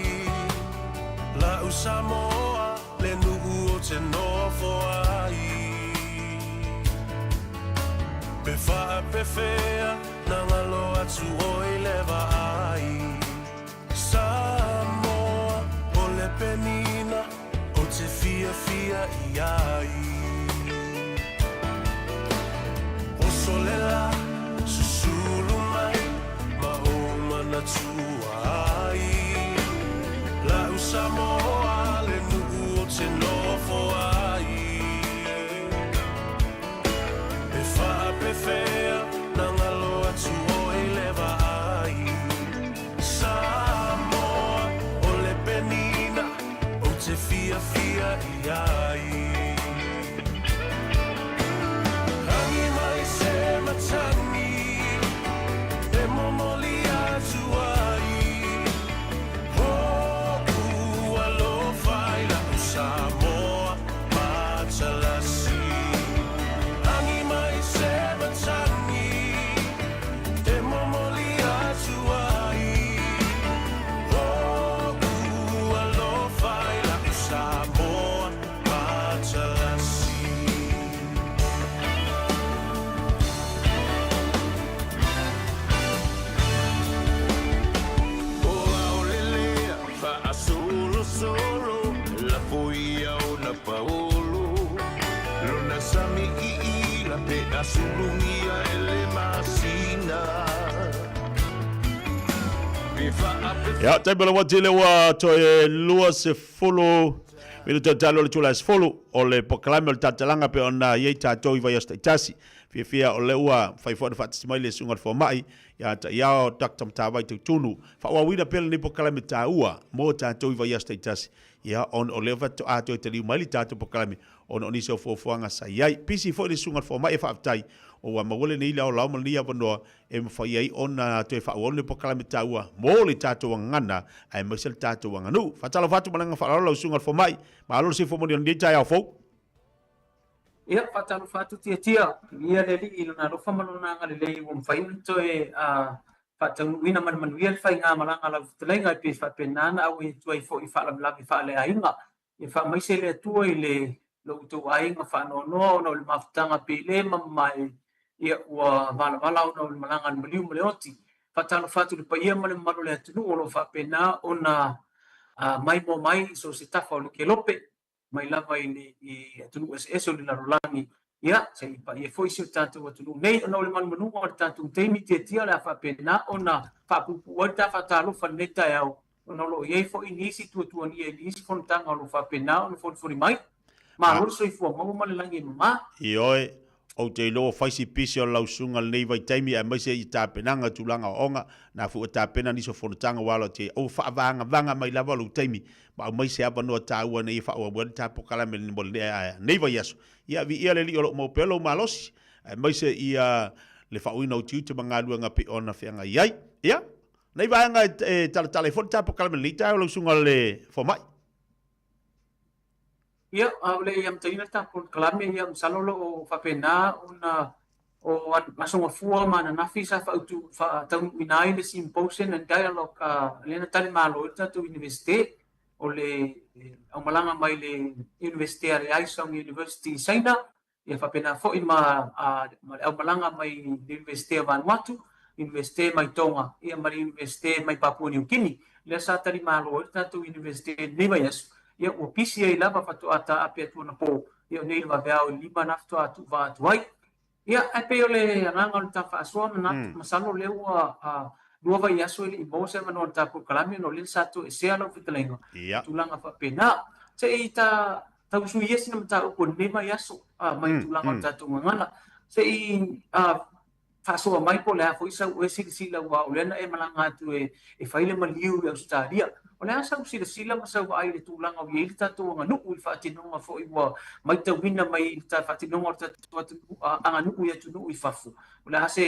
La'u Samoa le nuu o te nofo ai. Pe faapefea na galo atu oi le vaai. Samoa o le penina o te fiafia i ai. Osolela susulu mai ma o manatua ai. La'u Samoa le nuu o te nofo ai. Pe faapefea na galo atu oi le vaai. Samoa o le penina o te fiafia i ai. Rangi mai se matani e momoli atu ai. Hoku alofa i la'u Samoa. Pe a sulugia e le masina. Pe faape. Ia, taimi o le uati le ua toe 20 minuta talo o le tula e 10 o le polokalame o le talatalaga pe ona i ai tatou i vaiaso taitasi. Fiafia o lea ua mafai foi ona faatasi mai le susuga i le fomai ia Taiao Doctor Matavai Tautunu. Faaauauina pea lenei polokalame taua mo tatou i vaiaso taitasi. Ia, ona o lea faatoa toe taliu mai le tatou polokalame ona o nisi o fuafuaga sa i ai. Pisi foi le susuga i le fomai e faafetai ua maua lenei laolao ma lenei avanoa e mafai ai ona toe faaauau lenei polokalame taua mo le tatou gagana aemaise le tatou aganuu. Faatalofa atu ma le agaga faaaloalo lau susuga i le fomai. Malo le soifua manuia i lenei taeao fou. Ia, faatalofa atu Tiatia, viia le Alii i Lona alofa ma Lona agalelei ua mafai ona toe faataunuuina ma le manuia le faigamalaga a lau fetalaiga e pei faapena ona auai atu ai foi i faalavelave faaleaiga. Ia faamaise le Atua i le lo outou aiga faanoanoa ona o le mafutaga pele ma mamae ia ua valavala ona o le malaga a le maliu ma le oti. Faatalofa atu i le paia ma le mamalu o le atunuu o lo o faapena ona maimoa mai i so o se tafa o le kelope mai lava i le i atunuu eseese o le lalolagi, ia, se i paia foi si o tatou atunuu nei ona o le manumanuga o le tatou taimi tiatia o le a faapena ona faapuupuu ai le ta faatalofa i lenei taeao ona o lo o i ai foi nisi tuatuagia i nisi fonotaga o lo o faapena ona folifoli mai. Malo le soifua maua ma le lagi e mama. Ioe, Ou te iloa ua fai si pisi o lau susuga i lenei vaitaimi aemaise i tapenaga i tulaga aoaoga, na foi ua tapena nisi o fonotaga ua alo atu i ai. Ua faavagavaga mai lava lou taimi ma aumai se avanoa taua ina ia faaauau ai le ta polokalame mo lenei vaiaso. Ia viia le Alii o lo o maua pea lou malosi aemaise ia le faauiina o tiute ma galuega pei ona feagai ai. Ia, nei vaega e talatala ai foi le ta polokalame i lenei taeao lau susuga i le fomai. Ia, a o le i amataina le tatou polokalame, ia masalo o lo o faapena ona o Aso Gafua ma ananafi sa faautu, faataunuuina ai le Symposium and Dialogue a lea na talimalo ai le tatou Iunivesite o le aumalaga mai le Iunivesite a le Aisong University i Saina, Ia faapena foi ma ma le aumalaga mai le Iunivesite o Vanuatu, Iunivesite mai Tonga, ia ma le Iunivesite mai Papua Niu Kini. Lea sa talimalo ai le tatou Iunivesite i lenei vaiaso, ia ua pisi ai lava faatoa taape atu anapo, ia o nei le vaveao i le 5 na faatoa tuuvaa atu ai. Ia, ae pei o le agaga o le ta faasoa manatu, masalo o lea ua lua vaiaso e le i maua se avanoa i le ta polokalame ona o lea sa toesea lau fetalaiga i tulaga faapena. Se i ta tau suia sina mataupu o lenei vaiaso mai tulaga o le tatou gagana. Se i faasoa mai po o le a foi sau e silasila aua o lea na e malaga atu e fai le maliu i Ausetalia. O le a sau silasila ma sau vaai i le tulaga o i ai le tatou aganuu i le faatinoga foi ua matauina mai i le faatinoga o le tatou aganuu i atunuu i fafo. O le a se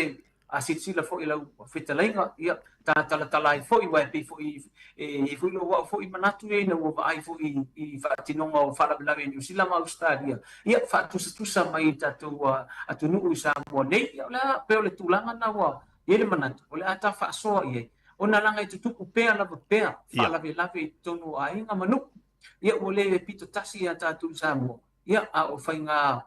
A silasila foi i lau fetalaiga, ia, ta talatala ai foi, aua e pei foi e i ai foi lou au foi manatu ia ina ua vaai foi i faatinoga o faalavelave i Niu Sila ma Ausetalia, ia, faatusatusa mai i tatou atunuu i Samoa nei, ia, o le a, pei o le tulaga lena ua i ai le manatu, o le a ta faasoa i ai, ona leaga e tutupu pea lava pea faalavelave i totonu o aiga ma nuu, ia, ua le pito tasi ia tatou i Samoa. Ia, a o faiga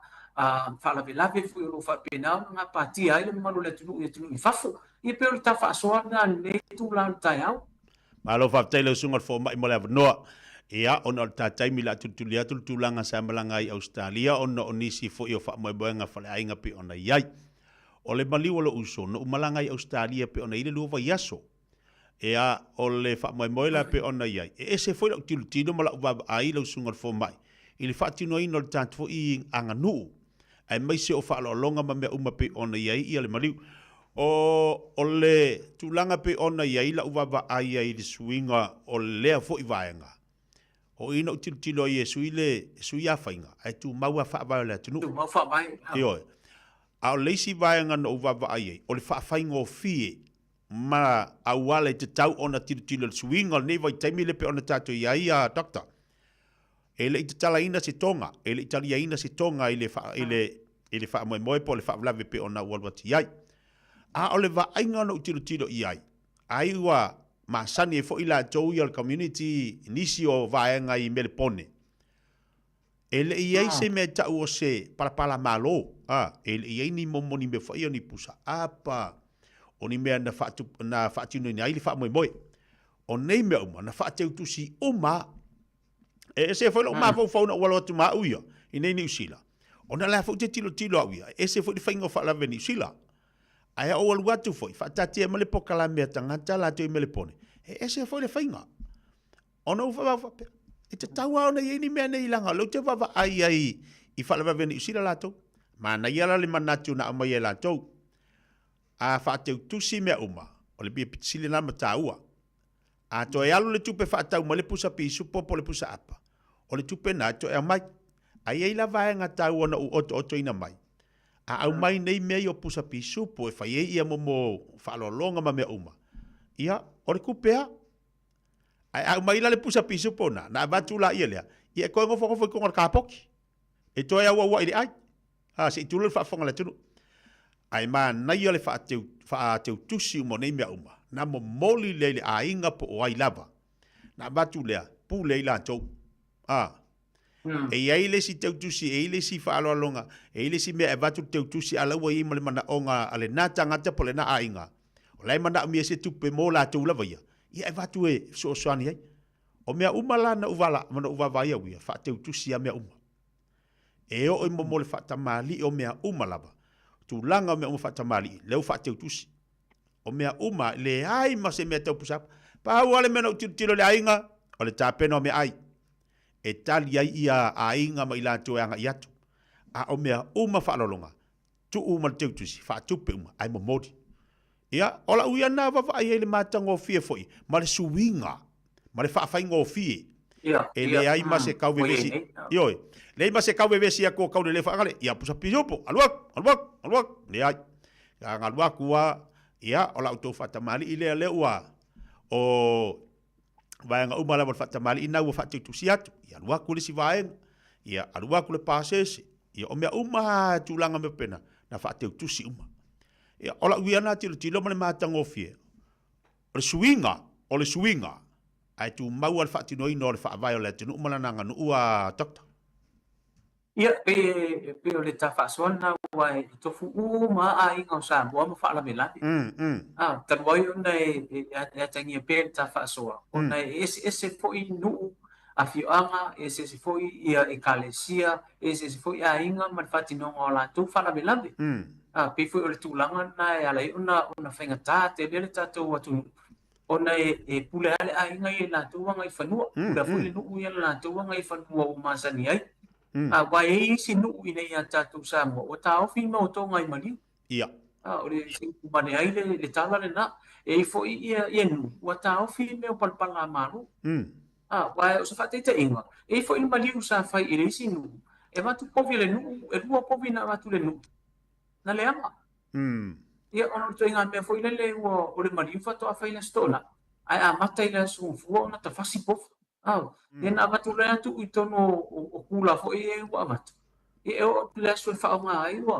faalavelave foi o lo o faapena ona gapatia ai le mamalu o le atunuu i atunuu i fafo. Ia pei o le ta faasoa lena i lenei itula o le taeao. Malo faafetai lau susuga i le fomai mo le avanoa. Ia, ona o le ta taimi o le a tulituli atu le tulaga sa malaga ai i Ausetalia ona o nisi foi o faamoemoega faleaiga pei ona i ai. O le maliu o lou uso, na ou malaga ai i Ausetalia pei ona i ai le lua vaiaso. Ea, o le faamoemoe la pei ona i ai, e ese foi lau tilotilo ma lau vaavaai i lau susuga i le fomai i le faatinoina o le tatou foi aganuu, aemaise o faaaloaloga ma mea uma pei ona i ai ia le maliu. O, o le tulaga pei ona i ai lau vaavaai ai i le suiga o lea foi vaega, o i na ou tilotilo ai e sui le, e sui lava faiga, ae tumau lava faavae o le atunuu. Tumau faavae. Ioe. A o le isi vaega na ou vaavaai ai, o le faafaigofie ma auala e tatau ona tilotilo i le suiga o lenei vaitaimi lea pei ona tatou i ai a Doctor. E le i tatalaina se toga, e le i taliaina se toga i le, i le, i le faamoemoe po o le faalavelave pei ona ou alu atu i ai. A o le vaaiga na ou tilotilo i ai, ai ua masani ai foi latou ia o le community i nisi o vaega i Melepone, E le i ai se mea e tau o se palapala malo, a, e le i ai ni momo ni mea foi o ni pusa apa, o ni mea na faatu, na faatinoina ai le faamoemoe. O nei mea uma, na faateutusi uma. E ese foi lou mafaufau na ou alo atu ma au ia, i nei Niu Sila. Ona la foi te tilotilo au ia, e ese foi le faiga o faalavelave i Niu Sila. Ae a ou alu atu foi, faataatia mai le polokalame a tagata latou i Melepone, e ese foi le faiga. Ona ou faapea, e tatau lava ona i ai ni mea nei leaga o lea ou te vaavaai ai i faalavelave a Niu Sila latou. Manaia la le manatu na aumai e latou. A faateutusi mea uma, o le mea pito sili lena ma taua. A toe alu le tupe faatau mai le pusa pisupo po o le pusa apa, o le tupe lena e toe aumai. Ae i ai la vaega taua na ou otootoina mai, a aumai nei mea ia o pusa pisupo e fai ai ia momo faaaloaloga ma mea uma, ia, o le tupe lava. Ae a aumai la le pusa pisupo lena, ona avatu laia lea, ia e toe nofonofo i totonu o le kapoti. E toe auauai i le ai. A, se i tulou le faafofoga a le atunuu. Ae manaia le faateu, faateutusi uma o nei mea uma, na momoli lea i le aiga po o ai lava. Na avatu lea, pule ai latou. A. E i ai le isi teutusi, e i ai le isi faaaloaloga, e i ai le isi mea e avatu le teutusi a la ua i ai ma le manaoga a lena tagata po o lena aiga, o la e manaomia se tupe mo latou lava ia, ia e avatu e fesoasoani ai. O mea uma la na ou vala, na ou vaavaai au ia, faateutusi lava mea uma. E oo i momo le faatamalii o mea uma lava, tulaga o mea uma faatamalii, lea ua faateutusi. O mea uma, leai ma se mea tau pusa apa. Pau lava le mea na ou tilotilo i le aiga, o le tapena o meaai, e tali ai ia aiga ma i latou e agai atu. A o mea uma faaaloaloga, tuu uma le teutusi, faatupe uma, ae momoli. Ia, o lau ia lena vaavaai ai i le matagofie foi ma le suiga ma le faafaigofie. Ia, E leai ma se kau vevesi, ioe, leai ma se kau vevesi atu o Kaulelē faagale, ia pusa pisupo, alu atu, alu atu, alu atu, leai. A galu atu lava, ia, o la outou faatamalii lea, lea ua, o vaega uma lava o le faatamalii lena ua faateutusi atu, ia alu atu le isi vaega, ia alu atu le pasese, ia o mea uma lava tulaga mea faapena, na faateutusi uma. Ia, o lau ia lena tilotilo ma le matagofie, o le suiga, o le suiga, ae tumau lava le faatinoina o le faavae o le atunuu ma lana aganuu a Doctor. Ia, pei, pei o le ta faasoa lena aua e tofu uma lava aiga o Samoa ma faalavelave. Mm, mm. Ah, talu ai ona e, e, e atagia pea le ta faasoa, ona e eseese foi nuu, afioaga, e eseese foi ia ekalesia, e eseese foi aiga ma le faatinoga o latou faalavelave. Mm. Ah, pei foi o le tulaga lena e ala ai ona, ona faigata tele le tatou atunuu ona e, e pule lava le aiga ia i latou agaifanua, pule foi le nuu ia i latou agaifanua ua masani ai. Aua e i ai isi nuu i inei ia tatou Samoa ua taofi ma otoga i maliu. Ia. A, o le se upu vane ai le, le tala lena. E i ai foi ia, ia nuu ua taofi mea o palapala a Malo. A, aua o se faataitaiga, e i ai foi le maliu sa fai i le isi nuu, e avatu povi a le nuu, e lua povi na avatu i le nuu, na leaga. Ia, ona o le ituaiga mea foi lele ua o le maliu faatoa fai i le Aso Toonai, ae amata i le Aso Gafua ona tafasi povi. Au, ia na avatu lea tuu i totonu o kula foi ia ua avatu. Ia e oo atu i le aso e faaaoga ai ua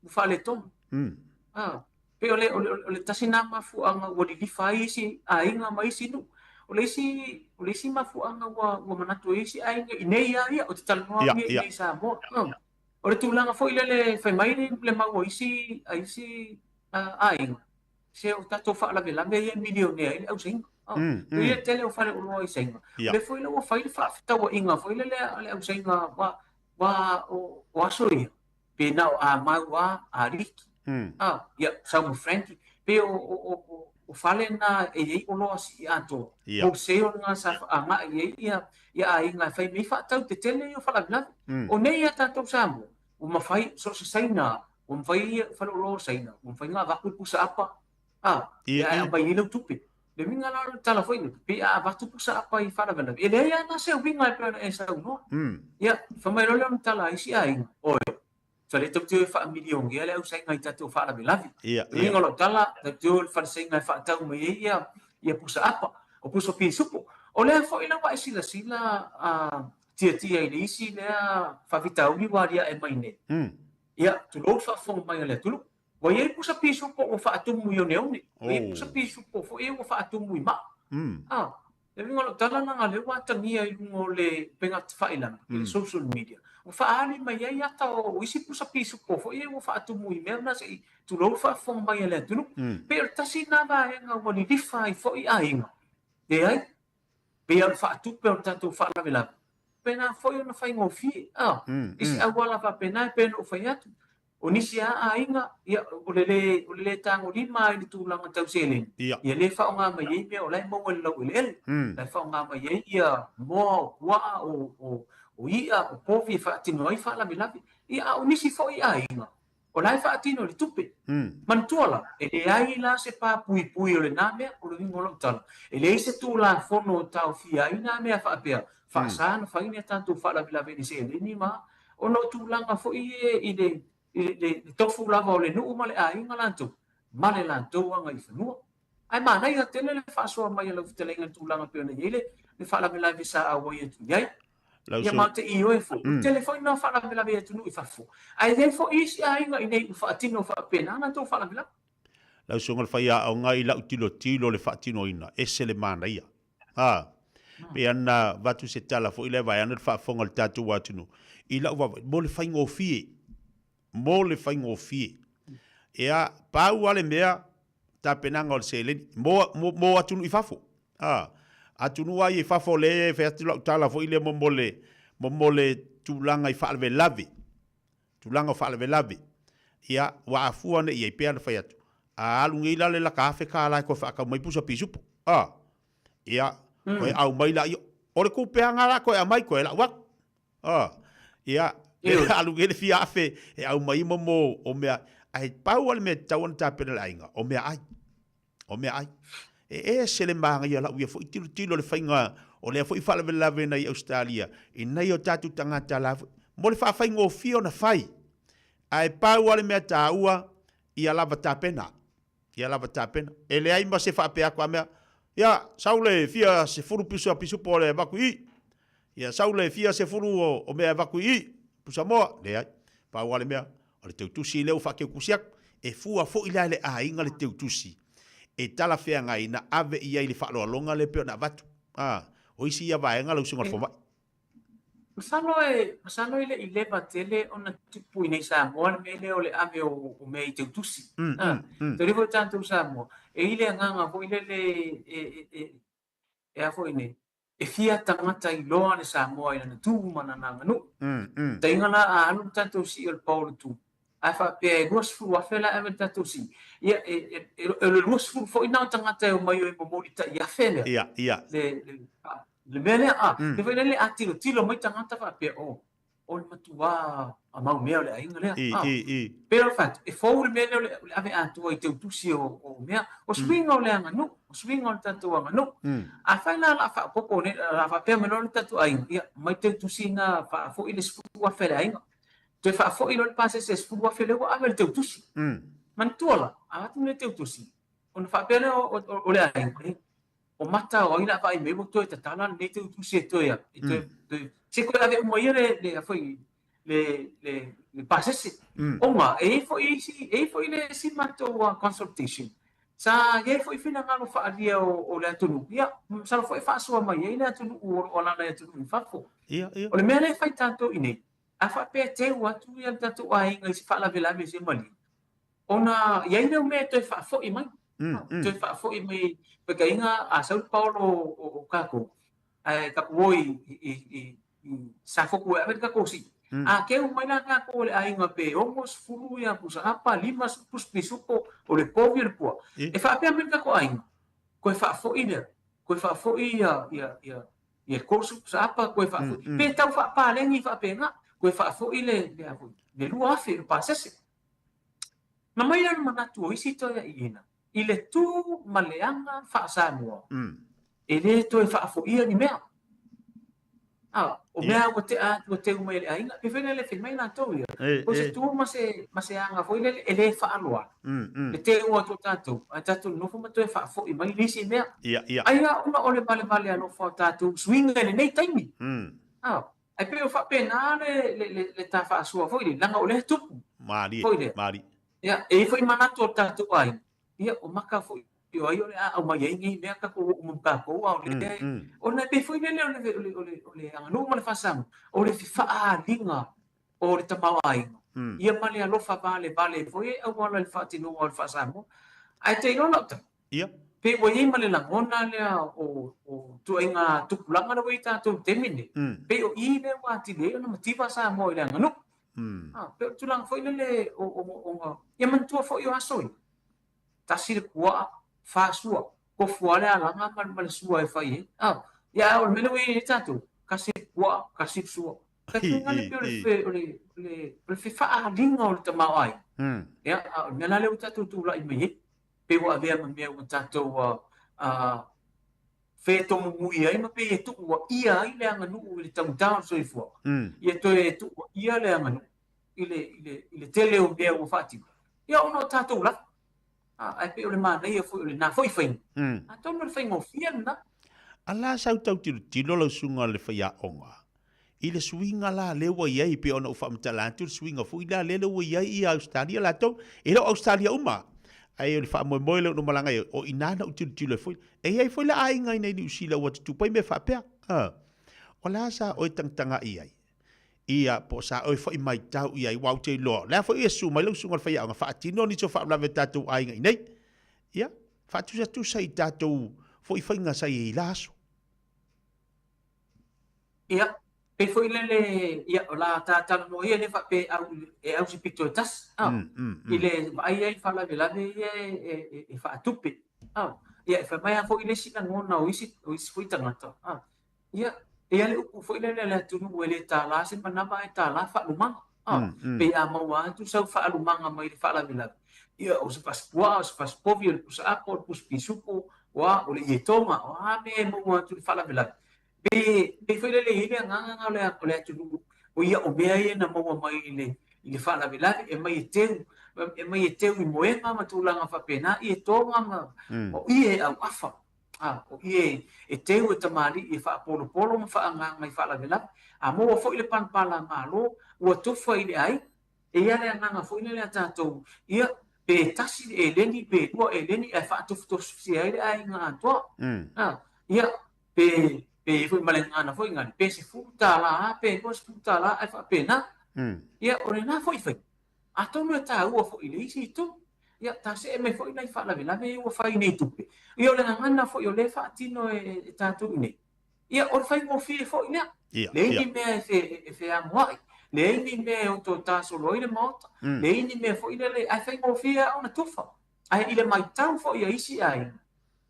ua faaletonu. Ah, pei o le, o le, o le tasi lena mafuaaga ua lilifa ai isi aiga ma isi nuu. O le isi, o le isi mafuaaga ua, ua manatu ai isi aiga i nei lava ia, ou te talanoa atu ia i nei i Samoa. O le tulaga foi lele fai mai le mau a isi, a isi aiga, se o tatou faalavelave ia e milionea ai le au Saina. Mm, mm. Ia tele o fale oloa i Saina. Yeah. Le foi la ua fai le faafetauaiga foi lele a le au Saina wa wa o, o aso ia. Pe na o a mau a a riki. Ah, ia sau ma Frankie. Pe o o o o, o fale na e iai oloa sii atoa. Yeah. Wholesale na sa agai ai ia ia aiga e fai mai faatau tetele ia o faalavelave. O nei ia tatou Samoa, ua mafai, so o se Saina, ua mafai ia faleoloa o Saina, ua mafai ona avatu le pusa apa, a, Ia, ae ia. aumai ai lau tupe. Le uiga la o le tala foi lea, pei a avatu pusa apa i faalavelave, e leai lava la se uiga e pei ona e saunoa. Ia, fai mai loa lea o le tala a isi aiga, oi, Sa le tautio e faamilionea le ausaina i tatou faalavelave. Ia, Le uiga o lau tala, tautio le falesaina e faatau mai ai ia, ia pusa apa, o pusa pisupo. O lea foi la ua e silasila a tiatia i le isi lea faafitauli ua aliae mai nei. Ia, tulou le faafofoga mai a le atunuu. Ua i ai pusa pisupo ua faatumu i oneone. Ua i ai pusa pisupo foi ua faatumu i maa. A, Le uiga o lau tala leaga o lea ua atagia i luga o le upega tafailagi, i le social media, ua faaali mai ai ata o isi pusa pisupo foi ia ua faatumu i mea na se i tulou le faafofoga mai a le atunuu. Pei o le tasi lena vaega ua lilifa ai foi aiga, leai, pei lava o le faatupe o le tatou faalavelave. faapena foi ona faigofie, a, i se auala faapena e pei ona ou fai atu. O nisi lava aiga, ia, o le lē, o le lē tagolima lava i le tulaga tau seleni, ia lē faaaoga mai ai mea o la e maua i le laueleele, la e faaaoga mai ai ia moa, o puaa, o, o, o i'a, o povi e faatino ai faalavelave. Ia, a o nisi foi aiga, o la e faatino i le tupe. Manatua la, e leai la se pā puipui o lena mea, o le uiga o lau tala, e leai se Tulafono e taofia ai nā mea faapea, faasa ona fai ni a tatou faalavelave i le seleni ma ona o tulaga foi ia i le, i le, le tofu lava o le nuu ma le aiga latou, ma le latou agaifanua. Ae manaia tele le faasoa mai a lau fetalaiga i le tulaga e pei ona i ai le, le faalavelave sa auai atu i ai. Ia ma ou te ioe foi, ua tele foi nā faalavelave i atunuu i fafo, ae i ai foi isi aiga i inei ua faatino faapena latou faalavelave. Lau Susuga i le Faiaoga i lau tilotilo le faatinoina, ese le manaia. A, pei ana avatu se tala foi lea vaeane le faafofoga a le tatou atunuu, i lau vaavaai, mo le faigofie, mo le faigofie. Ia, pau lava le mea, tapenaga o le seleni, mo, mo, mo atunuu i fafo. A, atunuu lava ia i fafo lea e fai atu lau tala foi lea mo, mo le, mo, mo le tulaga i faalavelave, tulaga o faalavelave. Ia, ua afua nei i ai, pei ona fai atu, a alu nei la le laka $1000 e toe faatau mai pusa pisupo. A, ia, toe aumai laia, o le tupe lava lena toe aumai toe lau atu. A, ia, le alu nei le fia afe e aumai mo mo o mea, ae pau lava le mea e tatau ona tapena e le aiga, o meaai. O meaai. E ese le manaia o lau ia foi tilotilo i le faiga o lea foi faalavelave na i Ausetalia, i nai o tatou tagata la foi, mo le faafaigofie ona fai. Ae pau lava le mea taua, ia lava tapena. Ia lava tapena. E leai ma se faapea atu a mea, ia, sau le fia sefulu pusa pisupo le avatu i i. Ia, sau le fia sefulu o, o mea e avatu i i, pusa moa. Leai. Pau lava le mea, o le teutusi lea ua faateutusi atu. E fua foi la e le aiga le teutusi e talafeagai na ave i ai le faaaloaloga lea e pei ona avatu. A, o isi ia vaega lau Susuga i le Fomai. Masalo e, masalo e le i leva tele ona tupu i nei Samoa le mea lea o le ave o, o mea i teutusi. Mm, mm, mm. Tau foi tatou Samoa, e i le agaga foi lele e, e, e, e a foi nei, e fia tagata iloa le Samoa i lana tu ma lana aganuu. Mm, mm. Taiga la a alu le tatou sii o le pao o le tu, ae faapea e 20,000 la e ave le tatou sii, ia e, e, e, o le 20 foi na o tagata e omai o e momoli tai afe lea. Ia, ia. Le, le, le mea lea, a, mm. foi lele a tilotilo mai tagata faapea, oh, o le matuā a mau mea o le aiga lea. I, i, i. Pei o le fai atu, e fou le mea lea o le, o le ave atoa i teutusi o, o mea. O suiga o le aganuu, o suiga o le tatou aganuu. Afai la o le a faaopoopo nei, o le a faapea mai loa le tatou aiga, ia, mai teutusi na faafoi le $10,000 i le aiga. Toe faafoi loa le pasese $10,000 lea ua ave i le teutusi. Manatua la, a atu le teutusi, ona faapea lea o, o, o le aiga, o mata o ai la vaai mai ua toe tatala lenei teutusi e toe e toe toe se toe ave uma ia le le foi le le le pasese. Ona e i ai foi isi e i ai foi le isi matou consultation sa i ai foi finagalo faaalia o, o le atunuu ia masalo foi e faasoa mai ai le atunuu o lo o alaala i atunuu i fafo. Ia, ia. O le mea lea e fai tatou i nei, a faapea e teu atu ia le tatou aiga i se faalavelave i se maliu, ona i ai lea o mea e toe faafoi mai. Toe faafoi mai faitaina a sau le paolo o, o tatou, ae tatou o i, i, i, i Safotu e ave le tatou sii. A keu mai la tatou o le aiga pe 60 ia pusa apa, 50 pusa pisupo, o le povi o le pua. E faapea mai le tatou aiga, toe faafoi lea, toe faafoi ia, ia, ia, ia 30 pusa apa, toe faafoi. Pe tau faapaleni faapena, toe faafoi le, le, le 2,000 le pasese. Na mai lea o le manatu o isi toeaiina i le tu ma le aga faa-Samoa, e le toe faafoia ni mea. A, o mea ua tea atu ua teu mai e le aiga, pe fai lele fai mai latou ia. O se tu ma se, ma se aga foi lele e le faaaloalo. Le teu atu o tatou, ae tatou nonofo ma toe faafoi mai nisi mea. Ai lava ona o le valevale alofa o tatou suiga i lenei taimi. A, Ae pei o faapena le, le, le, le ta faasoa foi lea, leaga o lea e tupu. Malie, Foi lea. malie. Ia, e i ai foi manatu o le tatou aiga, ia, o maka foi o ai o le a aumai ai nei mea tatou oo uma ma tatou, a o lea, ona e pei foi lele o le, o le, o le, o le aganuu ma le faasaga, o le fefaaliga o le tamaoaiga, ia ma le alofa valevale foi e auala i le faatinoga o le faa-Samoa. Ae te iloa lau tala, Ia. Pei ua i ai ma le lagona lea o o ituaiga tupulaga lea ua i ai tatou i le taimi lenei, pei o i lea ua atili ai ona mativa Samoa i le aganuu. A, pei o le tulaga foi lele o o ia manatua foi o aso ia, tasi le puaa, fasua, tofu lava le alaga ma, ma le sua e fai ai. A, ia a o le mea lea ua i ai nei tatou, tasi le puaa, tasi le sua. Taitaiga le pei o le fe, o le, o le, o le fefaaaliga o le tamaoaiga. Ia, a o le mea la lea ua tatou tulai mai ai, pei ua avea ma mea ua tatou fetomumui ai ma pei e tuuaia ai le aganuu i le taugata o le soifuaga. Ia toe tuuaia le aganuu i le, i le, i le tele o mea ua faatino. Ia ona o tatou lava. Ae pei o le manaia foi o lena foi faiga. Atonu o le faigofie lena. A la sau tau tilotilo lau susuga le faiaoga i le suiga la lea ua i ai, pei ona ou faamatala atu le suiga foi la lea ua i ai ia Ausetalia latou, e le o Ausetalia uma, ae o le faamoemoe lea ua malaga ai, o i ina na ou tilotilo ai foi. E i ai foi la aiga i inei i Niu Sila ua tutupu ai mea faapea. O le a sa oe tagatagai ai? Ia, po o sa oe foi maitau i ai, aua ou te iloa, o le a foi e susu mai lau susuga i le faiaoga, faatino nisi o faalavelave i tatou aiga i inei. Ia, faatusatusa i tatou foi faiga sa i ai i la aso. Ia, pei foi lele, ia, o la ta talanoa ia le faapea e au, e au se pito e tasi, a, i le vaai ai i faalavelave ia e, e, e, e faatupe, a. Ia, e fai mai lava foi le isi lagona o isi, o isi foi tagata, a. Ia, e i ai le upu foi lele a le atunuu e le tālā se manava ae tālā faalumaga. A, pei a maua atu sau faalumaga mai le faalavelave, ia, o se fasipuaa, o se fasipovi, o le pusa apo, o le pusa pisupo, o a, o le ietoga, o a mea e maua atu i le faalavelave. Pei, pei foi lele e i ai le agaga lena o le, o le atunuu, o ia, o mea ia na maua mai i le, i le faalavelave, e aumai e teu, e aumai e teu i moega ma tulaga faapena, ietoga ma, o ie e auafa. A, o i e, e teu e tamalii e faapolopolo ma faaagaga i faalavelave, a maua foi le palapala Malo, ua tofa i le aiga. E i ai le agaga foi lele a tatou, ia, pe tasi le eleni, pe lua eleni, ae faatofutofusia ai le aiga atoa. A, ia, pe, pe i ai foi ma le gagana foi gane, pe $10 lava, pe $20 ae faapena. Ia, o lena foi faiga. Atonu e taua foi i le isi itu, ia, ta see mai foi nai faalavelave ia ua fai nei tupe. Ia, o le gagana foi o lea e faatino e, e tatou i nei. Ia, o le faigofie foi lea. Ia, Leai ia. ni mea e, fe, e feamoa'i, leai ni mea e otaota solo ai le Maota, leai ni mea foi lele, ae faigofie lava ona tufa. Ae i le maitau foi a isi aiga,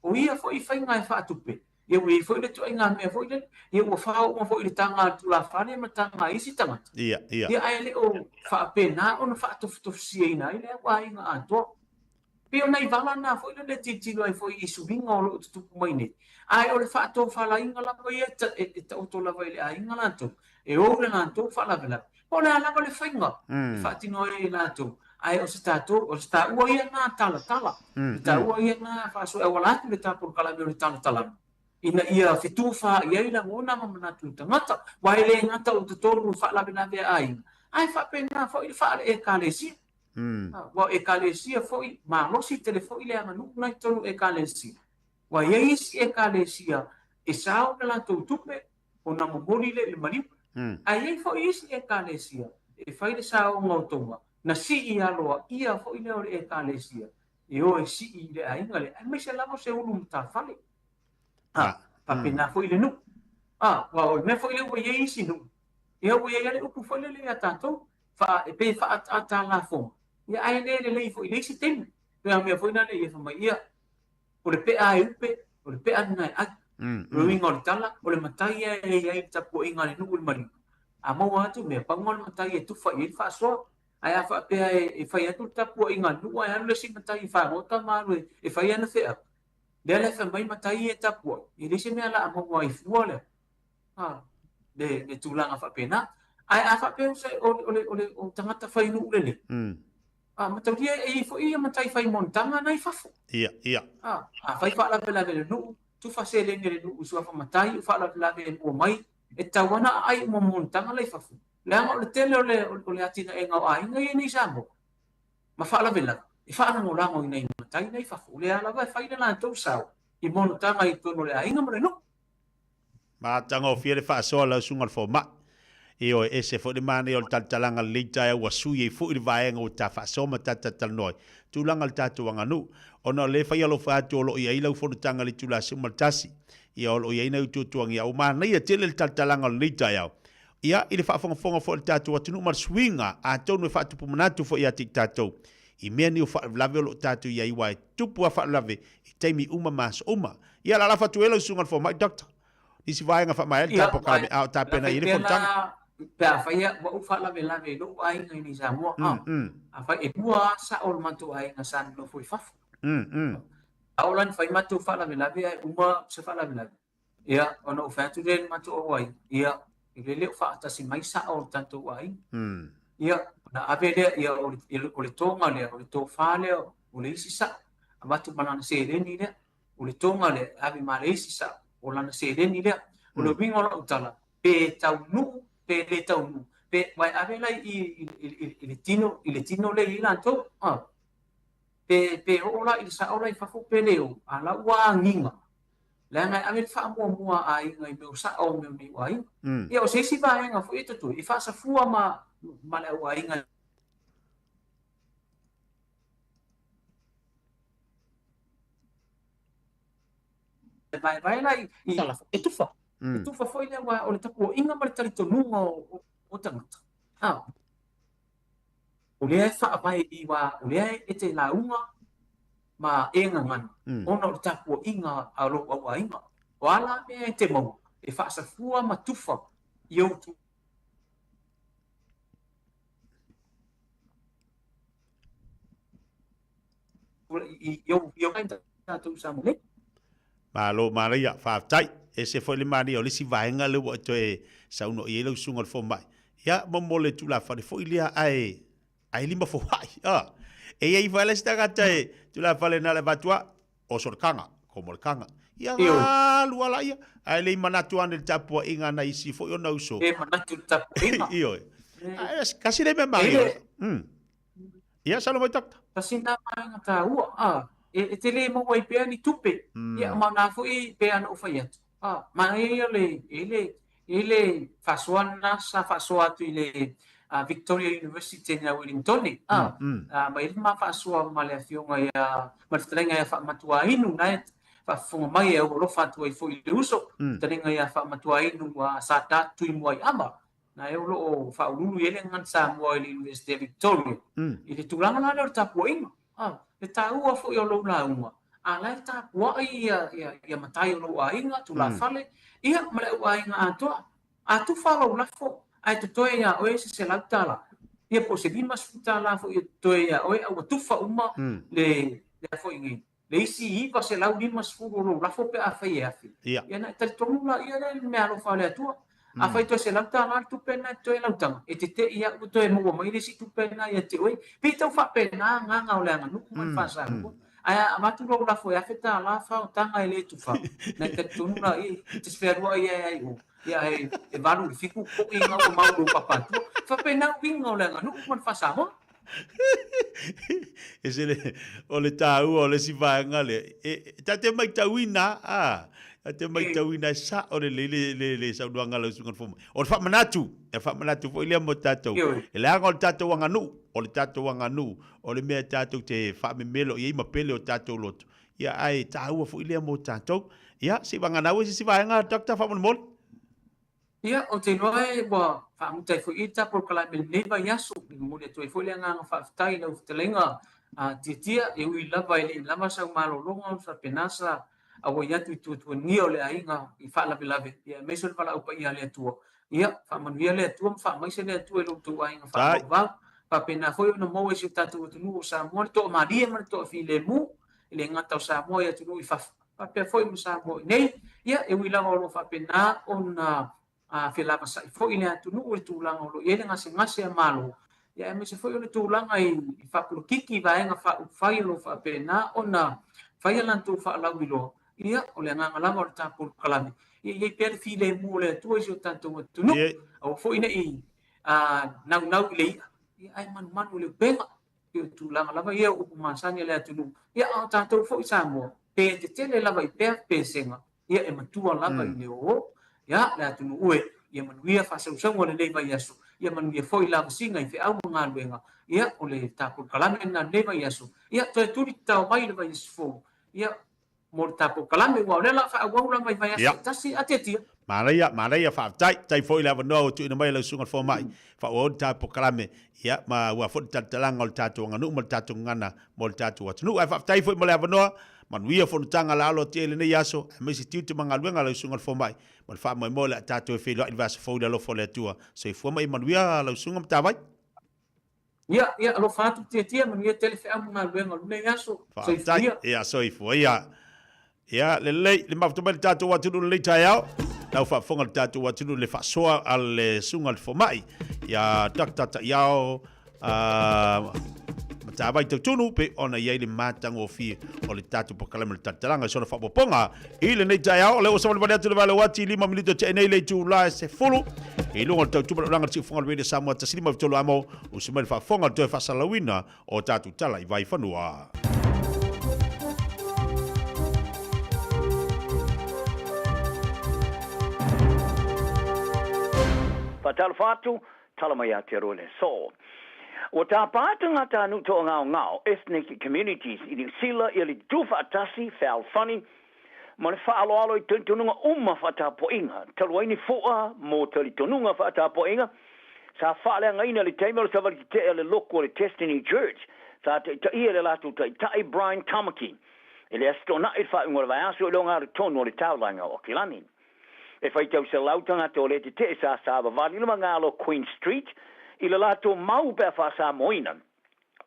o ia foi faiga e faatupe, ia ua i ai foi le ituaiga mea foi lele, ia ua fao uma foi i le taga a le tulafale ma le taga a isi tagata. Ia, ia. Ia ae le o faapena ona faatofutofusiaina ai le au aiga atoa. Pei o nai vala na foi lele e tilotilo ai foi i suiga o lo o tutupu mai nei. Ae o le faatofalaiga lava ia e, e taoto lava i le aiga latou, e ou le latou faalavelave. Po o le a lava le faiga e faatino ai e latou, ae o se tatou, o se taua ia na talatala, le taua ia na faasoeauala atu le ta polokalame o le talatalaga, ina ia fetufaai ai lagona ma manatu o tagata, aua e le gata o totonu o faalavelave a aiga, ae faapena foi le faale-Ekalesia. Aua o Ekalesia foi, malosi tele foi le aganuu na i totonu o Ekalesia. Aua e i ai isi Ekalesia e sao le latou tupe, ona momoli lea i le maliu. Ae i ai foi isi Ekalesia e fai le saoga o tonga, na sii aloaia foi lea o le Ekalesia e o e sii i le aiga lea, aemaise lava o se ulu matafale. A, faapena foi le nuu. A, aua o le mea foi lea ua i ai isi nuu, ia ua i ai lava le upu foi lele ia tatou, faa, e pei e faaataata lafoga, ia ae le lelei foi i le isi taimi. Pei o mea foi lea ia fai mai, ia, o le pe'a e upe, o le pe'a lena e ai. O le uiga o le tala, o le matai ia e i ai i le tapuaiga a le nuu i le maliu. A maua atu mea, pau lena o le matai e tufa i ai le faasoa. Ae a faapea e fai atu le tapuaiga a le nuu ae alu le isi matai e fagota ma alu e fai ana feau, lea la e fai mai matai ia e tapuai, e leai se mea o le a maua ai fua lea. A, le, le tulaga faapena. Ae a faapea o se, o, o le, o le o tagata fai nuu lelei, A, mataulia e i ai foi ia matai fai monotaga na i fafo. Ia, ia. A, a fai faalavelave le nuu, tufa seleni a le nuu i suafa matai o faalavelave e mua mai, e tatau lava ona aai uma ma monotaga la i fafo. Leaga o le tele o le, o le atinaega o aiga ia nei i Samoa, ma faalavelave, e faalagolago i nai matai na i fafo. O lea lava e fai le latou sao i monotaga i totonu o le aiga ma le nuu. Matagofie le faasoa lau susuga i le fomai. Ioe, ese foi le manaia o le talatalaga lelei taeao ua sui ai foi le vaega ua ta faasoa ma ta talatalanoa ai tulaga o le tatou aganuu. Ona o lea e fai alofa atu o lo o i ai lau fonotaga i le itula 11, ia o lo o i ai nai utuatuaga ia ua manaia tele le talatalaga o lenei taeao. Ia, i le faafogafoga foi a le tatou atunuu ma le suiga, atonu e faatupu manatu foi ia te i tatou i mea nei o faalavelave o lo o tatou i ai aua e tupu lava faalavelave i taimi uma ma aso uma. Ia, o le a lafo atu ai lau susuga i le fomai, Doctor. Nisi vaega faamaea le Ia, tapokame a o tapena i ai le fonotaga. Pe afai ua ou faalavelave i lou aiga i nei Samoa, afai e lua lava sao o le matou aiga sa nonofo i fafo. A oo la ina fai matou faalavelave ae uma se faalavelave, ia, ona ou fai atu lea i le matou auaiga, ia, e le o faatasi mai sao o le tatou aiga. Ia, ona ave lea, ia, o le toga lea, o le tofa lea o le isi sao, avatu ma lana seleni lea. O le toga lea e ave ma le isi sao, o lana seleni lea. O le uiga o lau tala, pe taunuu pe le taunuu, pe aua e ave la i, i, i, le tino, i le tino lea i ai latou. Ah. Pe, pe oo la i le sao la i fafo pe le oo, a la ua agiga. Leaga e ave le faamuamua a aiga i mea o sao o mea o nei o aiga. Ia o se isi vaega foi e totoe, e faasafua ma, ma le au aiga. E vaevae la i, i e tufa. E tufa foi lea aua o le tapuaiga ma le talitonuga o, o, o tagata. Ah. O lea e faavae i wā, o lea e te lauga ma e gagana, ona o le tapuaiga a lou auaiga. O a la mea e te maua, e faasafua ma tufa i ou Malo manaia, faafetai. Ese foi le manaia o le isi vaega lea ua e toe saunoa i ai lau susuga i le fomai. Ia, mo mo le tulafale foi lea ae ae lima foai. Ah. E i ai foi le isi tagata e tulafale na le avatu a oso le kaga, komo le kaga. Ia galu ala ia, ae le i manatu ane i le tapuaiga a nai isi foi ona uso. E manatu i le tapuaiga. Ioe. Ae kasi le mea manaia. Ia, saunoa mai Doctor. Tasi lena vaega taua, a, e, e te le maua ai pea ni tupe. Ia, ma na foi pei ona ou fai atu, a, manaia ia le, e le, e le faasoa lena sa faasoa atu i le Victoria University i Wellington, a, a, ma i le ma faasoa ma le afioga ia, ma le fetalaiga ia Faamatuainu, na e faafofoga mai e aualofa atu ai foi i le uso, fetalaiga ia Faamatuainu a Sa Dat Tuimuaiama, Na e o lo o faauluulu i ai le Gagana Samoa i le Iunivesite a Victoria i le tulaga la lea o le tapuaiga. A, le taua foi o lou lauga, a la e tapuai ia, ia, ia matai o lou aiga, tulafale, ia ma le au aiga atoa. A tufa lou lafo, ae totoe iā oe se $100, ia po o se $50 foi e totoe iā oe, a ua tufa uma le, lea foi nei, le isi 950 o lou lafo pe afai e afe, ia ona e talitonu laia lea i le meaalofa a le Atua. Afai toe $100 le tupe lena e totoe i lau taga, e tete'i au ua toe maua mai le isi tupe lena ia te oe. Pei tau faapena agaga o le aganuu ma le faa-Samoa. Ae a avatu lou lafo e $1000 faotaga e le tufa, ona e talitonu laia e te fealuai ai i o, ia ae e 8 i le 7 po'i na ua mau i lou papa atua. E faapena uiga o le aganuu ma le faa-Samoa. E se le, o le tāua o le isi vaega lea, e, ta te maitauina, a, ta te maitauina e sao lelei le, le, le saunoaga a lau susuga i le fomai. O le faamanatu, e faamanatu foi lea mo tatou. E leaga o le tatou aganuu, o le tatou aganuu, o le mea tatou te faamemelo i ai ma pele o tatou loto. Ia, ae tāua foi lea mo tatou. Ia, se i vagana au e se isi vaega, Doctor, faamolemole. Ia, ou te iloa e ua faamuta ai foi i le ta polokalame i lenei vaiaso. E momoli atu ai foi le agaga faafetai i lau fetalaiga a Tiatia, e ui lava e le i lava sau malologa ona faapena sa auai atu i tuatuagia o le aiga i faalavelave, ia aemaise o le valaau paia a le Atua. Ia, faamanuia le Atua ma faamaise le Atua i lo outou aiga faavauvau. Faapena foi ona maua i si o tatou atunuu o Samoa le toamalie ma le toafilemu, e le gata o Samoa i atunuu i fafo, faapea foi ma Samoa i nei. Ia, e ui lava o lo o faapena ona felavasa'i foi le atunuu i le tulaga o lo o i ai le gasegase a Malo, ia aemaise foi o le tulaga i faapolokiki i vaega faaupufai o lo o faapena ona fai a latou faalauiloa, ia, o le agaga lava o le ta polokalame, ia i ai pea le filemu o le Atua i si o tatou atunuu, aua foi ne i naunau i le i'a, ia ae manumanu i le upega. Pei o tulaga lava ia o upu masani a le atunuu, ia a o tatou foi Samoa, pe tetele lava i pea pesega, ia e matua lava i le ō, ia le atunuu e, Ia manuia faasausauga o lenei vaiaso, ia manuia foi lavasiga i feau ma galuega, ia, o le ta polokalame lena i lenei vaiaso, ia, toe tuli tatao mai i le vaiaso fou, ia, mo le ta polokalame, aua o lea o le a faaauau lava i vaiaso taitasi a Tiatia. Manaia, manaia, faafetai. Faafetai foi i le avanoa ua tuuina mai e lau Susuga i le Fomai, faaauau le ta polokalame, ia, ma aua foi le talatalaga o le tatou aganuu ma le tatou gagana mo le tatou atunuu. Ae faafetai foi mo le avanoa, manuia fonotaga la alo atu i ai i lenei aso, aemaise tiute ma galuega a lau Susuga i le Fomai, ma le faamoemoe o le a tatou e feiloai i le vaiaso fou i le alofa o le Atua. Soifua ma ia manuia lau Susuga Matavai. Ia, ia, alofa atu Tiatia, manuia tele feau ma galuega o lenei aso. Soifua ia. Ia, soifua ia. Ia, lelei, le mafuta mai le tatou atunuu i lenei taeao. Lau faafofoga le tatou atunuu i le faasoa a le Susuga i le Fomai, ia Dr. Ta'iao uh, Matavai Tautunu, pe ona i ai le matagofie o le tatou polokalame o le Talatalaga i sona faaopoopoga i lenei taeao. O lea ua savalivali atu le vale o ati 5 minute tea nei le itula e 10 i luga o le tautupa le ulaga le siufoga o le Radio Samoa 153 amo usi mai le faafofoga le toe faasalalauina o tatou tala i Vaifanua. Faatalofa atu, tala mai Aotearoa i le aso. Ua tāpā tagata a nuu to'angaongao, ethnic communities, i Niu Sila ia le tutufaatasi, fealofani, ma le faaaloalo i talitonuga uma faatapuaiga, talu ai ni fu'a mo talitonuga faatapuaiga sa faaleagaina i le taimi o le savali tetee a le loku o le Destiny Church sa taitaia e le latou taitai Brian Tamaki i le Aso Toonai i le faaiuga o le vaiaso i le ogatotonu o le taulaga o Aukilani. E faitau selau tagata o le tetee sa savavali le magalo Queen Street i le latou mau pe a faasamoaina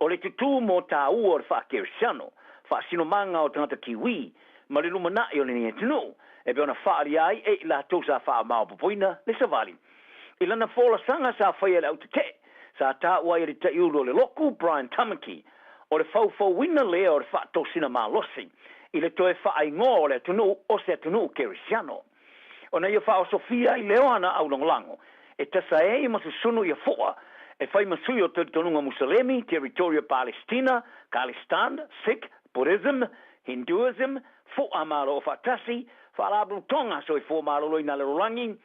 O le tutū mō tāua o le faa-Kerisiano, faasinomaga o tagata Kiwi, ma le lumanai o lenei atunuu, e pei ona faaalia ai e i latou sa faamaopoopoina le savali. I lana folasaga sa faia e le autetee, sa taua ai e le Taiulu o le Loku, Brian Tamaki, o le faufauina lea o le faatosina malosi i le toe faaigoa o le atunuu o se atunuu Kerisiano. Ona ia faaosofia ai lea o ana aulagolago, e tasaei ma susunu ia Fu'a, e fai ma sui o talitonuga Musalemi, Territorio Palestina, Khalistan, Sikh, Buddhism, Hinduism, Fu'a Malo o Faatasi, Faalapotopotoga Soifua Maloloina a le Lalolagi,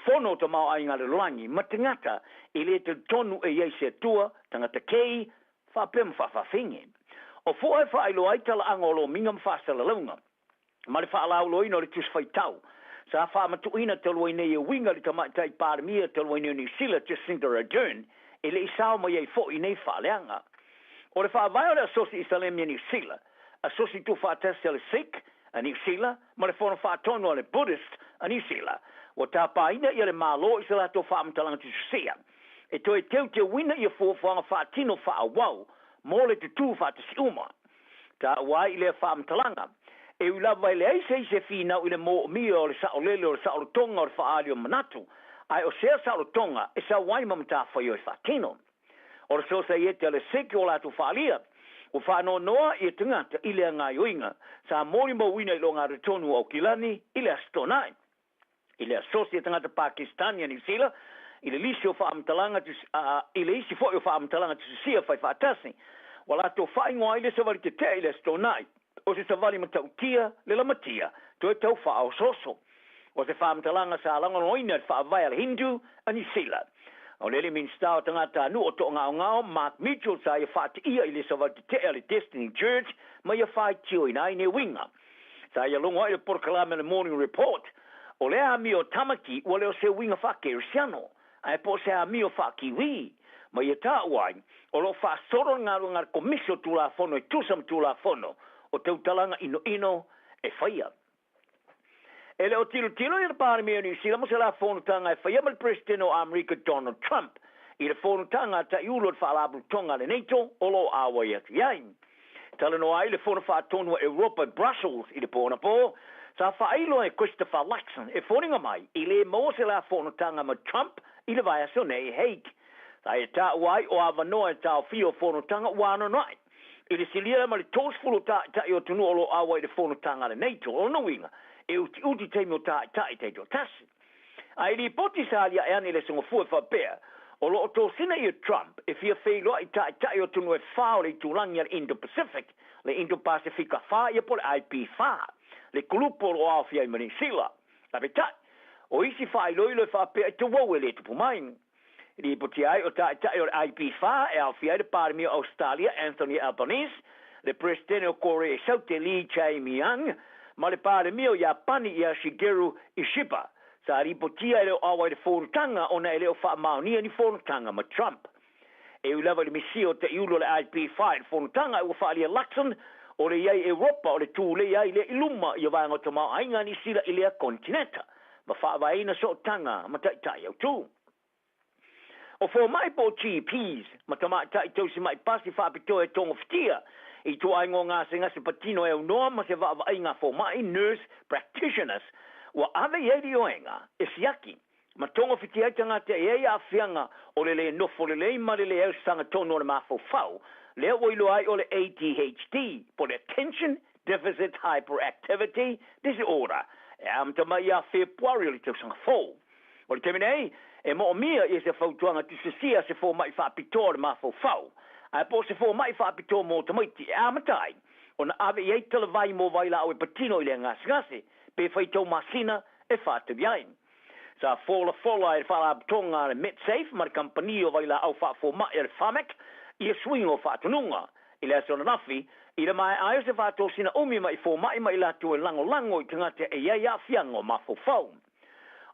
Fono o Tamaoaiga a le Lalolagi, ma tagata e le talitonu e i ai se Atua, tagata kei, faapea ma faafafine. O Fu'a e faailoa ai talaaga o lomiga ma faasalalauga. ma le faalauiloaina o le Tusi Faitau sa faamatuuina talu ai nei e uiga i le Tamaitai Palemia talu ai nei o Niu Sila, Jacinda Ardern, e le i sao mai ai foi nei faaleaga. O le faavae o le Asosi Isalemi a Niu Sila, Asosi Tuufaatasi a le Sikh a Niu Sila ma le Fono Faatonu a le Buddhist a Niu Sila, ua tapaina ia le Malo i se latou faamatalaga tusitusia e toe teuteuina ia fuafuaga faatino faaauau mo le tutū faatasi uma. Taua ai i lea faamatalaga, e ui lava e leai se isi e finau i le moomia o le saolele o le saolotoga o le faaali o manatu, ae o sea saolotoga e sau ai ma matafaioi faatino. O le Sosaiete a le Sikh o latou faalia, ua faanoanoa ia tagata i lea gaioiga sa molimauina i logatotonu o Aukilani i le Aso Toonai. I le Asosi a Tagata Pakistani a Niu Sila, i le lisi o faamatalaga i le isi foi o faamatalaga tusisia fai faatasi, ua latou faaigoa ai le savali tetee i le Aso Toonai, o se savali matautia le lamatia toe tau faaosooso. O se faamatalaga sa lagolagoina e le faavae a le Hindu a Niu Sila. O le alii Minisita o Tagatanuu o To'agaogao, Mark Mitchell sa ia faatiia i le savali tetee a le Destiny Church ma ia faitioina ai nei uiga. Sa ia logo ai le polokalame o le Morning Report, o lea amio o Tamaki ua le o se uiga faa-Kerisiano, ae po o se amio faa-Kiwi. Ma ia taua ai, o lo o faasolo le galuega a le Komisi o Tulafono e tusa ma Tulafono o Tautalaga Inoino e faia. E le o tilotilo ia le Palemia o Niu Sila mo se la fonotaga e faia ma le Peresetene o Amerika Donald Trump i le fonotaga a Taiulu o le Faalapotopotoga a le NATO o lo o auai atu i ai. Talanoa ai le Fono Faatonu a Europa i Brussels i le pō anapō, sa faailoa e Christopher Luxon e foliga mai i lē maua se la fonotaga ma Trump i le vaiaso nei i Hague. Sa e taua ai o avanoa e taofia o fonotaga ua anoanoai i le silia ma le 30 o tāita'i o atunuu o lo o auai i le fonotaga a le NATO. O lona uiga, e utiuti taimi o tāita'i taitoatasi. A i lipoti sa aliae ane i le Aso Gafua e faapea, o lo o tosina ia Trump e fia feiloai i taitai o atunuu e fa o le itulagi a le Indo-Pacific, le Indo-Pasefika 4 ia po o le IP4, le kulupu o lo o aofia ai ma Niu Sila. Ae peitai, O isi faailoilo e faapea i tauau e le tupu mai. Lipotia ai o Taitai o le IP4 e aofia ai le Palemia o Ausetalia Anthony Albanese, le Peresetene o Korea i Saute Lee Jae-myung ma le Palemia o Iapani ia Shigeru Ishiba. Sa lipotia e le o ʻaoa i le fonotaga ona e le o faamaonia ni fonotaga ma Trump. E ui lava i le misia o Taiulu o le IP4 i le fonotaga ua faaalia Luxon o le i ai Europa o le tulei ai lea i luma i vaega o tamaoaiga a Niu Sila i lea konetineta ma faavaeina sootaga ma taitai autū. O fomai po o GPs ma tamaitai tausimaʻi pasi faapitoa e togofitia i ituaiga o gasegase patino e aunoa ma se vaavaaiga a fomai, nurse practitioners, ua ave i ai le ioega e siaki ma togofitia ai tagata e i ai aafiaga o le lē nofo lelei ma le lē ausaga tonu o le mafaufau, lea ua iloa ai o le ADHD po o le Attention Deficit Hyperactivity Disorder, e amata mai ia Fepuari o le tausaga fou. O le taimi nei, e moomia ia se fautuaga tusitusia a se fomai faapitoa o le mafaufau, ae po o se fomai faapitoa mo tamaiti e amata ai ona ave i ai talavai mo vailaau e patino i lea gasegase pe faitau masina e faatali ai. Sa folafola e le Faalapotopotoga a le Medsafe ma le Kamupani o Vailaau Faafomai a le Pharmac ia suiga o faatonuga i le aso ananafi i le maea ai o se faatosina umi mai fomai ma i latou e lagolago i tagata e i ai aafiaga o mafaufau.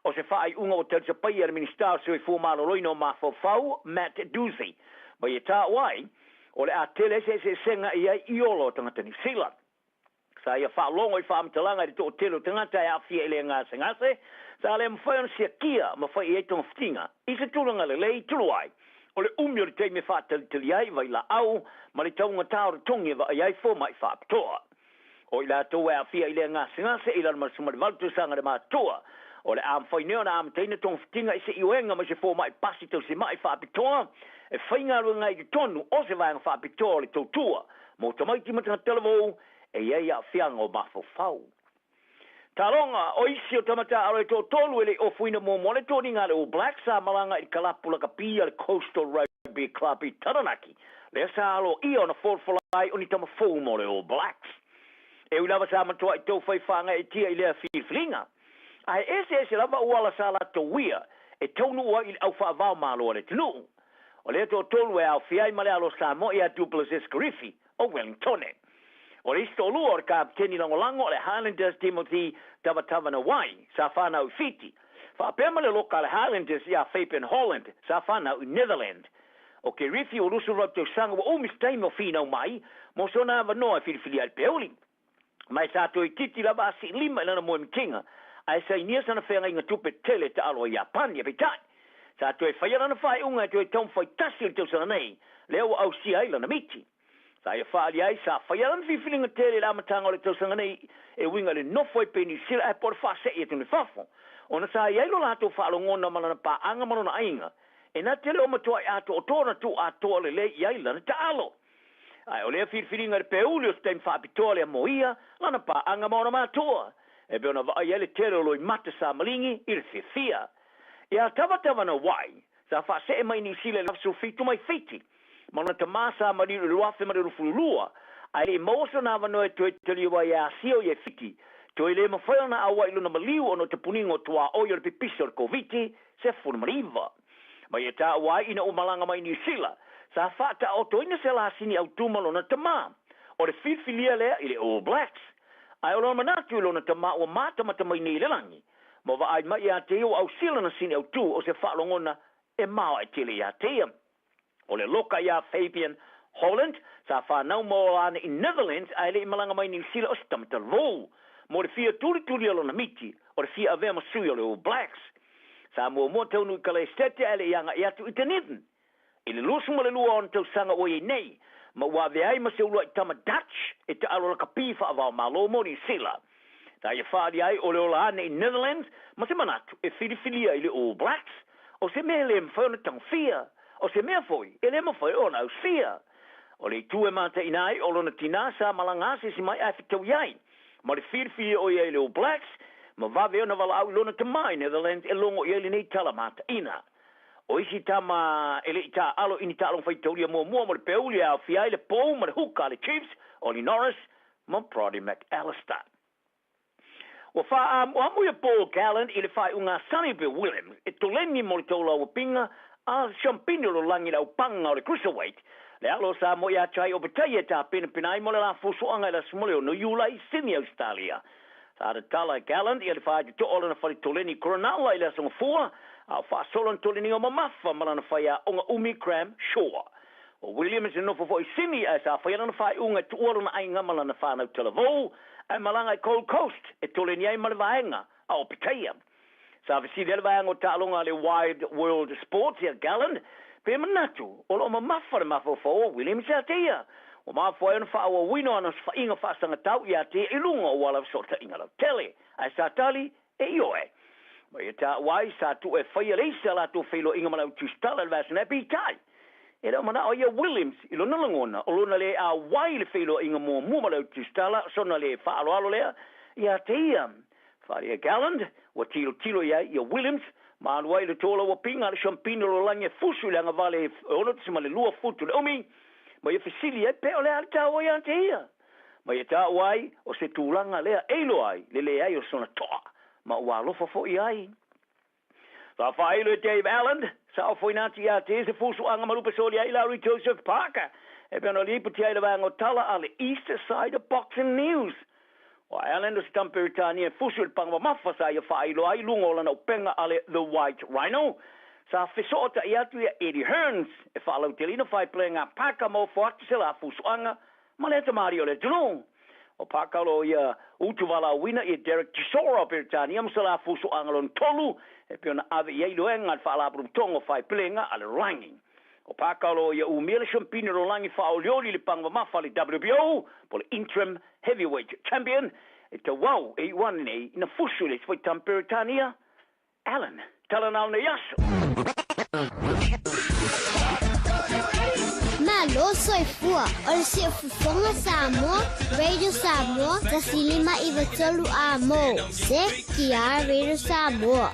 O se faaiuga ua talisapaia e le Minisita o le Soifua Maloloina o Mafaufau, Matt Doocey, ma ia taua ai, o le a tele ai se eseesega e i ai i ola o tagata Niu Sila. Sa ia faalogo i faamatalaga i le toatele o tagata e aafia i lea gasegase, sa le mafai ona siakia ma fai i ai togafitiga i se tulaga lelei tulu ai o le umi o le taimi e faatalitali ai i vailaau ma le taugatā o le togi e vaai ai fomai faapitoa. O i latou e aafia i lea gasegase i lalo ma le 18 tausaga le matutua, o le a mafai nei ona amataina togafitiga i se ioega mai se fomai pasi tausimaʻi faapitoa e faigaluega ai i totonu o se vaega faapitoa o le tautua mo tamaiti ma tagata talavou e i ai aafiaga o mafaufau. Taloga, o isi o tama taaalo e toatolu e le i ofuina muamua le toniga a le All Blacks sa malaga i le kalapu lakapi a le Coastal Rugby Club i Taranaki, lea sa aloaia ona folafola ai o ni tama fou mo le All Blacks. E ui lava sa matuai tou fai faagaeetia i lea filifiliga, ae eseese lava auala sa latou uia e taunuu ai i le au faavao malo a le atunuu. O lea toatolu e aofia ai ma le alo Samoa ia Du Plessis Karifi o Wellingtone. O le isi toalua o le kapiteni lagolago o le Highlanders Timothy Tavatavanawai sa fanau i Fiti, faapea ma le loka a le Highlanders ia Fabian Holland sa fanau i Netherland. O Kerifi ua 28 tausaga ua umi se taimi o finau mai mo sona avanoa e filifilia ai le peuli. Ma e sa toeitiiti lava a siilima i lana moemitiga, ae sainia sana feagaiga tupe tele taalo ai Iapani. Peitai, sa toe faia lana faaiuga e toe taumafai tasi o le tausaga nei, lea ua ausia ai lana miti. Sa ia faaalia ai, sa faia lana filifiliga tele i le amataga o le tausaga nei e uiga i le nofo ai pei Niu Sila ae po o le faasee atu i fafo, ona sa i ai lo latou faalogona ma lana paaga ma lona aiga, e na te le o matuai atoatoa ona tuu atoa lelei i ai lana taalo. Ae o lea filifiliga i le peuli o se taimi faapitoa lea mo ia, lana paaga ma ona matua, e pei ona vaai ai le tele o loimata sa maligi i le fiafia. Ia Tavatavanawai, sa faasee mai i Niu Sila i le 17 mai Fiti, ma lona tama sa maliu i le 2022, ae le i maua sona avanoa e toe taliu ai e Asia o ia i Fiti, toe le mafai ona auai i lona maliu ona o te puniga o tuaoi o le pipisi o le Koviti 19. Ma ia taua ai ina ua malaga mai i Niu Sila, sa faataotoina se lasini autū ma lona tama. O le filifilia lea i le All Blacks. Ae o lona manatu i lona tama ua matamata mai nei i le lagi, ma vaai mai ia te ia ua ausia lana sini autū o se faalogona e maoae tele ia te ia. O le loka iā Fabian Holland, sa fanau ma ola ana i Netherlands ae le i malaga mai i Niu Sila o se tama talavou. Mo le fia tulituli o lona miti, o le fia avea ma sui o le All Blacks. Sa muamua taunuu i Kalaesetete ae le i agaʻi atu i Dunedin. I le 22 o ona tausaga ua i ai nei, ma ua avea ai ma se uluai tama Dutch e taalo lakapi faava-o-Malo mo Niu Sila. Sa ia faaalia ai o le ola ane i Netherlands ma se manatu e filifilia i le All Blacks, o se mea e le mafai ona tagofia, o se mea foi e le mafai ona ausia. O le itu e mataina ai o lona tinā sa malaga asiasi mai ae fetaui ai ma le filifilia o ia i le All Blacks, ma vave ona valaau i lona tama i Netherlands e logo i ai lenei tala mataina. O isi tama e le i taaalo i ni taaloga faitaulia muamua mo le peuli e aofia ai le pou ma le huka a le Chiefs, Ollie Norris ma Brodie McAlister. Ua faaamuamu ia Paul Gallen i le faaiuga a Sonny Bill Williams e toleni mo le toulauapinga a le Siampini o le Lagi i le aupaga o le Cruiserweight, le alo o Samoa ia Jai Opetaia e tapenapena ai mo le la fuafuaga i le aso 16 Iulai i Sydney, Ausetalia. Sa tatala e Gallen ia le faitotoa o lana fale toleni i Cronulla i le Aso Gafua, a o faasolo ana toleniga mamafa ma lana faiaoga umi Graham Shaw. O Williams e nofo foi i Sydney ae sa faia lana faaiuga e tuua lona aiga ma lana whānau talavou ae malaga i Gold Coast e toleni ai ma le vaega a Opetaia. Sa fesili ai le vaega o taaloga a le Wide World Sports ia Gallen pe manatu o lo o mamafa le mafaufau o Williams ia te ia. Ua mafua ai ona faaauauina o ana osofaiga faasagatau ia te ia i luga o ala fesootaiga lautele ae sa tali e ioe. Ma ia taua ai, sa tuu e faia le isi a latou feiloaiga ma le au tusitala i le vaiaso nei, peitai, e le o manao ai ia Williams i lona lagona o lona le auai i le feiloaiga muamua ma le au tusitala, sona le faaaloalo lea ia te ia. Faaalia Galland, ua tilotilo i ai ia Williams, ma alu ai i le tolauapiga a le Siampini o le Lagi e fusu i le agavale e 6.2 futu le umi, ma ia fesili ai pe o le a le taua ia te ia. Ma ia taua ai o se tulaga lea e iloa ai le leai o sona toa, ma ua alofa foi ai. Sa faailo e Dave Allen, sa ofoina atu ia te se fusuaga ma lupe soli ai Lowry Joseph Parker, e pei ona lipoti ai le vaega o tala a le East Side Boxing News. O Allen o se tama Peretania e fusu i le paga mamafa sa ia faailoa ai i luga o lana upega a le The White Rhino. Sa fesootai atu ia Eddie Hearns e faalauteleina faiplega a Parker ma ofo atu se la fusuaga ma le tamalii o le atunuu. O Parker o lo o ia utuvalaauina ia Derek Chisora o Peretania ma se la fusuaga lona tolu e pei ona ave i ai loega a le Faalapotopotoga o Faepelega a le Lalolagi. O Parker o lo o ia umia le siampini o le lalolagi faaolioli i le paga mamafa a le WBO po o le Interim Heavyweight Champion e tauau e iu ane nei ina fusu i le isi foi tama Peretania Alan, tala na o nei aso. Malo soifua, o le Siufofoga Samoa, Radio Samoa, 1593 A mo, CKR Radio Samoa.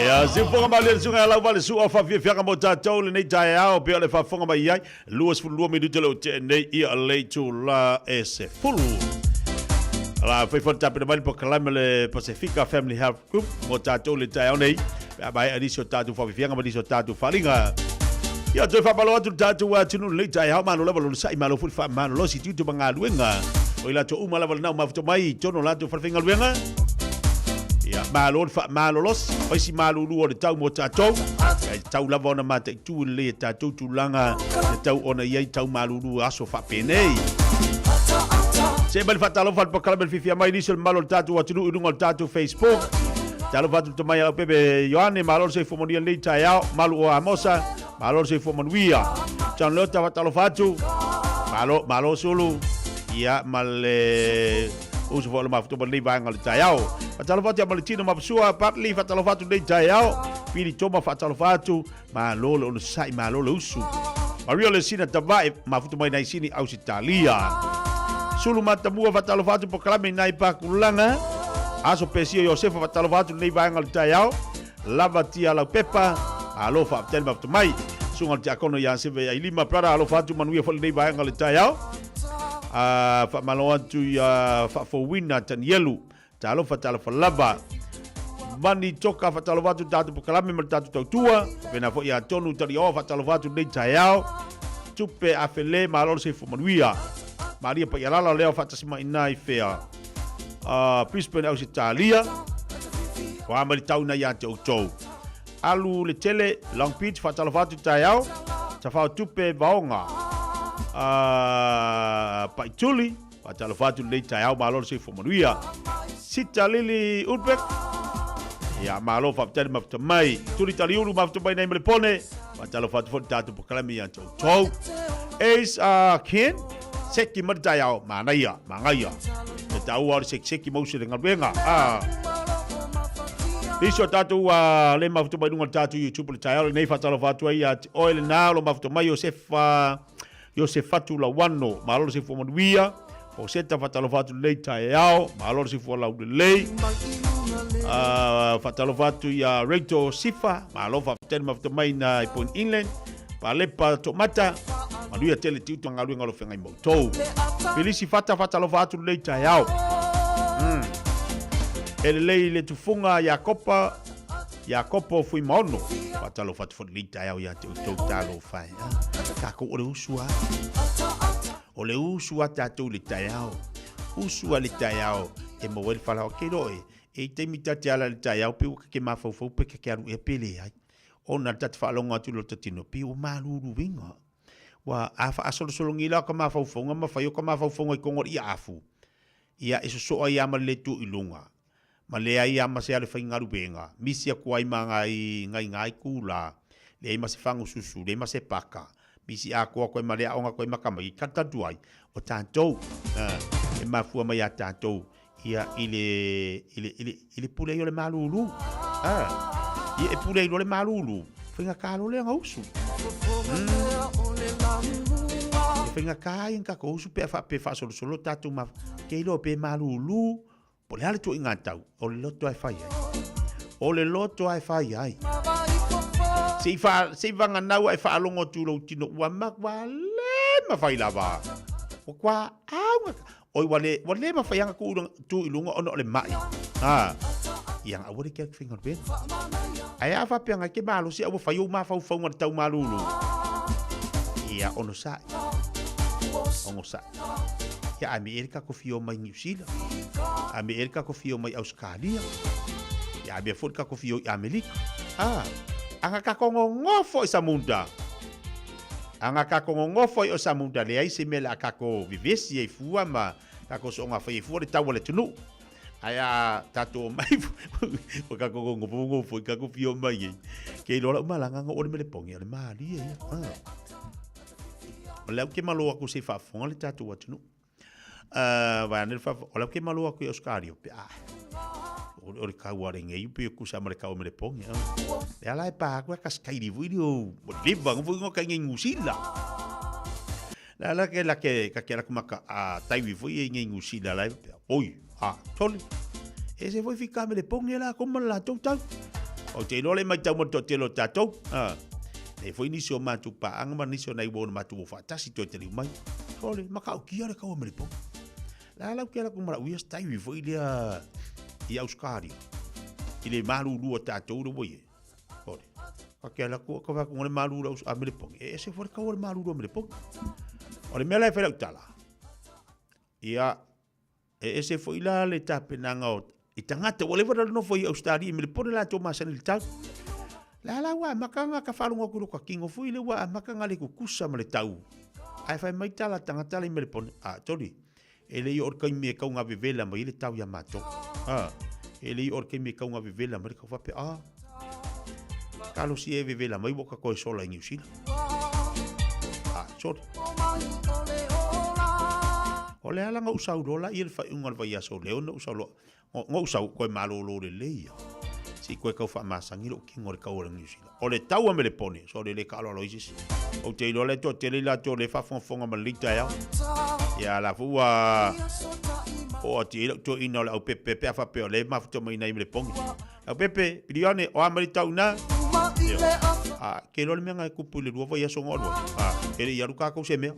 Ia, siufoga malie le susuga ia Lauvalesu'a o faafiafiaga mo tatou lenei taeao pei o le faafofoga mai ai, 22 minute le o tea nei ia le itula e 10. La fai foi le tapena mai le polokalame le Pasefika Family Health Group mo tatou le taeao nei, pe a maea nisi o tatou faafiafiaga ma nisi o tatou faaaliga. Ia, toe faamalo atu le tatou atunuu lenei taeao, malo lava le onosai, malo foi le faamalolosi, tiute ma galuega. O i latou uma lava lenao mafuta mai i totonu o latou falefaigaluega. Ia, malo le faamalolosi, fai si malulu o le tau mo tatou. Ia, e tatau lava ona mataitu lelei e tatou tulaga e tatau ona i ai tau malulu aso faapenei. Se mai le faatalofa le polokalame le fiafia mai nisi o le mamalu o le tatou atunuu i luga o le tatou Facebook. Talofa atu le tomai a lau pepe Ioane, malo le soifua manuia lenei taeao, malu o Amosa, malo le soifua manuia. John Leota faatalofa atu, malo, malo Sulu, ia ma le uso foi o le mafuta ma lenei vaega o le taeao. Faatalofa atu ia Maletino Mapasua, Bartley faatalofa atu lenei taeao, Pili Toma faatalofa atu, Malo le onosai, malo le usu. Maria le sina tavae, mafuta mai nai sini Ausitalia. Sulu Matamua faatalofa atu polokalame i nai Pakulanga. Aso Pesio Iosefa faatalofa atu lenei vaega o le taeao. Lava tia lau pepa, malo faafetai le mafuta mai. Susuga o le Tiakono ia Seve Ailima, brother, alofa atu manuia foi lenei vaega o le taeao. Faamalo atu ia Faafouina Tanielu Talofa, talofa lava. Mani toka faatalofa atu tatou polokalame ma le tatou tautua. Faapena foi ia Tonu Taliaoa faatalofa atu lenei taeao. Tupe Afele, malo le soifua manuia. Maria Paialala lea o faatasi mai ina i fea. Brisbane, Ausetalia. O a mai le tau ina ia te outou. Alu le tele, Long Beach, faatalofa atu taeao. Tafao Tupe Vaoga. Paituli. Faatalofa atu lenei taeao, malo le soifua manuia. Sita Lili Ulbeck, ia malo faafetai le mafuta mai. Tuli Taliulu mafuta mai nei ma le pone. Faatalofa atu foi le tatou polokalame ia te outou. Ace Ken, seki mai le taeao, manaia, manaia. E taua o le sekiseki ma usu i le galuega. Ah. Nisi o tatou le mafuta mai luga o le tatou YouTube le taeao lenei faatalofa atu ai ia te oe lena o lo mafuta mai Iosefa Iosefatu Lawano, malo le soifua manuia. Pauseta faatalofa atu lenei taeao, malo le soifua laulelei. Faatalofa atu ia Rachel Sifa, malo faafetai le mafuta mai na i Point Inland. Palepa Tomata, manuia tele tiute ma galuega o lo feagai ma outou. Felisi Fata faatalofa atu lenei taeao. E lelei le tufuga Iakopa Iakopo Fuimaono, faatalofa atu foi lenei taeao ia te outou talofa e. Tatou o le usu lava. O le usu lava tatou i le taeao. Usu lava i le taeao e maua ai le falaoa. Ke iloa oe, e i taimi ta te ala i le taeao pei ua ke mafaufau pe ke alu ea pe leai. Ona ta te faalogo atu i lota tino, pei ua maluluina. Ua a faasolosologia la o ka mafaufauga ma fai o ka mafaufauga i totonu o le iaafu, ia e sosoo ai lava ma le le tu i luga. Ma leai lava ma se alu e faigaluega, misi atu ai ma nai nai itulā, leai ma se fagususu, leai ma se paka, misi atoa atu ai ma le aoga atu ai ma tamaiti, talu ai, o tatou, e mafua mai ia tatou, ia, i le, i le, i le, i le pule ai o le malūlū. Ia, e pule ai loa le malūlū, faigata loa lea ona usu. E faigata ai ona tatou usu pe a faapea e faasolosolo tatou ma, ke iloa pe malūlū, Po o le a le tuuaiga tau, o le loto lava e fai ai. O le loto lava e fai ai. Se i, fa, se i vaganau e faalogo atu i lou tino, ua matua le mafai lava. Ua kua auga. Oi, ua le, ua le mafai anga tu, tu i luga ona o le mai. Ha. Ia nga aua le kia faigaluega. Ae a faapea ngai ke malosi a ua fai ou mafaufauga i le tau malulu. Ia, onosai. Onosai. Ia ae me e le kako fio mai Niu Sila. Ae me e le kako fio mai Ausekalia. Ia ae mea foi le kako fio i Amelika. Ah, anga kako ngongofo i Samunda. Anga kako ngongofo i o Samunda leai se mea le a kako vevesi ai fua ma kako soonga fai ai fua le tau a le atunuu. Ae a tatou omai o kako ngongofo ngongofo i kako fio mai ai. Ke iloa lau malaga nga o le melepongi o le malie ia. Ah. O le au ke malo aku se i faafofoga le tatou atunuu. Vai ane le faafofoga, o le au ke malo aku i Australia pe a. O le kau a le ngei pe kusa ma le kau me le pongi. Le ala e pa aku e kaskairi vui li o leva ngo vui ngo kai ngei Ngusila. Le ala ke la ke ka ke la kumaka a taiwi vui e ngei Ngusila la e oi a tole. E se foi fika me le pongi la ko ma la tou tau. Ou te iloa le maitau ma le toatele o tatou. A, e foi nisi o matou paaga ma nisi o nai uo na matou o faatasi toe taliu mai. Sole, matautia le kaua me le pogi. La lau ke ala ku maraʻu ia se taimi foi lea i Australia. I le malulu o tatou le ua i ai. Sole, ka ke ala ku ka whaku ngole malulu a me le pogi. E ese foi le kaua le malulu a me le pogi. O le mea la e whai lau tala. Ia, e ese foi la le tapenaga o i tagata ua leva ona nofo i Ausetalia i Melepone latou masani i le tau. La la ua amata ona ka faalogo atu i lota tino foi lea ua amata ona le tutusa ma le tau. Ae fai mai tala a tagata la i Melepone, a Tony, e le i oo le taimi e tau gavevela mai ai le tau ia matou. A, e le i oo le taimi e tau gavevela mai le tau faapea, a, talosia e vevela mai ua ta toe sola i Niu Sila. A, sorry. O le ala na ou sau loa la ia le faaiuga o le vaiaso lea na ou sau loa, na ou sau koe malolo lelei ia. Se i koe tau faamasani lou tino i le tau o le Niu Sila. O le tau a Melepone, sole le taaloalo ai se isi. Ou te iloa le toatele i latou o lea e faafogafoga ma lenei taeao. Ia la foi ua oo atu i ai lau toeaina o le aupepe pe a faapea o lea e mafuta mai i Melepone. Leaupepe, pilione, o a mai le tau ina? A, ke iloa le mea na e kupu i le lua vaiaso na alu ai. A, e le i alu kākou se mea.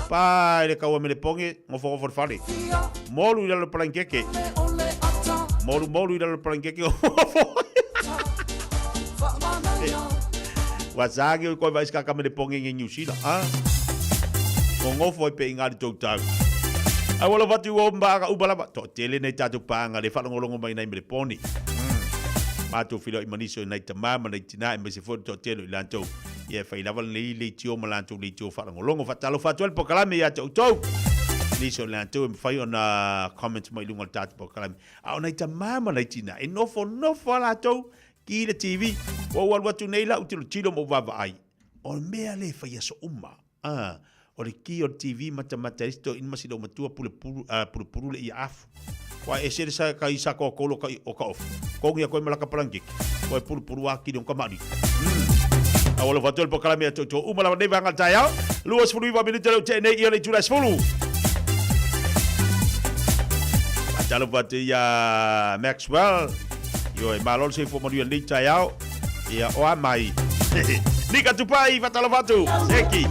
Pa i le kaua Melepone, nofonofo i le fale. Molu i lalo palankeke. Molu molu i lalo palankeke. Ua sagi o koe vais kaka Melepone nge New Zealand. A, nonofo ai pe i ngā li tou tau. Ai ua alofa atu i ua mba ka uma lava. Toatele nei tatou pāga le faalogologo mai nai Melepone. Matou feiloai ma nisi o nai tama ma nai tina aemaise foi le toatele o i latou ia e fai lava lenei leitio ma latou leitio faalogologo. Faatalofa atu ai le polokalame ia te outou. Nisi o latou e mafai ona comment mai i luga o le tatou polokalame. A o nai tama ma nai tina e nofonofo lava latou ki le TV. Ua ou alu atu nei la ou tilotilo ma ou vaavaai. O le mea lea e fai aso uma. A, o le ki o le TV matamata ai si toeaina ma si loomatua pulepulu, a, pulupulu le ia afu. Ua ese le sa ka i sa koakolo ka o ka ofu. Kongi a koe malaka palangeke. Koe pulupulu a kili o ka maali. A ua alofa atu le polokalame ia te outou uma lava nei vaega o le taeao. 29 minute lea ua tea nei ia le itula e 10. Faatalofa atu ia Maxwell. Ioe, malo le soifua manuia i lenei taeao. Ia, o a mai. Nika Tupai, faatalofa atu. Seki.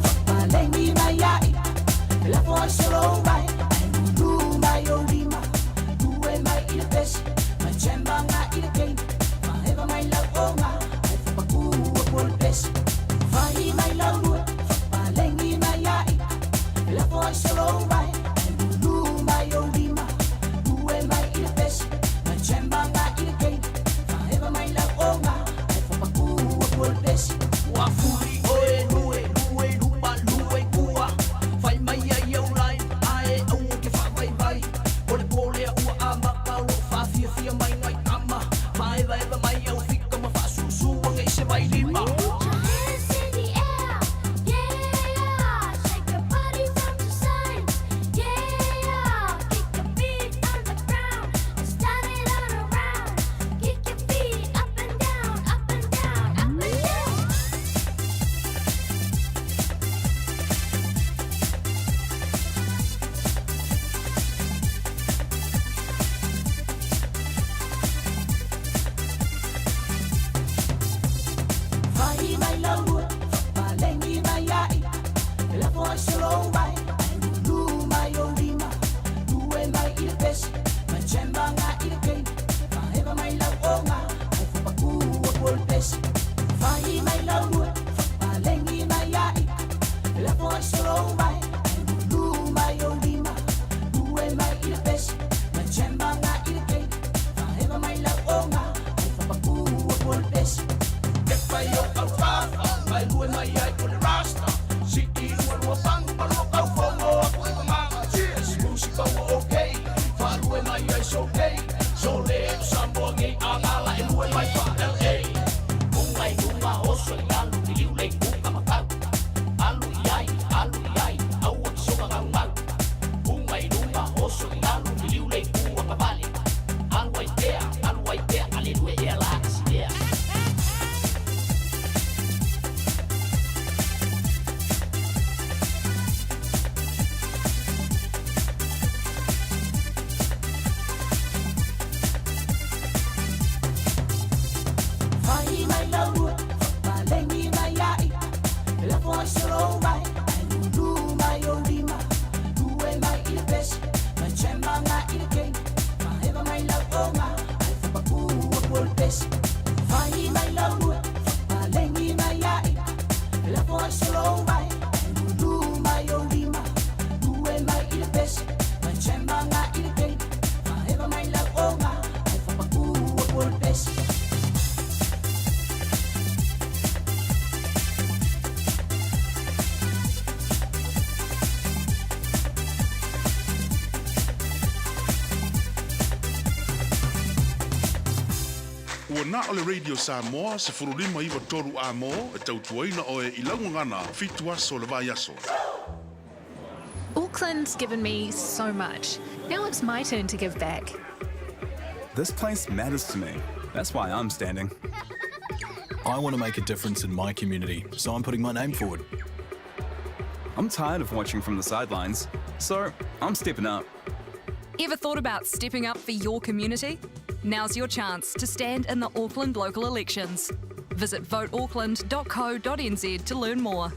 Ua na o le Radio Samoa 1593 A-mo e tautuaina oe i lau gagana fitu aso o le vaiaso. Auckland's given me so much. Now it's my turn to give back. This place matters to me. That's why I'm standing. I want to make a difference in my community, so I'm putting my name forward. I'm tired of watching from the sidelines, so I'm stepping up. Ever thought about stepping up for your community? Now's your chance to stand in the Auckland local elections. Visit voteauckland.co.nz to learn more.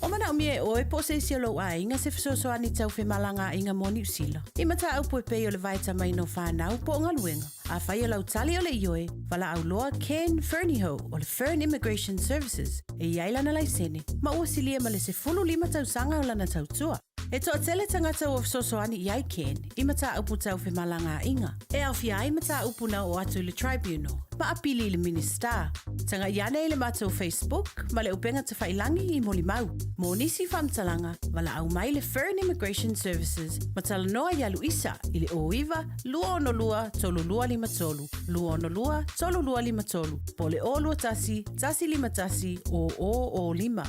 O manaomia e oe po o se isi o lou aiga se fesoasoani tau femalagaaiga mo Niu Sila. I mataupu e pei o le vaetamaina o fanau po o galuega. Afai o lau tali o le ioe, valaau loa Ken Fernihough o le Fern Immigration Services e i ai lana laisene ma ua silia ma le 15 tausaga o lana tautua. E toatele tagata ua fesoasoani i ai Ken i mataupu tau femalagaaiga, e aofia ai mataupu na oo atu i le Tribunal ma apili i le Minisita. Tagai ane i le matou Facebook ma le upega tafailangi i molimau. Mo nisi faamatalaga, valaau mai le Fern Immigration Services ma talanoa ia Luisa i le 09 262 3253, 262 3253, po o le 021 151 0005.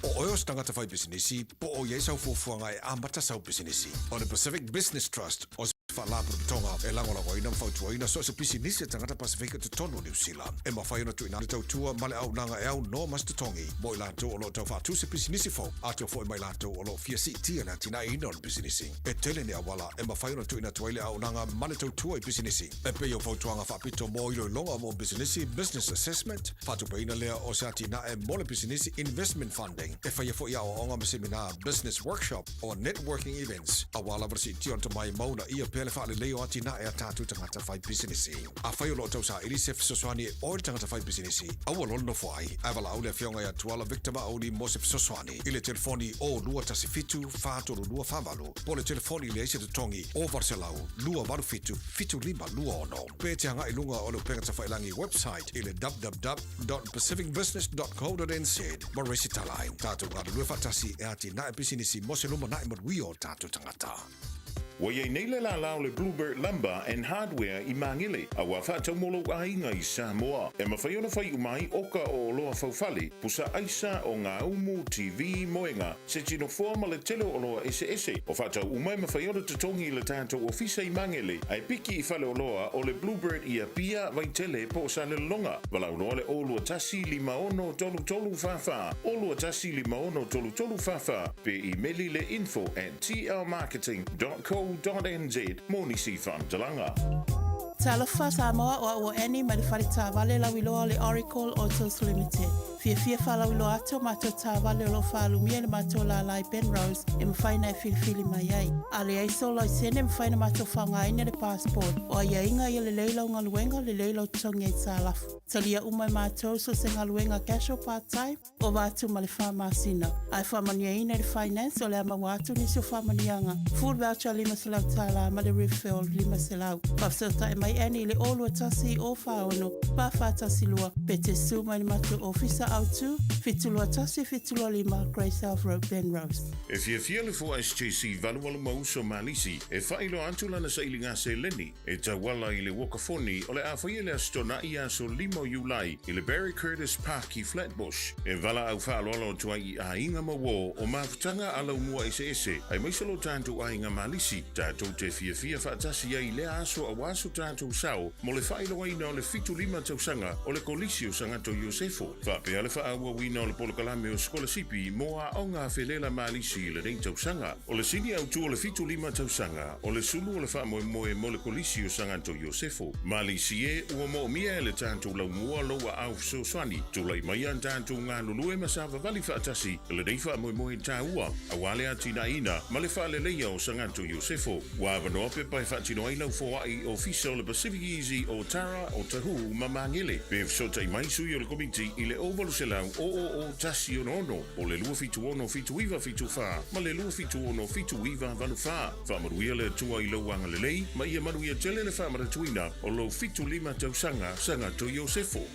O oe o se tagata fai pisinisi, po o i ai sau fuafuaga e amata sau pisinisi. O le Pacific Business Trust o se faalapotopotoga e lagolagoina ma fautuaina so o se pisinisi a tagata Pasefika i totonu o Niu Sila. E mafai ona tuuina le tautua ma le auaunaga e aunoa ma se totogi mo i latou o lo o tau faatu se pisinisi fou, atoa foi ma i latou o lo o fia siitia le atinaeina o le pisinisi. E tele ni auala e mafai ona tuuina atu ai le auaunaga ma le tautua i pisinisi, e pei o fautuaga faapito mo iloiloga mo pisinisi, business assessment, faatupeina lea o se atinae mo le pisinisi, investment funding, e faia foi aoaoga ma semina, business workshop, o networking events, aua lava le siitia o le tomai ma uunaia pea le faalelei o atinae a tatou tagata fai pisinisi. Afai o lo o tausaili se fesoasoani e oe le tagata fai pisinisi, aua loa le nofo ai, ae valaau le Afioga ia Tuala Victor Mauli mo se fesoasoani i le telefoni 0217 432 48 po o le telefoni leai se totogi 0800 287 7526 pe te agai i luga o le upega tafailangi website i le www.pacificbusiness.co.nz ma resitala ai. Tatou galulue faatasi e atinae pisinisi mo se lumanai manuia o tatou tagata. Ua i ai nei le lālā o le Bluebird Lumber and Hardware i Māngere, a ua faatau mo lou aiga i Samoa. E mafai ona fai uma ai oka o oloa faufale, pusa aisa, ogaumu, TV, moega, se tinofoa ma le tele o oloa eseese. O faatau uma e mafai ona totogi i le tatou ofisa i Māngere, ae piki i faleoloa o le Bluebird i Apia, Vaitele po o Salelologa. Valaau loa le 021 56 33 44, 021 56 33 44, pe imeli le info at tlmarketing.co.nz mo nisi faamatalaga. Talofa Samoa, o au o Annie mai le fale taavale lauiloa o le Oracle Autos Limited. Fiafia faalauiloa atu o matou taavale o lo o faalumia i le matou lālā i Penrose e mafai ona e filifili mai ai. A leai sou laisene e mafai ona matou faaaogaina le passport. O aiaiga ia lelei lau galuega, lelei lau totogi aitalafu. Talia uma e matou so o se galuega casual part time. Ova atu ma le fa masina, ae faamanuiaina i le Finance o le a maua atu nisi o faamanuiaga, food voucher $500 ma le refill $500. Faafesootai mai Annie i le 021 046 4412 pe te su mai le matou ofisa autu, 721 725 Grey South Road, Penrose. E fiafia le Fua SJC 88 ma uso Malisi e faailoa atu lana sailiga seleni E tauala i le uakafoni o le a faia le Aso Toonai aso 5 o Iulai i le Barry Curtis Park i Flatbush. E valaau faaaloalo atu ai i aiga ma uo o mafutaga a laumua eseese, aemaise lo tatou aiga Malisi, tatou te fiafia faatasi ai i lea aso aua so tatou sao mo le faailoaina o le 75 tausaga o le Kolisi o Sagato Iosefo. Faapea le faaauauina o le polokalame o sikolasipi mo aoga felela Malisi i lenei tausaga. O le sini autu o le 75 tausaga, O le sulu o le faamoemoe mo le Kolisi o Sagato Iosefo. Malisi e, ua moomia e le tatou laumua lou aao fesoasoani. Tulai mai a tatou galulue ma savavali faatasi i lenei faamoemoe taua, aua le atinaeina ma le faaleleia o Sagato Iosefo. Ua avanoa pepa e faatino ai lau foai i Ofisa o le Pacific Easy o Tara, o Tahu ma Magele. Pe fesootai mai sui o le Komiti i le 0800 000 166 o le 276 7974 ma le 276 7984. Faamanuia le Atua i lou agalelei, ma ia manuia tele le faamanatuina o lou 75 tausaga Sagato Iosefo.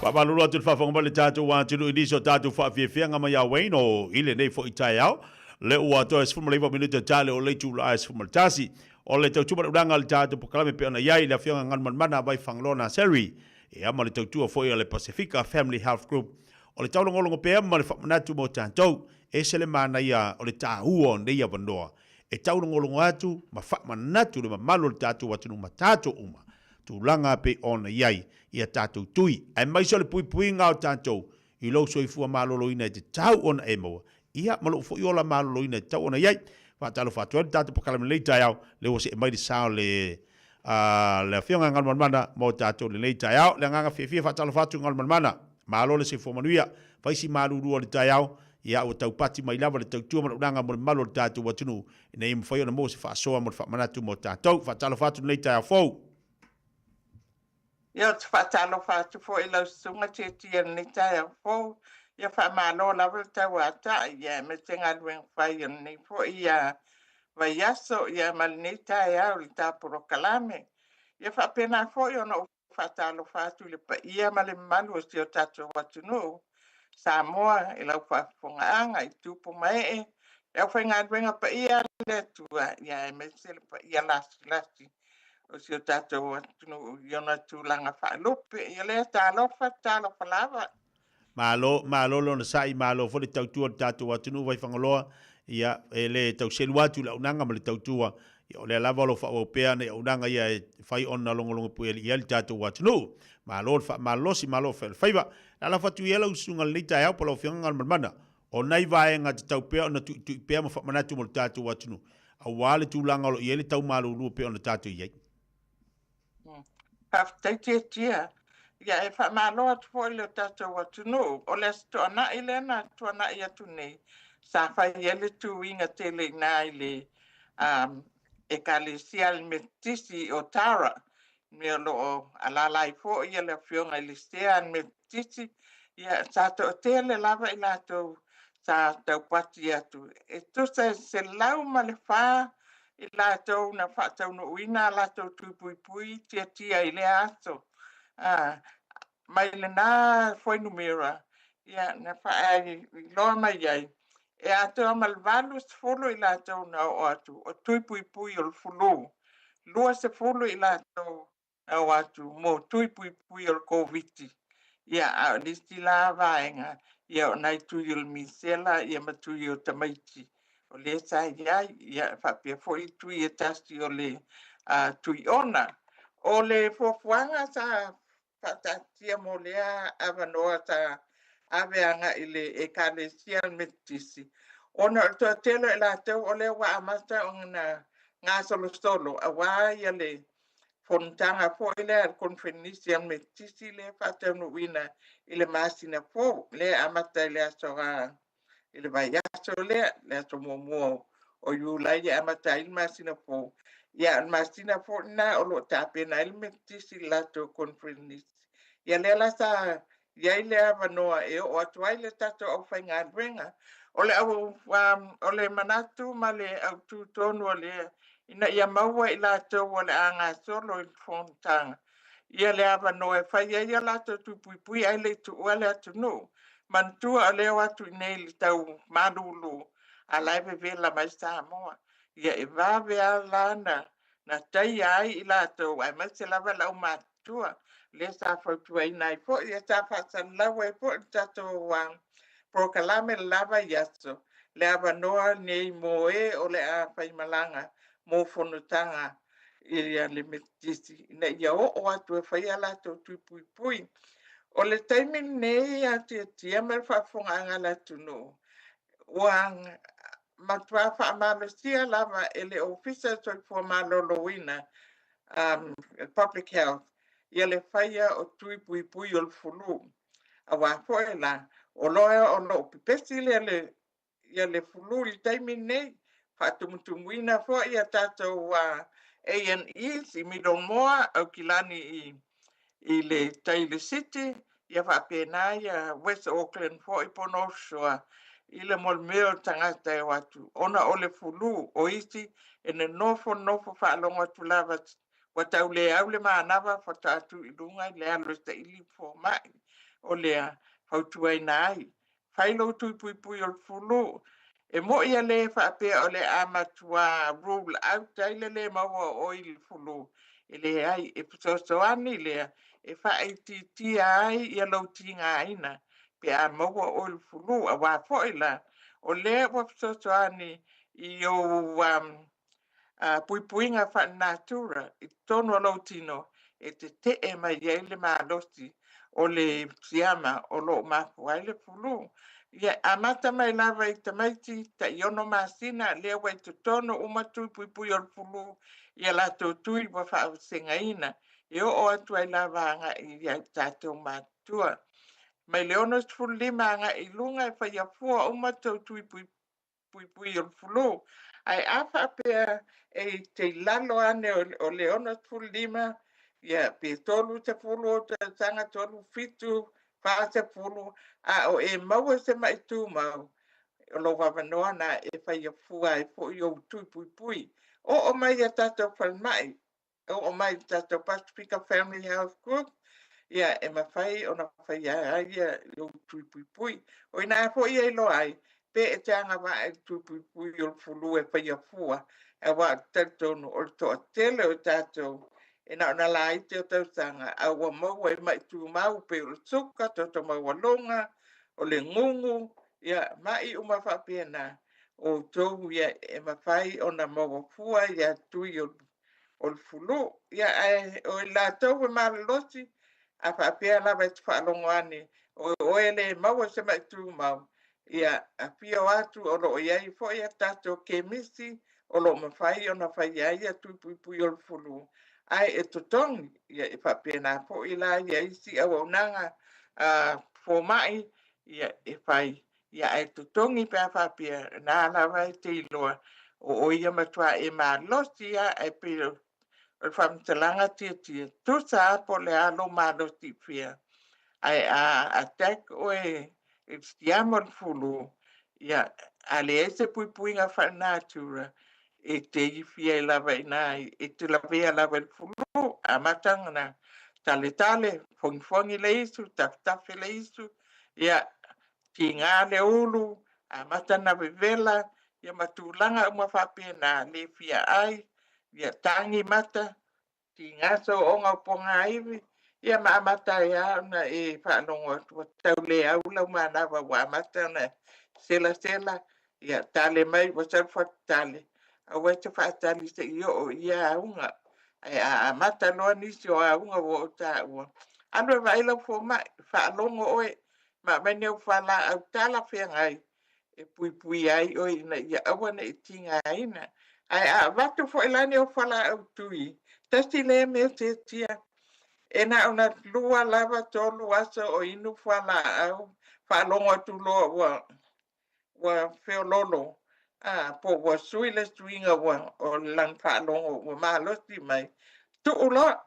Faamalulu atu i le faafofoga mai le tatou atunuu i nisi o tatou faafiafiaga mai ia Wayne o i lenei foi taeao. Le ua toe 19 minute tale o le itula e 11. O le tautua ma le ulaga o le tatou polokalame pei ona i ai le Afioga Galumalemana Vaifagaloa Naseri, ia ma le tautua foi a le Pasefika Family Health Group. O le taulogologo pea ma le faamanatu mo tatou, e ese le manaia o le taua o nei avanoa e taulogologo atu ma faamanatu le mamalu o le tatou atunuu ma tatou uma, tulaga pei ona i ai i a tatou tui, aemaise o le puipuiga o tatou i lou soifua maloloina e tatau ona e maua, ia ma lou foi ola maloloina e tatau ona i ai. Faatalofa atu ai le tatou polokalame lenei taeao, lea ua see mai le sa o le le Afioga ia Galumalemana mo tatou lenei taeao. Le agaga fiafia faatalofa atu Galumalemana, malo le soifua manuia, fai si malulu o le taeao, ia ua taupati mai lava le tautua ma le ulaga mo le mamalu o le tatou atunuu, ina ia mafai ona maua se faasoa mo le faamanatu mo tatou. Faatalofa atu lenei taeao fou. Ia, ou te faatalofa atu foi i lau susuga Tietie i lenei taeao fou. Ia faamalo lava le tauatai, ia aemaise galuega fai o lenei foi ia vaiaso, ia ma lenei taeao i le ta polokalame. Ia faapena foi ona ou faatalofa atu i le paia ma le mamalu o si o tatou atunuu Samoa i lau faafofogaaga i tupu ma ee, le aufaigaluega paia a le Atua, ia aemaise le paia lasilasi o si o tatou atunuu i ona tulaga faalupe. Ia lea, talofa, talofa lava. Malo, malo le onosai, malo foi le tautua i le tatou atunuu Vaifagaloa. Ia, e le tau selu atu i le auaunaga ma le tautua, ia o lea lava o lo o faaauau pea ana auaunaga ia e fai ona logologo puealii ai le tatou atunuu. Malo le faamalolosi, malo le faiva. E alafo atu ia lau susuga i lenei taeao po o lau Afioga Galumalemana, o nai vaega tatau pea ona tuitui pea ma faamanatu mo le tatou atunuu, aua le tulaga o lo o i ai le tau malulu e pei ona tatou i ai. Faafetai Tietia. Ia e faamalo atu foi i le tatou atunuu. O le Aso Toonai lea na tuanai atu nei, sa fai ai le tuiga tele i ina i le Ekalesia a le Metotisi i Otara, mea o lo o alaala ai foi le Afioga i le Sea a le Metotisi. Ia, sa toatele lava i latou sa taupati atu, e tusa e 104 i latou na faataunuuina a latou tui puipui tiatia i lea aso. Mai lena fuainumera, ia, na faailoa mai ai, e atoa ma le 80 i latou na oo atu o tui puipui o le fulu, 20 i latou na oo atu mo tui puipui o le Koviti. Ia, a o nisi la vaega, ia o nai tui o le misela ia ma tui o tamaiti o lea sa i ai, ia faapea foi tui e tasi o le tui ona. O le fuafuaga sa faataatia mo lea avanoa sa ave agai i le Ekalesia a le Metotisi, ona o le toatele o i latou o lea ua amata ona gasolosolo aua ia le fonotaga foi lea a le Koneferenisi a le Metotisi lea e faataunuuina i le masina fou, lea e amata i le aso i le vaiaso lea, le aso muamua o Iulai e amata ai le masina fou. Ia, o le masina foi lena o lo o tapena ai le Metotisi i le latou Koneferenisi. Ia lea la sa i ai le avanoa e oo atu ai le tatou aufaigaluega. O le, au, o le manatu ma le autu tonu o lea, ina ia maua i latou o le a gasolo i le fonotaga ia le avanoa e fai ai a latou tui puipui ae le i tuua le atunuu. Manatua o lea e o atu i inei i le tau malulu, a la e vevela mai Samoa. Ia e vave lava la na taia ai i latou, aemaise lava le aumatutua, lea sa fautuaina ai foi, ia sa faasalalau ai foi le tatou polokalame le la vaiaso, le avanoa lenei mo e o le a faimalaga mo fonotaga i le Metotisi ina ia oo atu e fai a latou tui puipui. O le taimi lenei a Tiatia ma le faafofogaaga a le atunuu, ua matua faamalosia lava e le Ofisa o Soifua Maloloina, Public Health, ia le faia o tui puipui o le fulu. Aua foi la, o loa o lo o pepesi le ia le fulu i le taimi lenei, faatumutumuina foi a tatou A&Es i Middlemoa, Aukilani i le tai i le City, ia faapena ia West Auckland foi po North Shore i le mea o tagata e o atu ona o le fulu. O isi e nonofo nonofo faalogo atu lava ua tau le au le manava faatoa tuu i luga i le alu e saili fomai. O lea, fautuaina ai, fai lou tui puipui o le fulu. E mo'i a le faapea o le a matuā rule out ai le le maua o oe i le fulu. E leai, e fesoasoani lea e faaitiitia ai ia lou tigaina pe a maua oe i le fulu. Aua foi la, o lea ua fesoasoani i ou puipuiga faalenatura i totonu o lou tino e tetee mai ai le malosi o le siama o lo o mafua ai le fulu. Ia, amata mai lava i tamaiti tai 6 masina, lea ua i totonu uma tui puipui o le fulu i a latou tui ua faavasegaina, e oo atu ai lava agai i tatou matutua. Mai le 65 agai i luga e faia fua uma tou tui puipui o le fulu. Ae a faapea e te i lalo ane o le 65, ia pe 30 ou tausaga, 37, 40, a o e maua i se mai tumau, o lou avanoa lena e faia fua ai foi ou tui puipui. Oo mai i a tatou falemai, oo mai i le tatou Pasefika Family Health Group, ia e mafai ona faia ai ia lou tui puipui. O i ina foi e iloa ai pe e te agavaa i le tui puipui o le fulu e faia fua, aua ou te talitonu o le toatele o tatou e na ona laiti o tausaga a ua maua i mai tumau pei o le suka, toto maualuga, o le gugu, ia mai uma faapena, o outou ia e mafai ona maua fua ia tui o le fulu. Ia, ae o i latou e malolosi, a faapea lava e te faalogo ane o oe e le maua i se mai tumau, ia afio atu o lo o i ai foi a tatou kemisi o lo o mafai ona faia ai ia tui puipui o le fulu, ae e totogi. Ia e faapena foi la ia isi auaunaga a fomai ia e fai, ia ae totogi pe a faapea na lava e te iloa o oe ia matua e malosi lava. Ae pei o le faamatalaga tietie, tusa lava po o le a lou malosi i fea, ae a attack oe i le siama o le fulu, ia, a leai se puipuiga faalenatura, e te ifi ai lava i ina, e te lavea lava i le fulu. Amata ona taletale, fogifogi le isu, tafetafe le isu, ia, tiga le ulu, amata ona vevela, ia ma tulaga uma faapena, le fia ai, ia tagi mata, tiga sooga o pogaiwi, ia ma amata ai lava ona e faalogo atu ua tau le au lau manava ua amata ona selasela, ia tale mai ua sau le fatutale, aua e te faatali se i oo i ia auga. Ae a amata loa nisi o auga ua ou taua, alu e vaai lau fomai, faalogo oe, ma aumai ni au fualaau talafeagai e puipuia ai oe ina ia aua ne i tigaina. Ae a avatu foi la ni au fualaau tui, tasi lea mea tiatia, e na ona 2 lava 3 aso o inu fualaau, faalogo atu loa ua ua feololo, a, po ua sui le suiga ua, o lana faalogo ua malosi mai, tuu loa.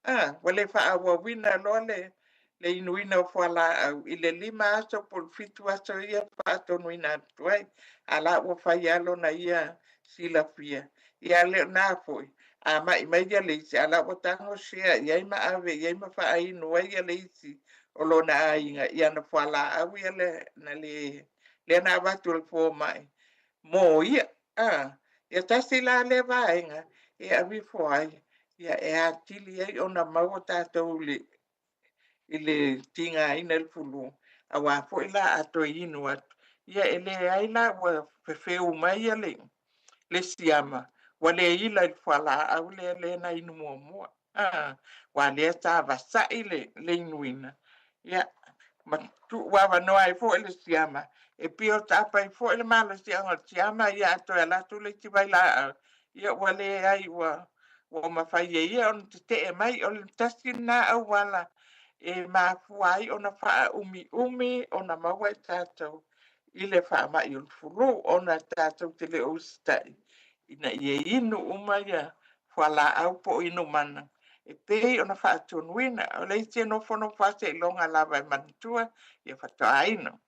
A, ua le faaauauina loa le le inuina o fualaau i le 5 aso po o le 7 aso ia faatonuina atu ai. A la ua fai lava lona ia silafia. Ia le o na foi, a mai mai ia le isi, a la ua tago share i ai ma ave i ai ma faainu ai ia le isi o lona aiga i ana fualaau ia le, na le, lea na avatu e le fomai mo ia. A, ia tasi la lea vaega e aveifo ai, ia e atili ai ona maua tatou i le i le tigaina i le fulu, aua foi la a toe inu atu, ia e leai la ua fefeu mai ia le, le siama, ua le ila i le fualaau lea lea na inu muamua. A, aua lea sa vasai le, le inuina, ia, ma tuu avanoa ai foi le siama e build up ai foi le malosiaga o le siama, ia a toe alu atu le isi vailaau, ia ua leai ua ua mafai e ia ona tetee mai. O le tasi lena auala e mafua ai ona faaumiumi ona maua i tatou i le faamai o le fulu, ona tatou te le o usitai ina ia inu uma ia fualaau po o inumana e pei ona faatonuina. O le isi e nofonofo lava seiloga lava e manatua, ia faatoa inu.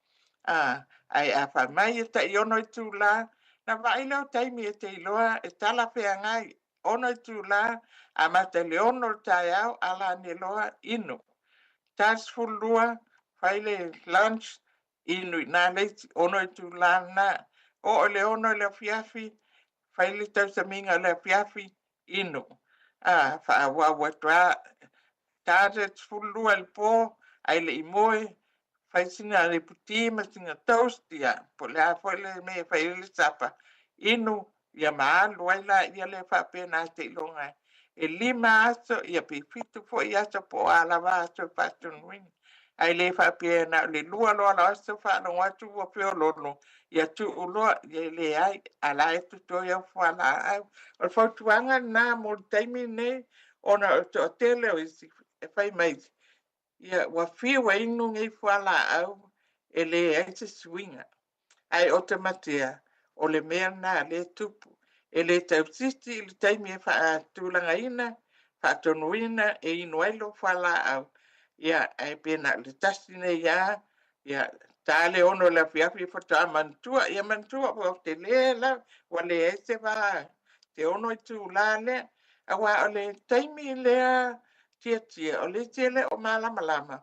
A, ae a fai mai e tai 6 itula, ona vaai lea o taimi e te iloa e talafeagai. 6 itula, amata i le 6 o le taeao, ala ane loa inu. 42, Fai le lunch, inu i nā le isi 6 itulā lena. Oo i le 6 i le afiafi, fai le tausamiga o le afiafi, inu. A, faaauau atu lava. Ta le 12 i le po, ae le i moe, fai sina iputi ma sina toast, ia, po o le a foi le mea e fai ai le sapa, inu, ia ma alu ai laia lea faapena seiloga e 5 aso, ia pe 7 foi aso po o a lava aso e faatonuina. Ae le faapea na o le 2 loa o aso faalogo atu ua feoloolo, ia tuu loa, ia e leai, a la e totoe au fualaau. O le fautuaga lena mo le taimi lenei, ona o le toatele o isi e fai mai, ia ua fiu e inu nei fualaau e leai se suiga. Ae oteamatea, o le mea lena lea e tupu. E le tausisi i le taimi e faatulagaina, faatonuina e inu ai lou fualaau, ia ae pe na o le tasi nei lava, ia ta le 6 i le afiafi faatoa manatua. Ia manatua ua tele la, ua leai se va te 6 itula lea. Aua o le taimi lea Tiatia, o le isi e le o malamalama,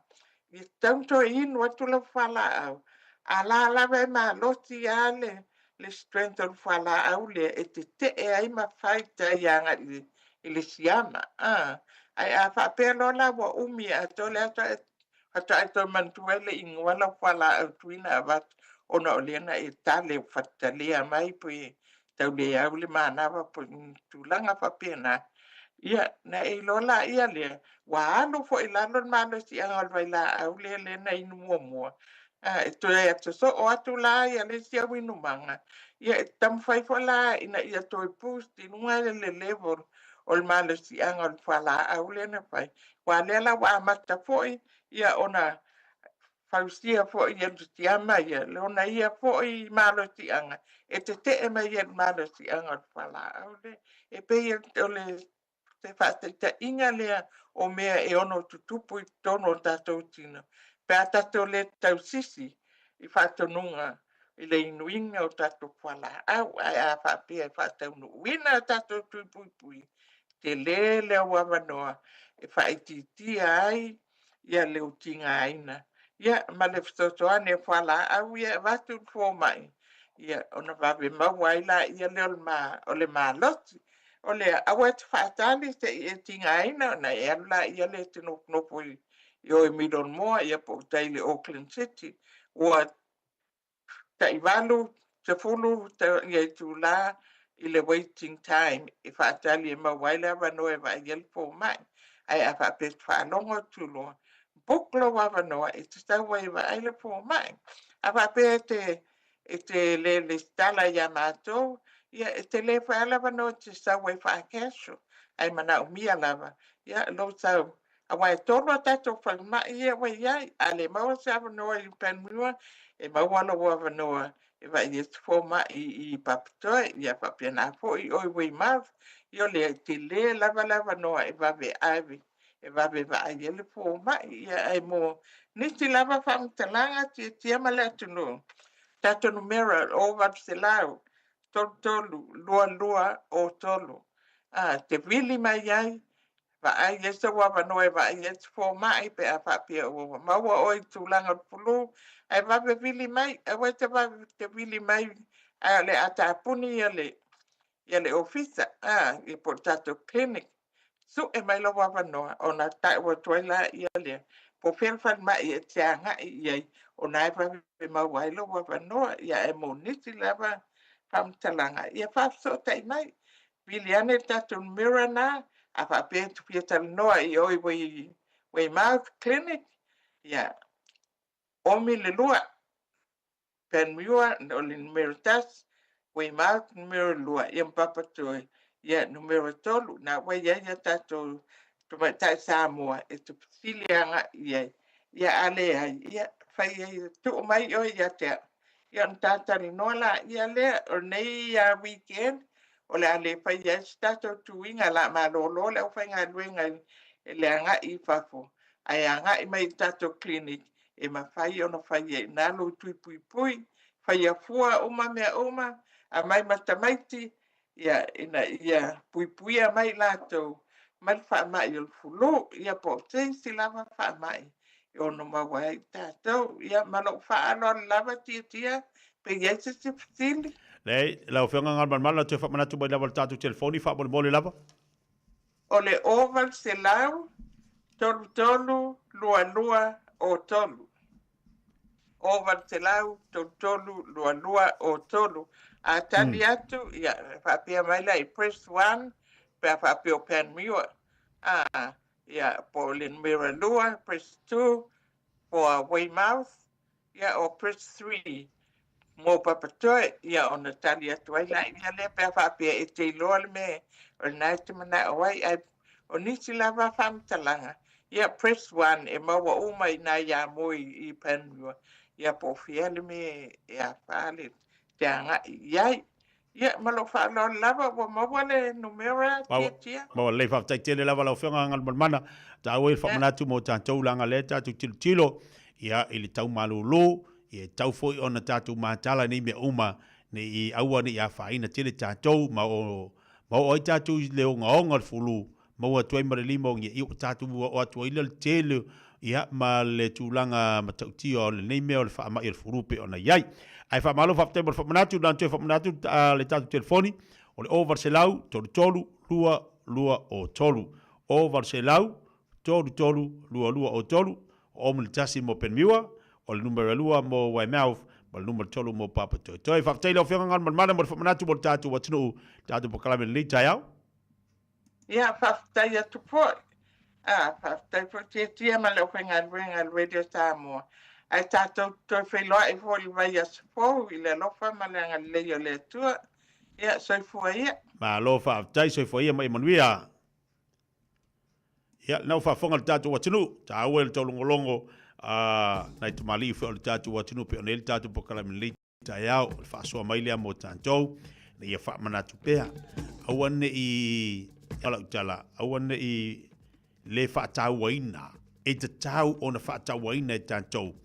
e tatau ona toe inu atu lau fualaau, a la lava e malosi lava le strength o le fualaau lea e tetee ai ma fight ai agai i le siama. Ae a faapea loa la ua umi atoa le aso ae faatoa e toe manatua e le i inua lau fualaau tuina avatu ona o lea na e tale fatalia mai pe tau le au le manava po o ni tulaga faapena. Ia, na e iloa laia lea, ua alu foi i lalo le malosiaga o le vailaau lea lea na inu muamua. A, e toe sosoo atu la ia le isi au inumaga, ia e taumafai foi la ina ia toe boost i luga le level o le malosiaga o le fualaau lea na fai. Aua o lea la ua amata foi ia ona fausia foi e le siama ia lona ia foi malosiaga e tetee mai ai i le malosiaga o le fualaau lea. E pei o le se faataitaiga lea o mea e ono tutupu i totonu o tatou tino pe a tatou le tausisi i faatonuga i le inuina o tatou fualaau. Ae a faapea e faataunuuina a tatou tui puipui, tele le auavanoa e faaitiitia ai ia le utigaina, ia ma le fesoasoani a fualaau ia e avatu i le fomai, ia ona vave maua ai laia lea o le malosi. O lea, aua e te faatali se i e tigaina ona e alu laia lea e te nofonofo i o i Middlemore ia po o tai i le Auckland City. Ua tai 8, 10 ia itula i le waiting time e faatali e maua ai le avanoa e vaai ai le fomai. Ae a faapea e te faalogo atu loa, book lou avanoa e te sau ai e vaai le fomai. A faapea e te le lesitala ia matou, ia e tele foi lava le avanoa e te sau ai faa-casual, ae manaomia lava ia lou sau. Aua e 3 a tatou falemai ia ua i ai, a le maua se avanoa i Panmure, e maua lou avanoa e vaai ai se fomai i Papatoe, ia faapena foi i o i Weymouth. Ia o lea e tele lava le avanoa e vave ave, e vave vaai ai le fomai. Ia ae mo nisi lava faamatalaga tiatia ma le atunuu, tatou numera 0800 33 22 03. A, te vili mai ai, vaai ai sou avanoa e vaai ai se fomai pe a faapea ua maua oe i tulaga o le flu, ae vave vili mai, aua e te vave te vili mai, ae o le a tapuni ia le, ia le ofisa, a, ia po o le tatou clinic, sue mai lou avanoa ona tau atu ai laia lea, po o fea le falemai e te agai i ai, ona e vave maua ai lou avanoa. Ia ae mo nisi lava faamatalaga, ia faafesootai mai. Vili ane le tatou numera na, a faapea e te fia talanoa i o i Weymouth Clinic, ia, omi le 2, Panmure o le numera 1, Weymouth numera 2, ia ma Papatoe, ia numera 3. Na ua i ai a tatou tamaitai Samoa e te fesili agai i ai, ia a leai, ia fai ai, tuu mai oe ia te au, ia ona ta talanoa laia lea. O lenei weekend, o le a le faia ai se tatou tuiga, o le a malolo le aufaigaluega i le agai i fafo, ae agai mai i le tatou clinic e mafai ona fai ai i ina lou tui puipui, faia fua uma mea uma, aumai ma tamaiti, ia, ina ia puipuia mai i latou mai le faamai o le fulu, ia po o se isi lava faamai. e ono maua ai i tatou. Ia, ma lou faaaloalo lava Tiatia, pe i ai se isi fesili. Leai, lau Afioga Galumalemana, toe faamanatu mai lava le tatou telefoni faamolemole lava. O le 800 33 22 03. 800 33 22 03. A tali atu, ia, faapea mai la i press 1, pe a faapea o Panmure. A, ia, po o le numera 2, press 2, for Weymouth, ia, o press 3 mo Papatoe, ia, ona tali atu ai laia lea pe a faapea e te iloa le mea o lena e te manao ai, ae o nisi lava faamatalaga, ia, press 1 e maua uma i ina iā moe i Panmure, ia, po o fea le mea e afa le te agai i ai. Ia, ma lou faaaloalo lava, ua maua le numera, Tiatia. Maua lelei, faafetai tele lava lau Afioga Galumalemana. Taua ai le faamanatu mo tatou leaga lea tatou tilotilo ia i le tau malolo, ia e tatau foi ona tatou matala i nei mea uma ne i aua ne i afaina tele tatou ma o ma oo ai tatou i le ogaoga o le fulu maua atu ai ma le lima o ia ua tatou oo atu ai lea le tele ia ma le tulaga matautia o lenei mea o le faamai o le fulu pei ona i ai. Ae faamalo faafetai mo le faamanatu, na ona toe faamanatu le tatou telefoni o le 0800 33 22 03. 0800 33 22 03, o le tasi mo Penmiua, o le numera 2 mo Weymouth, ma le numera 3 mo Papatoetoe. Faafetai i lau Afioga Galumalemana mo le faamanatu mo le tatou atunuu, le tatou polokalame i lenei taeao. Ia, faafetai atu foi. A, faafetai foi Tiatia ma le aufaigaluega a le Radio Samoa. Ae tatou te toe feiloai foi i le vaiaso fou i le alofa ma le agalelei o le Atua. Ia, soifua ia. Malo faafetai, soifua ia ma ia manuia. Ia, lena ua faafofoga le tatou atunuu, taua i le taulogologo a nai tamalii foi o le tatou atunuu pei ona i ai le tatou polokalame lelei taeao, o le faasoa mai lea mo tatou, ina ia faamanatu pea. Aua ne i, o lau tala, aua ne i le faatauaina, e tatau ona faatauaina e tatou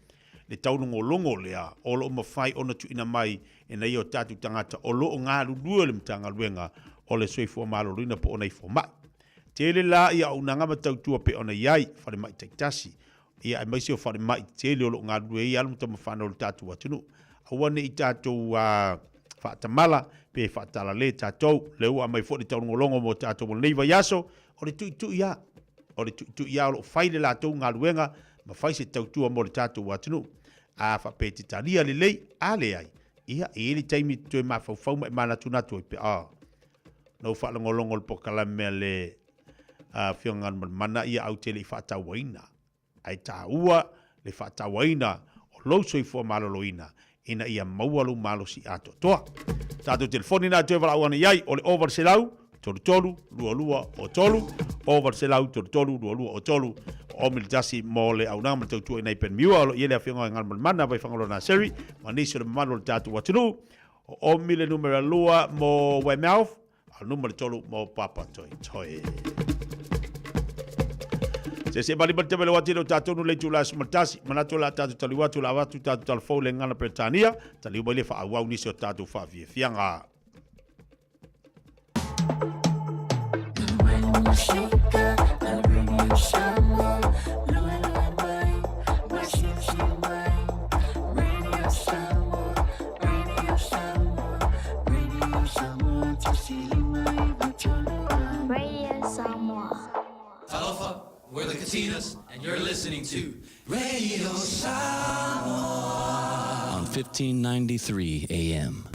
le taulogologo lea o lo o mafai ona tuuina mai e nai o tatou tagata o lo o galulue i le Matagaluega o le Soifua Maloloina po o nai fomai. Tele la ia auaunaga ma tautua pei ona i ai falemai taitasi, ia aemaise o falemai tetele o lo o galulue ai alo ma tamafanau o le tatou atunuu. Aua ne i tatou faatamala pe faatalale tatou. Lea ua aumai foi le taulogologo mo tatou mo lenei vaiaso, o le tuitui lava, o le tuitui lava o lo o fai le latou galuega ma fai se tautua mo le tatou atunuu. A faapea e te talia lelei, a leai, ia e i ai le taimi e te toe mafaufau ma e manatunatu ai pe a na ou faalogologo i le polokalame a le Afioga Galumalemana, ia au te le i faatauaina. Ae taua le faatauaina o lou soifua maloloina ina ia maua lou malosi atoatoa. Tatou telefoni na toe valaau ane i ai o le 0800 33 22 03, 0800 33 22 03, o le tasi mo le auaunaga ma le tautua i nai Penmiua o lo o i ai le Afioga i Galumalemana Vaifagaloa Naseri ma nisi o le mamalu o le tatou atunuu. O Omi le numera 2 mo Weymouth, A o le numera 3 mo Papatoetoe. Se se mali mali teme le wati le o tātou nu le itula 11. Manatu o le a tātou taliu atu, o le a avatu tātou talafou le ngana Peretania. Taliu mai le whaauau nisi o tātou whaafiafiaga. Radio Samoa. Talofa, we're the Katinas, and you're listening to Radio Samoa on 1593 AM.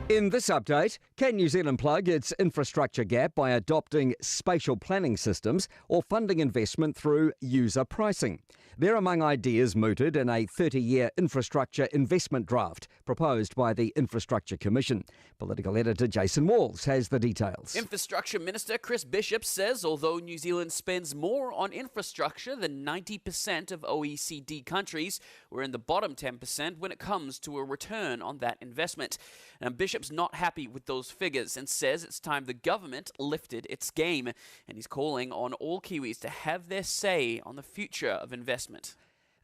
In this update, can New Zealand plug its infrastructure gap by adopting spatial planning systems or funding investment through user pricing? They're among ideas mooted in a 30 year infrastructure investment draft proposed by the Infrastructure Commission. Political editor Jason Walls has the details. Infrastructure Minister Chris Bishop says although New Zealand spends more on infrastructure than 90% of OECD countries, we're in the bottom 10% when it comes to a return on that investment. And Bishop's not happy with those figures and says it's time the government lifted its game. And he's calling on all Kiwis to have their say on the future of investment.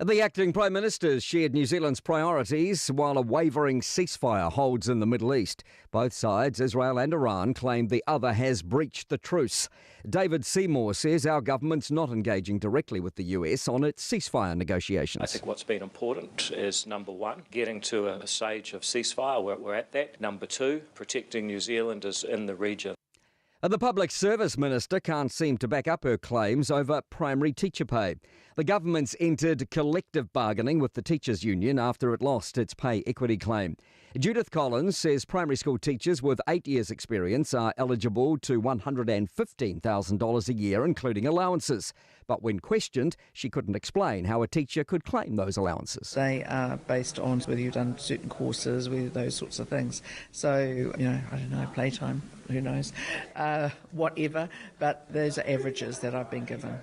The acting Prime Minister shared New Zealand's priorities while a wavering ceasefire holds in the Middle East. Both sides, Israel and Iran, claim the other has breached the truce. David Seymour says our government's not engaging directly with the US on its ceasefire negotiations. I think what's been important is number one, getting to a stage of ceasefire. We're, we're at that. Number two, protecting New Zealanders in the region. The Public Service Minister can't seem to back up her claims over primary teacher pay. The government's entered collective bargaining with the teachers' union after it lost its pay equity claim. Judith Collins says primary school teachers with eight years' experience are eligible to $115,000 a year, including allowances. But when questioned, she couldn't explain how a teacher could claim those allowances. They are based on whether you've done certain courses, whether those sorts of things. So, you know, I don't know, playtime, who knows, whatever. But those are averages that I've been given.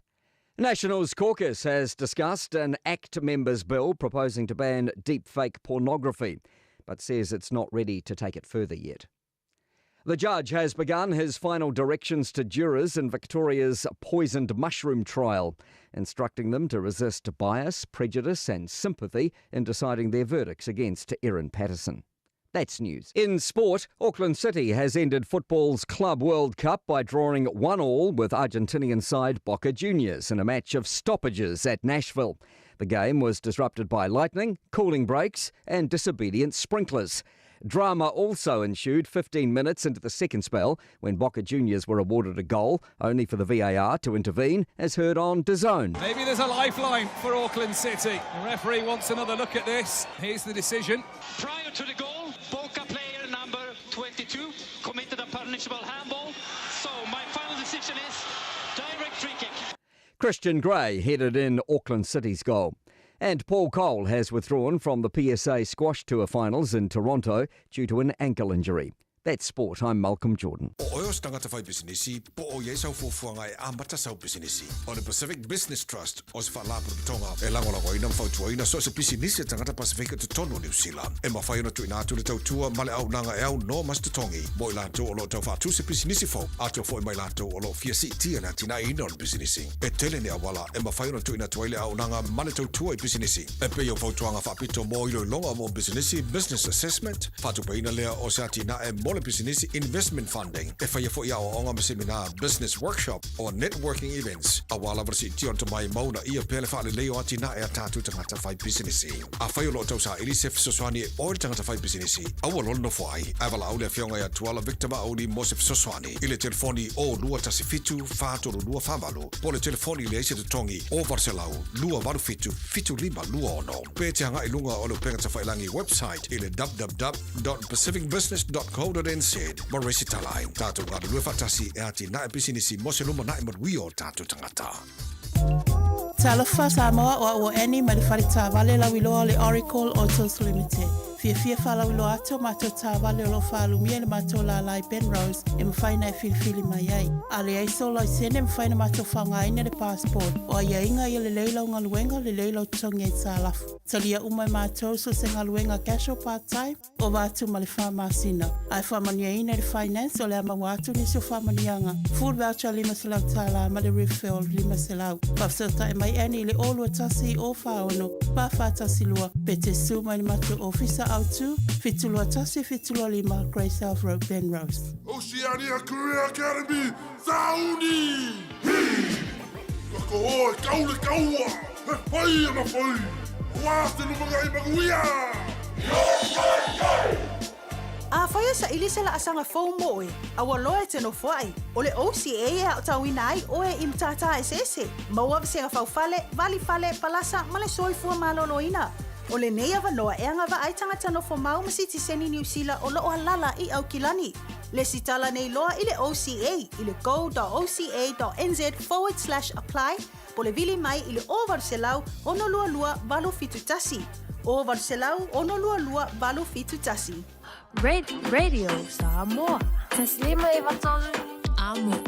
Nationals Caucus has discussed an ACT members bill proposing to ban deepfake pornography, but says it's not ready to take it further yet. The judge has begun his final directions to jurors in Victoria's poisoned mushroom trial, instructing them to resist bias, prejudice, and sympathy in deciding their verdicts against Erin Patterson. That's news. In sport, Auckland City has ended football's Club World Cup by drawing 1 all with Argentinian side Boca Juniors in a match of stoppages at Nashville. The game was disrupted by lightning, cooling breaks, and disobedient sprinklers. Drama also ensued 15 minutes into the second spell when Boca Juniors were awarded a goal, only for the VAR to intervene, as heard on DAZN. Maybe there's a lifeline for Auckland City. The referee wants another look at this. Here's the decision. Prior to the goal, Boca player number 22 committed a punishable handball. So my final decision is direct free kick. Christian Gray headed in Auckland City's goal. And Paul Cole has withdrawn from the PSA Squash Tour finals in Toronto due to an ankle injury. That's sport. I'm Malcolm Jordan. O oe o se tagata fai pisinisi, po o i ai sau fuafuaga e amata sau pisinisi. O le Pacific Business Trust o se faalapotopotoga e lagolagoina ma fautuaina so o se pisinisi a tagata Pasefika i totonu o Niu Sila. E mafai ona tuuina atu le tautua ma le auaunaga e aunoa ma se totogi mo i latou o lo o tau faatu se pisinisi fou, atoa foi ma i latou o lo o fia siitia le atinaeina o le pisinisi. E tele ni auala e mafai ona tuuina atu ai le auaunaga ma le tautua i pisinisi, e pei o fautuaga faapito mo iloiloga mo pisinisi, business assessment, faatupeina lea o se atinae mo le pisinisi, investment funding, e faia foi aoaoga ma seminā, business workshop, or networking events, aua lava le siitia o le tomai ma uunaia pea le faalelei o atinae a tatou tagata fai pisinisi. Afai o lo o tausaili se fesoasoani e oe le tagata fai pisinisi, aua loa le nofo ai, ae valaau le Afioga ia Tuala Victor Mauli mo se fesoasoani i le telefoni 0217 432 48 po o le telefoni i leai se totogi o 800 287 7526 pe te agai i luga o le upega tafailagi website i le www.pacificbusiness.co.nz ma resitala ai. Tatou galulue faatasi e atinae pisinisi mo se lumanai manuia o tatou tagata. Talofa Samoa o au o Annie mai le fale taavale lauiloa o le Oracle Autos Limited. Fiafia faalauiloa atu o matou taavale o lo o faalumia i le matou lālā i Penrose e mafai ona e filifili mai ai. A leai sou laisene e mafai ona matou faaaogaina le passport. O aiaiga ia lelei lau galuega, lelei lau totogi aitalafu. Talia uma e matou so o se galuega casual part time. Ova atu ma le fa masina. Ae faamanuiaina i le Finance o le a maua atu nisi o faamanuiaga, Food voucher $500 ma le refill $500. Faafesootai mai Annie i le 021 046 4412 pe te su mai le matou ofisa autu, 721 725 Grey South Road, Penrose. Oceania Career Academy, Sauni! Hi! Ka koho e kau le kaua, he whai ana whai! Wā te lumangai manuia! Afai e saili se laasaga fou mo oe, a ua loa e te nofoai, o le OCA e aotauina ai oe i matata eseese, maua vasega faufale, valifale, palasa ma le soifua maloloina. O lenei avanoa e agavaa ai tagata nofomau ma sitiseni Niu Sila o lo o alala i Aukilani. Lesitala nei loa i le OCA i le go.oca.nz forward slash apply po o le vili mai i le 0800 622 871. 0800 622 871. Radio Samoa. 153 Amo.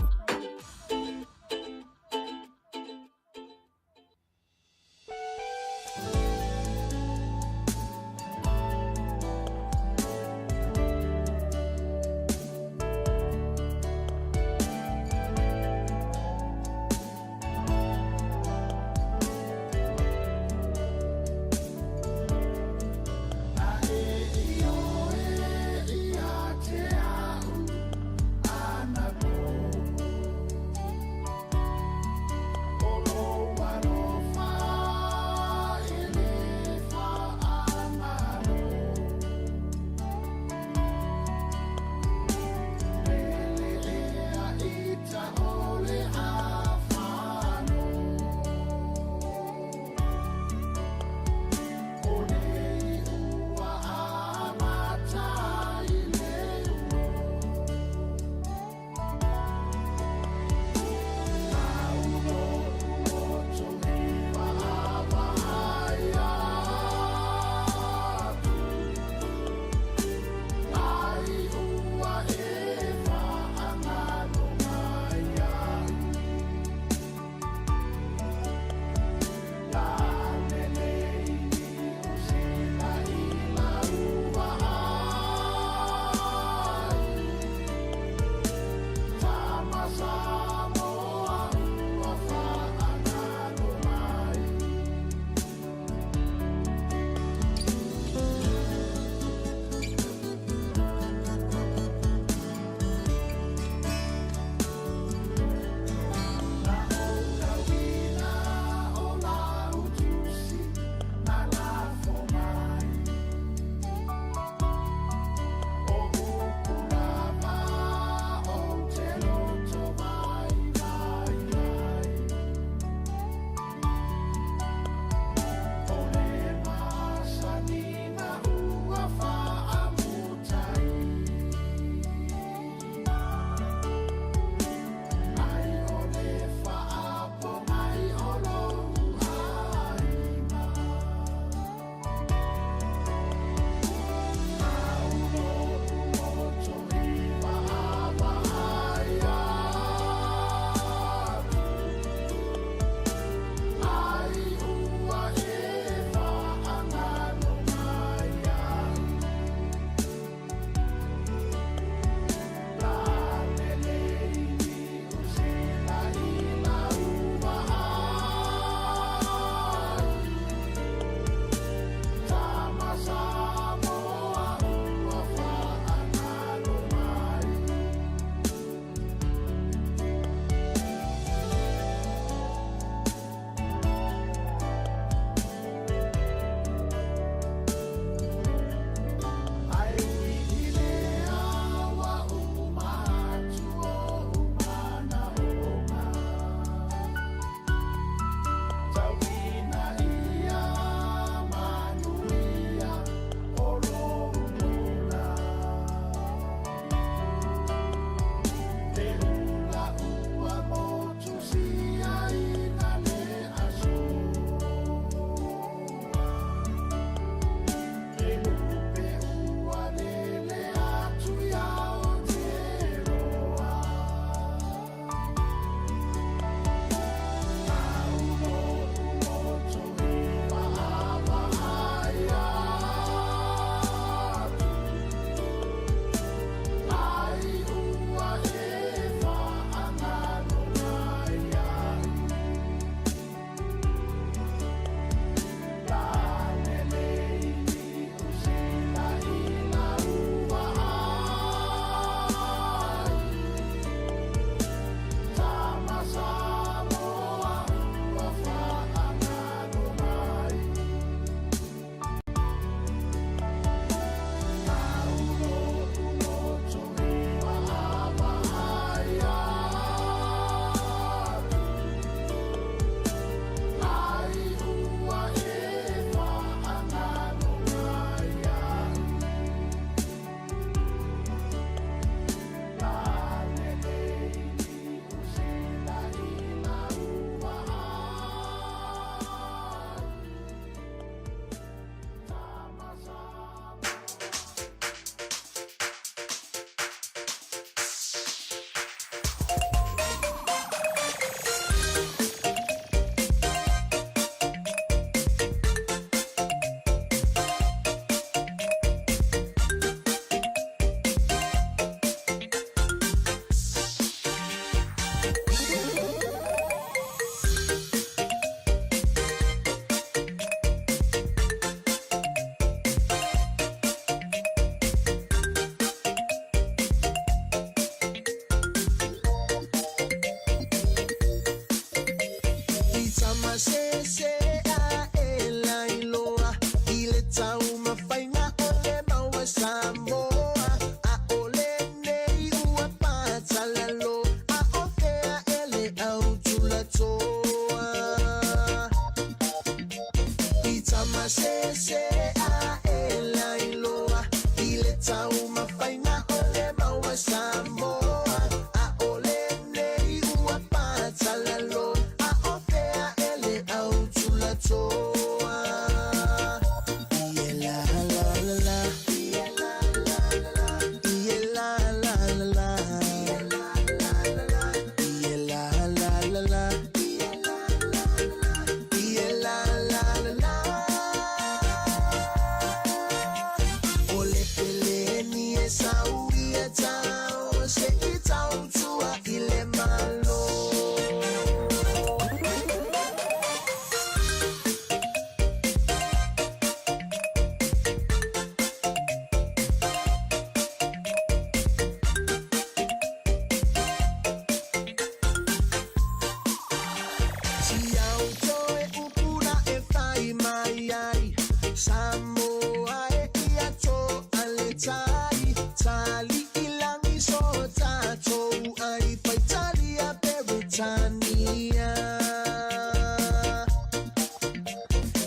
Tali i lagi so tatou ai faitalia Peretania.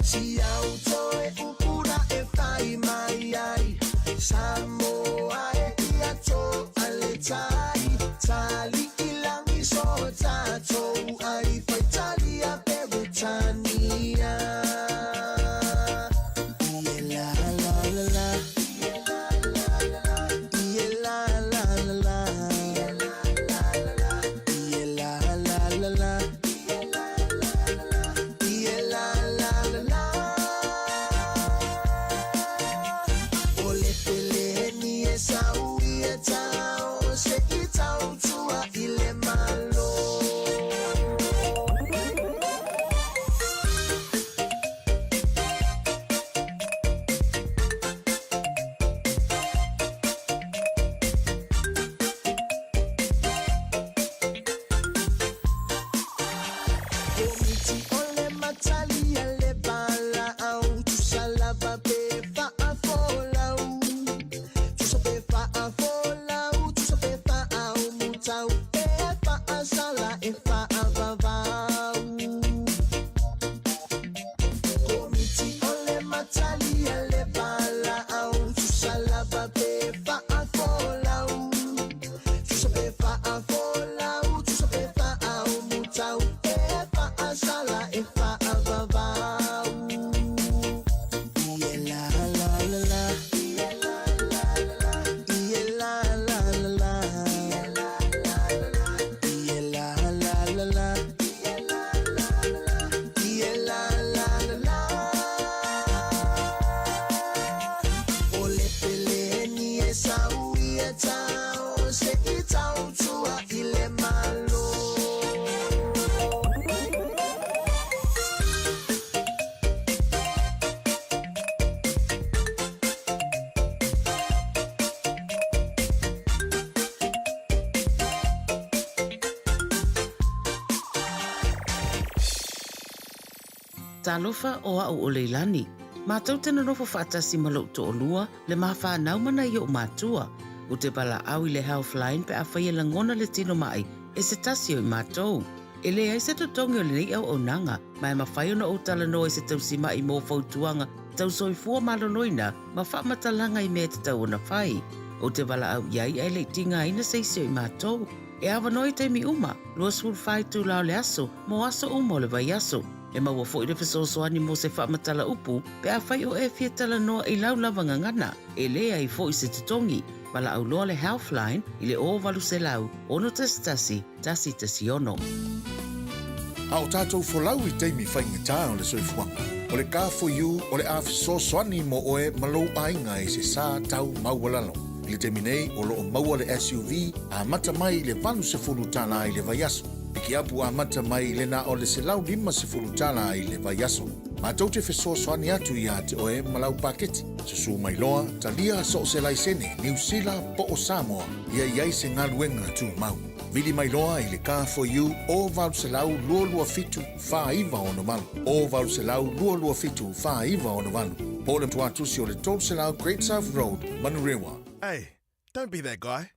Si au toe upura e whai mai ai Samoa e ia tō ale tai Tali i langi so tātou ai Faitalia Peretania. Ie la la la la. Ie la la la la. Ie la la la la. Ie la la la la. O le peleni e sau i e tau se i tau tua i le malo. Komiti o le matali a le vala au tusa lava pe faafolau. Tusa pe faafolau, tusa pe faaumutau, pe faasala e faavavau. Komiti o le matali a le vala au tusa lava pe faafolau. Tusa pe faafolau, tusa pe faaumutau, pe faasala e faavavau. Ie la la la la. Ie la la la la. Ie la la la la. Ie la la la la. O le peleni e sau i e tau se i tau tua i le malo. Talofa o a'u o Leilani. Matou te nonofo faatasi ma lo'u to'olua, le ma fanau ma nai o'u matua. Ou te valaau i le Healthline pe afai e lagona le tino ma'i e se tasi o i matou. E leai se totogi o lenei auaunaga, ma e mafai ona ou talanoa i se tausima'i mo fautuaga tau soifua maloloina ma faamatalaga i mea e tatau ona fai. Ou te valaau i ai ae le i tigaina se isi o i matou. E avanoa i taimi uma, 24 itula o le aso, mo aso uma o le vaiaso. E maua foi le fesoasoani mo se faamatala upu pe afai o e fia talanoa i lau lava gagana, e leai foi se totogi. Valaau loa le Healthline i le 0800 611 116. A o tatou folau i taimi faigata o le soifuaga, o le Car4U o le a fesoasoani mo oe ma lou aiga i se sa tau maualalo. I le taimi nei, o lo o maua le SUV amata mai i le $80 i le vaiaso. Pikiapu amata mai i le na o le $150 i le vaiaso. Matou te fesoasoani atu iā te oe ma lau paketi. Susu mai loa, talia so o se laisene, Niu Sila po o Samoa, ia i ai se galuega tumau. Vili mai loa i le Car4U o 800 227 4968, o 800 227 4968, po o le tuatusi o le 300 Great South Road, Manurewa. Hey, don't be that guy.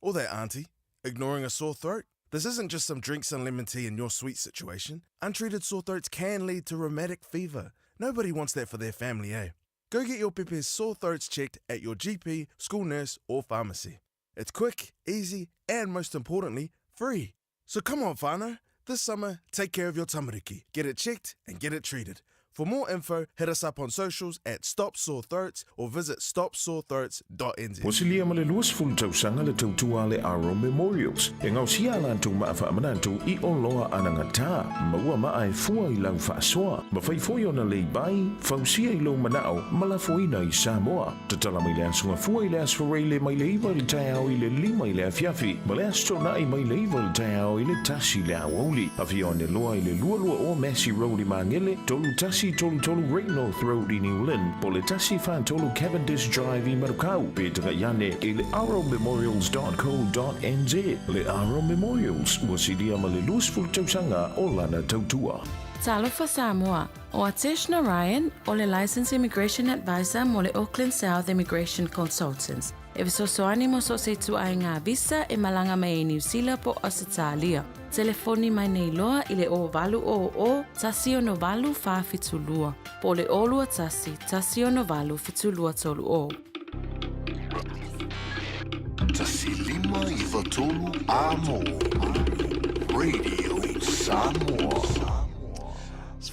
Or that auntie, ignoring a sore throat. This isn't just some drink some lemon tea in your sweet situation. Untreated sore throats can lead to rheumatic fever. Nobody wants that for their family, eh? Go get your pepe's sore throats checked at your GP, school nurse, or pharmacy. It's quick, easy, and most importantly, free. So come on, whānau. This summer, take care of your tamariki. Get it checked and get it treated. For more info, hit us up on socials at Stop Sore Throats or visit stopsorethroats.nz. Ua silia ma le 20 tausaga le tautua a le Aro Memorials e gaosia a latou maa faamanatu i oloa anagata, maua maa e fua i lau faasoa, mafai foi ona leibai, fausia i lou manao ma lafoina i Samoa. Tatala mai le Aso Gafua i le Aso Faraile mai le 9 i le taeao i le 5 i le afiafi ma le Aso Toonai mai le 9 i le taeao i le 1 i le aoauli. Afio ane loa i le 22 o Massey Road i Magele, 3133 Great North Road i New Lynn, po o le 143 Cavendish Drive i Manukau, pe tagai ane i le arrowmemorials.co.nz. Le Arrow Memorials, ua silia ma le 20 tausaga o lana tautua. Talofa Samoa, O Atesh Narayan, o le Licensed Immigration Advisor mo le Auckland South Immigration Consultants. E fesoasoani mo so o se ituaiga visa e malaga mai ai Niu Sila po o Ausetalia. Telefoni mai nei loa i le 0800 168 472 po o le 021 168 7230. 1593 A Mo Radio Samoa.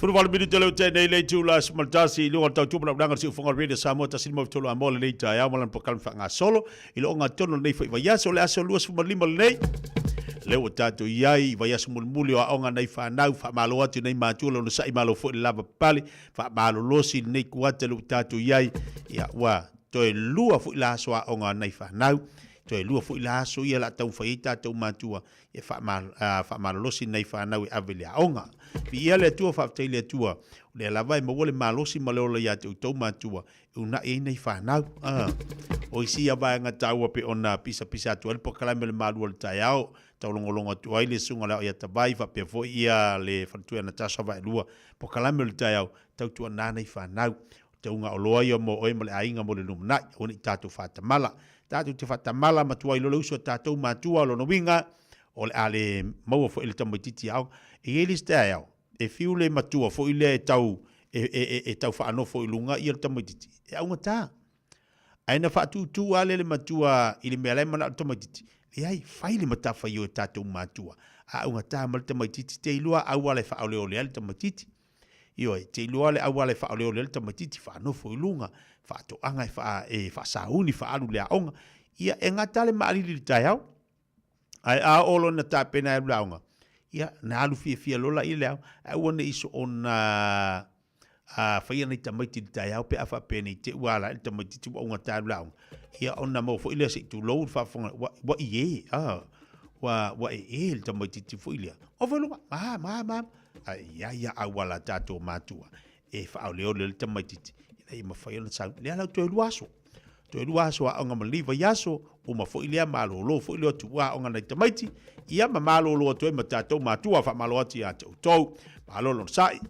18 minute leo tēnei lei tū la 11 i luga o le tautua manaʻulaga o le Siufofoga o le Radio Samoa 153 A Mo lenei taeao ma lana polokalame faagasolo i le ogatotonu o lenei foi vaiaso o le aso 25 lenei lea ua tatou i ai i vaiaso mulimuli o aoga nai fanau faamalo atu i nai matua le onosai malo foi le lava papale faamalolosi lenei kuata lea ua tatou i ai ia ua toe lua foi la aso aoga a nai fanau toe lua foi la aso ia la taumafai ai tatou matua e faamalolosi nai fanau e ave i le aoga. Viia le Atua, faafetai i le Atua, o lea lava e maua le malosi ma le ola ia te outou matua e uunai ai nai fanau. O isi ia vaega taua pei ona pisapisa atu ai le polokalame o le malu o le taeao, taulogologo atu ai le susuga o le Ao ia Tavai faapea foi ia le faletua ia Natasha Vaelua, polokalame o le taeao, tautuana nai fanau. O te uga oloa ia mo oe ma le aiga mo le lumanai, aua ne i tatou faatamala. Tatou te faatamala ma tuai loa le uso a tatou matua, o lona uiga, o le a le maua foi e le tamaitiiti aoga. E i ai le isi taeao, e fiu le matua foi lea e tau, e, e, e, e tau faanofo i luga ia le tamaitiiti, e augata. Ae na faatūtū lava lea le matua i le mea la e manao le tamaitiiti, leai, fai le matafaioi a tatou matua, a augata mai le tamaitiiti, te iloa auala e faaoleole ai le tamaitiiti. Ioe, te iloa le auala e faaoleole ai le tamaitiiti, faanofo i luga, faatoaga e, faa, e faasauni, faaalu i le aoga. Ia, e gata le maalili i le taeao, ae a oo loa ina tapena e alu i le aoga, ia, na alu fiafia loa laia i le aoga, ae aua ne i soona a faia nai tamaiti i le taeao pe a faapea nei te i ua ala ai le tamaitiiti ua augata e alu i le aoga, ia ona maua foi lea se i tulou le faafofoga, ua, ua ie, a, ua, ua ee le tamaitiiti foi lea. Nofo i luga, ma, ma, ma. Ae i ai ia auala a tatou matua e faaoleole ai le tamaitiiti ina ia mafai ona sau. Lea la ua toe lua aso. Toe lua aso aoga ma lenei vaiaso, uma foi lea malolo foi lea o tuua aoga nai tamaiti, ia ma malolo atu ai ma tatou matua. Faamalo atu ia te outou. Malo le onosai.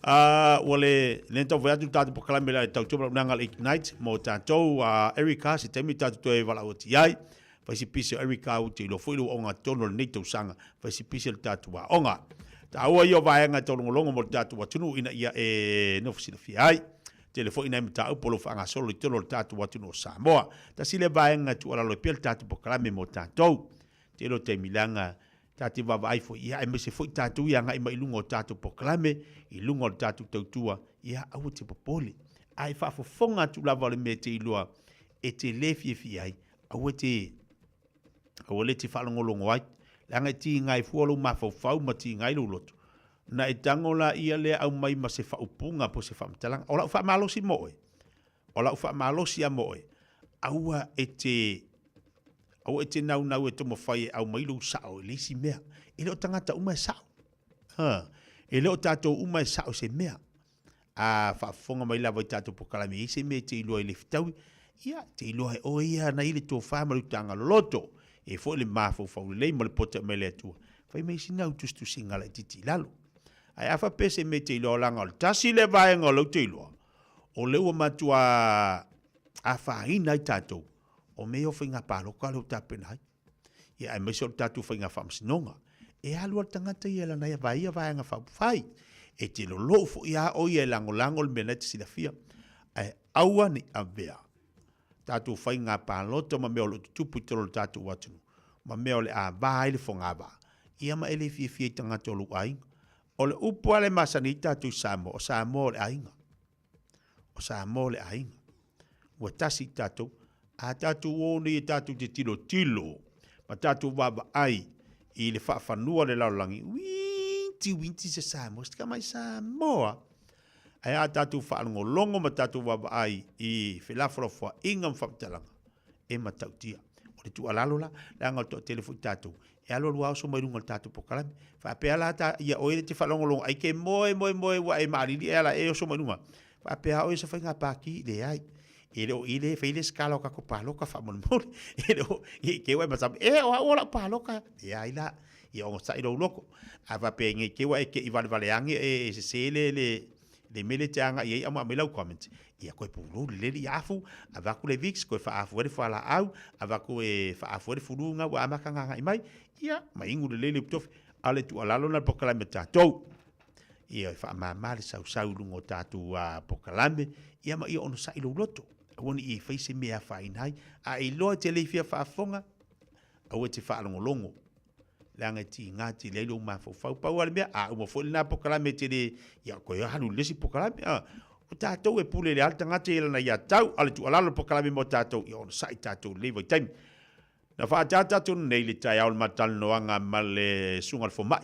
Ua le le taumafai atu le tatou polokalame le tautua ma launaga le Ignite mo tatou Erica se taimi tatou toe valaau atu i ai. Fai se pisi o Erica ou te iloa foi le ogatotonu o lenei tausaga, fai se pisi o le tatou aoga. Taua ia o vaega e taulogologo mo le tatou atunuu ina ia e nofo silafia ai. Tele foi nai mataupu o lo o faagasolo i totonu o le tatou atunuu o Samoa. Tasi lea vaega e tuualalo ai pea le tatou polokalame mo tatou. Tele o taimi leaga ta te vaavaai foi, ia aemaise foi tatou ia agai mai i luga o tatou polokalame, i luga o le tatou tautua, ia aua te popole. Ae faafofoga atu lava o le mea e te iloa e te le fiafia ai, aua te aua le te faalogologo ai, leaga e tiga ai fua lou mafaufau ma tiga ai lou loto. Na e tago la ia lea aumai ma se faaupuga po o se faamatalaga. O lau faamalosi mo oe, o lau faamalosi a mo oe, aua e te aua e te naunau e taumafai e aumai lou sao i le isi mea. E le o tagata uma e sao. Ha. E le o tatou uma e sao i se mea. A faafofoga mai lava i tatou polokalame i se mea e te iloa i le fetaui, ia, te iloa e oe ia na i le tofa ma le utaga loloto, e foi le mafaufau lelei ma le poto e aumai e le Atua, fai mai sina au tusitusiga laitiiti i lalo. Ae a faapea se mea e te iloa leaga o le tasi lea vaega o lea ou te iloa, o lea ua matua afaina ai tatou, o mea ia o faiga palota lea ua tapena ai. Ia aemaise o le tatou faiga faamasinoga. E alu lava le tagata ia i lana ia vaia vaega faaupufai. E te lolou foi lava o ia e lagolago le mea na e te silafia. Ae aua ne i avea tatou faiga palota ma mea o lo o tutupu i totonu o le tatou atunuu ma mea o le a va ai le fogavaa, ia ma e le fiafia i tagata o lou aiga. O le upu lava lea e masani ai tatou i Samoa, o Samoa o le aiga. O Samoa o le aiga. Ua tasi i tatou. A tatou o nei e tatou te tilotilo ma tatou vaavaai i le faafanua o le lalolagi, uiti uiti se Samoa, se mai Samoa. Ae a tatou faalogologo ma tatou vaavaai i felafolafoaiga ma faamatalaga, e matautia. O le tuualalo la, leaga o le toatele foi tatou, e alu alu lava oso mai luga o le tatou polokalame. Faapea la ta, ia oe e te faalogologo ai ke moe moe moe ua e maalili e ala e oso mai luga. Faapea oe se faiga pāki, leai. E le o i le fai le skala o kako pāloka faamolemole. E le o, i ke ua e masamu, e o au o lau pāloka. Leai la, ia ogasai lou loko. A faapea nei te ua e te i valevale ane e sese le, le, Le mea lea e te agai ai a ma aumai lau comment, ia koe pulou lelei le afu, avatu le Vicks koe faaafu ai le fualaau, avatu e faaafu ai le fulu na ua amata ona agai mai, ia ma inu lelei le upu tofi. A o le tuualalo lena i le polokalame a tatou, ia e faamama le sausau i luga o tatou polokalame, ia ma ia onosai lou loto. Aua ne i e fai se mea e afaina ai. A e iloa e te le fia faafofoga, aua e te faalogologo, leaga e tiga tele ai lou mafaufau. Pau lava le mea, a uma foi lena polokalame e te le, ia toe alu i le isi polokalame. A, o tatou e pule lava le tagata i lana aiatatau, a o le tuualalo i le polokalame mo tatou, ia onosai tatou i lenei vaitaimi. Na faaataata atu nei le taeao i le matalanoaga ma le Susuga i le Fomai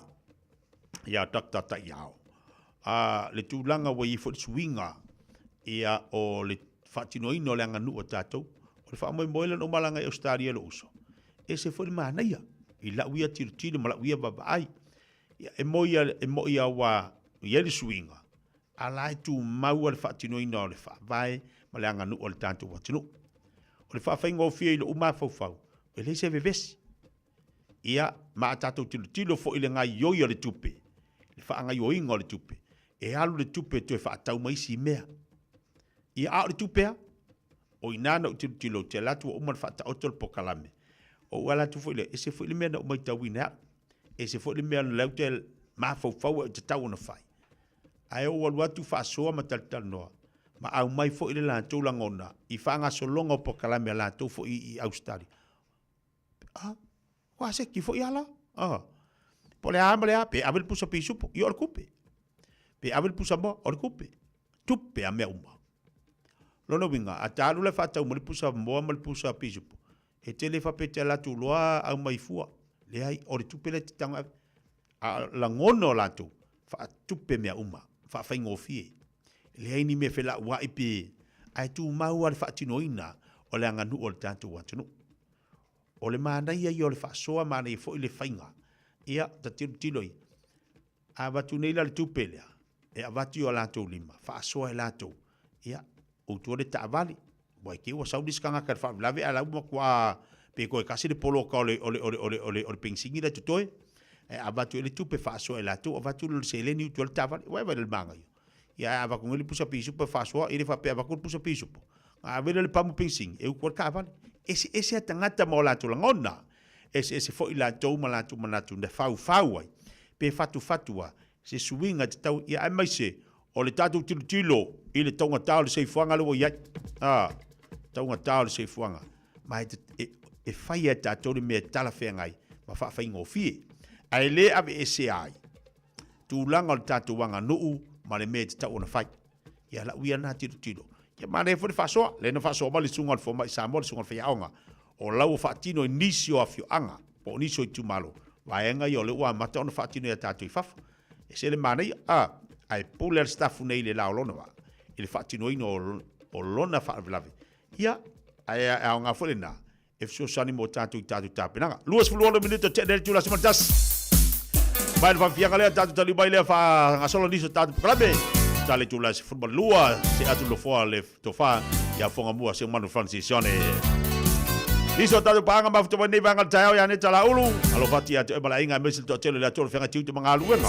ia Doctor Taiao, a le tulaga ua i ai foi le suiga ia o le faatinoina o le aganuu a tatou. O le faamoemoe lea na ou malaga ai i Ausetalia i lou uso, e ese foi le manaia i lau ia tilotilo ma lau ia vaavaai. Ia, e moi e moi lava ua i ai le suiga, a la e tumau lava le faatinoina o le faavae ma le aganuu a le tatou atunuu. O le faafaigofie i lou mafaufau, e leai se vevesi. Ia, ma a tatou tilotilo foi i le gaoioi o le tupe, le faagaoioiga o le tupe, e alu le tupe e toe faatau ma isi mea. Ia, a o le tupe lava? O i ina na ou tilotilo, ou te alu atu ua uma ona faataoto le polokalame. Ou ala atu foi lea, ese foi le mea na ou matauina e au, ese foi le mea lea ou te mafaufau au e tatau ona fai. Ae ou alu atu faasoa ma talatalanoa, ma aumai foi le latou lagona i faagasologa o polokalame a latou foi i Ausetalia. A, ua seki foi ala. A, po o le a ma le a, pe ave le pusa pisupo, ia o le tupe. Pe ave le pusa moa, o le tupe. Tupe a mea uma. Lona uiga, a ta alu la e faatau mai le pusa moa ma le pusa pisupo, e te le faapea e te alu atu loa aumai fua. Leai, o le tupe lea e te tago e ave. A lagona o latou, faatupe mea uma, faafaigofie. E leai ni mea felauai pe, ae tumau lava le faatinoina o le aganuu a le tatou atunuu. O le manaia ia o le faasoa, manaia foi le faiga. Ia, ta tilotilo i, a avatu nei la le tupe lea, e avatu i o latou lima, faasoa e latou, ia, outou le taavale, ua i te i ua sau le isi tagata i le faalavelave ae la ua matua pe toe tasi le poloka o le, o le, o le, o le, o le, o le penisini la e totoe, ae avatu i ai le tupe faasoa e latou, avatu le seleni utu ai le taavale, ua e vaai i le manaia. Ia ae avatu nei le pusa pisupo e faasoa, e le faapea e avatu le pusa pisupo, na ave lea le pamu penisini e utu ai le taavale. Eseese a tagata ma o latou lagona, eseese foi latou ma latou manatu na faufau ai, pe fatufatu a se suiga e tatau, ia aemaise o le tatou tilotilo i le taugata o le soifuaga lea ua i ai. A, taugata o le soifuaga. Ma e, e, e fai e tatou le mea e talafeagai ma faafaigofie. Ae le aveesea ai tulaga o le tatou aganuu ma le mea e tatau ona fai. Ia lau ia lena tilotilo. Ia manaia foi le faasoa, lea na faasoa mai le susuga o le fomai Samoa, le susuga o le faiaoga, o la ua faatino i nisi o afioaga po o nisi o itumalo, vaega ia o lea ua amata ona faatino ia tatou i fafo. E ese le manaia, a, ae pule lava le sitafu nei i le la o lona vaa, i le faatinoina o, o lona faalavelave. Ia, ae aoga foi lena e fesoasoani mo tatou i tatou tapenaga. 26 minute o le itula 11. Mai le faafiafiaga lea, tatou taliu mai lea faagasolo nisi o tatou polokalame. Ta le itula 12 se atu nofoa le tofa ia Fogamua Seumanu Francis Sione. Nisi o tatou paaga mafuta mai nei vaega o le taeao ia Aneta Laulu. Alofa atu ia te oe ma le aiga aemaise le toatele o le Atua o le feagai tiute ma galuega.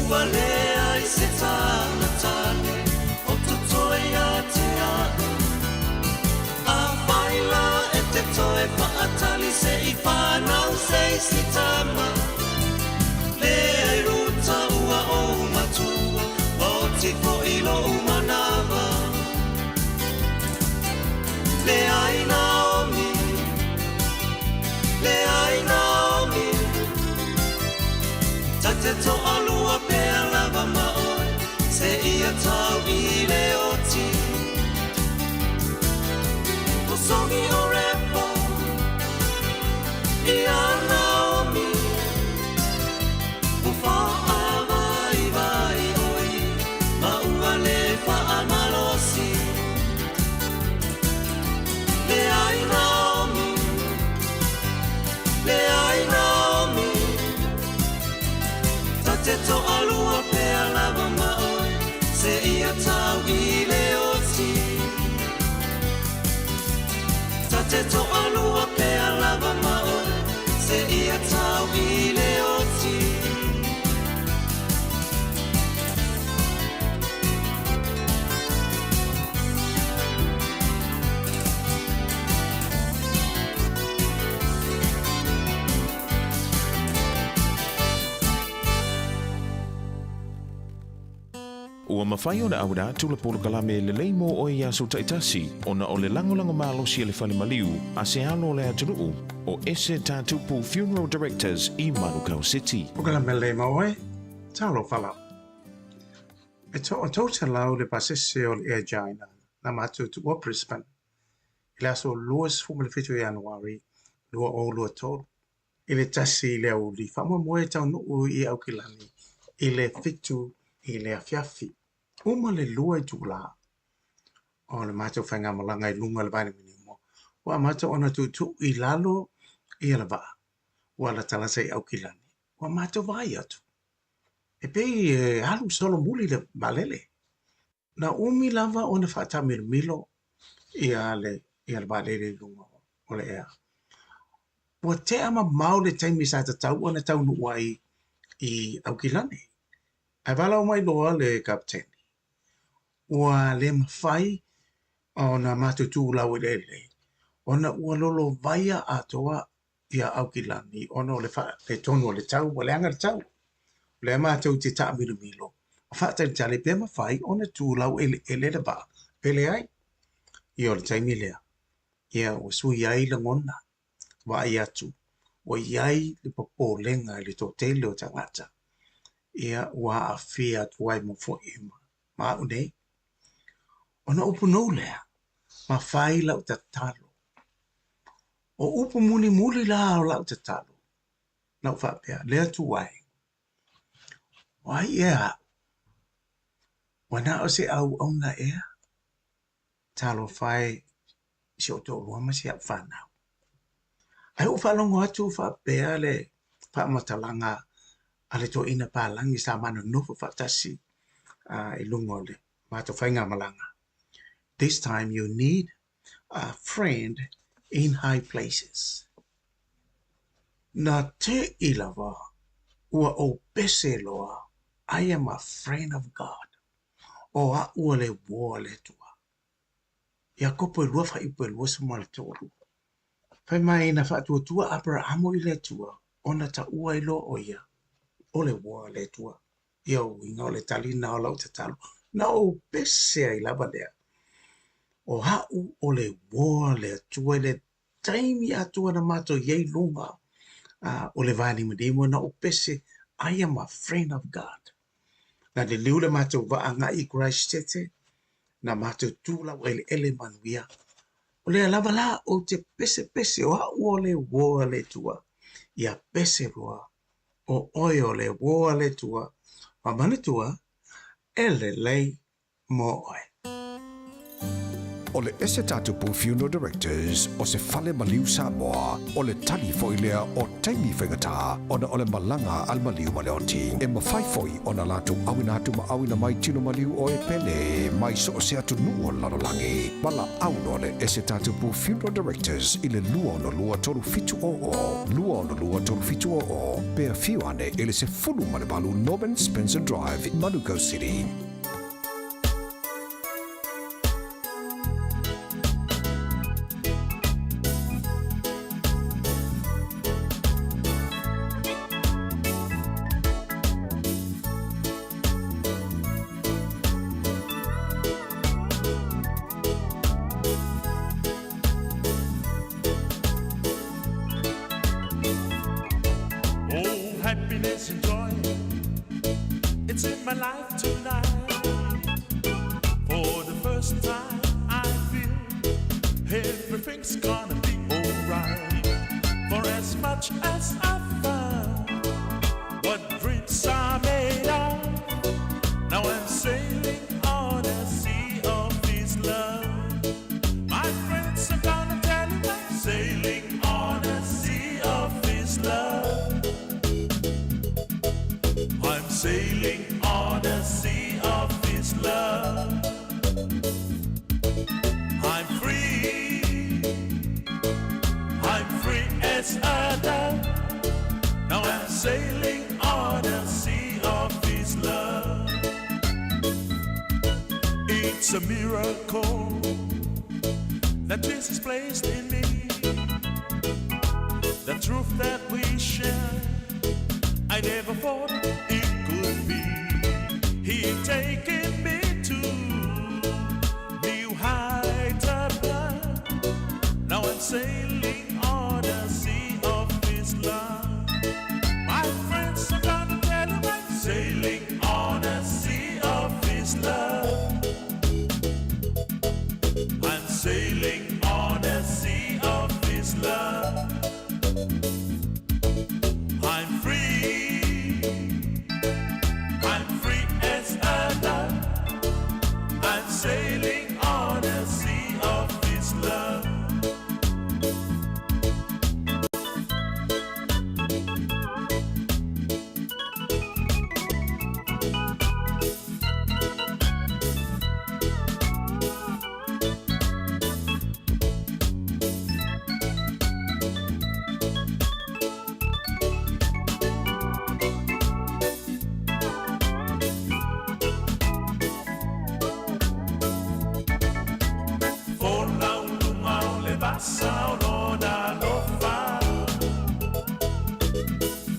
Ua leai se tala tane o totoe ia te a'u. Afai la e te toe faatali se i fanau se isi tama. Leai Ruta ua ou matua, ua oti foi lou manava. Leai Naomi, leai Naomi, Ta te toalua pea lava ma oe, seia tau i le oti. O songi o Repo, ia Naomi, Ua faavaivai oe, ma ua le faamalosi. Leai Naomi, leai Naomi, Ta te toalua pea lava ma oe, seia tau i le oti. Ta te toalua pea lava ma oe, seia tau i le oti. Ua mafai ona auina atu le polokalame lelei mo oe i aso taitasi ona o le lagolago malosi a le fale maliu a se alo o le atunuu o Ese Tatupu Funeral Directors i Manukau City. Polokalame lelei mo oe, talofa lava. E 300 le pasese o le Air China na matou tuua Brisbane i le aso 27 o Ianuari 2023 i le 1 i le aoauli faamoemoe e taunuu i Aukilani i le 7 i le afiafi. Uma le 2 itula o le matou faigamalaga i luga o le vaanimanimo, ua amata ona tuutuu i lalo ia le vaa ua latalata i Aukilani. Ua matou vaai atu, e pei e alu solomuli le vaalele. Na umi lava ona faataamilomilo ia le ia le vaalele i luga o le ea. Ua tea mamao le taimi sa tatau ona taunuu ai i Aukilani. Ae valaau mai loa le kapeteni, ua le mafai ona matou tu laueleele ona ua lolovaia atoa ia Aukilani ona o le faaletonu o le tau, ua leaga le tau. O lea matou te taamilomilo ma faatalitali pe mafai ona tu laueleele le vaa pe leai. Ia o le taimi lea, ia ua sui ai lagona, vaai atu, ua i ai le popolega i le toatele o tagata, ia ua aafia atu ai ma foi ma au nei. Ona upu nou lea, ma fai lau tatalo. O upu mulimuli la o lau tatalo, na ou faapea, Le Atua e, o ai ea aʻu? Ua na o se auauna ea? Talofa e i si ou toalua ma si au fanau. Ae ua ou faalogo atu faapea le faamatalaga a le toeaina palagi sa ma nonofo faatasi i luga o le matou faigamalaga, This time you need a friend in high places. Na teʻi lava ua ou pese loa, I am a friend of God. O aʻu o le uō a le Atua. Iakopo e lua faaiupu e 23. Fai mai na faatuatua Aperahamo i le Atua, ona taua ai loa ʻo ia, o le uō a le Atua. Ia uiga o le tali na o lau tatalo, na ou pese ai lava lea. O aʻu o le uō a le Atua i le taimi atoa na matou i ai i luga o le vaanimanimo, na ou pese, I am a friend of God. Na liliu le matou vaa agai i Christchurch, na matou tu laueleele manuia. O lea lava la ou te pesepese o aʻu o le uō a le Atua, ia pese loa o oe o le uō a le Atua, ma manatua e lelei mo oe. O le Ese Tatupu Funeral Directors o se fale maliu Samoa, o le tali foi lea o taimi faigata ona o le malaga a le maliu ma le oti. E mafai foi ona latou auina atu ma auina mai tino maliu o e pele mai so o se atunuu o le lalolagi. Valaau loa le Ese Tatupu Funeral Directors i le 262 3700, 262 3700, pe afio ane i le 18 Norman Spencer Drive, Manukau City. Oh, happiness and joy, it's in my life tonight. For the first time, I feel everything's gonna be alright. For as much as I found what dreams are made of, now I'm sailing on a sea of his love. My friends, I'm gonna tell you I'm sailing on a sea of his love. I'm sailing on a sea of his love. I'm free. I'm free as a dove. Now I'm sailing on a sea of his love. It's a miracle that Jesus placed in me. The truth that we share, I never thought it could be. He taken me to new heights above. Now I'm sailing on a sea of His love. My friends, I'm gonna tell you I'm sailing on a sea of His love. I'm sailing on a sea of His love. I'm free. I'm free as a dove. I'm sailing on a sea of His love. Folau luga o le vasa o lona alofa.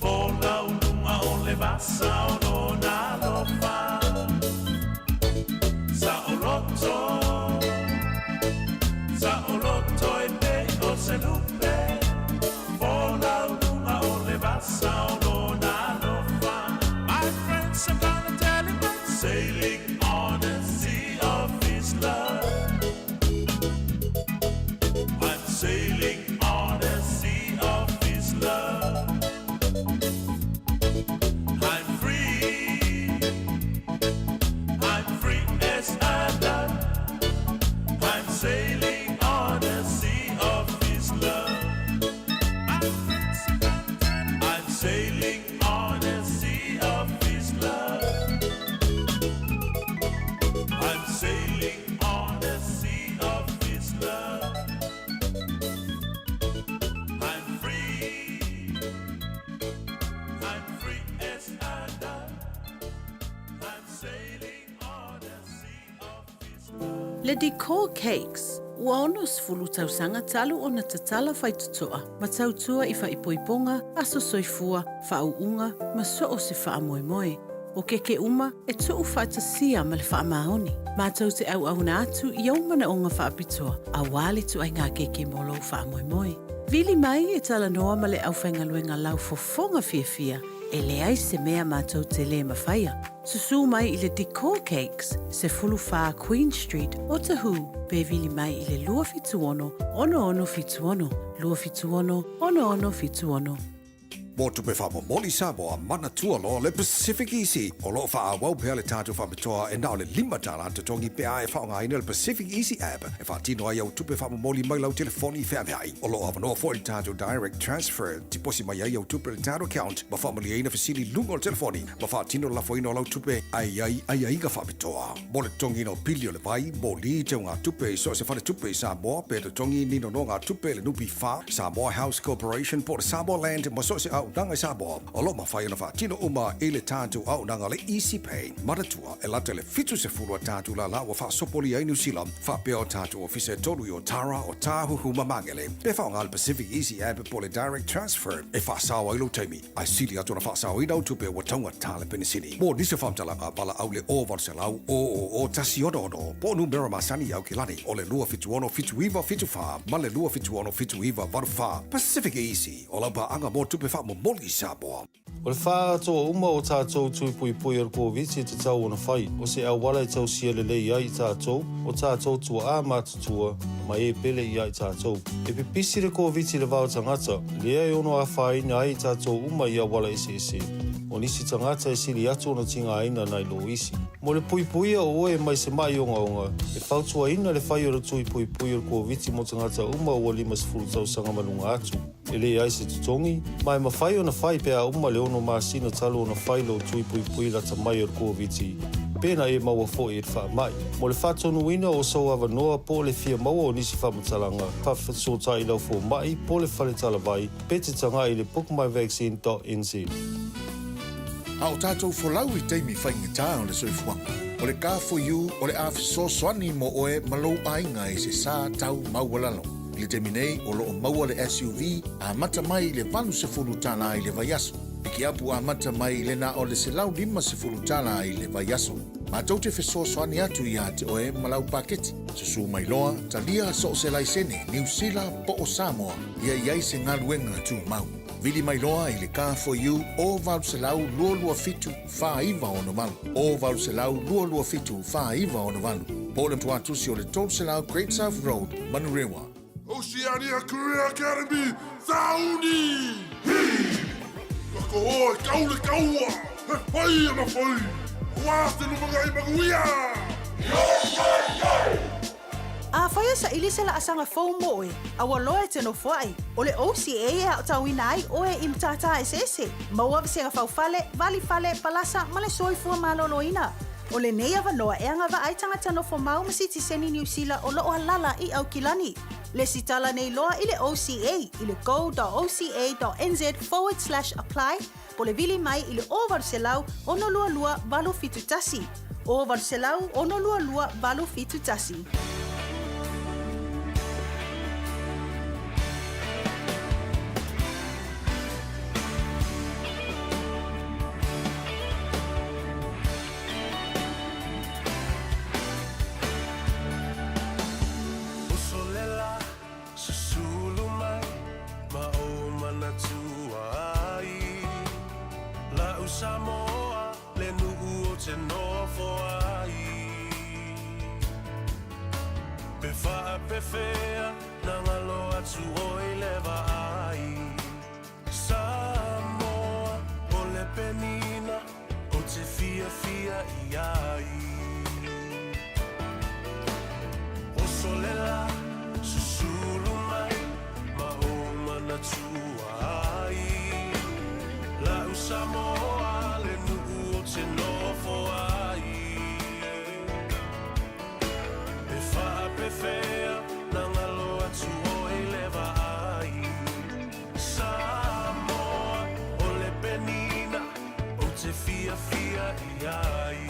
Folau luga o le vasa o lona alofa. Saoloto, saoloto e pei o se lupe. Folau luga o le vasa o lona alofa. My friends, I'm gonna tell you I'm sailing on a sea of his love. I'm sailing on a sea of his love. I'm free. I'm free as a dove. I'm sailing on a sea of his love. I'm sailing on a sea of his love. I'm sailing on a sea of his love. I'm free. I'm free as a dove. I'm sailing on a sea of his love. Le Decor Cakes, ua 60 tausaga talu ona tatala faitotoa ma tautua i faaipoipoga, aso soifua, faauuga ma so o se faamoemoe. O keke uma e tuu faatasia ma le faamaoni. Matou te auauna atu i ou manaoga faapitoa auā le ituaiga keke mo lou faamoemoe. Vili mai e talanoa ma le aufaigaluega laufofoga fiafia e leai se mea matou te lē mafaia. Susū mai i le Decor Cakes, 14 Queen Street, Otahuhu, pe vili mai i le 276 6676, 276 6676. Mo tupe faamomoli Samoa, manatua loa le Pacific Easy. O lo o faaauau pea le tatou faapitoa e na o le $5 totogi pe a e faaaogaina le Pacific Easy app e faatino ai au tupe faamomoli mai lau telefoni feaveai. O lo o avanoa foi le tatou Direct Transfer, tiposi mai ai au tupe i le tatou account ma faamalieina fesili i luga o le telefoni ma faatino le lafoina o lau tupe ae i ai aiaiga faapitoa. Mo le totogiina o pili o le vai, moli, teugatupe i so o se faletupe i Samoa pe totogi ni nonogatupe i le NPF, Samoa House Corporation po o le Samoa Land ma so o se auaunaga i Samoa, o lo o mafai ona faatino uma i le tatou auaunaga le Easy Pay. Manatua, e lata i le 70 a tatou lala ua faasopolia ai Niu Sila, faapea o tatou ofisa e tolu i Otara, Otāhuhu ma Magele. Pe faaaoga le Pacific Easy App po o le Direct Transfer e faasao ai lou taimi, ae sili atu ona faasaoina au tupe ua taugata le penisini. Mo nisi o faamatalaga, valaau le 0800 000 166 po o numera masani i Aukilani o le 276 7974 ma le 276 7984. Pacific Easy, o lau paaga mo tupe faamomoli i Samoa. O le faaatoa uma o tatou tui puipui o le Koviti e tatau ona fai, o se auala e tausia lelei ai i tatou, o tatou tuaa matutua, ma e pele ia i tatou. E pipisi le Koviti i le va o tagata, lea e ono afaina ai i tatou uma i auala eseese. O nisi tagata e sili atu ona tigaina nai lo isi. Mo le puipuia o oe mai se maʻi ogaoga, e fautuaina le fai o le tui puipui o le Koviti mo tagata uma ua 50 tausaga ma luga atu. E leai se totogi, ma e mafai ona fai pe a uma le ono masina talu ona fai lou tui puipui lata mai o le Koviti, pe na e maua foi i le faamai. Mo le faatonuina o sou avanoa po o le fia maua o nisi faamatalaga, faafesootai i lau fomai po o le fale talavai pe te tagai i le bookmyvaccine.nz. A o tatou folau i taimi faigata o le soifuaga, o le Car4U o le a fesoasoani mo oe ma lou aiga i se sa tau maualalo. I le taimi nei, o lo o maua le SUV amata mai i le $80 i le vaiaso. Pikiapu amata mai i le na o le $150 i le vaiaso. Matou te fesoasoani atu iā te oe ma lau paketi. Susū mai loa, talia so o se laisene, Niu Sila po o Samoa, ia i ai se galuega tumau. Vili mai loa i le Car4U o 800 227 4968, o 800 227 4968, po o le tuatusi o le 300 Great South Road, Manurewa. Oceania Career Academy, Sauni! Hi! Ka koho e kau le kaua, he whai ana whai, Aua te lumangai manuia! Yo, yo, yo! Afai e saili se laasaga fou mo oe, a ua loa e te nofoai, o le OCA e aotauina ai oe i matata eseese, maua vasega faufale, valifale, palasa ma le soifua maloloina. O lenei avanoa e agavaa ai tagata nofo mau ma sitiseni Niu Sila o lo o alala i Aukilani. Lesitala nei loa i le OCA i le go.oca.nz forward slash apply po le vili mai i le 0800 622 871. 0800 622 871. Uso le la, susulu mai ma ou manatua ai. La'u Samoa le nuu ou te nofo ai. Pe faapefea na galo atu oi le vaai. Samoa o le penina ou te fiafia i ai. Oso le la, susulu mai ma ou manatua ai. La'u Samoa le nuu ou te nofo ai. E faapefea na galo atu oi le vaai. Samoa o le penina ou te fiafia i ai.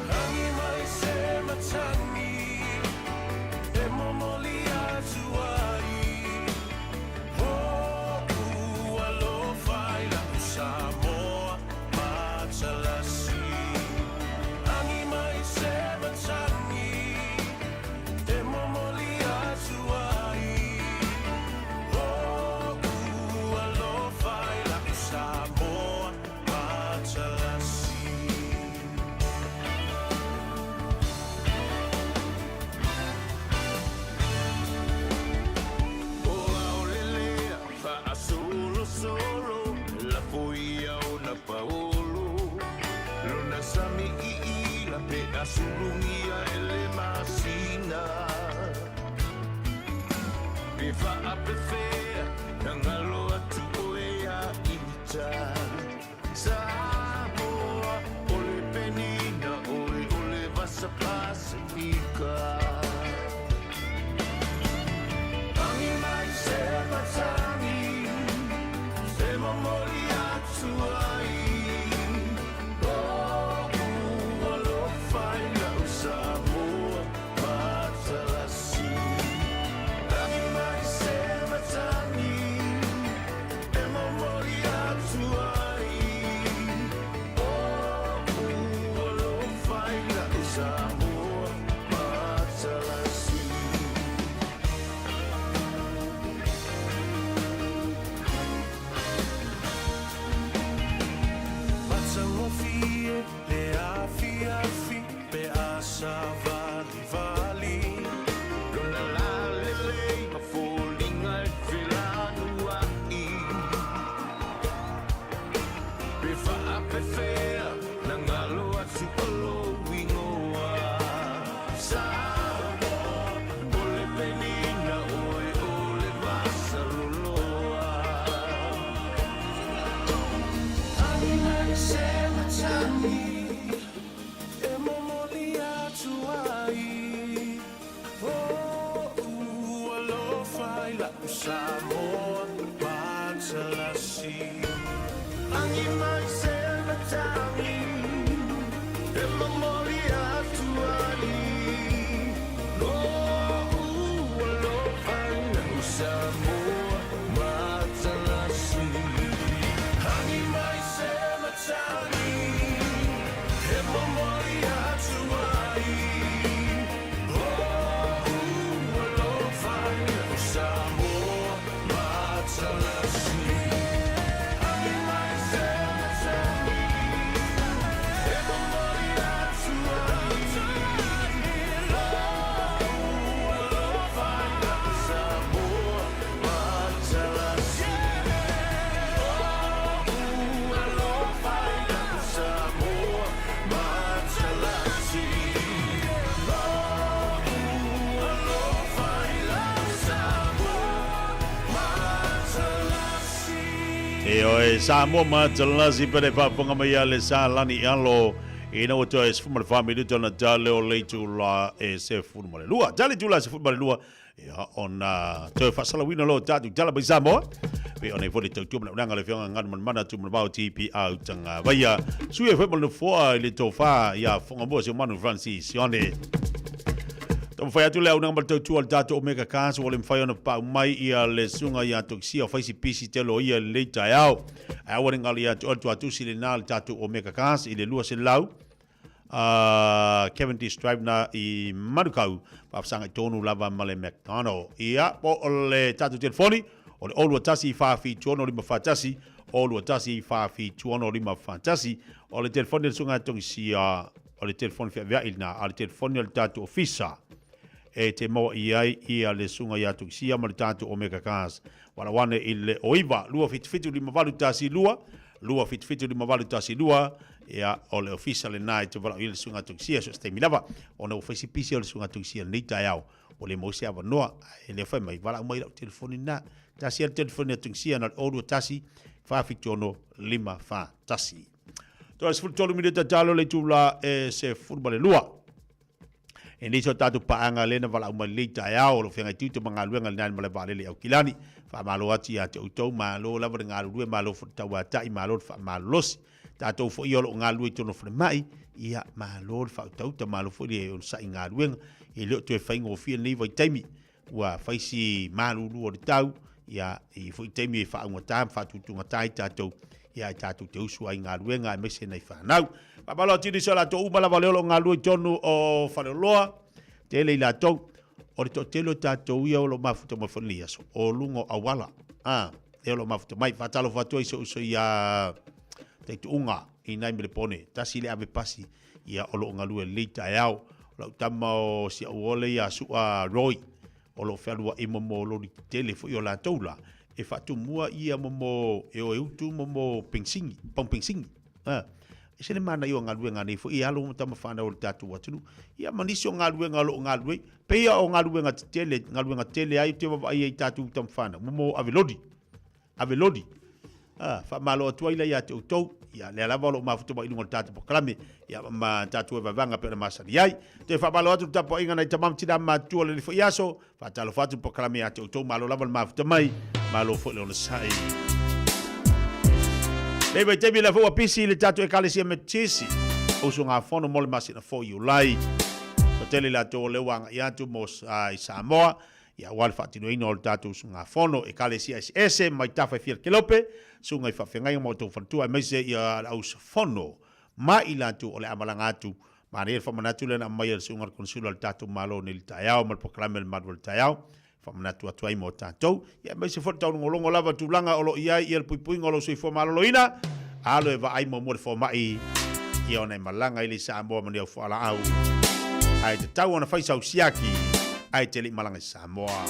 Rangi mai se matagi e momoli atu ai. Ho'u alofa i la'u Samoa matalasi. Agi mai se matagi e momoli atu ai. Ho'u alofa i la'u Samoa. faapefea na galo atu oe ia ita. Samoa, o le penina oe o le vasa Pasifika. Tangi mai se matangi, se momoli atu ai. Lo'u alofa i lau Samoa matalasi. Tangi mai se matangi, e momoli atu ai. Lo'u alofa i lau Samoa matalasi. Matagofie le afiafi pe a savalivali. Lona lalelei ma foliga e felanuai. Pe faapefea na galo atu o lou igoa. Samoa, o le penina oe o le vasa loloa. Tangi mai se matagi e momoli atu ai. Lo'u alofa i lau Samoa matalasi. Agi mai se matagi e momoli atu ai. Lo'u alofa i lau Samoa matalasi. Agi mai se matagi e momoli atu ai. Lo'u alofa i lau Samoa matalasi. Agi mai se matagi e momoli atu ai. Lo'u alofa i lau Samoa matalasi. Lo'u alofa i lau Samoa matalasi. Lo'u alofa i lau Samoa matalasi. Ioe, Samoa matalasi pe le faafofoga mai a le sa lani alo ina ua toe 14 minuta ona tale o le itula e 12. Tale itula 12, ia ona toe faasalauina loa o tatou tala mai Samoa. Pe ona i foi le tautua ma le auaunaga a le Afioga Galumalemana Tumanavao TPA Utagavaia. Sui ai foi ma le nofoa i le tofa ia Fogamua Seumanu Francis Sione. Taumafai atu le auaunaga ma le tautua a le tatou Omega Cars ua le mafai ona paau mai ia le susuga ia Tokisia o faisi pisi tele o ia i lenei taeao. Ae aua ne galo ia te oe le tuatusi lena a le tatou Omega Cars i le 200 Cavendish Drive na i Manukau, faafesagai tonu lava ma le McDonald. Ia, po o le tatou telefoni, o le 021 476 541, 021 476 541, o le telefoni a le susuga ia Togisia, o le telefoni feaveai lena, a o le telefoni a le tatou ofisa e te maua i ai ia le susuga ia Togisia ma le tatou Omega Cars. Valaau ane i le 09 277 5812, 277 5812, ia, o le ofisa lena e te valaau i ai le susuga Togisia so o se taimi lava, ona ua fai si pisi o le susuga Togisia i lenei taeao, ua le maua se avanoa, ae le fai mai, valaau mai i lau telefoni lena. Tasi lava le telefoni a Togisia na o le 021 476 541. Toe 13 minute talo le itula e 12. E nei so tatou paaga lea na valaau mai lenei taeao o lo o feagai tiute ma galuega i lena malae vaalele i Aukilani. Faamalo atu ia te outou, malo lava le galulue, malo foi le tauatai, malo le faamalolosi. Tatou foi ia o lo o galulue i totonu o falemai, ia malo le faautauta, malo foi le onosai i galuega. E le o toe faigofie lenei vaitaimi, ua fai si malulu o le tau, ia e i ai foi taimi e faaugata ma faatutugata ai tatou, ia e tatou te usu ai i galuega aemaise nai fanau. Faamalo atu i nisi o latou uma lava lea o lo o galulue i totonu o Faleoloa, tele i latou. O le toatele o tatou ia o lo o mafuta mai foi i lenei aso, o luga o auala, a, lea o lo o mafuta mai. Faatalofa atu ai i si ou uso ia Taituuga i nai Melepone, tasi le ave pasi ia o lo o galue lelei taeao. O lau tama o si au ole ia Sua Roy, o lo o fealuai momo loli tetele foi o latou la, e faatumua ia momo e o e utu momo pengsini, pamu pengsini. A, Ese le manaia o galuega nei foi i alo ma tama fanau o le tatou atunuu. Ia ma nisi o galuega o lo o galulue, pei o galuega tetele, galuega tele ai ou te vaavaai ai i tatou tama fanau, mo mo ave loli. Ave loli. Ah, faamalo atu ai la ia te outou. Ia, lea lava o lo o mafuta mai i luga o le tatou polokalame, ia ma tatou e vaevaega pei ona masani ai. Toe faamalo atu le tapuaiga nai tama ma tina matutua o lenei foi aso. Faatalofa atu le polokalame ia te outou, malo lava le mafuta mai, malo foi le onosai. Nei vaitaimi lea foi ua pisi le tatou Ekalesia Metotisi, usugafono mo le masina fou Iulai. Toatele i latou o lea ua agai atu mo i Samoa, ia aua le faatinoina o le tatou usugafono, Ekalesia eseese mai tafa e fia le kelope, susuga i faafeagaiga ma outou faletua aemaise ia le auusufono ma i latou o le a malaga atu. Manaia le faamanatu lea na aumai e le Susuga i le Konesula o le tatou Malo nei i le taeao ma le polokalame o le Malu o le Taeao, e faamanatu atu ai mo tatou, ia aemaise foi le taulogologo lava i tulaga o lo o i ai ia le puipuiga o lou soifua maloloina, alo e vaai muamua le fomai, ia ona e malaga ai lea i Samoa ma ni au fualaau. Ae tatau ona fai sau siaki ae te le i malaga i Samoa.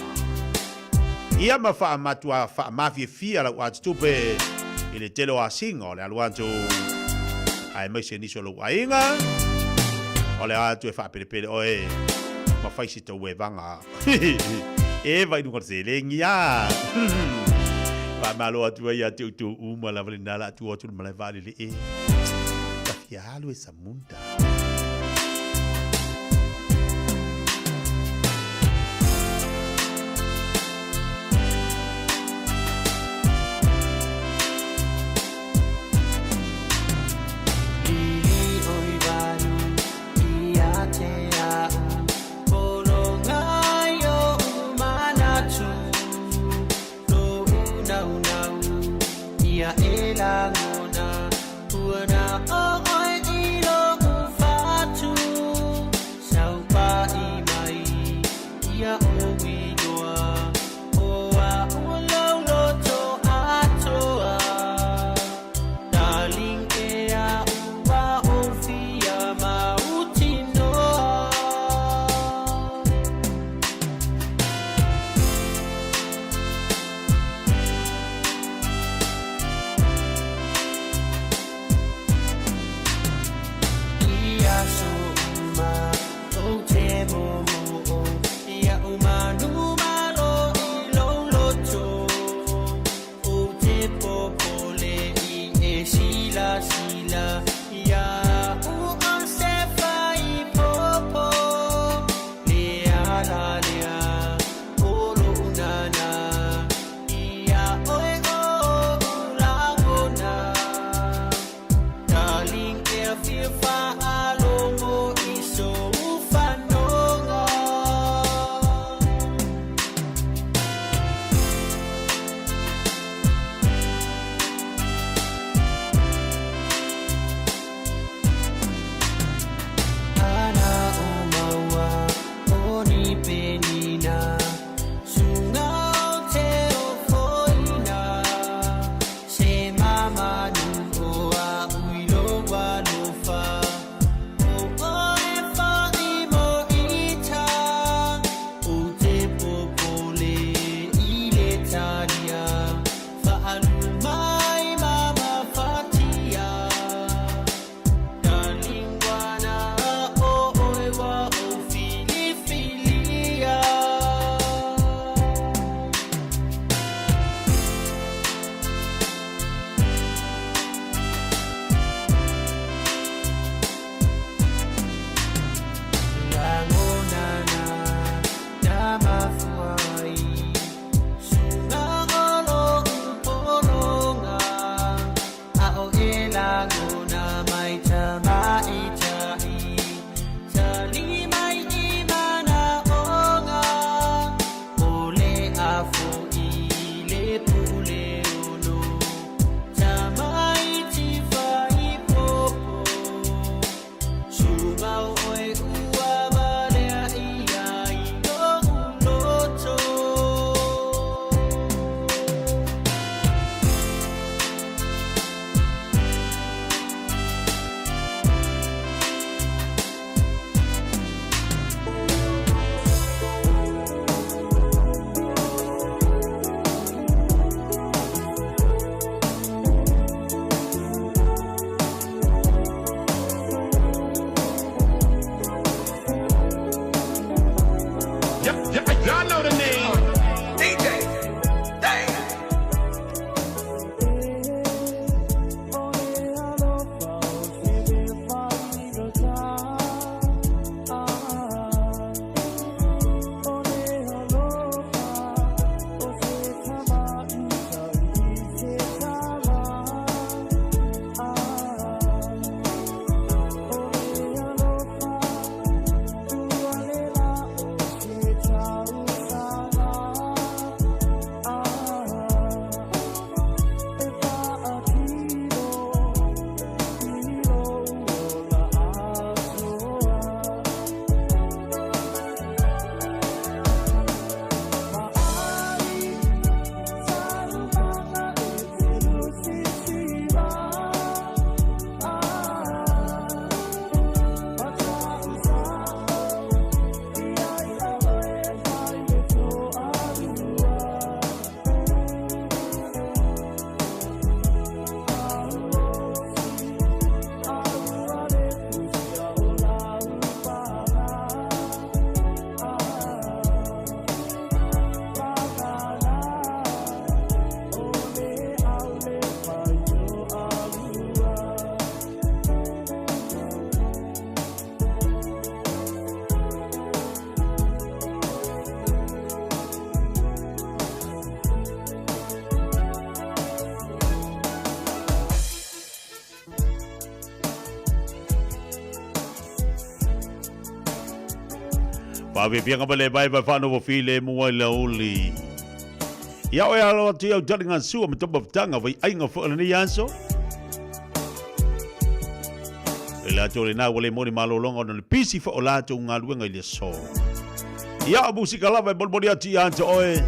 Ia ma faamatua faamafiafia lau atutupe i le tele o asiga o le alu atu aemaise nisi o lou aiga o le atu e faapelepele oe ma fai se tou evaga e vai luga o le seleni a faamalo atu ai ia te outou uma lava lena la atu atu le malae vaalele e ta fia alu e samunda. Faafiafiaga ma le vaevae faanofo filemu ai le aoauli. Ia oe alo atu i au taliga sua ma taumafataga faiaiga foi o lenei aso. E latou lena ua le mo ni malologa ona o le pisi foi o latou galuega i le aso. Ia o musika lava e molimoli atu ia te oe.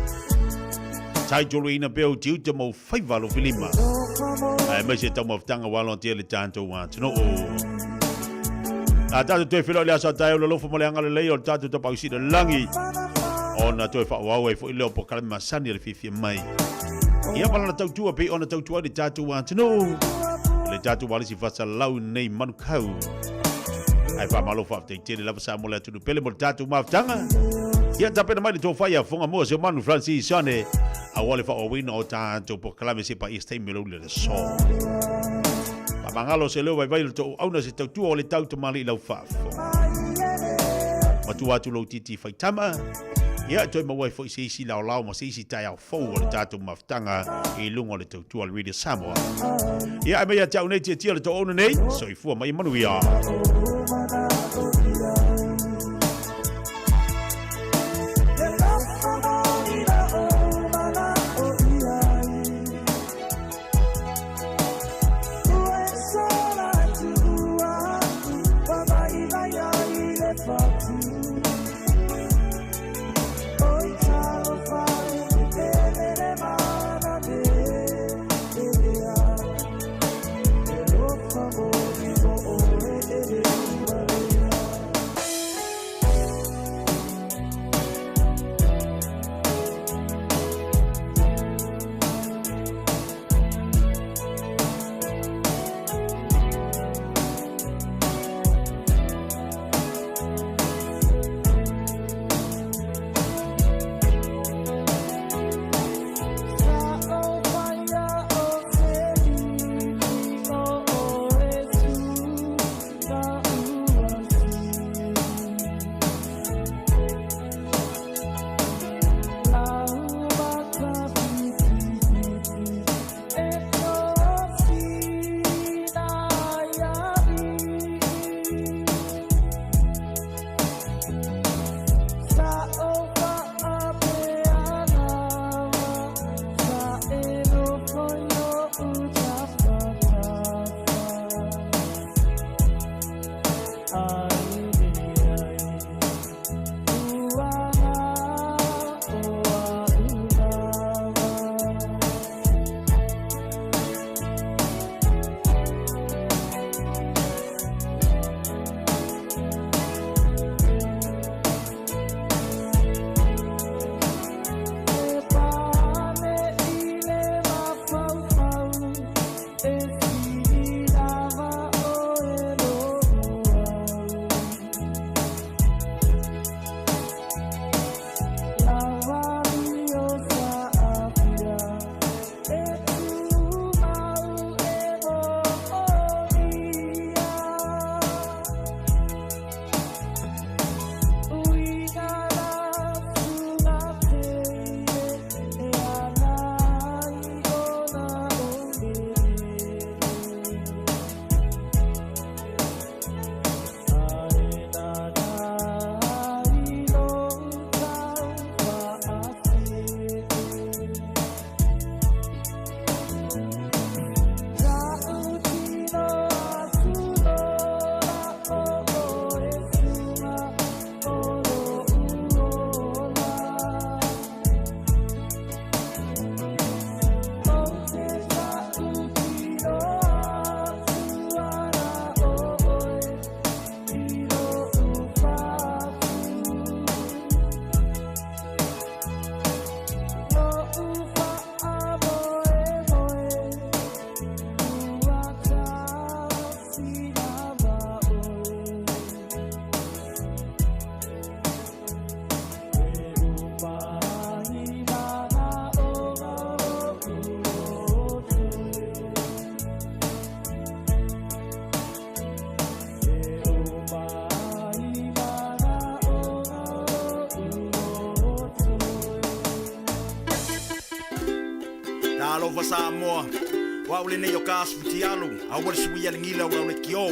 Taitoloina pea ou tiute ma ou faiva alofilima. Aemaise taumafataga ua alo atu ai le tatou atunuu. A tatou toe feiloai i le aso a taeao i le alofa ma le agalelei o le tatou Tapaau Sili o le Lagi, ona toe faaauau ai foi lea o polokalame masani a le fiafia mai. Ia ma lana tautua pei ona tautua ai le tatou atunuu, le tatou alisi fasalau nei manukau. Ae faamalo faafetai tele lava Samoa le atunuu pele mo le tatou mafutaga. Ia tapena mai le tofa ia Foga Moa se manu Francis Sane aua le faaauauina o tatou polokalame se paia se taimi o le uli o le aso. Faamagalo se leo vaivai o le tou auna se tautua o le tau tamalii lau faafofoga. Matua atu lou titi faitama. Ia, toe maua ai foi se isi laolao ma se isi taeao fou o le tatou mafutaga i luga o le tautua o le Radio Samoa. Ia, ae mai ia te au nei tiatia le tou auna nei, soifua ma ia manuia. Talofa Samoa, o au lenei o ka asu futialu, aua le suia le gila o lau lekiō.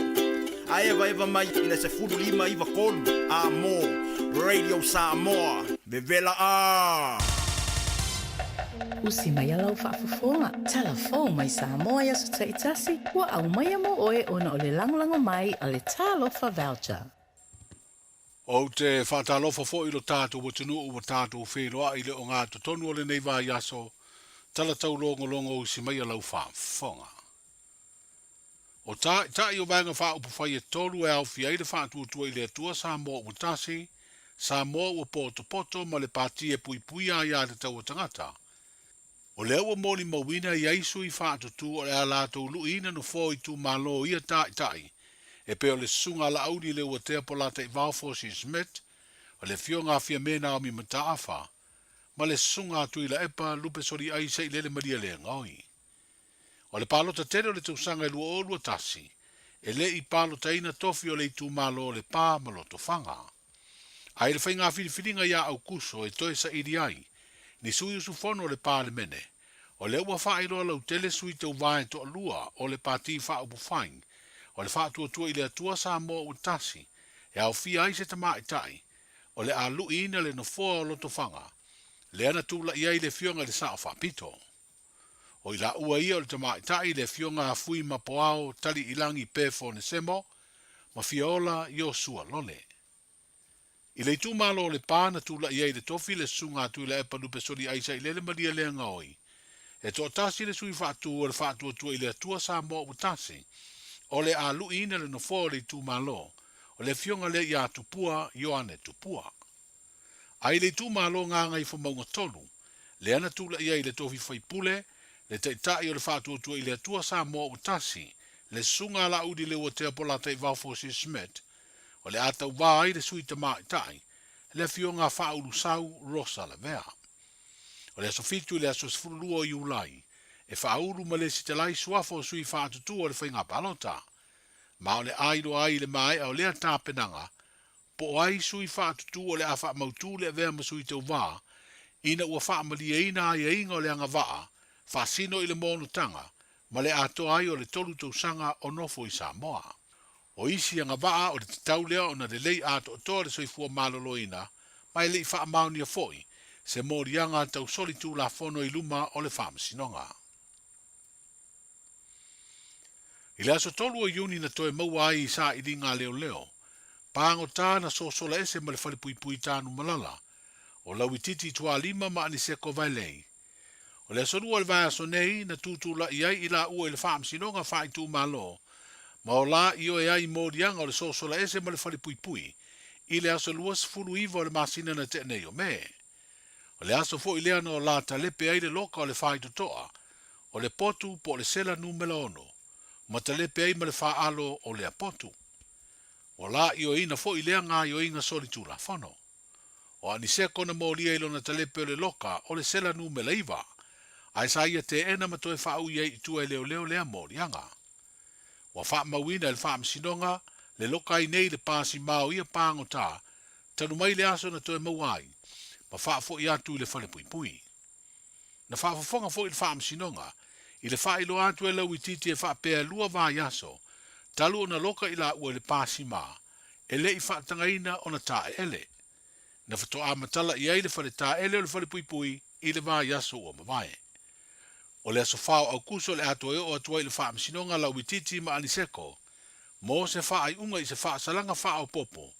A evaeva mai i le 15 9 3, a mō. Radio Samoa, vevela ā! Usi mai lau faafofoga, Talafou mai Samoa i aso taitasi, ua aumaia mo oe ona o le lagolago mai a le Talofa Voucher. Ou te faatalofa foi i lo tatou atunuu ua tatou feiloai i le ogatotonu o lenei vaiaso, tala taulogologo usi mai a lau faafofoga. O Taitai o Vaega Faaupufai e tolu e aofia ai le Faatuatua i le Atua Samoa Ua Tasi, Samoa Ua Potopoto ma le Pati e Puipuia Aiatatau a Tagata. O lea ua molimauina i ai sui faatutū o le a latou luiina nofoa o itumalo o ia Taitai e pei o le Susuga a Laauli Leuatea Polataivao Fosi Smith, o le Afioga a Fiame Naomi Mataafa, ma le Susuga a Tuilaepa Lupe Soliai Sailele Malielegaoi. O le palota tele o le tausaga e 2021, e le i palotaina tofi o le itumalo o Lepa ma Lotofaga. A i le faiga filifiliga ia Aukuso e toe saili ai ni sui usufono o le Palemene, o lea ua faailoa lautele sui tauva e toalua o le Pati Faaupufai o le Faatuatua i le Atua Samoa Ua Tasi e aofia ai se tamaitai o le a luiina le nofoa o Lotofaga lea na tulai ai le Afioga i le Sao Faapito. O i laua ia o le tamaitai le Afioga a Fui Mapoao Taliilangi Pefo Nesemo ma Fiaola Iosua Lole. I le itumalo o Lepa na tulai ai le tofi le Susuga a Tuilaepa Lupesoli Aisailele Malielegaoi, e toatasi le sui faatu o le Faatuatua i le Atua Samoa ua tasi, o le a luiina le nofoa o le itumalo, o le afioga lea ia Tupua Ioane Tupua. A i le itumalo Gagaifomauga 3, lea na tulai ai le tofi faipule, le Taitai o le Faatuatua i le Atua Samoa ua tasi, le Susuga a Laauli Leuatea Polataivao Fosi Schmidt, o le a tauvā ai le Sui Tamaitai, le Afioga a Faaulusau Rosa Lavea. O le aso 7 i le aso 12 o Iulai, e faaulu ma lesitala ai suafa o sui faatutu o le faiga palota. Ma o le a iloa ai i le maea o lea tapenaga, Po o ai sui faatutū o le a faamautū le avea ma sui tauvā, ina ua faamalieina aiaiga o le agavaa faasino i le monotaga ma le atoa ai o le tolu tausaga o nofo i Samoa. O isi agavaa o le tatau lea ona lelei atoatoa le soifua maloloina ma e le i faamaonia foi se moliaga tau solitulafono i luma o le Faamasinoga. I le aso 3 o Iuni na toe maua ai i sailiga a leoleo, pāgotā na sosola ese ma le falepuipui Tanumalala, o Lauititi Tualima ma Aniseko Vaelei. O le aso 2 o le vaiaso nei na tutula'i ai i laua i le Faamasinoga Faaitumalo ma o la ioe ai moliaga o le sosola ese ma le falepuipui i le aso 29 o le masina na tea nei o Me. O le aso foi lea na o la talepe ai le loka o le faitotoa, o le potu po o le sela numera ono, ma talepe ai ma le faaalo o lea potu. Ua la ioeina foi lea gaioiga solitulafono. O Aniseko na molia i lona talepe o le loka o le sela numera iva, ae sa ia teena ma toe faaui ai i tua e leoleo lea moliaga. Ua faamauina e le Faamasinoga le loka ai nei le pasi ma o ia pāgotā talu mai le aso na toe maua ai ma faafoi atu i le falepuipui. Na faafofoga foi le Faamasinoga i le faailoa atu e Lauitiiti e faapea e lua vaiaso talu ona loka i laua i le pasi ma e le i faatagaina ona taeele. Na faatoa matala i ai le fale taele o le falepuipui i le vaiaso ua mavae. O le aso 4 o Aukuso le a toe oo atu ai i le Faamasinoga Lauitiiti ma Aniseko mo se faaiuga i se faasalaga faaopoopo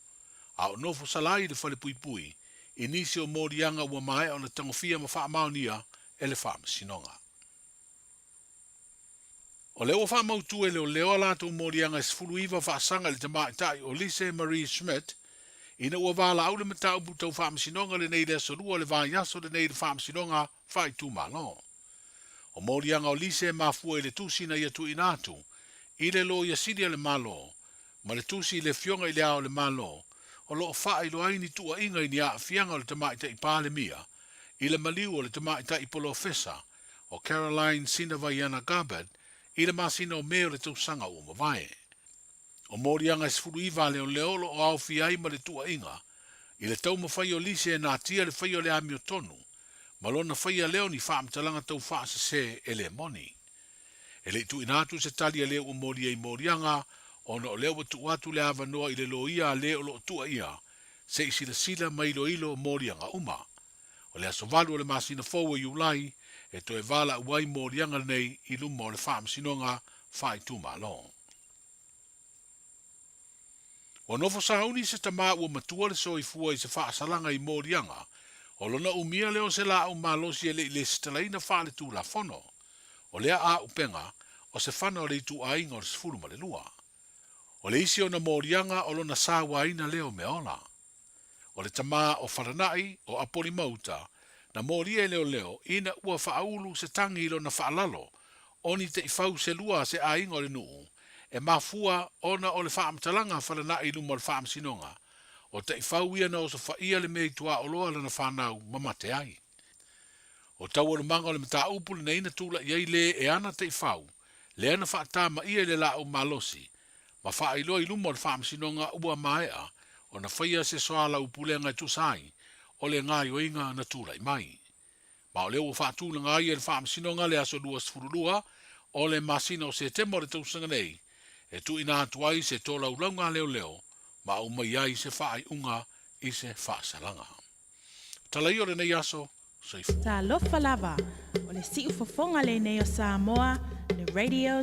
a o nofo sala ai le falepuipui i nisi o moliaga ua maea ona tagofia ma faamaonia e le Faamasinoga. O lea ua faamautu e leoleo a latou moliaga e 19 faasaga i le tamaitai o Lise Marie Schmidt ina ua valaau le mataupu tau faamasinoga lenei i le aso Lua o le vaiaso lenei i le Faamasinoga Faaitumalo. O moliaga o Lise e mafua i le tusi na ia tuuina atu i le Loia Sili a le Malo ma le tusi i le Afioga i Le Ao o le Malo o lo o faailoa ai ni tuuaiga i ni aafiaga o le Tamaitai Palemia i le maliu o le Tamaitai Polofesa o Caroline Sinavaiana Gabbard i le masina o Me o le tausaga ua mavae. O moliaga e 19 a leoleo o lo o aofia ai ma le tuuaiga i le taumafai o Lise e natia le faia o le amiotonu ma lona faia lea o ni faamatalaga tau faasese e le moni. E le i tuuina atu se tali a le ua molia i moliaga ona o lea ua tuu atu le avanoa i le loia a le o lo o tuuaia. se i silasila ma iloilo moliaga uma. O le aso 8 o le masina fou o Iulai e toe valaau ai moliaga nei i luma o le Faamasinoga Faaitumalo. Ua nofo sauni se tamā ua matua le soifua i se faasalaga i moliaga, o lona umia lea o se laau malosi e le i lesitalaina faaletulafono. O lea auupega, o se fana o le ituaiga o le 12. O le isi ona moliaga o lona sauaina lea o meaola. O le tamā o Falana'i, o Apolimauta, na molia e leoleo ina ua faaulu se tagi i lona faalalo, o ni taifau se lua a se aiga o le nuu, e mafua ona o le faamatalaga a Falana'i i luma o le faamasinoga, o taifau ia na osofaia le mea i tuaoloa lana fanau ma mate ai. O taualumaga o le mataupu lenei na tula'i ai le e ana taifau, lea na faatamaia i le laau malosi, ma faailoa i luma o le faamasinoga ua maea ona faia se soalaupulega e tusa ai o le gaoioiga na tulai mai. Ma o lea ua faatulaga ai e le faamasinoga le aso 22 o le masina o Setema o le tausaga nei e tuuina atu ai se tolaulauga a leoleo ma aumai ai se faaiuga i se faasalaga. O tala ia o lenei aso, soifua. Talofa lava, o le siufofoga lenei o Samoa, le Radio.